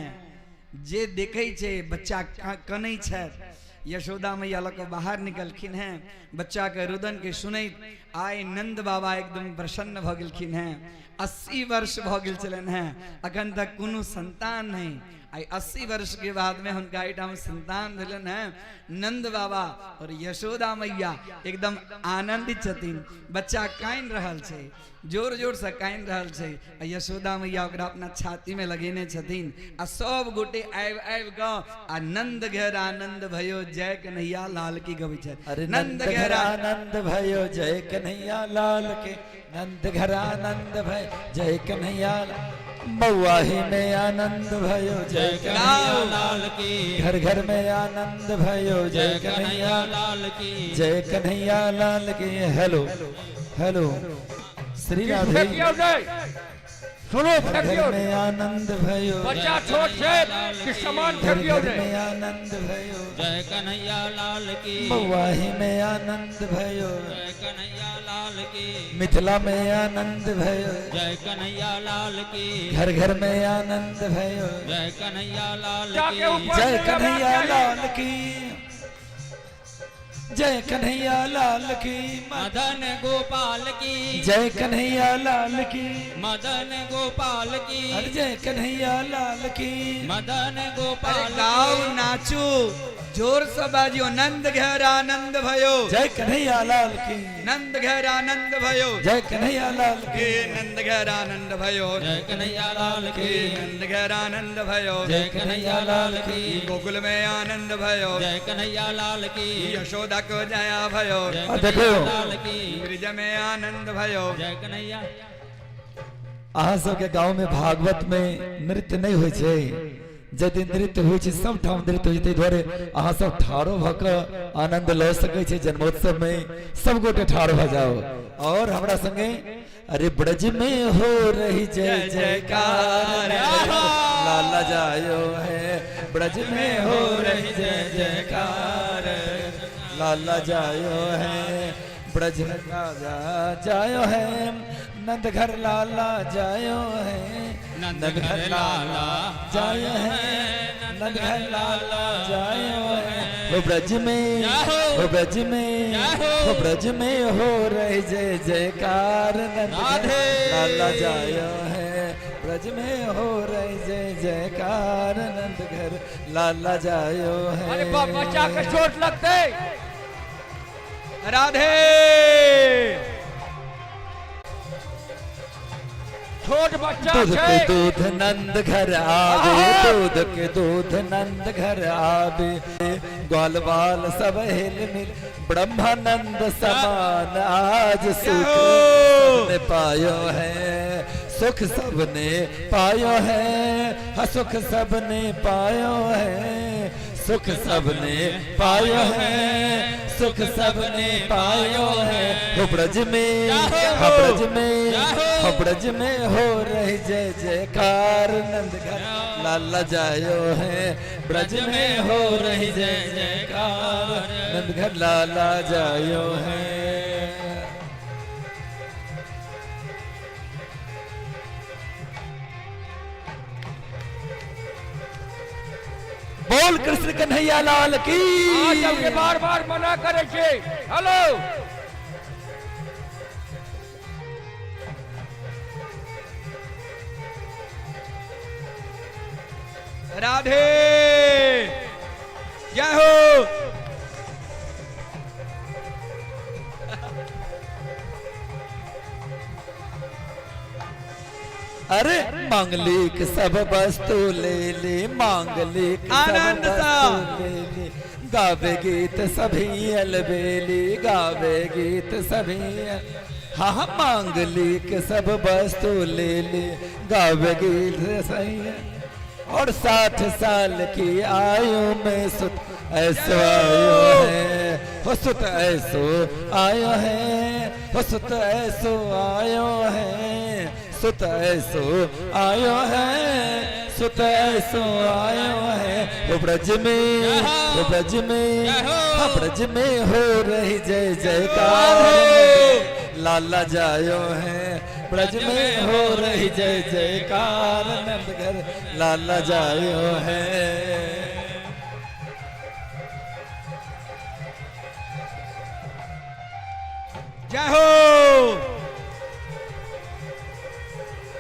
Speaker 4: जे देखै छै बच्चा कनै छथि, यशोदा मैया लऽ कऽ बाहर निकलखिन हैं। बच्चा के रुदन के सुनैत आइ नंद बाबा एकदम प्रसन्न भऽ गेलखिन हैं। 80 वर्ष भऽ गेल छलनि हैं, अखन तक कोनो संतान नहीं। आइ 80 वर्ष के बाद में हुनका एहिठाम संतान भेलनि हैं। नंद बाबा और यशोदा मैया एकदम आनंदित छथिन। बच्चा कानि रहल छै, जोर जोर से कानि रहल छै आ यशोदा मैया ओकरा अपना छाती में लगेने छथिन आ सब गोटे आबि आबि कऽ आ नंद घर आनंद भयो जय कन्हैया लाल की गबै छथि।
Speaker 1: अरे नंद घर आनंद भयो जय कन्हैया लाल के, नंद घर आनंद भय जय कन्हैया, बउआही में आनंद भयो जय कन्हैया
Speaker 2: लाल की,
Speaker 1: घर घर में आनंद भयो जय कन्हैया
Speaker 2: लाल की,
Speaker 1: जय कन्हैया लाल की। Hello hello Shri Radhe.
Speaker 3: फेकियौ नहि, सुनू,
Speaker 1: घर घर
Speaker 3: फेकियौ
Speaker 1: में आनंद भयो,
Speaker 3: बच्चा छोट छै कि सामान
Speaker 1: घर
Speaker 3: फेकियौ
Speaker 1: घर
Speaker 3: नहि।
Speaker 1: में आनंद भयो
Speaker 2: जय कन्हैया लाल की,
Speaker 1: बउआही में आनंद भयो,
Speaker 2: जय कन्हैया लाल की,
Speaker 1: मिथिला में आनंद भयो,
Speaker 2: जय कन्हैया लाल की,
Speaker 1: घर घर में आनंद भयो
Speaker 2: जय कन्हैया लाल
Speaker 3: बच्चा के
Speaker 2: की,
Speaker 3: ऊपर
Speaker 1: जय
Speaker 3: नहीं
Speaker 1: कन्हैया
Speaker 3: लेबाक चाही।
Speaker 1: लाल की, जय कन्हैया लाल की,
Speaker 2: मदन गोपाल की,
Speaker 1: जय कन्हैया लाल की,
Speaker 2: मदन गोपाल की,
Speaker 1: अरे जय कन्हैया लाल की,
Speaker 2: मदन
Speaker 4: अरे
Speaker 2: गोपाल
Speaker 4: गाओ नाचू जोर से बाजियो नंद घर आनंद भयो
Speaker 1: जय कन्हैया लाल की,
Speaker 4: नंद घर आनंद भयो
Speaker 1: जय कन्हैया लाल की,
Speaker 4: नंद घर आनंद भयो
Speaker 2: जय कन्हैया लाल की,
Speaker 4: नंद घर आनंद भयो
Speaker 2: जय कन्हैया लाल की,
Speaker 4: गोकुल में आनंद भयो
Speaker 2: जय कन्हैया लाल की,
Speaker 4: यशोदा को जया भयो
Speaker 2: जय
Speaker 1: आ देखो।
Speaker 2: कन्हैया लाल की,
Speaker 4: ब्रिज में आनंद भयो।
Speaker 2: जय कन्हैया।
Speaker 1: अहाँ सबके गाँव में भागवत में नृत्य नहीं होइ छै, यदि नृत्य होइ छै सब ठाम नृत्य होइ छै, ताहि दुआरे अहाँ सब ठाढ़ो भऽ कऽ आनंद लऽ सकै छै। जन्मोत्सव में सब गोटे ठाढ़ भऽ जाओ और हमरा संगे अरे ब्रज में हो रही जय जयकार लाला जायो है, ब्रज में हो रही जय जयकार लाला जायो है, ब्रज में लाला जायो है, नंद घर लाला जायो है,
Speaker 2: नंद घर लाला
Speaker 1: जायो है, नंद घर लाला जायो है, हो ब्रज में, हो ब्रज में, हो ब्रज में हो रही जय जयकार नंद घर
Speaker 2: राधे।
Speaker 1: लाला जायो है, ब्रज में हो रही जय जयकार नंद घर लाला जायो है।
Speaker 3: अरे बाप, बच्चा के चोट लगतै।
Speaker 4: राधे।
Speaker 3: छोट बच्चा
Speaker 1: दूध
Speaker 3: छै।
Speaker 1: के दूध नंद घर आवे, दूध के दूध नंद घर आवे, ग्वाल बाल सब हिल मिल ब्रह्मानंद समान आज सुख सबने पायो है, सुख सबने पायो है, हाँ सुख सबने पायो है, सुख सबने पायो है, सुख सबने पायो है, हो ब्रज में, हो ब्रज में, हो ब्रज में हो रही जय जयकार नंद घर लाला जायो है, ब्रज में हो रही जय जयकार नंद घर लाला जायो है। बोल कृष्ण कन्हैया लाल की।
Speaker 3: अहाँ सबके बार बार मना करै छी। हेलो
Speaker 4: राधे जय हो।
Speaker 1: अरे मांगलिक सब वस्तु ले ले, मांगलिक सब
Speaker 4: आनंद सा।
Speaker 1: वस्तु ले ले, गावे गीत सभी अलबेली, गावे गीत सभी, हाँ हाँ मांगलिक सब वस्तु ले ले, गावे गीत सही। और 60 साल की आयु में सुत ऐसो आयो है, हो सुत ऐसो आयो है, हो सुत ऐसो आयो है, सुत ऐसो आयो है, सुत ऐसो आयो है, हो ब्रज में, हो ब्रज में, हो ब्रज में हो रही जय जयकार लाला जायो है, ब्रज में हो रही जय जयकार नंद घर लाला जायो है।
Speaker 4: जय हो।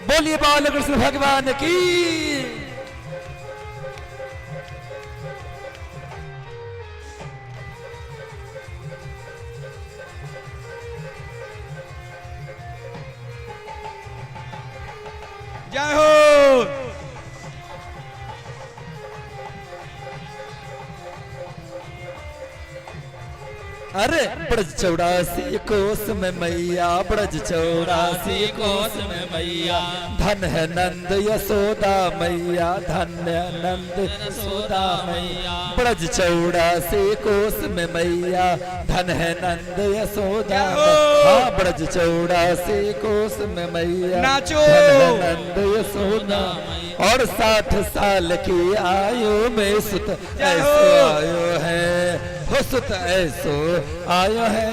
Speaker 1: बोलिए बालकृष्ण भगवान की।
Speaker 4: जय हो।
Speaker 1: अरे ब्रज 84 कोस में मैया, ब्रज 84 कोस में मैया, धन है नंद यशोदा मैया, धन्य नंद यशोदा मैया, ब्रज 84 कोस में मैया, धन है नंद यशोदा मैया, हाँ ब्रज 84 कोस में मैया,
Speaker 4: नाचो।
Speaker 1: धन है नंद यशोदा। और 60 साल की आयु में सुत ऐसो आयो है, हो सुत ऐसो आयो है,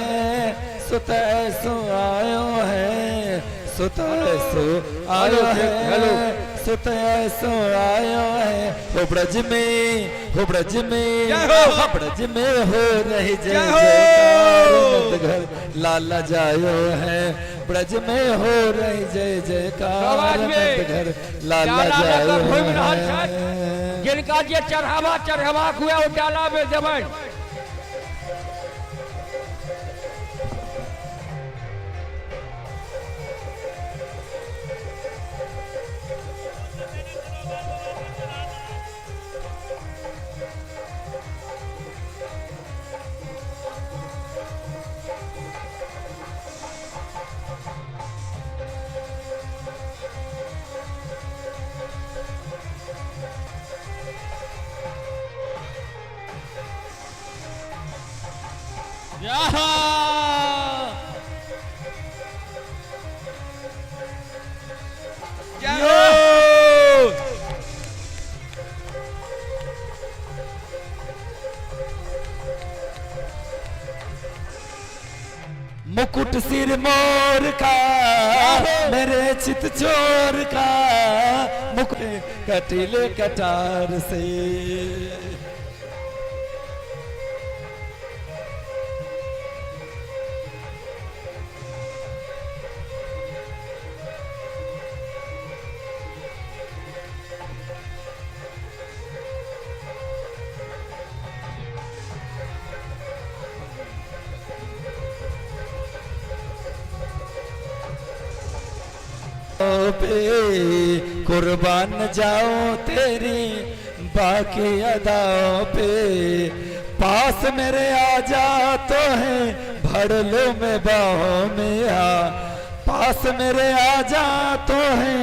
Speaker 1: सुत ऐसो आयो है, सुत ऐसो आयो है, सुत ऐसो आयो है, हो ब्रज में, हो ब्रज में, हो ब्रज में हो रही जय जयकार नंद घर लाला जायो है, ब्रज में हो रही जय जयकार नंद घर लाला जायो है।
Speaker 3: जिनका जे चढ़ावा चढ़ावा हुए ओ डाला में देबनि।
Speaker 1: मुकुट सिर मोर का, मेरे चित चोर का, मुकुट कटीले कटार से। पे कुर्बान जाओ तेरी बाकी अदाओं पे, पास मेरे आ जा तो है भर लो मैं बाहों में आ, पास मेरे आ जा तो है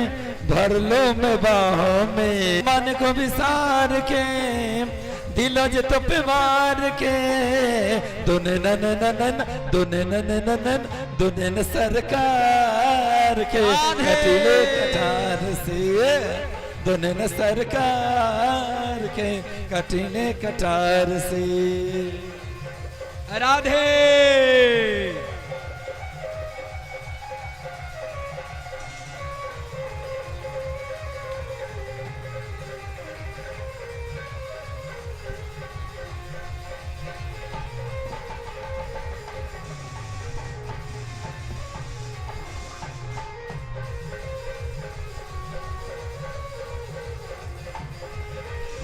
Speaker 1: भर लो मैं बाहों में। मन को विसार के दिलो जे तो मार के, दुन नन नन दुन नन नन दुन सरकार के कटीले कटार से, दुन सरकार के कटीले कटार से।
Speaker 4: राधे।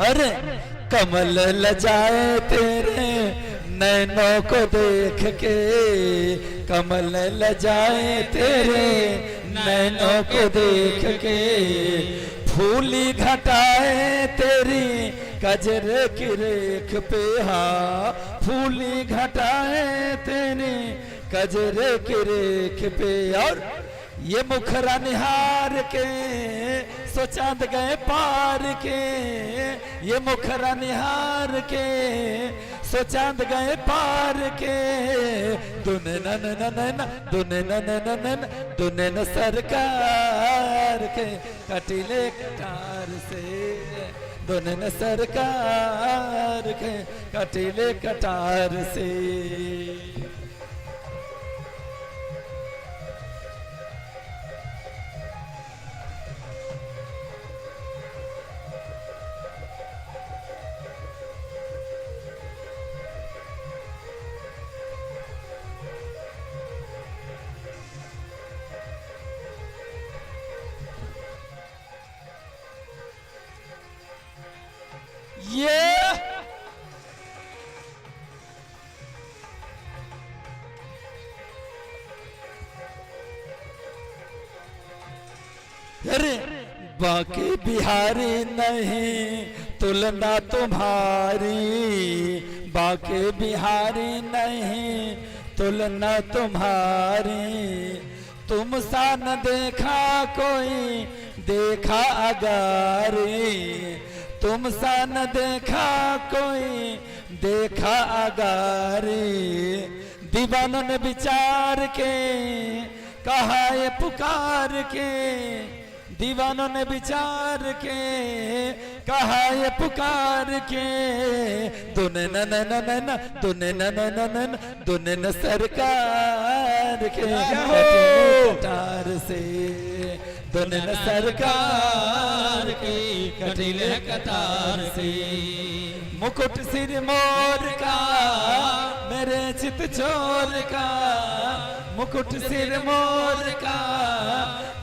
Speaker 1: अरे कमल लजाए तेरे नैनों को देख के, कमल लजाए तेरे नैनों को देख के, फूली घटाए तेरी कजरे की रेख पे, हाँ फूली घटाए तेरी कजरे की रेख पे। और ये मुखरा निहार के सो चांद गए पार के, ये मुखरा निहार के सो चांद गए पार के, दुन नन नन दुन नन नन दुन न सरकार के कटीले कटार से, दुन न सरकार के कटीले कटार से। अरे बाकी बिहारी नहीं तुलना तुम्हारी, बाकी बिहारी नहीं तुलना तुम्हारी, तुम सा न देखा कोई देखा अगारी, तुम सा न देखा कोई देखा अगारी, दीवानों ने विचार के कहा ये पुकार के, दीवानों ने विचार के कहा ये पुकार के, दुने न न न न न दुने न न न न न दुने न सरकार के कटीले कटार से, दुने न सरकार के कटीले कटार से, मुकुट सिर मोर का मेरे चित चोर का, मुकुट सिर मोर का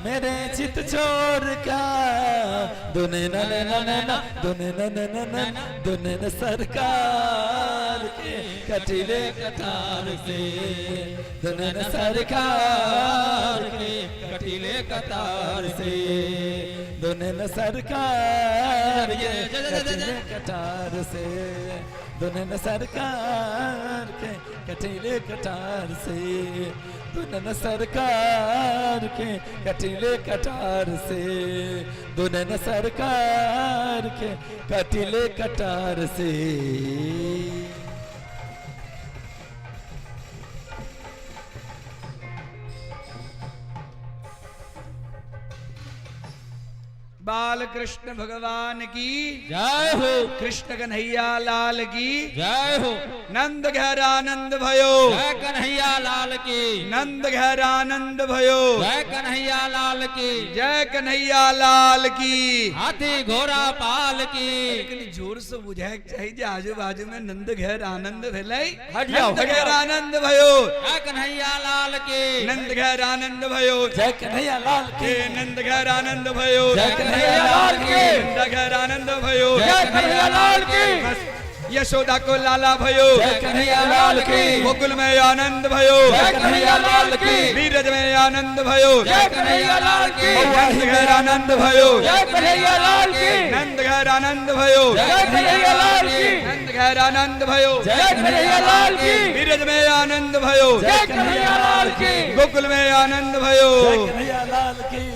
Speaker 1: मेरे चित चोर का, दुने न न न न दुने न न न न दुने न सरकार के कटीले कटार से, दुने न सरकार के कटीले कटार से, दुने न सरकार के कटीले कटार से, दुने न सरकार के कटीले कटार से, दुने न सरकार के कटीले कटार से, दुने न सरकार के कटीले कटार से।
Speaker 4: बाल कृष्ण भगवान की
Speaker 2: जय हो।
Speaker 4: कृष्ण कन्हैया लाल की
Speaker 2: जय हो।
Speaker 4: नंद घर आनंद भयो।
Speaker 2: जय कन्हैया लाल की।
Speaker 4: नंद घर आनंद भयो।
Speaker 2: जय कन्हैया लाल की।
Speaker 4: जय कन्हैया लाल की।
Speaker 2: हाथी घोड़ा पाल की।
Speaker 4: लेकिन जोर से बुझाए के चाही जे आजू बाजू में नंद घर आनंद भेलै।
Speaker 3: हट जाओ,
Speaker 4: नंद
Speaker 3: हट
Speaker 4: घर
Speaker 3: जाओ।
Speaker 4: आनंद भयो।
Speaker 2: जय कन्हैया लाल की।
Speaker 4: नंद घर आनंद भयो।
Speaker 1: जय कन्हैया लाल की।
Speaker 4: नंद घर आनंद भयो।
Speaker 1: जय कन्हैया लाल की।
Speaker 4: नंद घर आनंद भयो।
Speaker 1: जय कन्हैया लाल की।
Speaker 4: यशोदा को लाला भयो।
Speaker 1: जय कन्हैया लाल की।
Speaker 4: गोकुल में आनंद भयो।
Speaker 1: जय कन्हैया लाल की।
Speaker 4: नीरज में आनंद भयो।
Speaker 1: जय कन्हैया लाल की।
Speaker 4: नंद घर आनंद भयो।
Speaker 1: जय कन्हैया लाल की।
Speaker 4: नंद घर आनंद भयो।
Speaker 1: जय कन्हैया लाल की।
Speaker 4: नंद घर आनंद भयो।
Speaker 1: जय कन्हैया लाल की।
Speaker 4: नीरज में आनंद भयो।
Speaker 1: जय कन्हैया लाल की।
Speaker 4: गोकुल में आनंद भयो।
Speaker 1: जय कन्हैया लाल की।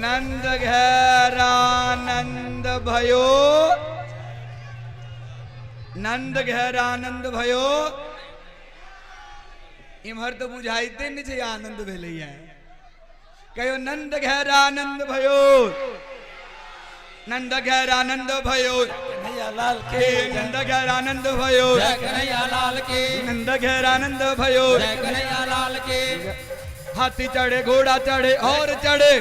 Speaker 4: नंद घर आनंद भयो। नंद घर आनंद भयो। इम्हर तो बुझाइते नहीं छै आनंद भेलैया। कहियो नंद घर आनंद भयो। नंद घर आनंद भयो।
Speaker 1: कन्हैया लाल के।
Speaker 4: नंद घर आनंद भयो।
Speaker 2: जय कन्हैया लाल के।
Speaker 4: नंद घर आनंद भयो।
Speaker 2: जय कन्हैया लाल के।
Speaker 4: हाथी चढ़े घोड़ा चढ़े और चढ़े,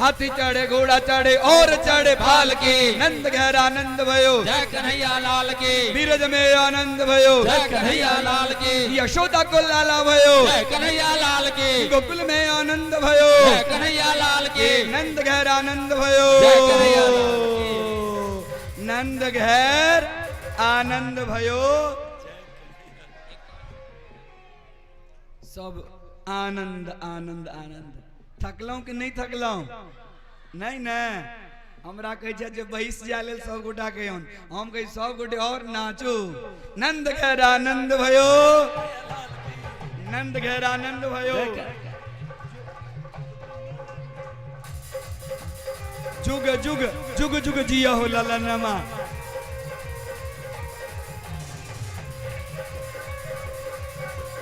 Speaker 4: हाथी चढ़े घोड़ा चढ़े और चढ़े भाल के। नंद घर आनंद भयो।
Speaker 2: जय कन्हैया लाल के।
Speaker 4: बीरज में आनंद भयो।
Speaker 2: जय कन्हैया लाल के।
Speaker 4: यशोदा को लाला भयो।
Speaker 2: जय कन्हैया लाल के।
Speaker 4: गोकुल में आनंद भयो।
Speaker 2: जय कन्हैया लाल के।
Speaker 4: नंद घर आनंद भयो।
Speaker 2: जय कन्हैया लाल के।
Speaker 4: नंद घर आनंद भयो। सब आनंद आनंद आनंद। थकलहुँ कि नहीं थकलहुँ? नहीं ने। हमरा कहै छै जे बैस जाय लेल सब गोटा कहियौन, हम कहै सब गोटे और नाचू। नंद घर आनंद भयो। नंद घर आनंद भयो। जुग जुग जुग जुग जिया हो ललनमा।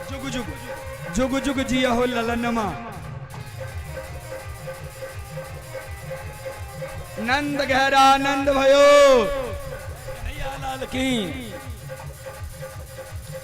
Speaker 4: जुग जुग जुग जुग जिया हो ललनमा। नंद घर आनंद भयो।
Speaker 1: कन्हैया लाल की।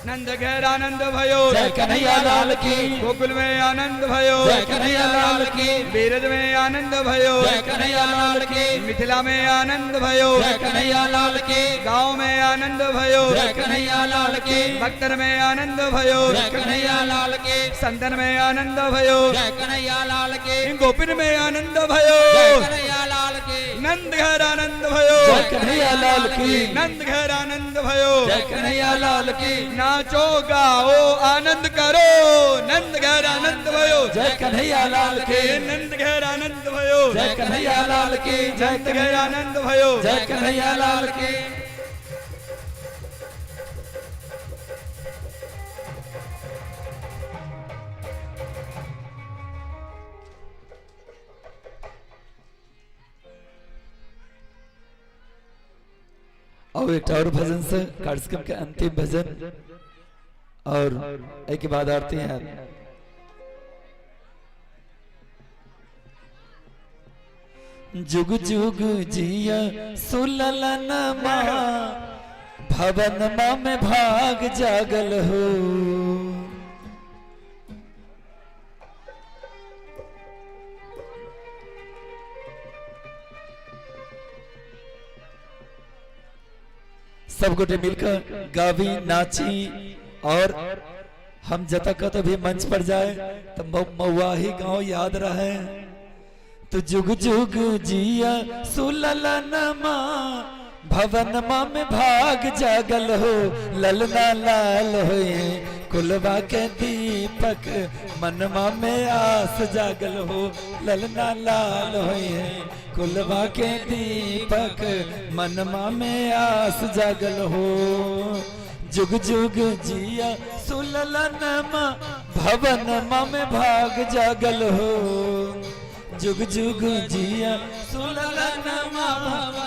Speaker 4: नंद घर आनंद भयो।
Speaker 1: जय कन्हैया लाल की।
Speaker 4: गोकुल में आनंद भयो।
Speaker 2: जय कन्हैया लाल की।
Speaker 4: बीरज में आनंद भयो।
Speaker 2: जय कन्हैया लाल की।
Speaker 4: मिथिला में आनंद भयो।
Speaker 2: जय कन्हैया लाल की।
Speaker 4: गांव में आनंद भयो।
Speaker 2: जय कन्हैया लाल की।
Speaker 4: भक्तन में आनंद भयो।
Speaker 2: जय कन्हैया लाल की।
Speaker 4: संतन में आनंद भयो।
Speaker 2: जय कन्हैया लाल की।
Speaker 4: गोपिन में आनंद भयो।
Speaker 2: जय कन्हैया लाल
Speaker 4: नंद घर आनंद भयो।
Speaker 1: जय कन्हैया लाल की।
Speaker 4: नंद घर आनंद भयो।
Speaker 1: जय कन्हैया लाल की।
Speaker 4: नाचो गाओ आनंद करो, नंद घर आनंद भयो।
Speaker 1: जय कन्हैया लाल की।
Speaker 4: नंद घर आनंद भयो।
Speaker 1: जय कन्हैया लाल की। जय
Speaker 4: नंद घर आनंद भयो।
Speaker 1: जय कन्हैया लाल की। और एक और भजन से कार्यक्रम के अंतिम भजन और एक बाद आरती है। जुग जुग जिया सुललन माँ, भवन माँ में भाग जागल हो। सब गोटे मिलकर गावी नाची और हम जता कत भी मंच पर जाए तो मऊआही गांव याद रहे। तो जुग जुग जिया सुललन माँ, भवन माँ में भाग जागल हो। ललना लाल होए कुलवा के दीपक, मनमा में आस जागल हो। ललना लाल होए कुलवा के दीपक, मनमा में आस जागल हो। जुग जुग जिया सुललन माँ, भवन माँ में भाग जागल हो। जुग जुग जिया सुललन माँ,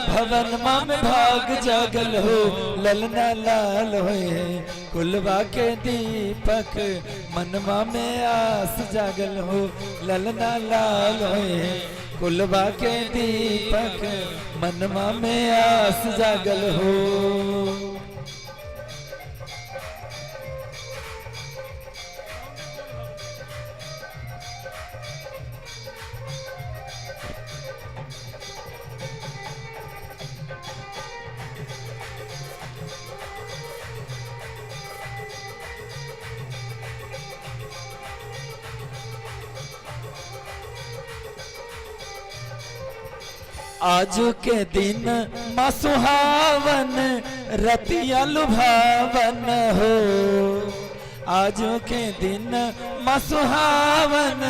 Speaker 1: भवन माँ में भाग जागल हो। ललना लाल होए कुलवा के दीपक, मनमा में आस जागल हो। ललना लाल होए कुलवा के दीपक, मनमा में आस जागल हो। आज के दिन माँ सुहावन, रतिया लुभावन हो। आज के दिन माँ सुहावन,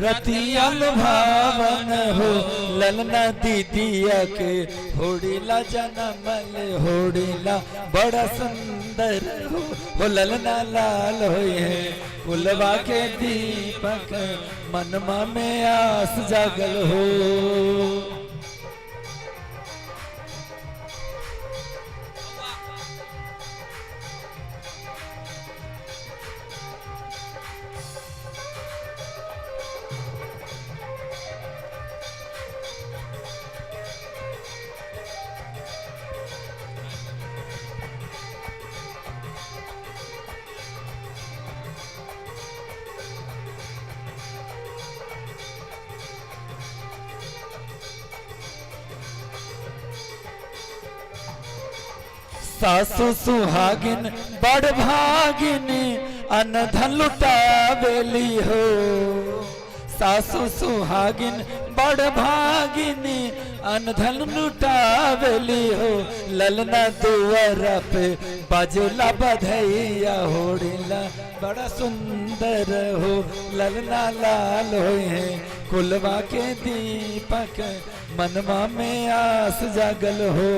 Speaker 1: रतिया लुभावन हो। ललना दीदिया के होड़ीला जनमल, होड़ीला बड़ा सुंदर हो। हो ललना लाल होए है कुलवा के दीपक, मनमा में आस जागल हो। सासु सुहागिन बड़ भागिन, अनधन लुटावेली हो। सासु सुहागिन बड़ भागिन, अनधन लुटावेली हो। ललना दुआर पे बजला बधैया, होड़ीला बड़ा सुंदर हो। ललना लाल होए हैं कुलवा के दीपक, मनमा में आस जागल हो।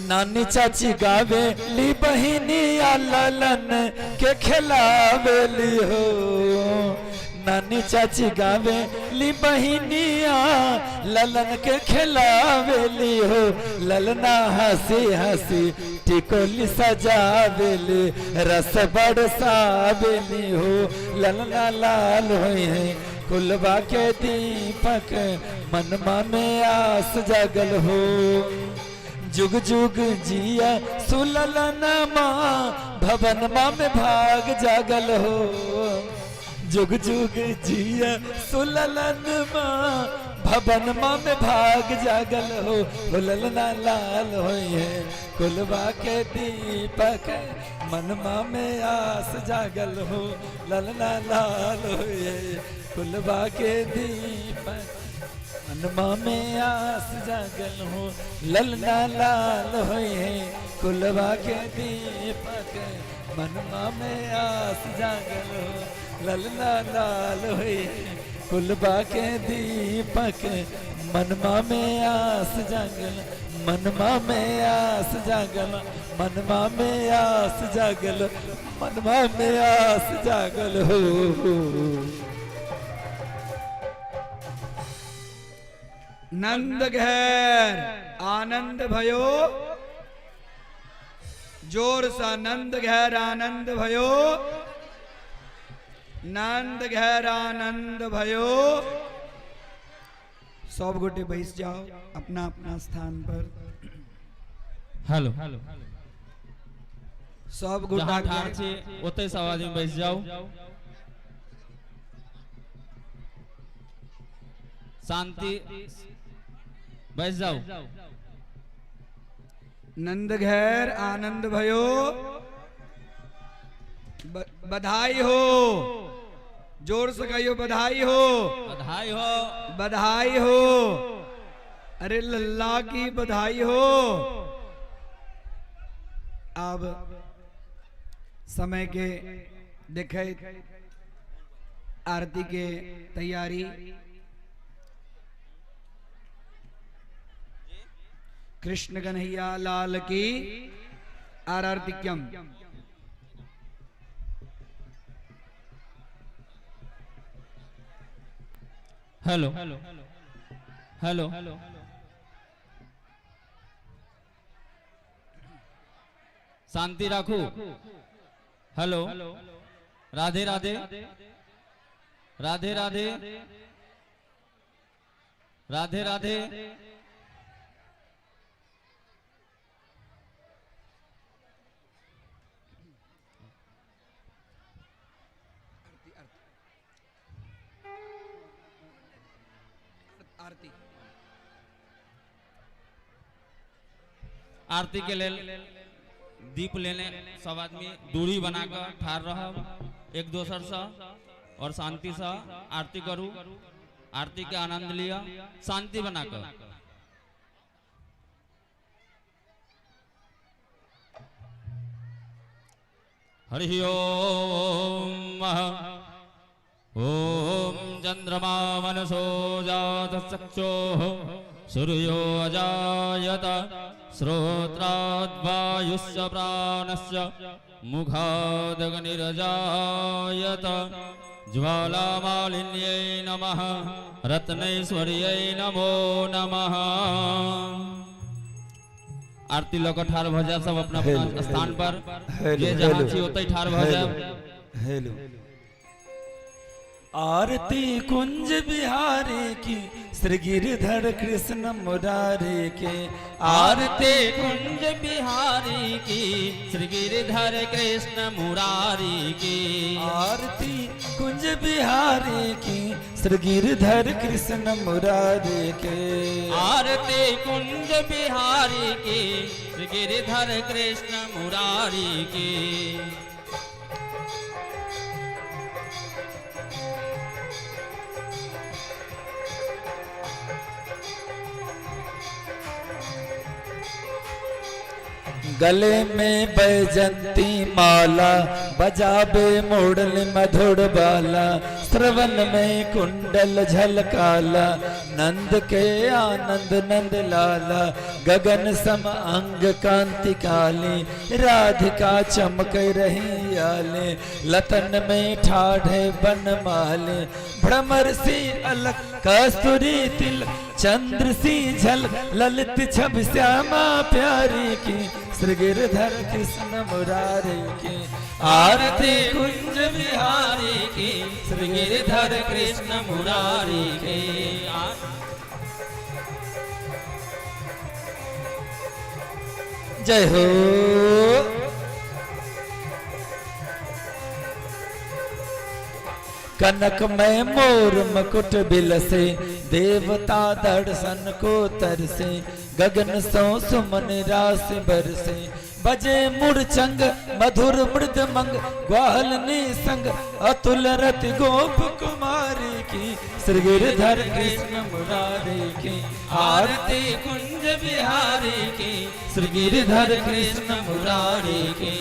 Speaker 1: नानी चाची गावे ली बहिनी ललन के खिलावे ली हो। नानी चाची गावे ली बहिनिया ललन के खिलावे ली हो। ललना हंसी हंसी टिकोली सजावे ली, रस बरसावे ली हो। ललना लाल हुए हैं कुलवा के दीपक, मनमा में आस जागल हो। जुग जुग जिया सुललन माँ भवन माँ में भाग जागल हो। जुग जुग जिया सुललन माँ भवन माँ में भाग जागल हो। हो ललना लाल होए कुलवा के दीपक मनमा में आस जागल हो। ललना लाल होए कुलवा के दीपक मनमा में आस जागल हो। ललना लाल होए कुलवा के दीपक मनमा में आस जागल हो। ललना लाल होए कुलवा के दीपक मनमा में आस जागल, मनमा में आस जागल, मनमा में आस जागल, मनमा में आस जागल हो।
Speaker 4: नंद घेर आनंद भयो, जोर सा नंद घेर आनंद भयो, नंद घेर आनंद भयो। सब गोटे बैस जाओ अपना अपना स्थान पर।
Speaker 2: हेलो
Speaker 4: सब गोटा
Speaker 2: जहाँ ठाढ़ छी ओतै सब आदमी बैस जाउ। शांति बैस जाउ।
Speaker 4: नंद घेर आनंद भयो, बधाई हो, जोर से कहियो बधाई हो,
Speaker 2: बधाई हो,
Speaker 4: बधाई हो, अरे लल्ला की बधाई हो। अब समय के देखे आरती के तैयारी। कृष्ण कन्हैया लाल की आरतिक्यम।
Speaker 2: हेलो हेलो शांति राखू। हेलो राधे राधे राधे राधे राधे राधे।
Speaker 4: आरती
Speaker 2: आरती के लेल दीप लेने सब आदमी दूरी बनाकर ठाढ़ रहब एक दोसर से और शांति से आरती करू। आरती के आनंद लिया शांति बनाकर। हरि ओम। ओम चंद्रमा मनसो जातचक्षोः सूर्यो अजायत श्रोत्राद्वायुश्च प्राणश्च मुखादग्निरजायत ज्वालामालिन्यै नमः रत्नैश्वर्यै नमो नमः। आरती लऽ कऽ ठाढ़ भऽ जायब सब अपना अपना स्थान पर, जे जहाँ छी ओतहि ठाढ़ भऽ जायब।
Speaker 1: हेलो आरती कुंज बिहारी की श्री गिरधर कृष्ण मुरारी के।
Speaker 2: आरती कुंज बिहारी की श्री गिरधर कृष्ण मुरारी की।
Speaker 1: आरती कुंज बिहारी की श्री गिरधर कृष्ण मुरारी के।
Speaker 2: आरती कुंज बिहारी की श्री गिरधर कृष्ण मुरारी की।
Speaker 1: गले में बैजंती माला बजाबे मुरली मधुर बाला, श्रवण में कुंडल झलकाला, नंद के आनंद नंद लाला, गगन सम अंग कांति काली, राधिका चमक रही आले, लतन में ठाढ़े बनमाले, भ्रमर सी अलग कस्तूरी तिल, चंद्र सी झल ललित छब श्यामा प्यारी की, श्री गिरधर कृष्ण मुरारी की।
Speaker 2: आरती कुंज बिहारी की श्री गिरधर कृष्ण मुरारी की।
Speaker 1: जय हो। कनक में मोर मुकुट बिलसे, देवता दर्शन को तरसे, गगन सो सुमन रास बरसे, बजे मुरचंग मधुर मृद मंग, ग्वाल ने संग अतुल रति गोप कुमारी की, श्री गिरधर कृष्ण मुरारी की, आरती कुंज बिहारी की, श्री गिरधर कृष्ण मुरारी की।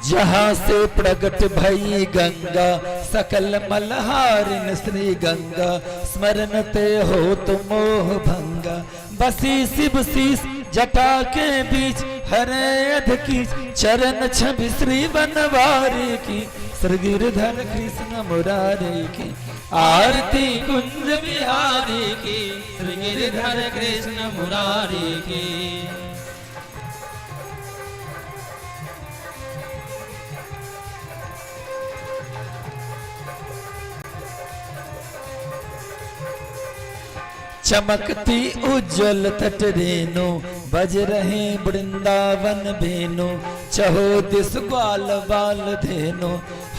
Speaker 1: जहाँ से प्रगट भई गंगा, सकल मल्हारिन श्री गंगा, स्मरण ते हो तो मोह भंगा, बसी शिव शीस जटा के बीच, हरे अध की चरण छवि श्री बनवारी की, श्री गिरधर कृष्ण मुरारी की, आरती कुंज बिहारी की, श्री गिरधर कृष्ण मुरारी की। चमकती उज्जवल तट रेणु, बज रहे वृंदावन भेनु, चहो दिस ग्वाल बाल धेनु,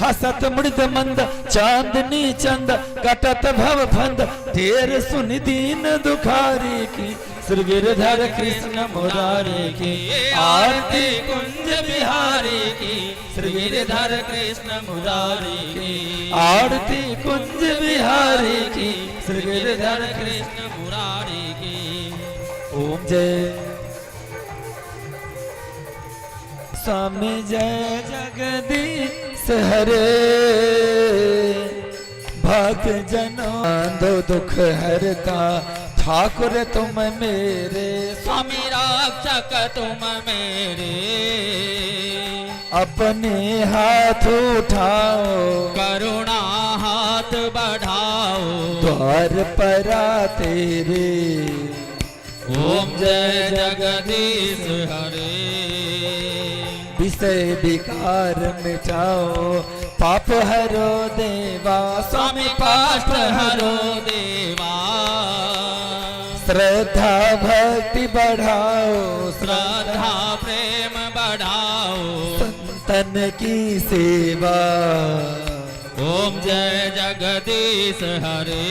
Speaker 1: हसत मृद मंद चांदनी चंद, कटत भव फंद ढेर सुन दीन दुखारी की, श्री गिरधर कृष्ण मुरारी की, आरती कुंज बिहारी की, श्री गिरधर कृष्ण मुरारी की, आरती कुंज बिहारी की, श्री गिरधर कृष्ण मुरारी की। ओम जय स्वामी जय जगदीश हरे, भक्त जनों दो दुख हरता, ठाकुर तुम मेरे,
Speaker 2: स्वामी रक्षक तुम मेरे,
Speaker 1: अपने हाथ उठाओ,
Speaker 2: करुणा हाथ बढ़ाओ,
Speaker 1: द्वार परा तेरे।
Speaker 2: ओम जय जगदीश हरे।
Speaker 1: विषय विकार मिटाओ, पाप हरो देवा,
Speaker 2: स्वामी कष्ट हरो देवा,
Speaker 1: श्रद्धा भक्ति बढ़ाओ,
Speaker 2: श्रद्धा प्रेम बढ़ाओ,
Speaker 1: संतन की सेवा।
Speaker 2: ओम जय जगदीश हरे।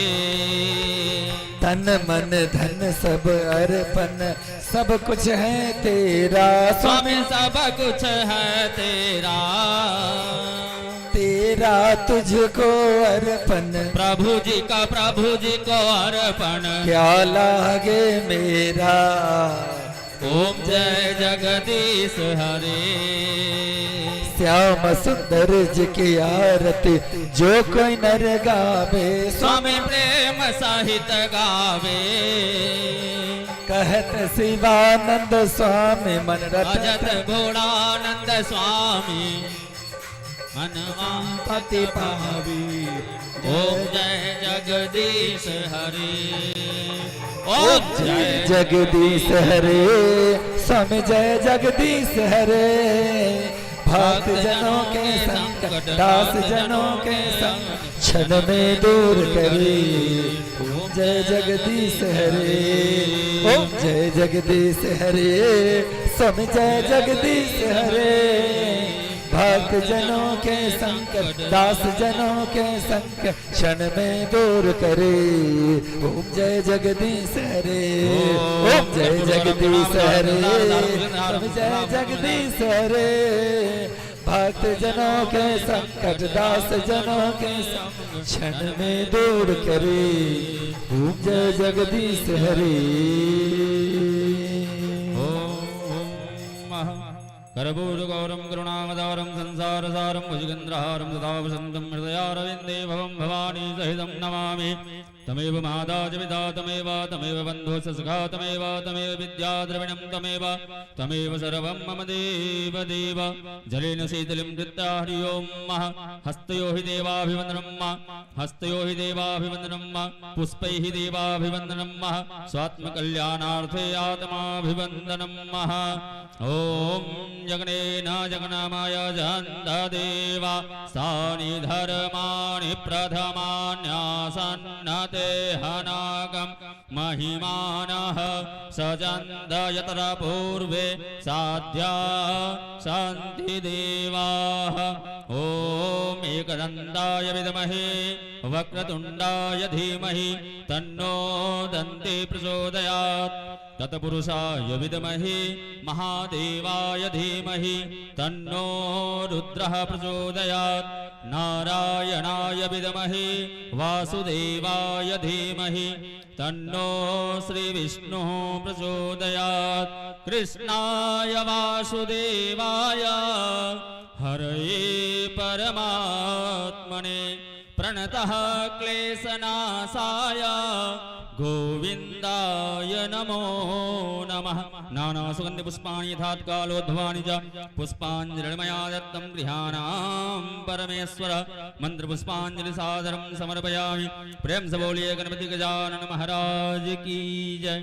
Speaker 1: तन मन धन सब अर्पण, सब कुछ है तेरा,
Speaker 2: स्वामी सब कुछ है तेरा,
Speaker 1: तेरा तुझको अर्पण,
Speaker 2: प्रभु जी का प्रभु जी को अर्पण,
Speaker 1: क्या लागे मेरा।
Speaker 2: ओम जय जगदीश हरे।
Speaker 1: श्याम सुंदर जी की आरती जो कोई नर गावे,
Speaker 2: स्वामी प्रेम सहित गावे,
Speaker 1: कहत शिवानंद स्वामी मन
Speaker 2: भजत
Speaker 1: रतन
Speaker 2: भोलानंद स्वामी मनवा
Speaker 1: पति पावी।
Speaker 2: ओम जय जगदीश हरे। ओम
Speaker 1: जय जगदीश हरे, स्वामी जय जगदीश हरे, भक्त जनों के संकट दास जनों के संग क्षण में दूर करे। ओम जय जगदीश हरे, ओम जय जगदीश हरे, स्वामी जय जगदीश हरे, भक्त जनों के संकट दास जनों के संकट क्षण में दूर करे। ओम जय जगदीश हरे, ओम जय जगदीश हरे, ओम जय जगदीश हरे, भक्त जनों के संकट दास जनों के संकट क्षण में दूर करे। ओम जय जगदीश हरे।
Speaker 2: कर्पूर गौरम करुणावतारं संसार सारं भुजगेन्द्रहारं सदा वसन्तं हृदयारविन्दे भवं भवानी सहितं नमामि। तमेव माता च पिता तमेव तमेव बन्धुः सखा तमेव तमेव विद्या द्रविणं तमेव तमेव सर्वं मम देव देव। जलेन शीतलिं कृत्वा हरि ओम मः हस्तयो हि देवाभिवन्दनं मः हस्तयो हि देवाभिवन्दनं मः पुष्पैः देवाभिवन्दनं मः स्वात्मकल्याणार्थे आत्माभिवन्दनं मः। ॐ जगनेन जगन्माय जन्त देवा सानि धर्माणि प्रथमान्यासन्नते हनागं महिमानः सजन्त यत्र पूर्वे साध्या सन्ति देवाः। ॐ एकदन्ताय विद्महे वक्रतुण्डाय धीमहि तन्नो दन्ति प्रचोदयात्। तत्पुरुषाय विद्महे महादेवाय धीमहि तन्नो रुद्रः प्रचोदयात्। नारायणाय विद्महे वासुदेवाय धीमहि तन्नो श्रीविष्णुः प्रचोदयात्। कृष्णाय वासुदेवाय हरये परमात्मने प्रणतः क्लेशनाशाय गोविन्दाय नमो नमः। नानासुगन्धिपुष्पाणि यथात्कालोद्भवानि च पुष्पाञ्जलिर्मया दत्तं गृहाणां परमेश्वर मन्त्रपुष्पाञ्जलि सादरं समर्पयामि। प्रेम से बोलिए गणपति गजानन महाराज की जय,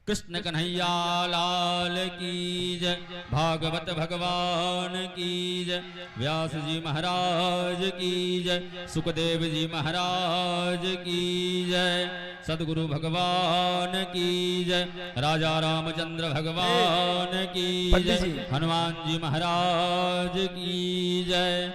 Speaker 2: कृष्ण कन्हैया लाल की जय, भागवत भगवान की जय, व्यास जी महाराज की जय, सुखदेव जी महाराज की जय, सदगुरु भगवान की जय, राजा रामचंद्र भगवान की
Speaker 4: पंडित
Speaker 2: जय,
Speaker 4: जी।
Speaker 2: हनुमान जी महाराज की जय।